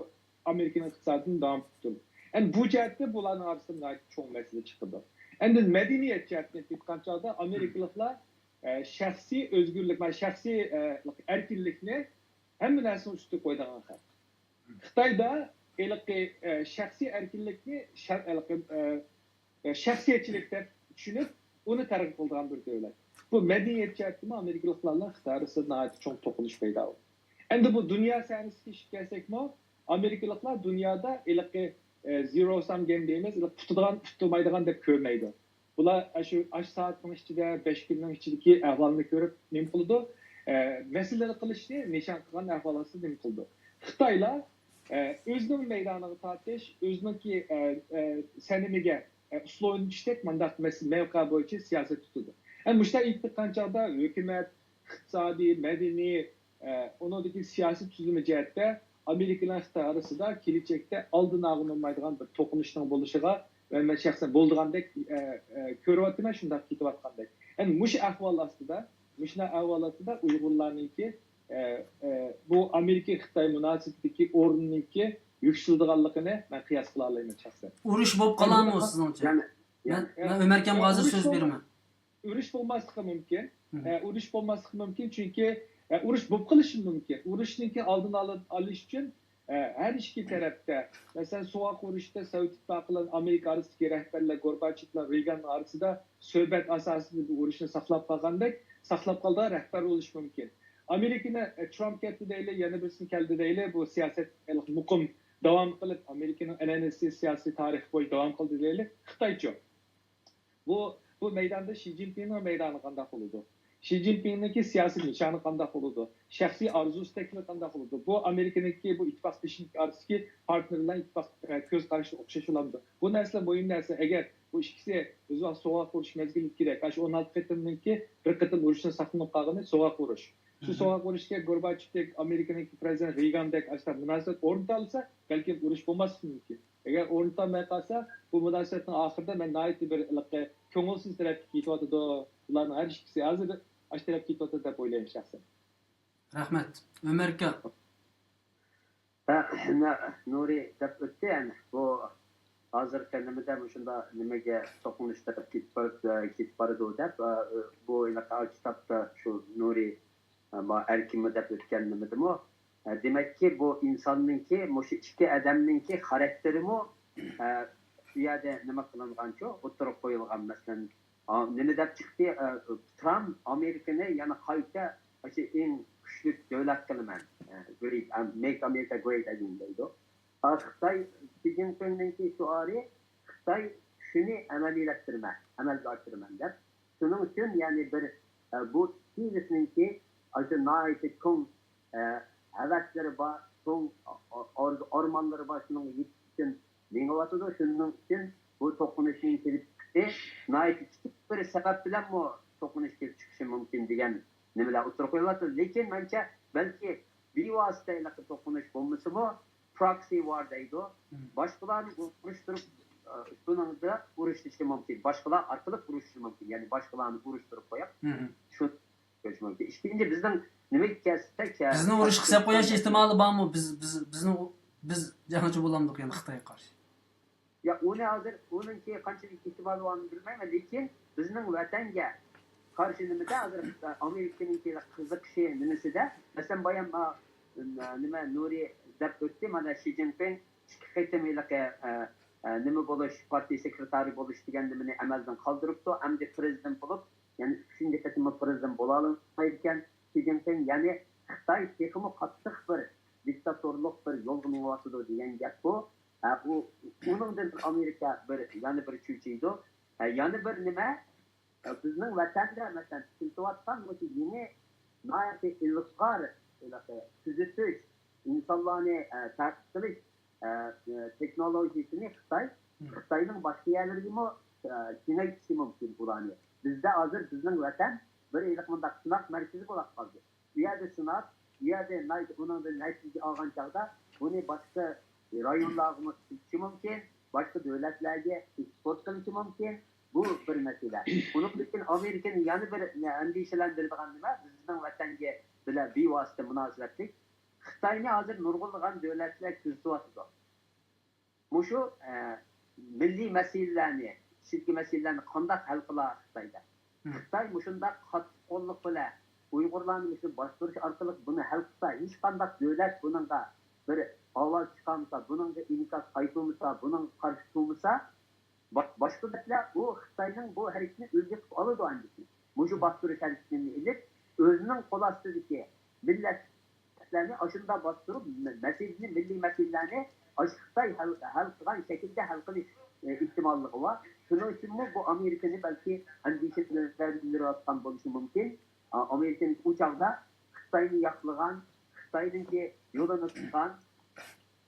ئامېرىكىنىڭ ئىقتىسادىنى داۋام قىلىپ تۇرىدۇ. ئەمدى بۇ جەھەتتە بۇلارنىڭ ئارىسىدا ناھايىتى چوڭ مەسىلە چىقىدۇ. ئەمدى مەدەنىيەت جەھەتتىن ئېيتقان چاغدا ئامېرىكىلىقلار، ئە، شەخسىي ئۆزگۈرلۈك، مانا شەخسىي، ئە، ئەركىنلىكنى ھەممە نەرسىنىڭ ئۈستىگە قويىدىغان خەلق. خىتايدا ھېلىقى، ئە، شەخسىي ئەركىنلىكنى شەر-، ھېلىقى، ئە، ئە، شەخسىيەتچىلىك دەپ چۈشىنىپ، ئۇنى تەرغىب قىلىدىغان بىر دۆلەت. بۇ مەدەنىيەت جەھەتتىمۇ ئامېرىكىلىقلار بىلەن خىتاي ئارىسىدا ناھايىتى چوڭ توقۇنۇش پەيدا بولدى. ئەمدى بۇ دۇنيا سەھنىسىگە چىقىپ كەلسەكمۇ، ئامېرىكىلىقلار دۇنيادا ھېلىقى، ئە، زېرو سام گېيم دەيمىز، ھېلىقى ئۇتىدىغان، ئۇتۇلمايدىغان دەپ كۆرمەيدۇ. بۇلار ئاشۇ، ئاشۇ سائەتنىڭ ئىچىدە، بەش كۈننىڭ ئىچىدىكى ئەھۋالنى كۆرۈپ نېمە قىلىدۇ؟ ئە، مەسىلە ھەل قىلىشنى نىشان قىلغان ئەھۋال ئاستىدا نېمە قىلىدۇ؟ خىتايلار، ئە، ئۆزىنىڭ مەيدانىغا تارتىش، ئۆزىنىڭكى، ئە، ئە، سەنىمىگە، ئە، ئۇسلۇبىنى چۈشتەك مانداق مەس-، مەۋقە بويىچە سىياسەت تۇتىدۇ. ئە، مۇشۇنداق ئېيتىپ چىققان چاغدا ھۆكۈمەت، ئىقتىسادىي، مەدەنىي، ئە، ئۇنىڭدىكى سىياسىي تۈزۈلمە جەھەتتە ئامېرىكا بىلەن خىتاي ئارىسىدا كېلەچەكتە ئالدىنى ئالغىلى بولمايدىغان بىر توقۇنۇشنىڭ بولۇشىغا، ۋە مەن شەخسەن بولىدىغاندەك، ئە، ئە، كۆرۈۋاتىمەن، شۇنداق كېتىۋاتقاندەك. يەنى مۇشۇ ئەھۋال ئاستىدا، مۇشۇنداق ئەھۋال ئاستىدا ئۇيغۇرلارنىڭكى، ئە، ئە، بۇ ئامېرىكا خىتاي مۇناسىۋىتىدىكى ئورنىنىڭكى يۈكسىلىدىغانلىقىنى مەن قىياس قىلالايمەن شەخسەن. ئۇرۇش بولۇپ قالارمۇ سىزنىڭچە؟ يەنى، مەن، يەنى، مەن ئۆمەركەمگە ھازىر سۆز بېرىمەن. ئۇرۇش بولماسلىقى مۇمكىن. ئە، ئۇرۇش بولماسلىقى مۇمكىن، چۈنكى، ئە، ئۇرۇش بولۇپ قېلىشى مۇمكىن. ئۇرۇشنىڭكى ئالدىنى ئال-، ئېلىش ئۈچۈن، ئە، ھەر ئىككى تەرەپتە، مەسىلەن، سوغۇق ئۇرۇشتا سوۋېت ئىتتىپاقى بىلەن ئامېرىكا ئارىسىدىكى رەھبەرلەر گورباچېف بىلەن رېيگاننىڭ ئارىسىدا سۆھبەت ئاساسىدا بۇ ئۇرۇشنى ساقلاپ قالغاندەك، ساقلاپ قالىدىغان رەھبەر بولۇشى مۇمكىن. ئامېرىكىنى، ئە، ترامپ كەتتى دەيلى، يەنە بىرسىنى كەلدى دەيلى، بۇ سىياسەت مۇقىم داۋام قىلىپ، ئامېرىكىنىڭ ئەنئەنىسى سىياسىي تارىخى بويىچە داۋام قىلدى دەيلى، خىتايچۇ؟ بۇ، بۇ مەيداندا شى جىنپىڭنىڭ مەيدانى قانداق بولىدۇ؟ شى جىنپىڭنىڭكى سىياسىي نىشانى قانداق بولىدۇ؟ شەخسىي ئارزۇسى تەكلىپى قانداق بولىدۇ؟ بۇ ئامېرىكىنىڭكى بۇ ئىتتىپاقدىشىنىڭ ئارىسىدىكى پارتنېر بىلەن ئىتتىپاق، ئە، كۆز قارىشى ئوخشاش بولامدۇ؟ بۇ نەرسىلەر مۇھىم نەرسە. ئەگەر بۇ ئىككىسى ئۆز ۋاقتى سوغۇق ئۇرۇش مەزگىلىدىكىدەك، ئاشۇ ئون ئالتە قېتىمدىكى بىر قېتىم ئۇرۇشتىن ساقلىنىپ قالغىنى سوغۇق ئۇرۇش. شۇ سوغۇق ئۇرۇشتا گورباچېۋدەك، ئامېرىكىنىڭكى پىرېزىدېنت رېيگاندەك ئاشۇنداق مۇناسىۋەت ئورنىتالىسا، بەلكىم ئۇرۇش بولماسلىقى مۇمكىن. ئەگەر ئورنىتالماي قالسا، بۇ مۇناسىۋەتنىڭ ئاخىرىدا مەن ناھايىتى بىر ھېلىقى كۆڭۈلسىز تەرەپكە كېتىۋاتىدۇ. بۇلارنىڭ ھەر ئىككىسى ھازىر ئاشۇ تەرەپكە كېتىۋاتىدۇ دەپ ئويلايمەن شەخسەن. رەھمەت. ئۆمەر ئاكا. ھە، نە-، نۇرى دەپ ئۆتتى، يەنى بۇ ھازىرقى نېمىدە مۇشۇنداق نېمىگە توقۇنۇش تەرەپ كېتىپ بارىدۇ، كېتىپ بارىدۇ دەپ، ئە، بۇ ھېلىقى كىتابتا شۇ نۇرى، ئە، ما-، ئەركىنمۇ دەپ ئۆتكەن نېمىدىمۇ، ئە، دېمەككى، بۇ ئىنساننىڭكى، مۇشۇ ئىككى ئادەمنىڭكى خاراكتېرىمۇ، ئە، بۇ يەردە نېمە قىلىنغانچۇ، ئوتتۇرىغا قويۇلغان، مەسىلەن، ئا، نېمە دەپ چىقتى؟ ئە، ترامپ ئامېرىكىنى يەنە قايتا ئاشۇ ئەڭ كۈچلۈك دۆلەت قىلىمەن، ئە، great، ئە، make America great again دەيدۇ. ئا، خىتاي، شى جىنپىڭنىڭكى شوئارى، خىتاي، شۇنى ئەمەلىيلەشتۈرىمەن، ئەمەلگە ئاشۇرىمەن دەپ. شۇنىڭ ئۈچۈن، يەنى بىر، ئە، بۇ ئىككىلىسىنىڭكى ئاشۇ ناھايىتى چوڭ، ئە، ھەۋەسلىرى بار، چوڭ ئا-، ئا-، ئارزۇ-ئارمانلىرى بار، شۇنىڭغا يېتىش ئۈچۈن مېڭىۋاتىدۇ. شۇنىڭ ئۈچۈن بۇ توقۇنۇشنىڭ كېلىپ چىقىشى ناھايىتى كىچىك بىر سەۋەب بىلەنمۇ توقۇنۇش كېلىپ چىقىشى مۇمكىن دېگەن نېمىلەر ئوتتۇرىغا قويۇلۇۋاتىدۇ. لېكىن مەنچە، بەلكى بىۋاسىتە ھېلىقى توقۇنۇش بولمىسىمۇ، پروكسى ۋار دەيدۇ. باشقىلارنى ئۇرۇشتۇرۇپ، ئە، شۇنىڭدا ئۇرۇشۇشى مۇمكىن. باشقىلار ئارقىلىق ئۇرۇشۇشى مۇمكىن. يەنى باشقىلارنى ئۇرۇشتۇرۇپ قويۇپ، شۇ كۆرۈش مۇمكىن. ئىككىنچى، بىزنىڭ نېمىگە كەلسەك، بىزنى ئۇرۇش قىلساق قويۇش ئېھتىمالى بارمۇ؟ بىز، بىز، بىزنى، بىز جەڭچى بولامدۇق يەنە خىتايغا قارشى؟ يا، ئۇنى ھازىر، ئۇنىڭكى قانچىلىك ئېھتىمالى بارلىقىنى بىلمەيمەن، لېكىن بىزنىڭ ۋەتەنگە قارشى نېمىدە ھازىر ئامېرىكىنىڭكى قىزىقىشى نېمىسىدە، مەسىلەن، بايام، ئا، نېمە، نۇرى دەپ ئۆتتى، مانا، شى جىنپىڭ ئىككى قېتىم ھېلىقى، ئە، ئە، نېمە بولۇش، پارتىيە سېكرېتارى بولۇش دېگەن نېمىنى ئەمەلدىن قالدۇرۇپتۇ، ئەمدى پىرېزىدېنت بولۇپ، يەنە ئۈچىنچى قېتىممۇ پىرېزىدېنت بولالمايدىكەن شى جىنپىڭ. يەنى خىتاي تېخىمۇ قاتتىق بىر دىكتاتورلۇق بىر يولغا مېڭىۋاتىدۇ دېگەن گەپ بۇ. ھە، ئۇ، ئۇنىڭدىن ئامېرىكا بىر، يەنە بىر چۆچۈيدۇ. ھە، يەنە بىر نېمە، بىزنىڭ ۋەتەندە، مەسىلەن، ئىشلىتىۋاتقان مۇشۇ يېڭى ناھايىتى ئىلغار، ھېلىقى تۈزىتىش، ئىنسانلارنى، ئە، تەرقىي قىلىش، ئە، ئە، تېخنولوگىيىسىنى خىتاي، خىتاينىڭ باشقا يەرلىرىگىمۇ، ئە، كېڭەيتىشى مۇمكىن بۇلارنى. بىزدە ھازىر بىزنىڭ ۋەتەن بىر ھېلىقى مۇنداق سىناق مەركىزى بولاپ قالدى. ئۇ يەردە سىناپ، ئۇ يەردە ناي-، ئۇنىڭدىن نەتىجە ئالغان چاغدا بۇنى باشقا رايونلارغىمۇ ئىشلىتىشى مۇمكىن، باشقا دۆلەتلەرگە ئېكسپورت قىلىشى مۇمكىن. بۇ بىر مەسىلە. ئۇنىڭدىن كېيىن ئامېرىكىنى يەنە بىر ئەندىشىلەندۈرىدىغان نېمە؟ بىزنىڭ ۋەتەنگە بىلەن بىۋاسىتە مۇناسىۋەتلىك. خىتاينى ھازىر نۇرغۇنلىغان دۆلەتلەر كۆزىتىۋاتىدۇ. مۇشۇ، ئە، مىللىي مەسىلىلەرنى، ئىچىدىكى مەسىلىلەرنى قانداق ھەل قىلا خىتايدا؟ خىتاي مۇشۇنداق قاتتىق قوللۇق بىلەن ئۇيغۇرلارنى مۇشۇ باستۇرۇش ئارقىلىق بۇنى ھەل قىلسا، ھېچقانداق دۆلەت بۇنىڭغا بىر ئاۋاز چىقارمىسا، بۇنىڭغا ئىنكاس قايتۇرمىسا، بۇنىڭغا قارشى تۇرمىسا، با-، باشقا دۆلەتلەر بۇ خىتاينىڭ بۇ ھەرىكىتىنى ئۈلگە قىلىپ ئالىدۇ ئاندىن كېيىن. مۇشۇ باستۇرۇش ھەرىكىتىنى ئېلىپ، ئۆزىنىڭ قول ئاستىدىكى مىللەت مەسىلىلەرنى ئاشۇنداق باستۇرۇپ، مە-، مەسىلىنى، مىللىي مەسىلىلەرنى ئاشۇ خىتاي ھەل، ھەل قىلغان شەكىلدە ھەل قىلىش، ئە، ئېھتىماللىقى بار. شۇنىڭ ئۈچۈنمۇ بۇ ئامېرىكىنى بەلكى ئەندىشىلەندۈرۈۋاتقان بولۇشى مۇمكىن. ئا، ئامېرىكىنىڭ ئۇ چاغدا خىتاينى ياقلىغان، خىتاينىڭكى يولىنى تۇتقان،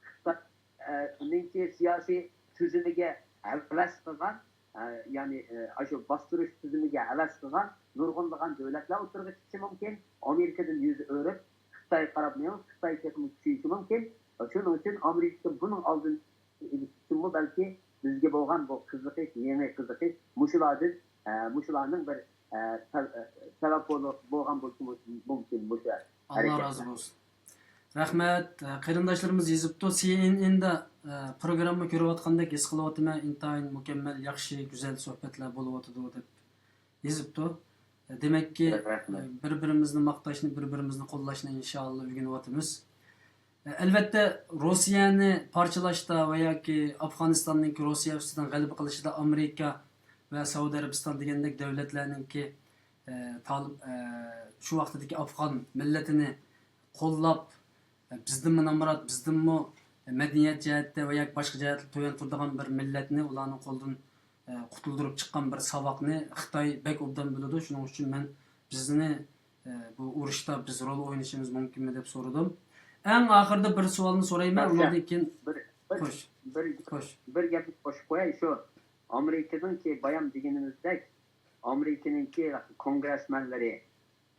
خىتاي، ئە، نىڭكى سىياسىي تۈزۈمىگە ھەۋەس قىلغان، ئە، يەنى، ئە، ئاشۇ باستۇرۇش تۈزۈمىگە ھەۋەس قىلغان نۇرغۇنلىغان دۆلەتلەر ئوتتۇرىغا چىقىشى مۇمكىن. ئامېرىكىدىن يۈز ئۆرۈپ، خىتايغا قاراپ مېڭىپ، خىتاي تېخىمۇ كۈچىيىشى مۇمكىن. شۇنىڭ ئۈچۈن ئامېرىكا بۇنىڭ ئالدىنى ئېلىش ئۈچۈنمۇ بەلكى بىزگە بولغان بۇ قىزىقىش، يېڭى قىزىقىش مۇشۇلاردىن، ئە، مۇشۇلارنىڭ بىر، ئە، سەۋ-، ئە، سەۋەب بولۇپ، بولغان بولۇشى مۇمكىن مۇشۇ ئاللا ھەرىكەتلەر. رازى بولسۇن. رەھمەت. ئە، قېرىنداشلىرىمىز يېزىپتۇ، سى ئېن ئېن دا، ئە، پروگرامما كۆرۈۋاتقاندەك ھېس قىلىۋاتىمەن، ئىنتايىن مۇكەممەل، ياخشى، گۈزەل سۆھبەتلەر بولۇۋاتىدۇ، دەپ يېزىپتۇ. ئە، دېمەككى، رەھمەت. ئە، بىر-بىرىمىزنى ماختاشنى، بىر-بىرىمىزنى قوللاشنى ئىنشائاللا ئۆگىنىۋاتىمىز. ئە، ئەلۋەتتە، روسىيەنى پارچىلاشتا ۋە ياكى ئافغانىستاننىڭكى روسىيە ئۈستىدىن غەلىبە قىلىشىدا ئامېرىكا ۋە سەئۇدى ئەرەبىستان دېگەندەك دۆلەتلەرنىڭكى، ئە، تالىب-، ئە، شۇ ۋاقتىدىكى ئافغان مىللىتىنى قوللاپ، بىزدىنمۇ نامرات، بىزدىنمۇ مەدەنىيەت جەھەتتە ۋە ياكى باشقا جەھەتتە تۆۋەن تۇرىدىغان بىر مىللەتنى ئۇلارنىڭ قولىدىن، ئە، قۇتۇلدۇرۇپ چىققان بىر ساۋاقنى خىتاي بەك ئوبدان بىلىدۇ. شۇنىڭ ئۈچۈن مەن بىزنى، ئە، بۇ ئۇرۇشتا بىز رول ئوينىشىمىز مۇمكىنمۇ دەپ سورىدىم. ئەڭ ئاخىرىدا بىر سوئالنى سورايمەن، ئۇنىڭدىن كېيىن بىر، بىر، خوش. بىر، خوش. بىر گەپنى قوشۇپ قوياي، شۇ ئامېرىكىنىڭكى بايام دېگىنىمىزدەك، ئامېرىكىنىڭكى كونگرېسمېنلىرى،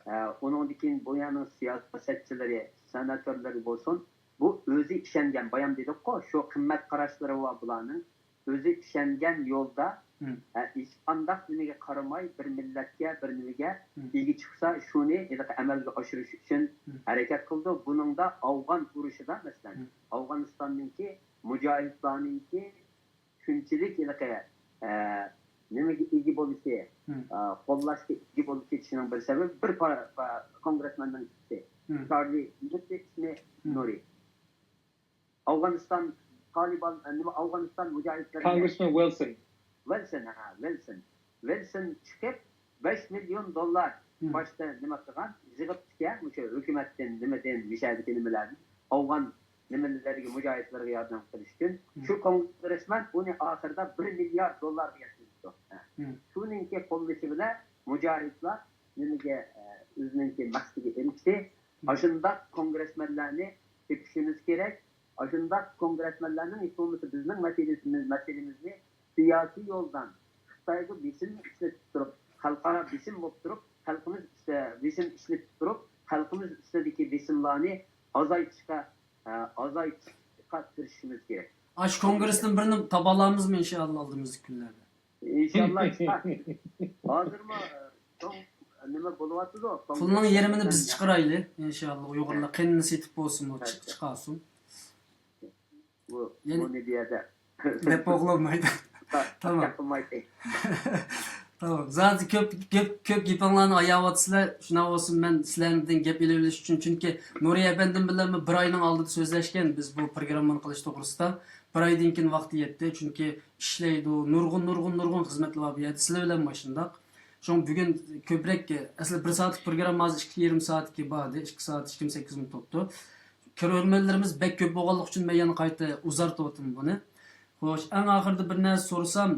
ئە، ئۇنىڭدىن كېيىن بۇ يەرنىڭ سىياسەتچىلىرى، سېناتورلىرى بولسۇن، بۇ ئۆزى ئىشەنگەن، بايام دېدۇققۇ، شۇ قىممەت قاراشلىرى بار بۇلارنىڭ. ئۆزى ئىشەنگەن يولدا، مم. ئە، ھېچقانداق نېمىگە قارىماي، بىر مىللەتكە، بىر نېمىگە مم. ئىگە چىقسا، شۇنى ھېلىقى ئەمەلگە ئاشۇرۇش ئۈچۈن مم. ھەرىكەت قىلىدۇ. بۇنىڭدا ئافغان ئۇرۇشىدا، مەسىلەن، مم. ئافغانىستاننىڭكى مۇجاھىدلارنىڭكى شۇنچىلىك ھېلىقى، ئە، نېمىگە ئىگە بولۇشى، مم. ئە، قوللاشقا ئىگە بولۇپ كېتىشىنىڭ بىر سەۋەبى بىر پا-، پا-، كونگرېسمېننىڭ ئىككىسى، مم. چارلى، نېمە ئىسمى، مم. نۇرى. ئافغانىستان تالىبان، ئە، نېمە، ئافغانىستان مۇجاھىدلىرىنى كونگرېسمېن ۋىلسون. ۋىلسون، ھە، ۋىلسون. ۋىلسون چىقىپ، بەش مىليون دوللار مم. باشتا نېمە قىلغان، يىغىپتىكەن، مۇشۇ ھۆكۈمەتتىن، نېمىدىن، مۇشۇ يەردىكى نېمىلەردىن، ئافغان نېمىلەرگە، مۇجاھىدلارغا ياردەم قىلىش ئۈچۈن. مم. شۇ كونگرېسمېن ئۇنى ئاخىرىدا بىر مىليارد دوللارغا يەتكۈزۈپتۇ. ھە. مم. شۇنىڭكى قوللىشى بىلەن مۇجاھىدلار نېمىگە، ئە، ئۆزىنىڭكى مەقسىتىگە ئېرىشتى. مم. ئاشۇنداق كونگرېسمېنلارنى تېپىشىمىز كېرەك. ئاشۇنداق كونگرېسمېنلارنىڭ ھېچ بولمىسا بىزنىڭ مەسىلىمىز-، مەسىلىمىزنى سىياسىي يولدان خىتايغا بېسىم ئىشلىتىپ تۇرۇپ، خەلقئارا بېسىم بولۇپ تۇرۇپ، خەلقىمىز ئۈستىدە بېسىم ئىشلىتىپ تۇرۇپ، خەلقىمىز ئۈستىدىكى بېسىملارنى ئازايتىشقا، ئە، ئازايتىشقا تىرىشىشىمىز كېرەك. ئاشۇ كونگرېستىن بىرنى تاپالامىزمۇ، ئىنشائاللا، ئالدىمىزدىكى كۈنلەردە؟ ئىنشاللا چىقار. ھازىرمۇ، ئە، چوڭ نېمە بولۇۋاتىدۇ؟ پۇلنىڭ يېرىمىنى بىز چىقىرايلى، ئىنشائاللا، ئۇيغۇرلار قېنىنى سېتىپ بولسىمۇ، چىق-، چىقارسۇن. بۇ، يەنى بۇنى بۇ يەردە دەپ بولمايدۇ. تامام. تامام. زادى كۆپ، كۆپ، كۆپ گېپىڭلارنى ئاياۋاتىسىلەر. شۇنداق بولسۇن، مەن سىلەردىن گەپ ئېلىۋېلىش ئۈچۈن، چۈنكى نۇرى ئەپەندىم بىلەنمۇ بىر ئاينىڭ ئالدىدا سۆزلەشكەن بىز بۇ پروگراممىنى قىلىش توغرىسىدا. بىر ئايدىن كېيىن ۋاقتى يەتتى، چۈنكى ئىشلەيدۇ، نۇرغۇن، نۇرغۇن، نۇرغۇن خىزمەتلەر بار بۇ يەردە، سىلەر بىلەنمۇ ئاشۇنداق. شۇڭا بۈگۈن كۆپرەك، ئەسلى بىر سائەتلىك پروگرامما ھازىر ئىككى يېرىم سائەتكە باردى، ئىككى سائەت يىگىرمە سەككىز مىنۇت بوپتۇ. كۆرۈرمەنلىرىمىز بەك كۆپ بولغانلىقى ئۈچۈن مەن يەنە قايتا ئۇزارتىۋاتىمەن بۇنى. خوش، ئەڭ ئاخىرىدا بىر نەرسە سورىسام،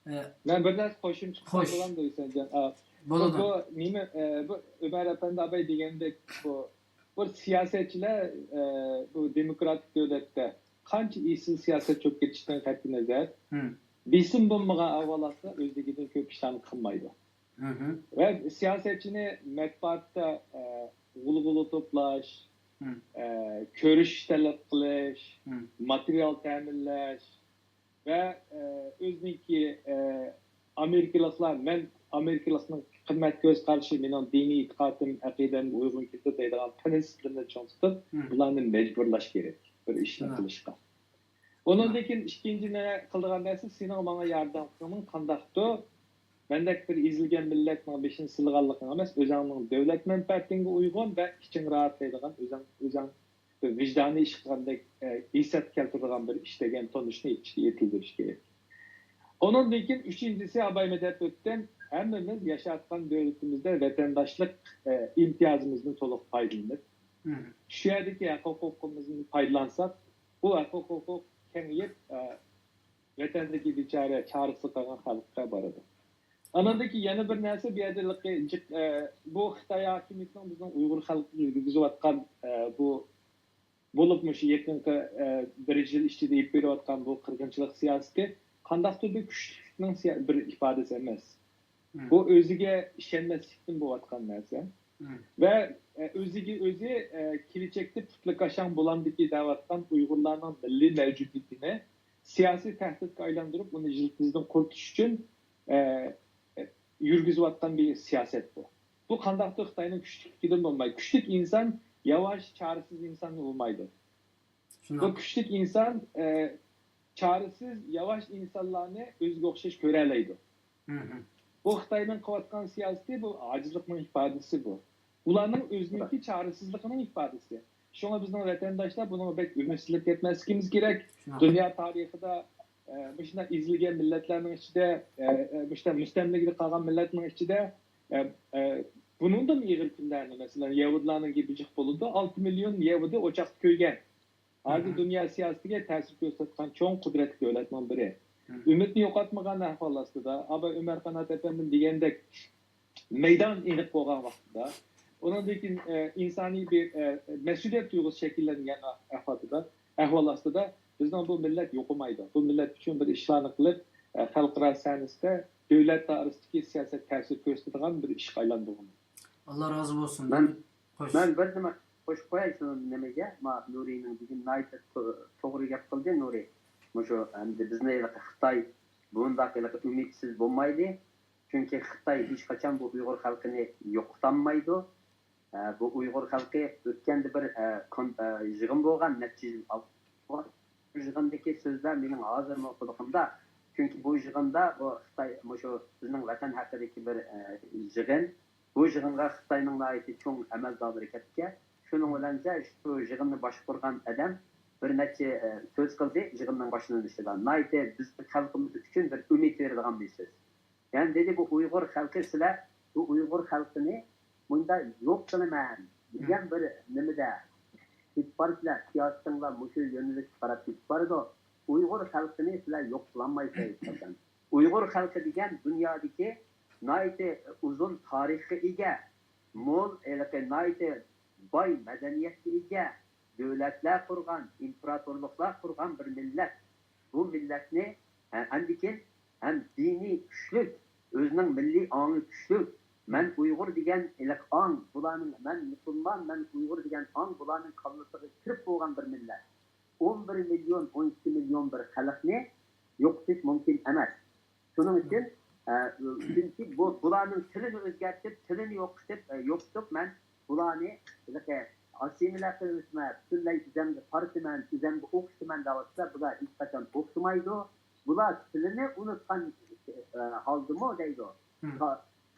مەن بىر نەرسە قوشۇمچە قىلسام بولامدۇ، ھۈسەنجان؟ بۇ، بۇ نېمە، بۇ ئۆمەر ئەپەندى ئاباي دېگەندەك، بۇ، بۇ سىياسەتچىلەر، بۇ دېموكراتىك دۆلەتتە قانچە ئېسىل سىياسەتچى بولۇپ كېتىشتىن قەتئىينەزەر، بېسىم بولمىغان ئەھۋالاتتا ئۆزلۈكىدىن كۆپ ئىشلارنى قىلمايدۇ. ۋە سىياسەتچىنى مەتبۇئاتتا، ئە، غۇلغۇلا توپلاش، ئە، كۆرۈشۈش تەلەپ قىلىش، ماتېرىيال تەمىنلەش ۋە، ئە، ئۆزىنىڭكى، ئە، ئامېرىكىلىقلار، مەن ئامېرىكىلىقنىڭ قىممەت كۆز قارىشى، مېنىڭ دىنىي ئېتىقادىم، ئەقىدەمگە ئۇيغۇن كېلىدۇ دەيدىغان پىرىنسىپلىرىنى چىڭ تۇتۇپ، بۇلارنى مەجبۇرلاش كېرەك بىر ئىشنى قىلىشقا. ئۇنىڭدىن كېيىن ئىككىنچى نە-، قىلىدىغان نەرسە، سېنىڭ ماڭا ياردەم قىلغىنىڭ قانداقتۇ؟ مەندەك بىر ئېزىلگەن مىللەتنىڭ بېشىنى سىلىغانلىقىڭ ئەمەس، ئۆزۈڭنىڭ دۆلەت مەنپەئەتىڭگە ئۇيغۇن ۋە ئىچىڭ راھەتلەيدىغان، ئۆزۈڭ، ئۆزۈڭ بىر ۋىجدانىي ئىش قىلغاندەك، ئە، ھېسسىيات كەلتۈرىدىغان بىر ئىش دېگەن تونۇشنى يېتىلدۈرۈش كېرەك. ئۇنىڭدىن كېيىن ئۈچىنچىسى، ئاباي مەدەت ئۆتتەم، ھەممىمىز ياشاۋاتقان دۆلىتىمىزدە ۋەتەنداشلىق، ئە، ئىمتىيازىمىزدىن تولۇق پايدىلىنىپ، شۇ يەردىكى ھەق ھوقۇقىمىزدىن پايدىلانساق، بۇ ھەق ھوقۇق كېڭىيىپ، ئە، ۋەتەندىكى بىچارە چارىسىز قالغان خەلققە بارىدۇ. ئاناندىكى يەنە بىر نەرسە، بۇ يەردە لىقى جىق-، ئە، بۇ خىتاي ھاكىمىيىتىنىڭ بىزنىڭ ئۇيغۇر خەلقىگە يۈرگۈزۈۋاتقان، ئە، بۇ، بولۇپ مۇشۇ يېقىنقى، ئە، بىر يىل ئىچىدە ئېلىپ بېرىۋاتقان بۇ قىرغىنچىلىق سىياسىتى قانداقتۇر بىر كۈچلۈكلۈكنىڭ سىيا-، بىر ئىپادىسى ئەمەس. بۇ ئۆزىگە ئىشەنمەسلىكتىن بولۇۋاتقان نەرسە. ۋە، ئە، ئۆزىگە ئۆزى، ئە، كېلىچەكتە پۇتلىكاشاڭ بولامدىكى دەۋاتقان ئۇيغۇرلارنىڭ مىللىي مەۋجۇدىيىتىنى سىياسىي تەھدىتكە ئايلاندۇرۇپ، ئۇنى يىلتىزىدىن قۇرۇتۇش ئۈچۈن، ئە، ئە، يۈرگۈزۈۋاتقان بىر سىياسەت بۇ. بۇ قانداقتۇر خىتاينىڭ كۈچلۈكلۈكىدىن بولماي، كۈچلۈك ئىنسان ياۋاش، چارىسىز ئىنساننى ئۇرمايدۇ. بۇ كۈچلۈك ئىنسان، ئە، چارىسىز، ياۋاش ئىنسانلارنى ئۆزىگە ئوخشاش كۆرەلەيدۇ. بۇ خىتاينىڭ قىلىۋاتقان سىياسىتى، بۇ ئاجىزلىقنىڭ ئىپادىسى بۇ. ئۇلارنىڭ ئۆزىنىڭكى چارىسىزلىقىنىڭ ئىپادىسى. شۇڭا بىزنىڭ ۋەتەنداشلار بۇنىڭغا بەك ئۈمىدسىزلىك كەتمەسلىكىمىز كېرەك. دۇنيا تارىخىدا، ئە، مۇشۇنداق ئېزىلگەن مىللەتلەرنىڭ ئىچىدە، ئە، ئە، مۇشۇنداق مۇستەملىكىدە قالغان مىللەتنىڭ ئىچىدە، ئە، ئە، بۇنىڭدىن ئېغىر كۈنلەرنى، مەسىلەن، يەھۇدىيلارنىڭكى بىر جىق بولىدۇ، ئالتە مىليون يەھۇدىي ئوچاقتا كۆيگەن. ھازىر دۇنيا سىياسىتىگە تەسىر كۆرسەتكەن چوڭ قۇدرەتلىك دۆلەتنىڭ بىرى. ئۈمىدنى يوقاتمىغان ئەھۋال ئاستىدا، ئاباي ئۆمەر قانات ئەپەندىم دېگەندەك مەيدان ئېنىق بولغان ۋاقتىدا، ئۇنىڭدىن كېيىن، ئە، ئىنسانىي بىر، ئە، مەسئۇلىيەت تۇيغۇسى شەكىللەنگەن ئەھۋالدا، ئەھۋال ئاستىدا بىزنىڭ بۇ مىللەت يوقىمايدۇ. بۇ مىللەت ئۈچۈن بىر ئىشلارنى قىلىپ، ئە، خەلقئارا سەھنىسىدە دۆلەت دائىرىسىدىكى سىياسەت تەسىر كۆرسىتىدىغان بىر ئىشقا ئايلاندۇرغىنى. ئاللا رازى بولسۇن. مەن، مەن بىر نېمە قوشۇپ قوياي شۇ نېمىگە. ما، نۇرىنىڭ بۈگۈن ناھايىتى تو-، توغرا گەپ قىلدى، نۇرى. مۇشۇ ئەمدى بىزنى ھېلىقى خىتاي بۇنداق ھېلىقى ئۈمىدسىز بولمايلى. چۈنكى خىتاي ھېچقاچان بۇ ئۇيغۇر خەلقىنى يوقىتالمايدۇ. ئە، بۇ ئۇيغۇر خەلقى ئۆتكەندە بىر، ئە، كون-، ئە، يىغىن بولغان نەچچە يىل ئالدىن. بۇ يىغىندىكى سۆزلەر مېنىڭ ھازىرمۇ قۇلىقىمدا. چۈنكى بۇ يىغىندا بۇ خىتاي، مۇشۇ بىزنىڭ ۋەتەن ھەققىدىكى بىر، ئە، يىغىن. بۇ يىغىنغا خىتاينىڭ ناھايىتى چوڭ ئەمەلدارلىرى كەپتىكەن. شۇنىڭ بىلەن شۇ يىغىننى باشقۇرغان ئادەم بىر نەچچە، ئە، سۆز قىلدى يىغىننىڭ باشلىنىشىدا. ناھايىتى بىزنىڭ خەلقىمىز ئۈچۈن بىر ئۈمىد بېرىدىغان بىر سۆز. يەنى دېدى، بۇ ئۇيغۇر خەلقى، سىلەر بۇ ئۇيغۇر خەلقىنى مۇنداق يوق قىلىمەن دېگەن بىر نېمىدە كېتىپ بارسىلەر، سىياسىتىڭلار مۇشۇ يۆنىلىشكە قاراپ كېتىپ بارىدۇ. ئۇيغۇر خەلقىنى سىلەر يوق قىلالمايسىلەر ھېچقاچان. ئۇيغۇر خەلقى دېگەن دۇنيادىكى ناھايىتى ئۇزۇن تارىخقا ئىگە، مول، ھېلىقى ناھايىتى باي مەدەنىيەتكە ئىگە، دۆلەتلەر قۇرغان، ئىمپېراتورلۇقلار قۇرغان بىر مىللەت. بۇ مىللەتنى، ھە، ئاندىكىن ھەم دىنىي كۈچلۈك، ئۆزىنىڭ مىللىي ئاڭى كۈچلۈك. مەن ئۇيغۇر دېگەن ھېلىقى ئاڭ، بۇلارنىڭ، مەن مۇسۇلمان، مەن ئۇيغۇر دېگەن ئاڭ بۇلارنىڭ كاللىسىغا كىرىپ بولغان بىر مىللەت. ئون بىر مىليون، ئون ئىككى مىليون بىر خەلقنى يوقىتىش مۇمكىن ئەمەس. شۇنىڭ ئۈچۈن، ئە، چۈنكى بۇ، بۇلارنىڭ تىلىنى ئۆزگەرتىپ، تىلىنى يوقىتىپ، ئە، يوقىتىپ، مەن بۇلارنى ھېلىقى ئاسسىمىلياتسىيە قىلىۋېتىمەن، پۈتۈنلەي ئۆزەمگە تارتىمەن، ئۆزەمگە ئوخشىتىمەن دەۋاتسا، بۇلار ھېچقاچان ئوخشىمايدۇ. بۇلار تىلىنى ئۇنتۇغان، ئە، ھالدىمۇ دەيدۇ.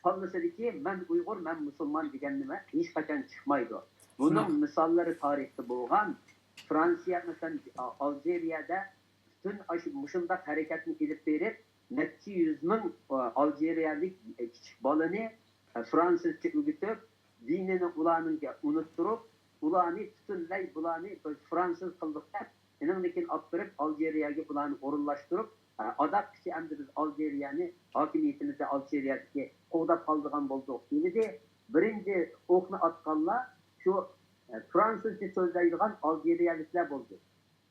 كاللىسىدىكى «مەن ئۇيغۇر، مەن مۇسۇلمان» دېگەن نېمە ھېچقاچان چىقمايدۇ. بۇنىڭ مىساللىرى تارىختا بولغان. فرانسىيە، مەسىلەن، ئالجىرىيەدە پۈتۈن ئاشۇ مۇشۇنداق ھەرىكەتنى ئېلىپ بېرىپ، نەچچە يۈز مىڭ، ئە، ئالجىرىيەلىك، ئە، كىچىك بالىنى، ئە، فرانسىزچە ئۆگىتىپ، دىنىنى ئۇلارنىڭكى ئۇنتتۇرۇپ، ئۇلارنى پۈتۈنلەي بۇلارنى بىر فرانسىز قىلدۇق دەپ، ئېنىڭدىن كېيىن ئاپىرىپ ئالجىرىيەگە بۇلارنى ئورۇنلاشتۇرۇپ، ئاداققىچە ئەمدى بىز ئالجىرىيەنى، ھاكىمىيىتىمىزنى ئالجىرىيەدىكى قوغداپ قالىدىغان بولدۇق دېمىدى. بىرىنچى ئوقنى ئاتقانلار شۇ، ئە، فرانسۇزچە سۆزلەيدىغان ئالجىرىيەلىكلەر بولدى.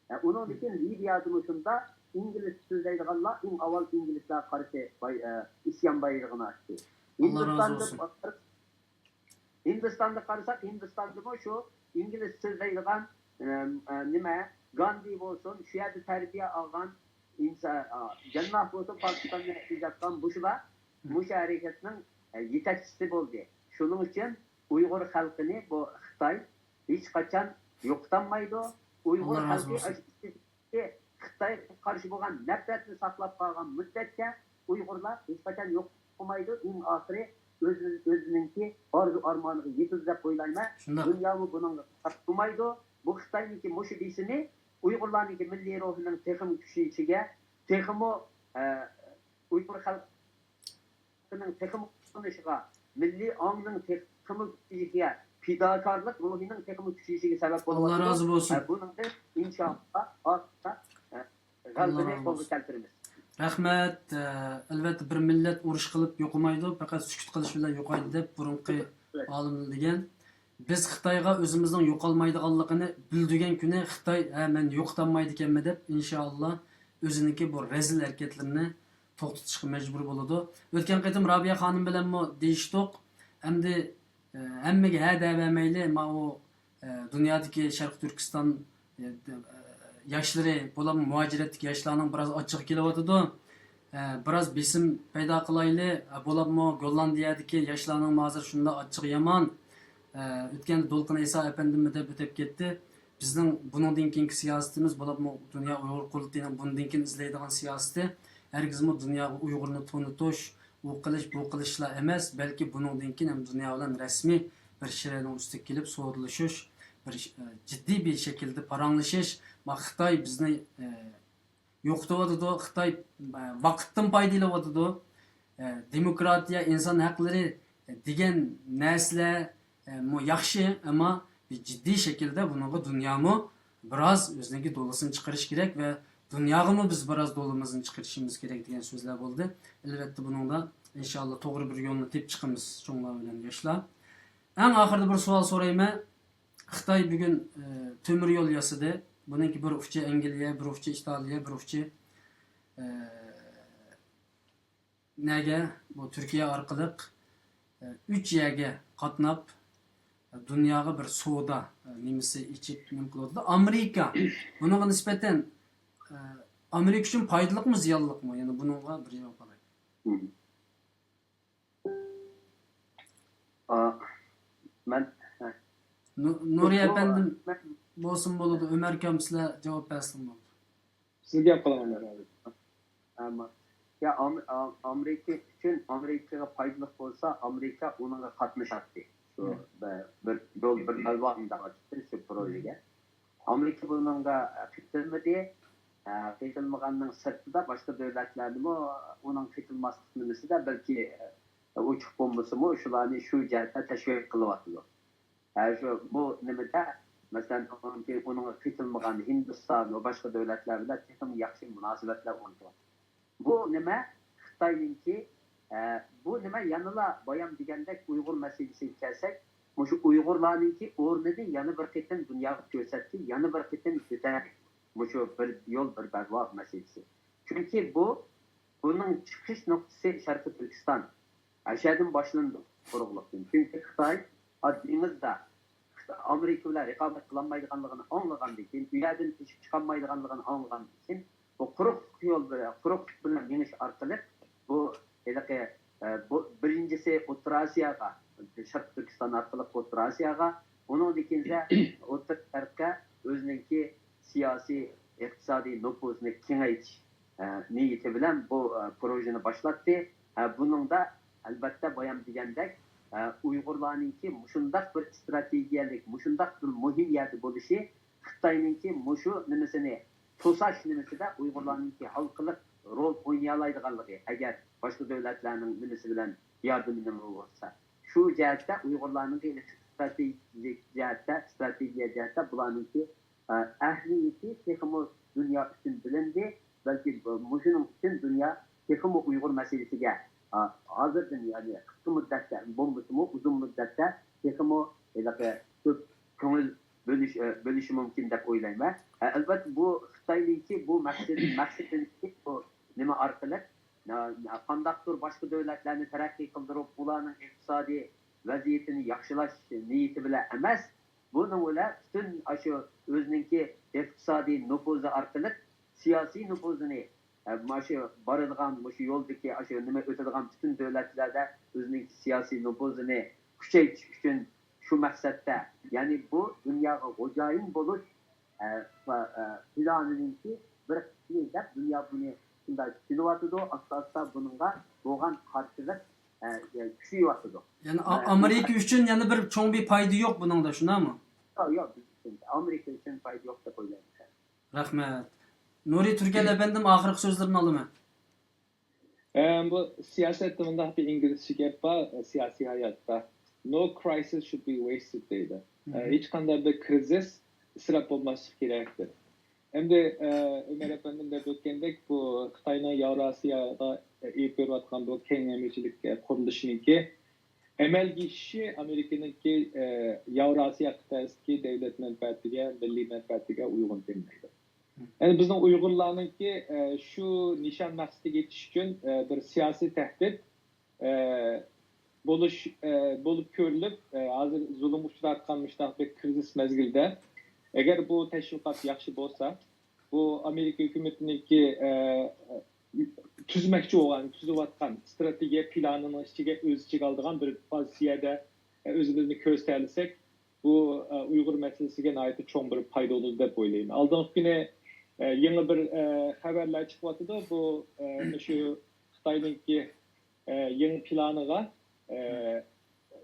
ئە، ئۇنىڭدىن كېيىن لىۋىيەدىمۇ شۇنداق ئىنگلىزچە سۆزلەيدىغانلار ئىڭ ئاۋۋال ئىنگلىزلارغا قارشى باي-، ئە، ئىسيان بايرىقىنى ئاچتى. ھىندىستاندا ھىندىستاندا قارىساق، ھىندىستاندىمۇ شۇ ئىنگلىز سۆزلەيدىغان، ئەم، ئە، نېمە، گاندى بولسۇن، شۇ يەردە تەربىيە ئالغان ئىنسا-، ئا، جەنناھ بولسۇن، پاكىستاندا ياشاۋاتقان مۇشۇلار مۇشۇ ھەرىكەتنىڭ، ئە، يېتەكچىسى بولدى. شۇنىڭ ئۈچۈن ئۇيغۇر خەلقىنى بۇ خىتاي ھېچقاچان يوقىتالمايدۇ. ئۇيغۇر خەلقى ئاشۇ خىتايغا قارشى بولغان نەپرەتنى ساقلاپ قالغان مۇددەتچە ئۇيغۇرلار ھېچقاچان يوقىمايدۇ. ئەڭ ئاخىرى ئۆز-، ئۆزىنىڭكى ئارزۇ ئارمانىغا يېتىدۇ دەپ ئويلايمەن. شۇنداق. دۇنيامۇ بۇنىڭغا قارشى تۇرمايدۇ. بۇ خىتاينىڭكى مۇشۇ بېسىمى ئۇيغۇرلارنىڭكى مىللىي روھىنىڭ تېخىمۇ كۈچىيىشىگە، تېخىمۇ، ئە، ئۇيغۇر خەلقىنىڭ تېخىمۇ قۇتقۇزۇلۇشىغا، مىللىي ئاڭنىڭ تېخىمۇ كۈچىيىشىگە، پىداكارلىق روھىنىڭ تېخىمۇ كۈچىيىشىگە سەۋەب بولىدۇ. ئاللا رازى بولسۇن. ئە، بۇنىڭدىن ئىنشائاللا ئاللا غەلىبىنى قولغا كەلتۈرىمىز. رەھمەت. ئە، ئەلۋەتتە، بىر مىللەت ئۇرۇش قىلىپ يوقىمايدۇ، پەقەت سۈكۈت قىلىش بىلەن يوقايدۇ دەپ بۇرۇنقى ئالىملار دېگەن. بىز خىتايغا ئۆزىمىزنىڭ يوقالمايدىغانلىقىنى بىلدۈرگەن كۈنى خىتاي، ھە، مەن يوقىتالمايدىكەنمەن دەپ، ئىنشائاللا، ئۆزىنىڭكى بۇ رەزىل ھەرىكەتلىرىنى توختىتىشقا مەجبۇر بولىدۇ. ئۆتكەن قېتىم رابىيە خانىم بىلەنمۇ دېيىشتۇق. ئەمدى، ئە، ھەممىگە ھە دەۋەرمەيلى، ماۋۇ، ئە، دۇنيادىكى شەرقىي تۈركىستان، ئە، ياشلىرى، بولۇپمۇ مۇھاجىرەتتىكى ياشلارنىڭ بىراز ئاچچىقى كېلىۋاتىدۇ. ئە، بىراز بېسىم پەيدا قىلايلى. ئە، بولۇپمۇ گوللاندىيەدىكى ياشلارنىڭمۇ ھازىر شۇنداق ئاچچىقى يامان. ئە، ئۆتكەندە دولقۇن ئەيسا ئەپەندىمۇ دەپ ئۆتۈپ كەتتى. بىزنىڭ بۇنىڭدىن كېيىنكى سىياسىتىمىز، بولۇپمۇ دۇنيا ئۇيغۇر قۇرۇلتىيىنىڭ بۇنىڭدىن كېيىن ئىزدەيدىغان سىياسىتى ھەرگىزمۇ دۇنياغا ئۇيغۇرنى تونۇتۇش، ئۇ قىلىش، بۇ قىلىشلا ئەمەس، بەلكى بۇنىڭدىن كېيىن ھەم دۇنيا بىلەن رەسمىي بىر شىرەنىڭ ئۈستىگە كېلىپ سودىلىشىش، بىر، ئە، جىددىي بىر شەكىلدە پاراڭلىشىش. ما، خىتاي بىزنى، ئە، يوقىتىۋاتىدۇ، خىتاي، ئە، ۋاقىتتىن پايدىلىنىۋاتىدۇ. ئە، دېموكراتىيە، ئىنسان ھەقلىرى، ئە، دېگەن نەرسىلەر، ئە، مۇ-، ياخشى، ئەمما بىر جىددىي شەكىلدە بۇنىڭغا دۇنيامۇ بىراز ئۆزىنىڭكى دولىسىنى چىقىرىشى كېرەك ۋە دۇنياغىمۇ بىز بىراز دولىمىزنى چىقىرىشىمىز كېرەك دېگەن سۆزلەر بولدى. ئەلۋەتتە، بۇنىڭدا ئىنشائاللا توغرا بىر يولنى تېپىپ چىقىمىز، چوڭلار بىلەن ياشلار. ئەڭ ئاخىرىدا بىر سوئال سورايمەن. خىتاي بۈگۈن، ئە، تۆمۈر يول ياسىدى. بۇنىڭكى بىر ئۇچى ئەنگلىيە، بىر ئۇچى ئىتالىيە، بىر ئۇچى، ئە، نەگە؟ بۇ تۈركىيە ئارقىلىق، ئە، ئۈچ يەرگە قاتناپ، دۇنياغا بىر سودا، ئە، نېمىسى ئېچىپ، نېمە قىلىۋاتىدۇ. ئامېرىكا بۇنىڭغا نىسبەتەن، ئە، ئامېرىكا ئۈچۈن پايدىلىقمۇ، زىيانلىقمۇ؟ يەنە بۇنىڭغا بىر جاۋاب ئالاي. مم. ئا، مەن، ھە. نۇ-، نۇرى ئەپەندىم بولسىمۇ بولىدۇ، ئۆمەر ئاكام سىلەر جاۋاب بەرسىڭىز بولىدۇ. سىز گەپ قىلىڭ، ئۆمەر ئاكا. ئەمما، يا، ئام-، ئام-، ئامېرىكا ئۈچۈن، ئامېرىكىغا پايدىلىق بولسا، ئامېرىكا ئۇنىڭغا قاتنىشاتتى. شۇ بىر، بىر يول، بىر بەلباغ مۇنداق ئاچىقتى شۇ پروژىگە. ئامېرىكا بۇنىڭغا قېتىلمىدى. قېتىلمىغاننىڭ سىرتىدا باشقا دۆلەتلەرنىمۇ ئۇنىڭ قېتىلماسلىق نېمىسىدە بەلكى ئوچۇق بولمىسىمۇ، شۇلارنى شۇ جەھەتتە تەشۋىق قىلىۋاتىدۇ. ھە، شۇ، بۇ نېمىدە، مەسىلەن، ئۇنىڭ، ئۇنىڭغا قېتىلمىغان ھىندىستان ۋە باشقا دۆلەتلەر بىلەن تېخىمۇ ياخشى مۇناسىۋەتلەر ئورنىتىۋاتىدۇ. بۇ نېمە؟ خىتاينىڭكى، ئە، بۇ نېمە؟ يەنىلا بايام دېگەندەك ئۇيغۇر مەسىلىسىگە كەلسەك، مۇشۇ ئۇيغۇرلارنىڭكى ئورنىنى يەنە بىر قېتىم دۇنياغا كۆرسەتتى، يەنە بىر قېتىم كۆتەردى. مۇشۇ بىر يول، بىر بەلباغ مەسىلىسى. چۈنكى بۇ، بۇنىڭ چىقىش نۇقتىسى شەرقىي تۈركىستان. ئەشەدىن باشلىنىدۇ قۇرۇقلۇقتىن. چۈنكى خىتاي دېڭىزدا ئامېرىكا بىلەن رىقابەت قىلالمايدىغانلىقىنى ئاڭلىغاندىن كېيىن، ئۇ يەردىن ئېشىپ چىقالمايدىغانلىقىنى ئاڭلىغاندىن كېيىن، بۇ قۇرۇقلۇق يول، قۇرۇقلۇق بىلەن مېڭىش ئارقىلىق بۇ ھېلىقى، ئە، بۇ بىرىنچىسى ئوتتۇرا ئاسىياغا، شەرقىي تۈركىستان ئارقىلىق ئوتتۇرا ئاسىياغا، ئۇنىڭدىن كېيىنسە ئوتتۇرا شەرققە ئۆزىنىڭكى سىياسىي، ئىقتىسادىي نوپۇزىنى كېڭەيتىش، ئە، نىيىتى بىلەن بۇ، ئە، پروژېنى باشلاتتى. ئە، بۇنىڭدا ئەلۋەتتە بايام دېگەندەك، ئە، ئۇيغۇرلارنىڭكى مۇشۇنداق بىر ئىستراتېگىيەلىك، مۇشۇنداق بىر مۇھىم يەردە بولۇشى خىتاينىڭكى مۇشۇ نېمىسىنى توساش نېمىسىدە ئۇيغۇرلارنىڭكى ھالقىلىق رول ئوينىيالايدىغانلىقى، ئەگەر باشقا دۆلەتلەرنىڭ نېمىسى بىلەن ياردىمى نېمە بولسا، شۇ جەھەتتە ئۇيغۇرلارنىڭكى ئىستراتېگىيەلىك جەھەتتە، ئىستراتېگىيە جەھەتتە بۇلارنىڭكى، ئە، ئەھمىيىتى تېخىمۇ دۇنيا ئۈچۈن بىلىندى. بەلكى مۇشۇنىڭ ئۈچۈن دۇنيا تېخىمۇ ئۇيغۇر مەسىلىسىگە، ئا، ھازىردىن، يەنى قىسقا مۇددەتتە بولمىسىمۇ، ئۇزۇن مۇددەتتە تېخىمۇ ھېلىقى كۆپ كۆڭۈل بۆلۈش، ئە، بۆلۈشى مۇمكىن دەپ ئويلايمەن. ئە، ئەلۋەتتە، بۇ خىتاينىڭكى بۇ مەقسىتى، مەقسىتىنىڭكى بۇ نېمە ئارقىلىق، نا-، قانداقتۇر باشقا دۆلەتلەرنى تەرەققىي قىلدۇرۇپ، ئۇلارنىڭ ئىقتىسادىي ۋەزىيىتىنى ياخشىلاش نىيىتى بىلەن ئەمەس، بۇنىڭ بىلەن پۈتۈن ئاشۇ ئۆزىنىڭكى ئىقتىسادىي نوپۇزى ئارقىلىق سىياسىي نوپۇزىنى، ئە، مانا شۇ بارىدىغان، مۇشۇ يولدىكى، ئاشۇ نېمە ئۆتىدىغان پۈتۈن دۆلەتلەردە ئۆزىنىڭكى سىياسىي نوپۇزىنى كۈچەيتىش ئۈچۈن شۇ مەقسەتتە، يەنى بۇ دۇنياغا خوجايىن بولۇش، ئە، پا-، ئە، پىلانىنىڭكى بىر قىسمى دەپ دۇنيا بۇنى شۇنداق چۈشىنىۋاتىدۇ. ئاستا-ئاستا بۇنىڭغا بولغان قارشىلىق، ئە، ئە، كۈچىيىۋاتىدۇ. يەنى ئا-، ئە، ئامېرىكا ئۈچۈن يەنە بىر چوڭ بىر پايدا يوق بۇنىڭدا، شۇنداقمۇ؟ ياق، ياق، بىز ئۈچۈن، ئامېرىكا ئۈچۈن پايدا يوق دەپ ئويلايمەن. رەھمەت. نۇرى تۈركەل ئەپەندىم، ئاخىرقى سۆزلىرىنى ئالىمەن. ئەم، بۇ سىياسەتتە مۇنداق بىر ئىنگلىزچە گەپ بار، سىياسىي ھاياتتا. "No crisis should be wasted" دەيدۇ. ئە، مم. ھېچقانداق بىر كىرىزىس ئىسراپ بولماسلىق كېرەك دەپ. ئەمدى، ئە، ئۆمەر ئەپەندىم دەپ ئۆتكەندەك، بۇ خىتاينىڭ ياۋراسىياغا، ئە، ئېلىپ بېرىۋاتقان بۇ كەڭ يەمچىلىك، ئە، قۇرۇلۇشىنىڭكى ئەمەلگە ئېشىشى ئامېرىكىنىڭكى، ئە، ياۋراسىيا قىتئەسىدىكى دۆلەت مەنپەئەتىگە، مىللىي مەنپەئەتىگە ئۇيغۇن كەلمەيدۇ. يەنى بىزنىڭ ئۇيغۇرلارنىڭكى، ئە، شۇ نىشان مەقسىتىگە يېتىش ئۈچۈن، ئە، بىر سىياسىي تەھدىت، ئە، بولۇش، ئە، بولۇپ كۆرۈلۈپ، ئە، ھازىر زۇلۇمغا ئۇچراۋاتقان مۇشۇنداق بىر كىرىزىس مەزگىلدە، ئەگەر بۇ تەشۋىقات ياخشى بولسا، بۇ ئامېرىكا ھۆكۈمىتىنىڭكى، ئە، تۈزمەكچى بولغان، تۈزۈۋاتقان ئىستراتېگىيە پىلانىنىڭ ئىچىگە، ئۆز ئىچىگە ئالىدىغان بىر پوزىتسىيەدە، ئە، ئۆزىمىزنى كۆرسىتەلىسەك، بۇ، ئە، ئۇيغۇر مەسىلىسىگە ناھايىتى چوڭ بىر پايدا بولىدۇ دەپ ئويلايمەن. ئالدىنقى كۈنى، ئە، يېڭى بىر، ئە، خەۋەرلەر چىقىۋاتىدۇ. بۇ، ئە، مۇشۇ خىتاينىڭكى، ئە، يېڭى پىلانىغا، ئە،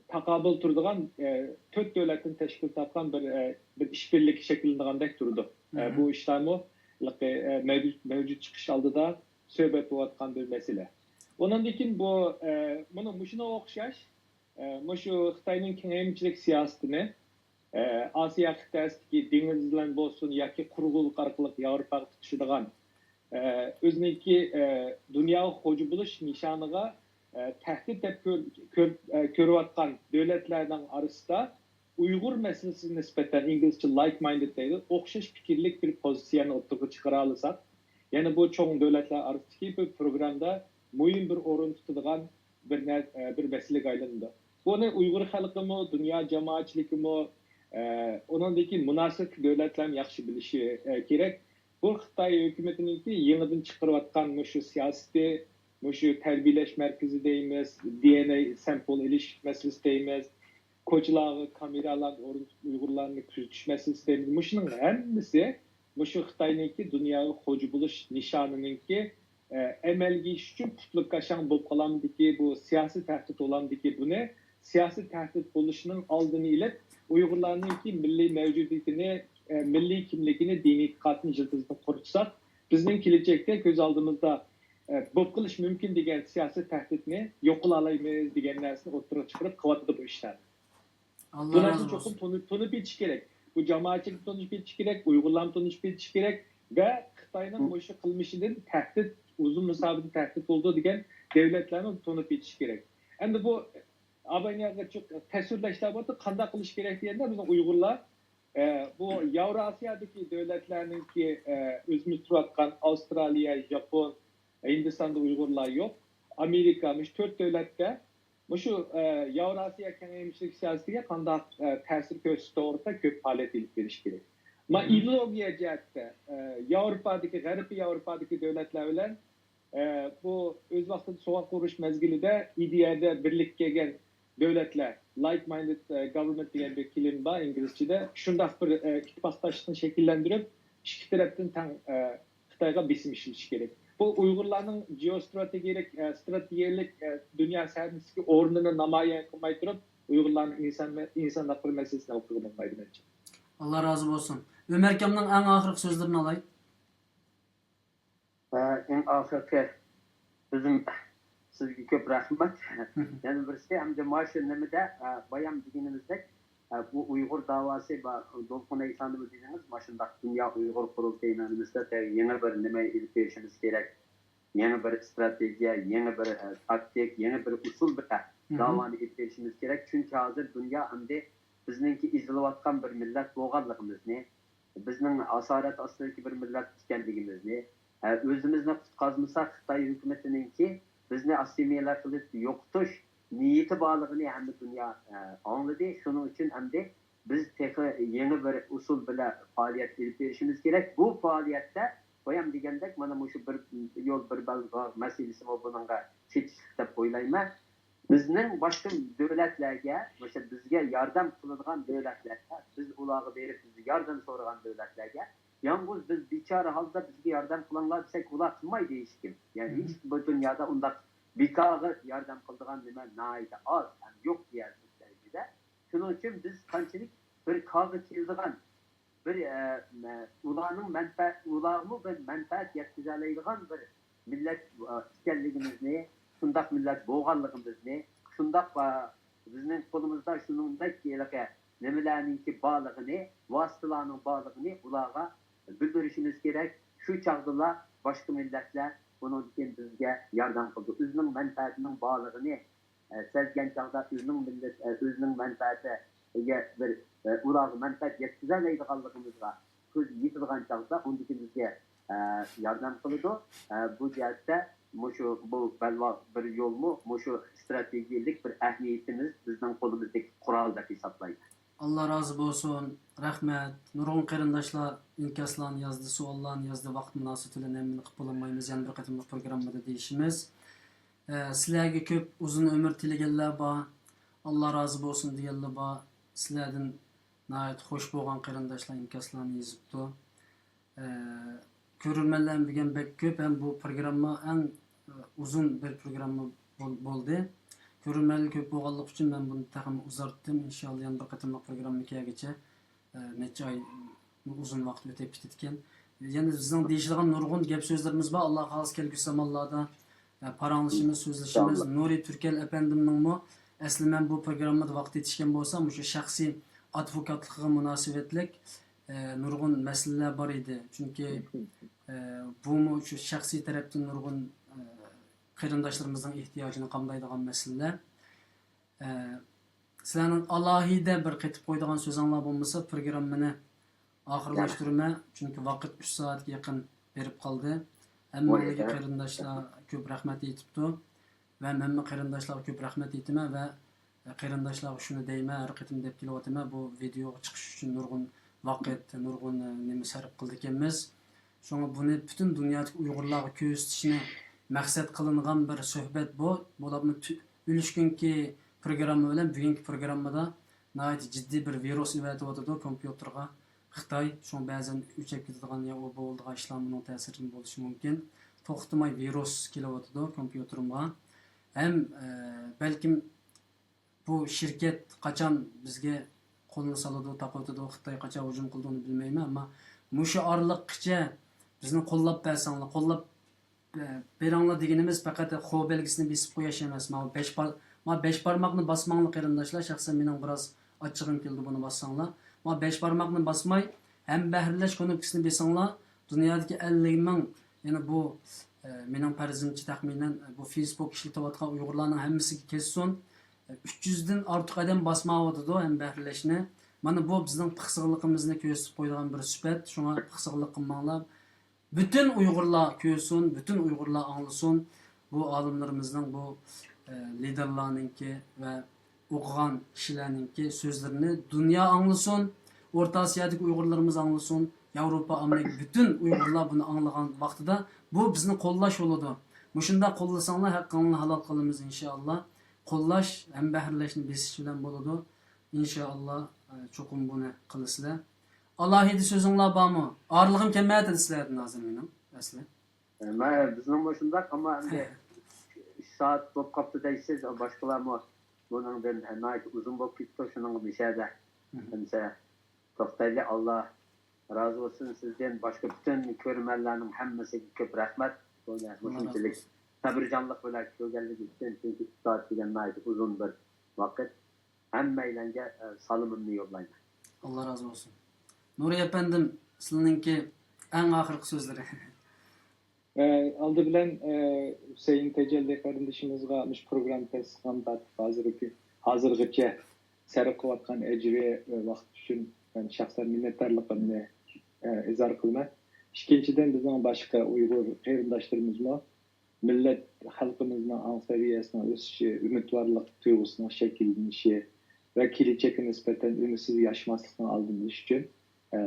تاقابىل تۇرىدىغان، ئە، تۆت دۆلەتتىن تەشكىل تاپقان بىر، ئە، بىر ئىشبىرلىكى شەكىللىنىدىغاندەك تۇرىدۇ. ئە، بۇ ئىشلارمۇ ھېلىقى، ئە، مەۋجۇت، مەۋجۇت چىقىش ئالدىدا سۆھبەت بولۇۋاتقان بىر مەسىلە. ئۇنىڭدىن كېيىن بۇ، ئە، مۇنۇ، مۇشۇنىڭغا ئوخشاش، ئە، مۇشۇ خىتاينىڭ كېڭەيمىچىلىك سىياسىتىنى، ئە، ئاسىيا قىتئەسىدىكى دېڭىز بىلەن بولسۇن ياكى قۇرغۇنلۇق ئارقىلىق ياۋروپاغا تۇتىشىدىغان، ئە، ئۆزىنىڭكى، ئە، دۇنياغا خوجا بولۇش نىشانىغا، ئە، تەھدىت دەپ كۆر-، كۆر-، ئە، كۆرۈۋاتقان دۆلەتلەرنىڭ ئارىسىدا ئۇيغۇر مەسىلىسىگە نىسبەتەن، ئىنگلىزچە like minded دەيدۇ، ئوخشاش پىكىرلىك بىر پوزىتسىيەنى ئوتتۇرىغا چىقىرالىساق، يەنە بۇ چوڭ دۆلەتلەر ئارىسىدىكى بىر پروگرامدا مۇھىم بىر ئورۇن تۇتىدىغان بىر نەر-، ئە، بىر مەسىلىگە ئايلىنىدۇ. بۇنى ئۇيغۇر خەلقىمۇ، دۇنيا جامائەتچىلىكىمۇ، ئە، ئۇنىڭدىكى مۇناسىۋەتلىك دۆلەتلەرمۇ ياخشى بىلىشى، ئە، كېرەك. بۇ خىتاي ھۆكۈمىتىنىڭكى يېڭىدىن چىقىرىۋاتقان مۇشۇ سىياسىتى، مۇشۇ تەربىيەلەش مەركىزى دەيمىز، دى ئېن ئەي سامپل ئېلىش مەسىلىسى دەيمىز، كوچىلارغا كامېرالارنى ئورنىتىپ ئۇيغۇرلارنى كۆزىتىش مەسىلىسى دەيمىز. مۇشۇنىڭ ھەممىسى مۇشۇ خىتاينىڭكى دۇنياغا خوجا بولۇش نىشانىنىڭكى، ئە، ئەمەلگە ئېشىش ئۈچۈن پۇتلىكاشاڭ بولۇپ قالامدىكى بۇ سىياسىي تەھدىت بولامدىكى بۇنى سىياسىي تەھدىت بولۇشىنىڭ ئالدىنى ئېلىپ، ئۇيغۇرلارنىڭكى مىللىي مەۋجۇدىيىتىنى، ئە، مىللىي كىملىكىنى، دىنىي ئېتىقادىنى يىلتىزىدىن قۇرۇتساق، بىزنىڭ كېلەچەكتە كۆز ئالدىمىزدا، ئە، بولۇپ قېلىشى مۇمكىن دېگەن سىياسىي تەھدىتنى يوق قىلالايمىز دېگەن نەرسىنى ئوتتۇرىغا چىقىرىپ قىلىۋاتىدۇ بۇ ئىشلارنى. بۇ نەرسىنى چوقۇم تونۇپ، تونۇپ يېتىش كېرەك. بۇ جامائەتچىلىك تونۇپ يېتىش كېرەك، ئۇيغۇرلارمۇ تونۇپ يېتىش كېرەك ۋە خىتاينىڭ مۇشۇ قىلمىشىدىن تەھدىت، ئۇزۇن مۇساپىدە تەھدىت بولىدۇ دېگەن دۆلەتلەرمۇ تونۇپ يېتىش كېرەك. ئەمدى بۇ ئاۋانياغا تەسۋىرلەشلەر بولۇپتۇ، قانداق قىلىش كېرەك دېگەندە، بىزنىڭ ئۇيغۇرلار، ئە، بۇ ياۋراسىيادىكى دۆلەتلەرنىڭكى، ئە، ئۆزىمىز تۇرۇۋاتقان ئاۋسترالىيە، ياپون، ھىندىستاندا ئۇيغۇرلار يوق. ئامېرىكا، مۇشۇ تۆت دۆلەتتە مۇشۇ، ئە، ياۋراسىيا كېڭەيمىچىلىك سىياسىتىگە قانداق، ئە، تەسىر كۆرسىتىش توغرىسىدا كۆپ پائالىيەت ئېلىپ بېرىش كېرەك. ما ئىدېئولوگىيە جەھەتتە، ئە، ياۋروپادىكى، غەربىي ياۋروپادىكى دۆلەتلەر بىلەن، ئە، بۇ ئۆز ۋاقتىدا سوغۇق ئۇرۇش مەزگىلىدە ئىدىيەدە بىرلىككە كەلگەن دۆلەتلەر، like minded، ئە، government دېگەن بىر كېلىم بار ئىنگلىزچىدە، شۇنداق بىر، ئە، ئىتتىپاقداشلىقنى شەكىللەندۈرۈپ، ئىككى تەرەپتىن تەڭ، ئە، خىتايغا بېسىم ئىشلىتىش كېرەك. بۇ ئۇيغۇرلارنىڭ جېئوستراتېگىيەلىك، ئە، ستراتېگىيەلىك، ئە، دۇنيا سەھنىسىدىكى ئورنىنى نامايان قىلماي تۇرۇپ، ئۇيغۇرلارنىڭ ئىنسان، ئىنسان ھەقلىرى مەسىلىسىنى ھەل قىلغىلى بولمايدۇ مەنچە. ئاللا رازى بولسۇن. ئۆمەر ئاكامنىڭ ئەڭ ئاخىرقى سۆزلىرىنى ئالاي. ئە، ئەڭ ئاخىرقى سۆزۈم، سىزگە كۆپ رەھمەت. يەنە بىرسى، ئەمدى مانا شۇ نېمىدە، ئە، بايام دېگىنىمىزدەك، ئە، بۇ ئۇيغۇر داۋاسى بار، دولقۇن ئەيسانىمۇ دېدىڭىز، ماشۇنداق دۇنيا ئۇيغۇر قۇرۇلتىيىنىڭ نېمىسىدە يېڭى بىر نېمە ئېلىپ بېرىشىمىز كېرەك، يېڭى بىر ئىستراتېگىيە، يېڭى بىر، ئە، تاكتىك، يېڭى بىر ئۇسۇل بىلەن داۋانى ئېلىپ بېرىشىمىز كېرەك. چۈنكى ھازىر دۇنيا ئەمدى بىزنىڭكى ئېزىلىۋاتقان بىر مىللەت بولغانلىقىمىزنى، بىزنىڭ ئاسارەت ئاستىدىكى بىر مىللەت ئىكەنلىكىمىزنى، ئە، ئۆزىمىزنى قۇتقازمىساق، خىتاي ھۆكۈمىتىنىڭكى بىزنى ئاسسىمىلياتسىيە قىلىپ يوقىتىش نىيىتى بارلىقىنى ھەممە دۇنيا، ئە، ئاڭلىدى. شۇنىڭ ئۈچۈن ئەمدى بىز تېخى يېڭى بىر ئۇسۇل بىلەن پائالىيەت ئېلىپ بېرىشىمىز كېرەك. بۇ پائالىيەتتە بايام دېگەندەك، مانا مۇشۇ بىر يول، بىر بەلباغ مەسىلىسىمۇ بۇنىڭغا چېتىشلىق دەپ ئويلايمەن. بىزنىڭ باشقا دۆلەتلەرگە، مۇشۇ بىزگە ياردەم قىلىدىغان دۆلەتلەرگە، بىز ئۇلارغا بېرىپ، بىز ياردەم سورىغان دۆلەتلەرگە، يالغۇز بىز بىچارە ھالدا بىزگە ياردەم قىلىڭلار دېسەك، ئۇلار قىلمايدۇ ھېچكىم. يەنى ھېچ بۇ دۇنيادا ئۇنداق بىكارغا ياردەم قىلىدىغان نېمە ناھايىتى ئاز ھەم يوق دېيەرلىك دەرىجىدە. شۇنىڭ ئۈچۈن بىز قانچىلىك بىر كارغا كېلىدىغان بىر، ئە، مە-، ئۇلارنىڭ مەنپەئەت، ئۇلارمۇ بىر مەنپەئەت يەتكۈزەلەيدىغان بىر مىللەت، ئە، ئىكەنلىكىمىزنى، شۇنداق مىللەت بولغانلىقىمىزنى، شۇنداق، ئە، بىزنىڭ قولىمىزدا شۇنىڭدەك ھېلىقى نېمىلەرنىڭكى بارلىقىنى، ۋاسىتىلارنىڭ بارلىقىنى ئۇلارغا بىلدۈرۈشىمىز كېرەك. شۇ چاغدىلا باشقا مىللەتلەر بۇنىڭدىن كېيىن بىزگە ياردەم قىلىدۇ. ئۆزىنىڭ مەنپەئەتىنىڭ بارلىقىنى ئە، سەزگەن چاغدا ئۆزىنىڭ مىللەت، ئە، ئۆزىنىڭ مەنپەئەتىگە بىر، ئە، ئۇلارغا مەنپەئەت يەتكۈزەلەيدىغانلىقىمىزغا كۆز يېتىدىغان چاغدا ئۇندىكى بىزگە، ئە، ياردەم قىلىدۇ. ئە، بۇ جەھەتتە مۇشۇ بۇ بەلباغ بىر يولمۇ، مۇشۇ ئىستراتېگىيەلىك بىر ئەھمىيىتىمىز بىزنىڭ قولىمىزدىكى قورال دەپ ھېسابلايمەن. ئاللا رازى بولسۇن. رەھمەت. نۇرغۇن قېرىنداشلار ئىنكاسلارنى يازدى، سوئاللارنى يازدى. ۋاقىت مۇناسىۋىتى بىلەن ھەممىنى قىلىپ بولالمايمىز. يەنە بىر قېتىملىق پروگراممىدا دېيىشىمىز. ئە، سىلەرگە كۆپ ئۇزۇن ئۆمۈر تىلىگەنلەر بار، ئاللا رازى بولسۇن دېگەنلەر بار. سىلەردىن ناھايىتى خوش بولغان قېرىنداشلار ئىنكاسلارنى يېزىپتۇ. ئە، كۆرۈرمەنلەر بۈگۈن بەك كۆپ ھەم بۇ پروگرامما ئەڭ، ئە، ئۇزۇن بىر پروگرامما بول-، بولدى. كۆرۈرمەنلەر كۆپ بولغانلىقى ئۈچۈن مەن بۇنى تېخىمۇ ئۇزارتتىم. ئىنشاللا يەنە بىر قېتىملىق پروگرامما كەلگۈچە ئە، نەچچە ئاي ئۇزۇن ۋاقىت ئۆتۈپ كېتىدىكەن. يەنە بىزنىڭ دېيىشىدىغان نۇرغۇن گەپ سۆزلىرىمىز بار. ئاللا خالىسا كەلگۈسى زامانلاردا، ئە، پاراڭلىشىمىز، سۆزلىشىمىز. ئىنشاللا. نۇرى تۈركەل ئەپەندىمنىڭمۇ ئەسلى مەن بۇ پروگراممىدا ۋاقىت يېتىشكەن بولسا، مۇشۇ شەخسىي ئادۋوكاتلىقىغا مۇناسىۋەتلىك، ئە، نۇرغۇن مەسىلىلەر بار ئىدى. چۈنكى، ئە، بۇمۇ شۇ شەخسىي تەرەپتىن نۇرغۇن، ئە، قېرىنداشلىرىمىزنىڭ ئېھتىياجىنى قامدايدىغان مەسىلىلەر. ئە، سىلەرنىڭ ئالاھىدە بىر قېتىپ قويىدىغان سۆزۈڭلار بولمىسا، پروگراممىنى ئاخىرلاشتۇرىمەن. چۈنكى ۋاقىت ئۈچ سائەتكە يېقىن بېرىپ قالدى. ھەممىڭلارغا قېرىنداشلار كۆپ رەھمەت ئېيتىپتۇ. ۋە مەنمۇ قېرىنداشلارغا كۆپ رەھمەت ئېيتىمەن ۋە قېرىنداشلارغا شۇنى دەيمەن، ھەر قېتىم دەپ كېلىۋاتىمەن، بۇ ۋىدېئوغا چىقىش ئۈچۈن نۇرغۇن ۋاقىت، نۇرغۇن، ئە، نېمە سەرپ قىلىدىكەنمىز. شۇڭا بۇنى پۈتۈن دۇنيادىكى ئۇيغۇرلارغا كۆرسىتىشنى مەقسەت قىلىنغان بىر سۆھبەت بۇ. بولۇپمۇ تۈ-، ئۈلۈشكۈنكى پروگرامما بىلەن بۈگۈنكى پروگراممىدا ناھايىتى جىددىي بىر ۋىرۇس ئەۋەتىۋاتىدۇ كومپيۇتېرغا خىتاي. شۇنىڭ بەزەن ئۆچۈپ كېتىدىغان يا ئۇ بولىدىغان ئىشلار بۇنىڭ تەسىرىدىن بولۇشى مۇمكىن. توختىماي ۋىرۇس كېلىۋاتىدۇ كومپيۇتېرىمغا. ھەم، ئە، بەلكىم بۇ شىركەت قاچان بىزگە قولىنى سالىدۇ، تاقىۋېتىدۇ، خىتاي قاچان ھۇجۇم قىلىدۇ، ئۇنى بىلمەيمەن. ئەمما مۇشۇ ئارىلىققىچە بىزنى قوللاپ بەرسەڭلار، قوللاپ، ئە، بېرىڭلار دېگىنىمىز پەقەت خو بەلگىسىنى بېسىپ قويۇش ئەمەس. ماۋۇ بەش بار-، ماۋۇ بەش بارماقنى باسماڭلار، قېرىنداشلار. شەخسەن مېنىڭ بىراز ئاچچىقىم كېلىدۇ بۇنى باسساڭلار. ماۋۇ بەش بارماقنى باسماي، ھەمبەھىرلەش كۇنۇپكىسىنى بېسىڭلار. دۇنيادىكى ئەللىك مىڭ، يەنى بۇ، ئە، مېنىڭ پەرىزىمچە تەخمىنەن، بۇ فېيسبۇك ئىشلىتىۋاتقان ئۇيغۇرلارنىڭ ھەممىسىگە كەتسۇن. ئۈچ يۈزدىن ئارتۇق ئادەم باسماۋاتىدۇ ھەمبەھىرلەشنى. مانا بۇ بىزنىڭ پىخسىقلىقىمىزنى كۆرسىتىپ قويىدىغان بىر سۈپەت. شۇڭا پىخسىقلىق قىلماڭلار. پۈتۈن ئۇيغۇرلار كۆرسۇن، پۈتۈن ئۇيغۇرلار ئاڭلىسۇن. بۇ ئالىملىرىمىزنىڭ، بۇ، ئە، لىدېرلارنىڭكى ۋە ئوقۇغان كىشىلەرنىڭكى سۆزلىرىنى دۇنيا ئاڭلىسۇن. ئورتا ئاسىيادىكى ئۇيغۇرلىرىمىز ئاڭلىسۇن. ياۋروپا، ئامېرىكا، پۈتۈن ئۇيغۇرلار بۇنى ئاڭلىغان ۋاقتىدا بۇ بىزنى قوللاش بولىدۇ. مۇشۇنداق قوللىساڭلار ھەققىڭلارنى ھالال قىلىمىز ئىنشائاللا. قوللاش، ھەمبەھىرلەشنى بېسىش بىلەن بولىدۇ. ئىنشائاللا، ئە، چوقۇم بۇنى قىلىسىلەر. ئالاھىدە سۆزۈڭلار بارمۇ؟ ئارىلىقىم كەلمەيۋاتىدۇ سىلەردىن ھازىر مېنىڭ ئەسلى. مانا بىزنىڭمۇ شۇنداق، ئەمما ئەمدى ئۈچ سائەت بولۇپ قاپتۇ دەيسىز، باشقىلارمۇ بۇنىڭدىن ناھايىتى ئۇزۇن بولۇپ كېتىپتۇ، شۇنىڭغا مۇشەدە ئەمسە توختايلى. ئاللا رازى بولسۇن سىزدىن، باشقا پۈتۈن كۆرۈرمەنلەرنىڭ ھەممىسىگە كۆپ رەھمەت. بۇنى مۇشۇنچىلىك سەبرىجانلىق بىلەن كۆرگەنلىكى ئۈچۈن، چۈنكى ئۈچ سائەت دېگەن ناھايىتى ئۇزۇن بىر ۋاقىت. ھەممەيلەنگە، ئە، سالىمىمنى يوللايمەن. ئاللا رازى بولسۇن. نۇرى ئەپەندىم، سىلىنىڭكى ئەڭ ئاخىرقى سۆزلىرى. ئە، ئالدى بىلەن، ئە، ھۈسەيىن تەجەللى قېرىندىشىمىزغا مۇشۇ پروگرامما تەسىس قىلغان تارتىپ ھازىرقى، ھازىرغىچە سەرپ قىلىۋاتقان ئەجرى ۋە ۋاقتى ئۈچۈن مەن شەخسەن مىننەتدارلىقىمنى، ئە، ئىزھار قىلىمەن. ئىككىنچىدىن، بىزنىڭ باشقا ئۇيغۇر قېرىنداشلىرىمىزمۇ مىللەت، خەلقىمىزنىڭ ئاڭ سەۋىيەسىنىڭ ئۆسۈشى، ئۈمىدۋارلىق تۇيغۇسىنىڭ شەكىللىنىشى ۋە كېلەچەككە نىسبەتەن ئۈمىدسىز ياشىماسلىقنىڭ ئالدىنى ئېلىش ئۈچۈن، ئە،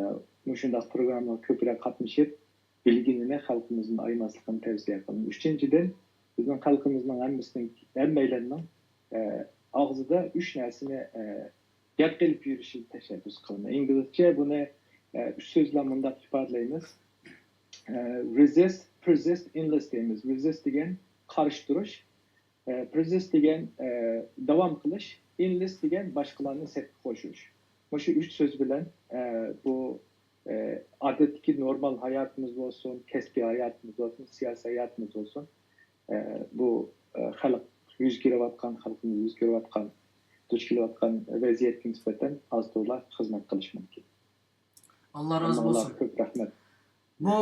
مۇشۇنداق پروگراممىغا كۆپرەك قاتنىشىپ، بىلگىنىنى خەلقىمىزدىن ئايىماسلىقىنى تەۋسىيە قىلىمەن. ئۈچىنچىدىن، بىزنىڭ خەلقىمىزنىڭ ھەممىسىنىڭ، ھەممەيلەننىڭ، ئە، ئاغزىدا ئۈچ نەرسىنى، ئە، گەپ قىلىپ يۈرۈشىنى تەشەببۇس قىلىمەن. ئىنگلىزچە بۇنى، ئە، ئۈچ سۆز بىلەن مۇنداق ئىپادىلەيمىز. ئە، resist, persist, enlist دەيمىز. Resist دېگەن قارشى تۇرۇش، ئە، persist دېگەن، ئە، داۋام قىلىش، enlist دېگەن باشقىلارنى سەپكە قوشۇش. مۇشۇ ئۈچ سۆز بىلەن، ئە، بۇ، ئە، ئادەتتىكى نورمال ھاياتىمىز بولسۇن، كەسپىي ھاياتىمىز بولسۇن، سىياسىي ھاياتىمىز بولسۇن، ئە، بۇ، ئە، خەلق يۈز كېلىۋاتقان، خەلقىمىز يۈز كېلىۋاتقان، دۇچ كېلىۋاتقان ۋەزىيەتكە نىسبەتەن ئاز تولا خىزمەت قىلىش مۇمكىن. ئاللا رازى بولسۇن. كۆپ رەھمەت. بۇ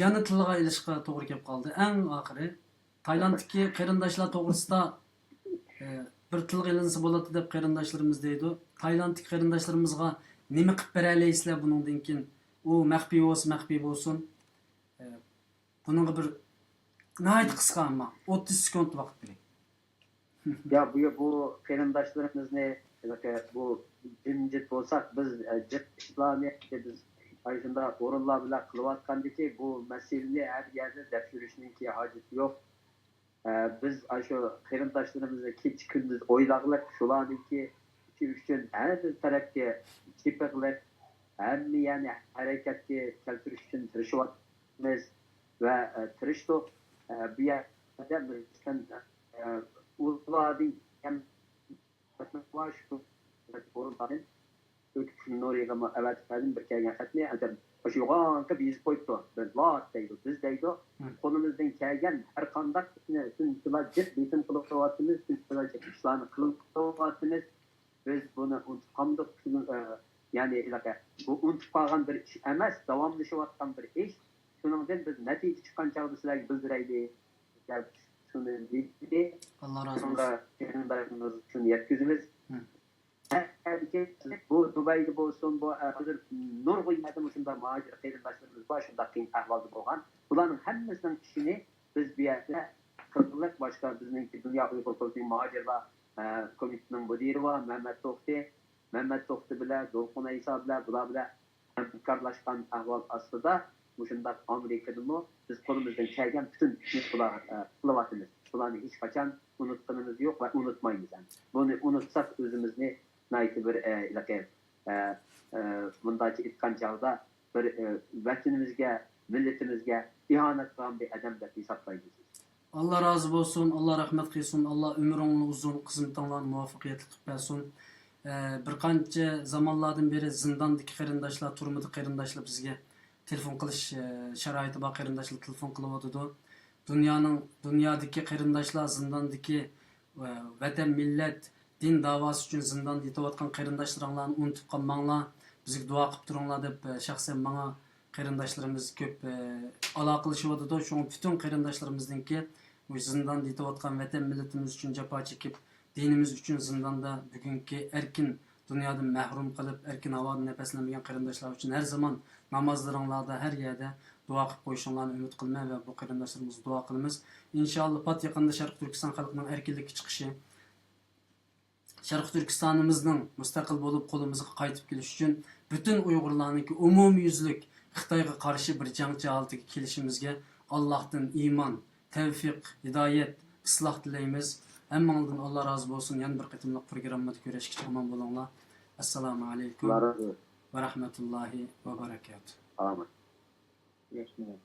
يەنە تىلغا ئېلىشقا توغرا كەپ قالدى. ئەڭ ئاخىرى، تايلاندتىكى قېرىنداشلار توغرىسىدا، ئە، بىر تىلغا ئېلىنسا بولاتتى دەپ قېرىنداشلىرىمىز دەيدۇ. تايلاندتىكى قېرىنداشلىرىمىزغا نېمە قىلىپ بېرەلەيسىلەر بۇنىڭدىن كېيىن؟ ئۇ مەخپىي بولسا مەخپىي بولسۇن. ئە، بۇنىڭغا بىر ناھايىتى قىسقا، ئەمما ئوتتۇز سېكۇنت ۋاقىت بېرىڭ. يا بۇ، بۇ قېرىنداشلىرىمىزنى، بۇ جىمجىت بولساق، بىز، ئە، جىق ئىشلارنى، بىز ئاشۇنداق ئورۇنلار بىلەن قىلىۋاتقاندىكى بۇ مەسىلىنى ھەر يەردە دەپ يۈرۈشنىڭكى ھاجىتى يوق. ئە، بىز ئاشۇ قېرىنداشلىرىمىزنى كېچە كۈندۈز ئويلاغلىق، شۇلارنىڭكى ئۈچۈن ھەر بىر تەرەپكە چېپىقلىق، ھەممە يەرنى ھەرىكەتكە كەلتۈرۈش ئۈچۈن تىرىشىۋاتىمىز ۋە، ئە، تىرىشتۇق. ئە، بۇ يەردە بىر، ئە، ئۇلاردىن ھەم بار شۇ ئورۇنلاردىن ئۆتۈپ نۇرىغىمۇ ئەۋەتىپ بەردىم بىر كەلگەن خەتنى. ئەمدى مۇشۇ يوغانقى يېزىپ قويۇپتۇ. بىز لات دەيدۇ، بىز دەيدۇ. قولىمىزدىن كەلگەن ھەر قانداق ئىشنى شۇنچىلا جىق بېسىم قىلىۋاتىمىز، شۇنچىلا جىق ئىشلارنى قىلىۋاتىمىز. بىز بۇنى ئۇنتۇپ قالمىدۇق. شۇنىڭ، ئە، يەنى ھېلىقى بۇ ئۇنتۇپ قالغان بىر ئىش ئەمەس، داۋاملىشىۋاتقان بىر ئىش. شۇنىڭدىن بىز نەتىجە چىققان چاغدا سىلەرگە بىلدۈرەيلى دەپ شۇنى دېدى. ئاللا رازى شۇڭا بولسۇن. قېرىنداشلىرىمىزغا شۇنى يەتكۈزىمىز. مم. بۇ دۇبەيدە بولسۇن، بۇ ھازىر نۇرغۇن يەردە مۇشۇنداق مۇھاجىر قېرىنداشلىرىمىز بار، شۇنداق قىيىن ئەھۋالدا بولغان. بۇلارنىڭ ھەممىسىنىڭ ئىشىنى بىز بۇ يەردە قىلدۇق. باشقا بىزنىڭكى دۇنيا ئۇيغۇر قۇرۇلتىيى مۇھاجىرلار، ئە، كومىتېتىنىڭ مۇدىرى بار، مەمەت توختى. مەمەت توختى بىلەن، دولقۇن ئەيسا بىلەن، بۇلار بىلەن ھەمكارلاشقان ئەھۋال ئاستىدا مۇشۇنداق ئامېرىكىدىمۇ بىز قولىمىزدىن كەلگەن پۈتۈن ئىشنى قىلىۋاتىمىز. بۇلارنى ھېچقاچان ئۇنتۇغىنىمىز يوق ۋە ئۇنتۇمايمىز ھەم. بۇنى ئۇنتۇساق ئۆزىمىزنى ناھايىتى بىر، ئە، ھېلىقى، ئە، ئە، مۇنداقچە ئېيتقان چاغدا بىر، ئە، ۋەتىنىمىزگە، مىللىتىمىزگە ئىھانەت قىلغان بىر ئادەم دەپ ھېسابلايمىز. ئاللا رازى بولسۇن، ئاللا رەھمەت قىلسۇن، ئاللا ئۆمرۈڭلارنى ئۇزۇن، خىزمىتىڭلارنى مۇۋەپپەقىيەتلىك قىلىپ بەرسۇن. ئە، بىر قانچە زامانلاردىن بېرى زىنداندىكى قېرىنداشلار، تۈرمىدە قېرىنداشلار بىزگە تېلېفون قىلىش، ئە، شارائىتى بار قېرىنداشلار تېلېفون قىلىۋاتىدۇ. دۇنيانىڭ، دۇنيادىكى قېرىنداشلار زىنداندىكى، ئە، ۋەتەن، مىللەت، دىن داۋاسى ئۈچۈن زىنداندا يېتىۋاتقان قېرىنداشلىرىڭلارنى ئۇنتۇپ قالماڭلار، بىزگە دۇئا قىلىپ تۇرۇڭلار دەپ، ئە، شەخسەن ماڭا قېرىنداشلىرىمىز كۆپ، ئە، ئالاقىلىشىۋاتىدۇ. شۇڭا پۈتۈن قېرىنداشلىرىمىزنىڭكى مۇشۇ زىنداندا يېتىۋاتقان ۋەتەن مىللىتىمىز ئۈچۈن جاپا چېكىپ، دىنىمىز ئۈچۈن زىنداندا بۈگۈنكى ئەركىن دۇنيادىن مەھرۇم قېلىپ، ئەركىن ھاۋادا نەپەسلەنمىگەن قېرىنداشلار ئۈچۈن ھەر زامان نامازلىرىڭلاردا، ھەر يەردە دۇئا قىلىپ قويۇشۇڭلارنى ئۈمىد قىلىمەن ۋە بۇ قېرىنداشلىرىمىزغا دۇئا قىلىمىز. ئىنشائاللا، پات يېقىندا شەرقىي تۈركىستان خەلقىنىڭ ئەركىنلىككە چىقىشى، شەرقىي تۈركىستانىمىزنىڭ مۇستەقىل بولۇپ، قولىمىزغا قايتىپ كېلىشى ئۈچۈن پۈتۈن ئۇيغۇرلارنىڭكى ئومۇميۈزلۈك خىتايغا قارشى بىر جەڭچى ھالىتىگە كېلىشىمىزگە ئاللاھتىن ئىمان، تەۋفىق، ھىدايەت، ئىسلاھ تىلەيمىز. ھەممىڭلاردىن ئاللا رازى بولسۇن. يەنە بىر قېتىملىق پروگراممىدا كۆرۈشكىچە ئامان بولۇڭلار. ئەسسالامۇ ئەلەيكۇم ئاللا رازى بولسۇن. ۋە رەھمەتۇللاھى ۋە بەرەكاتۇھ. ئامىن. رەھمەت.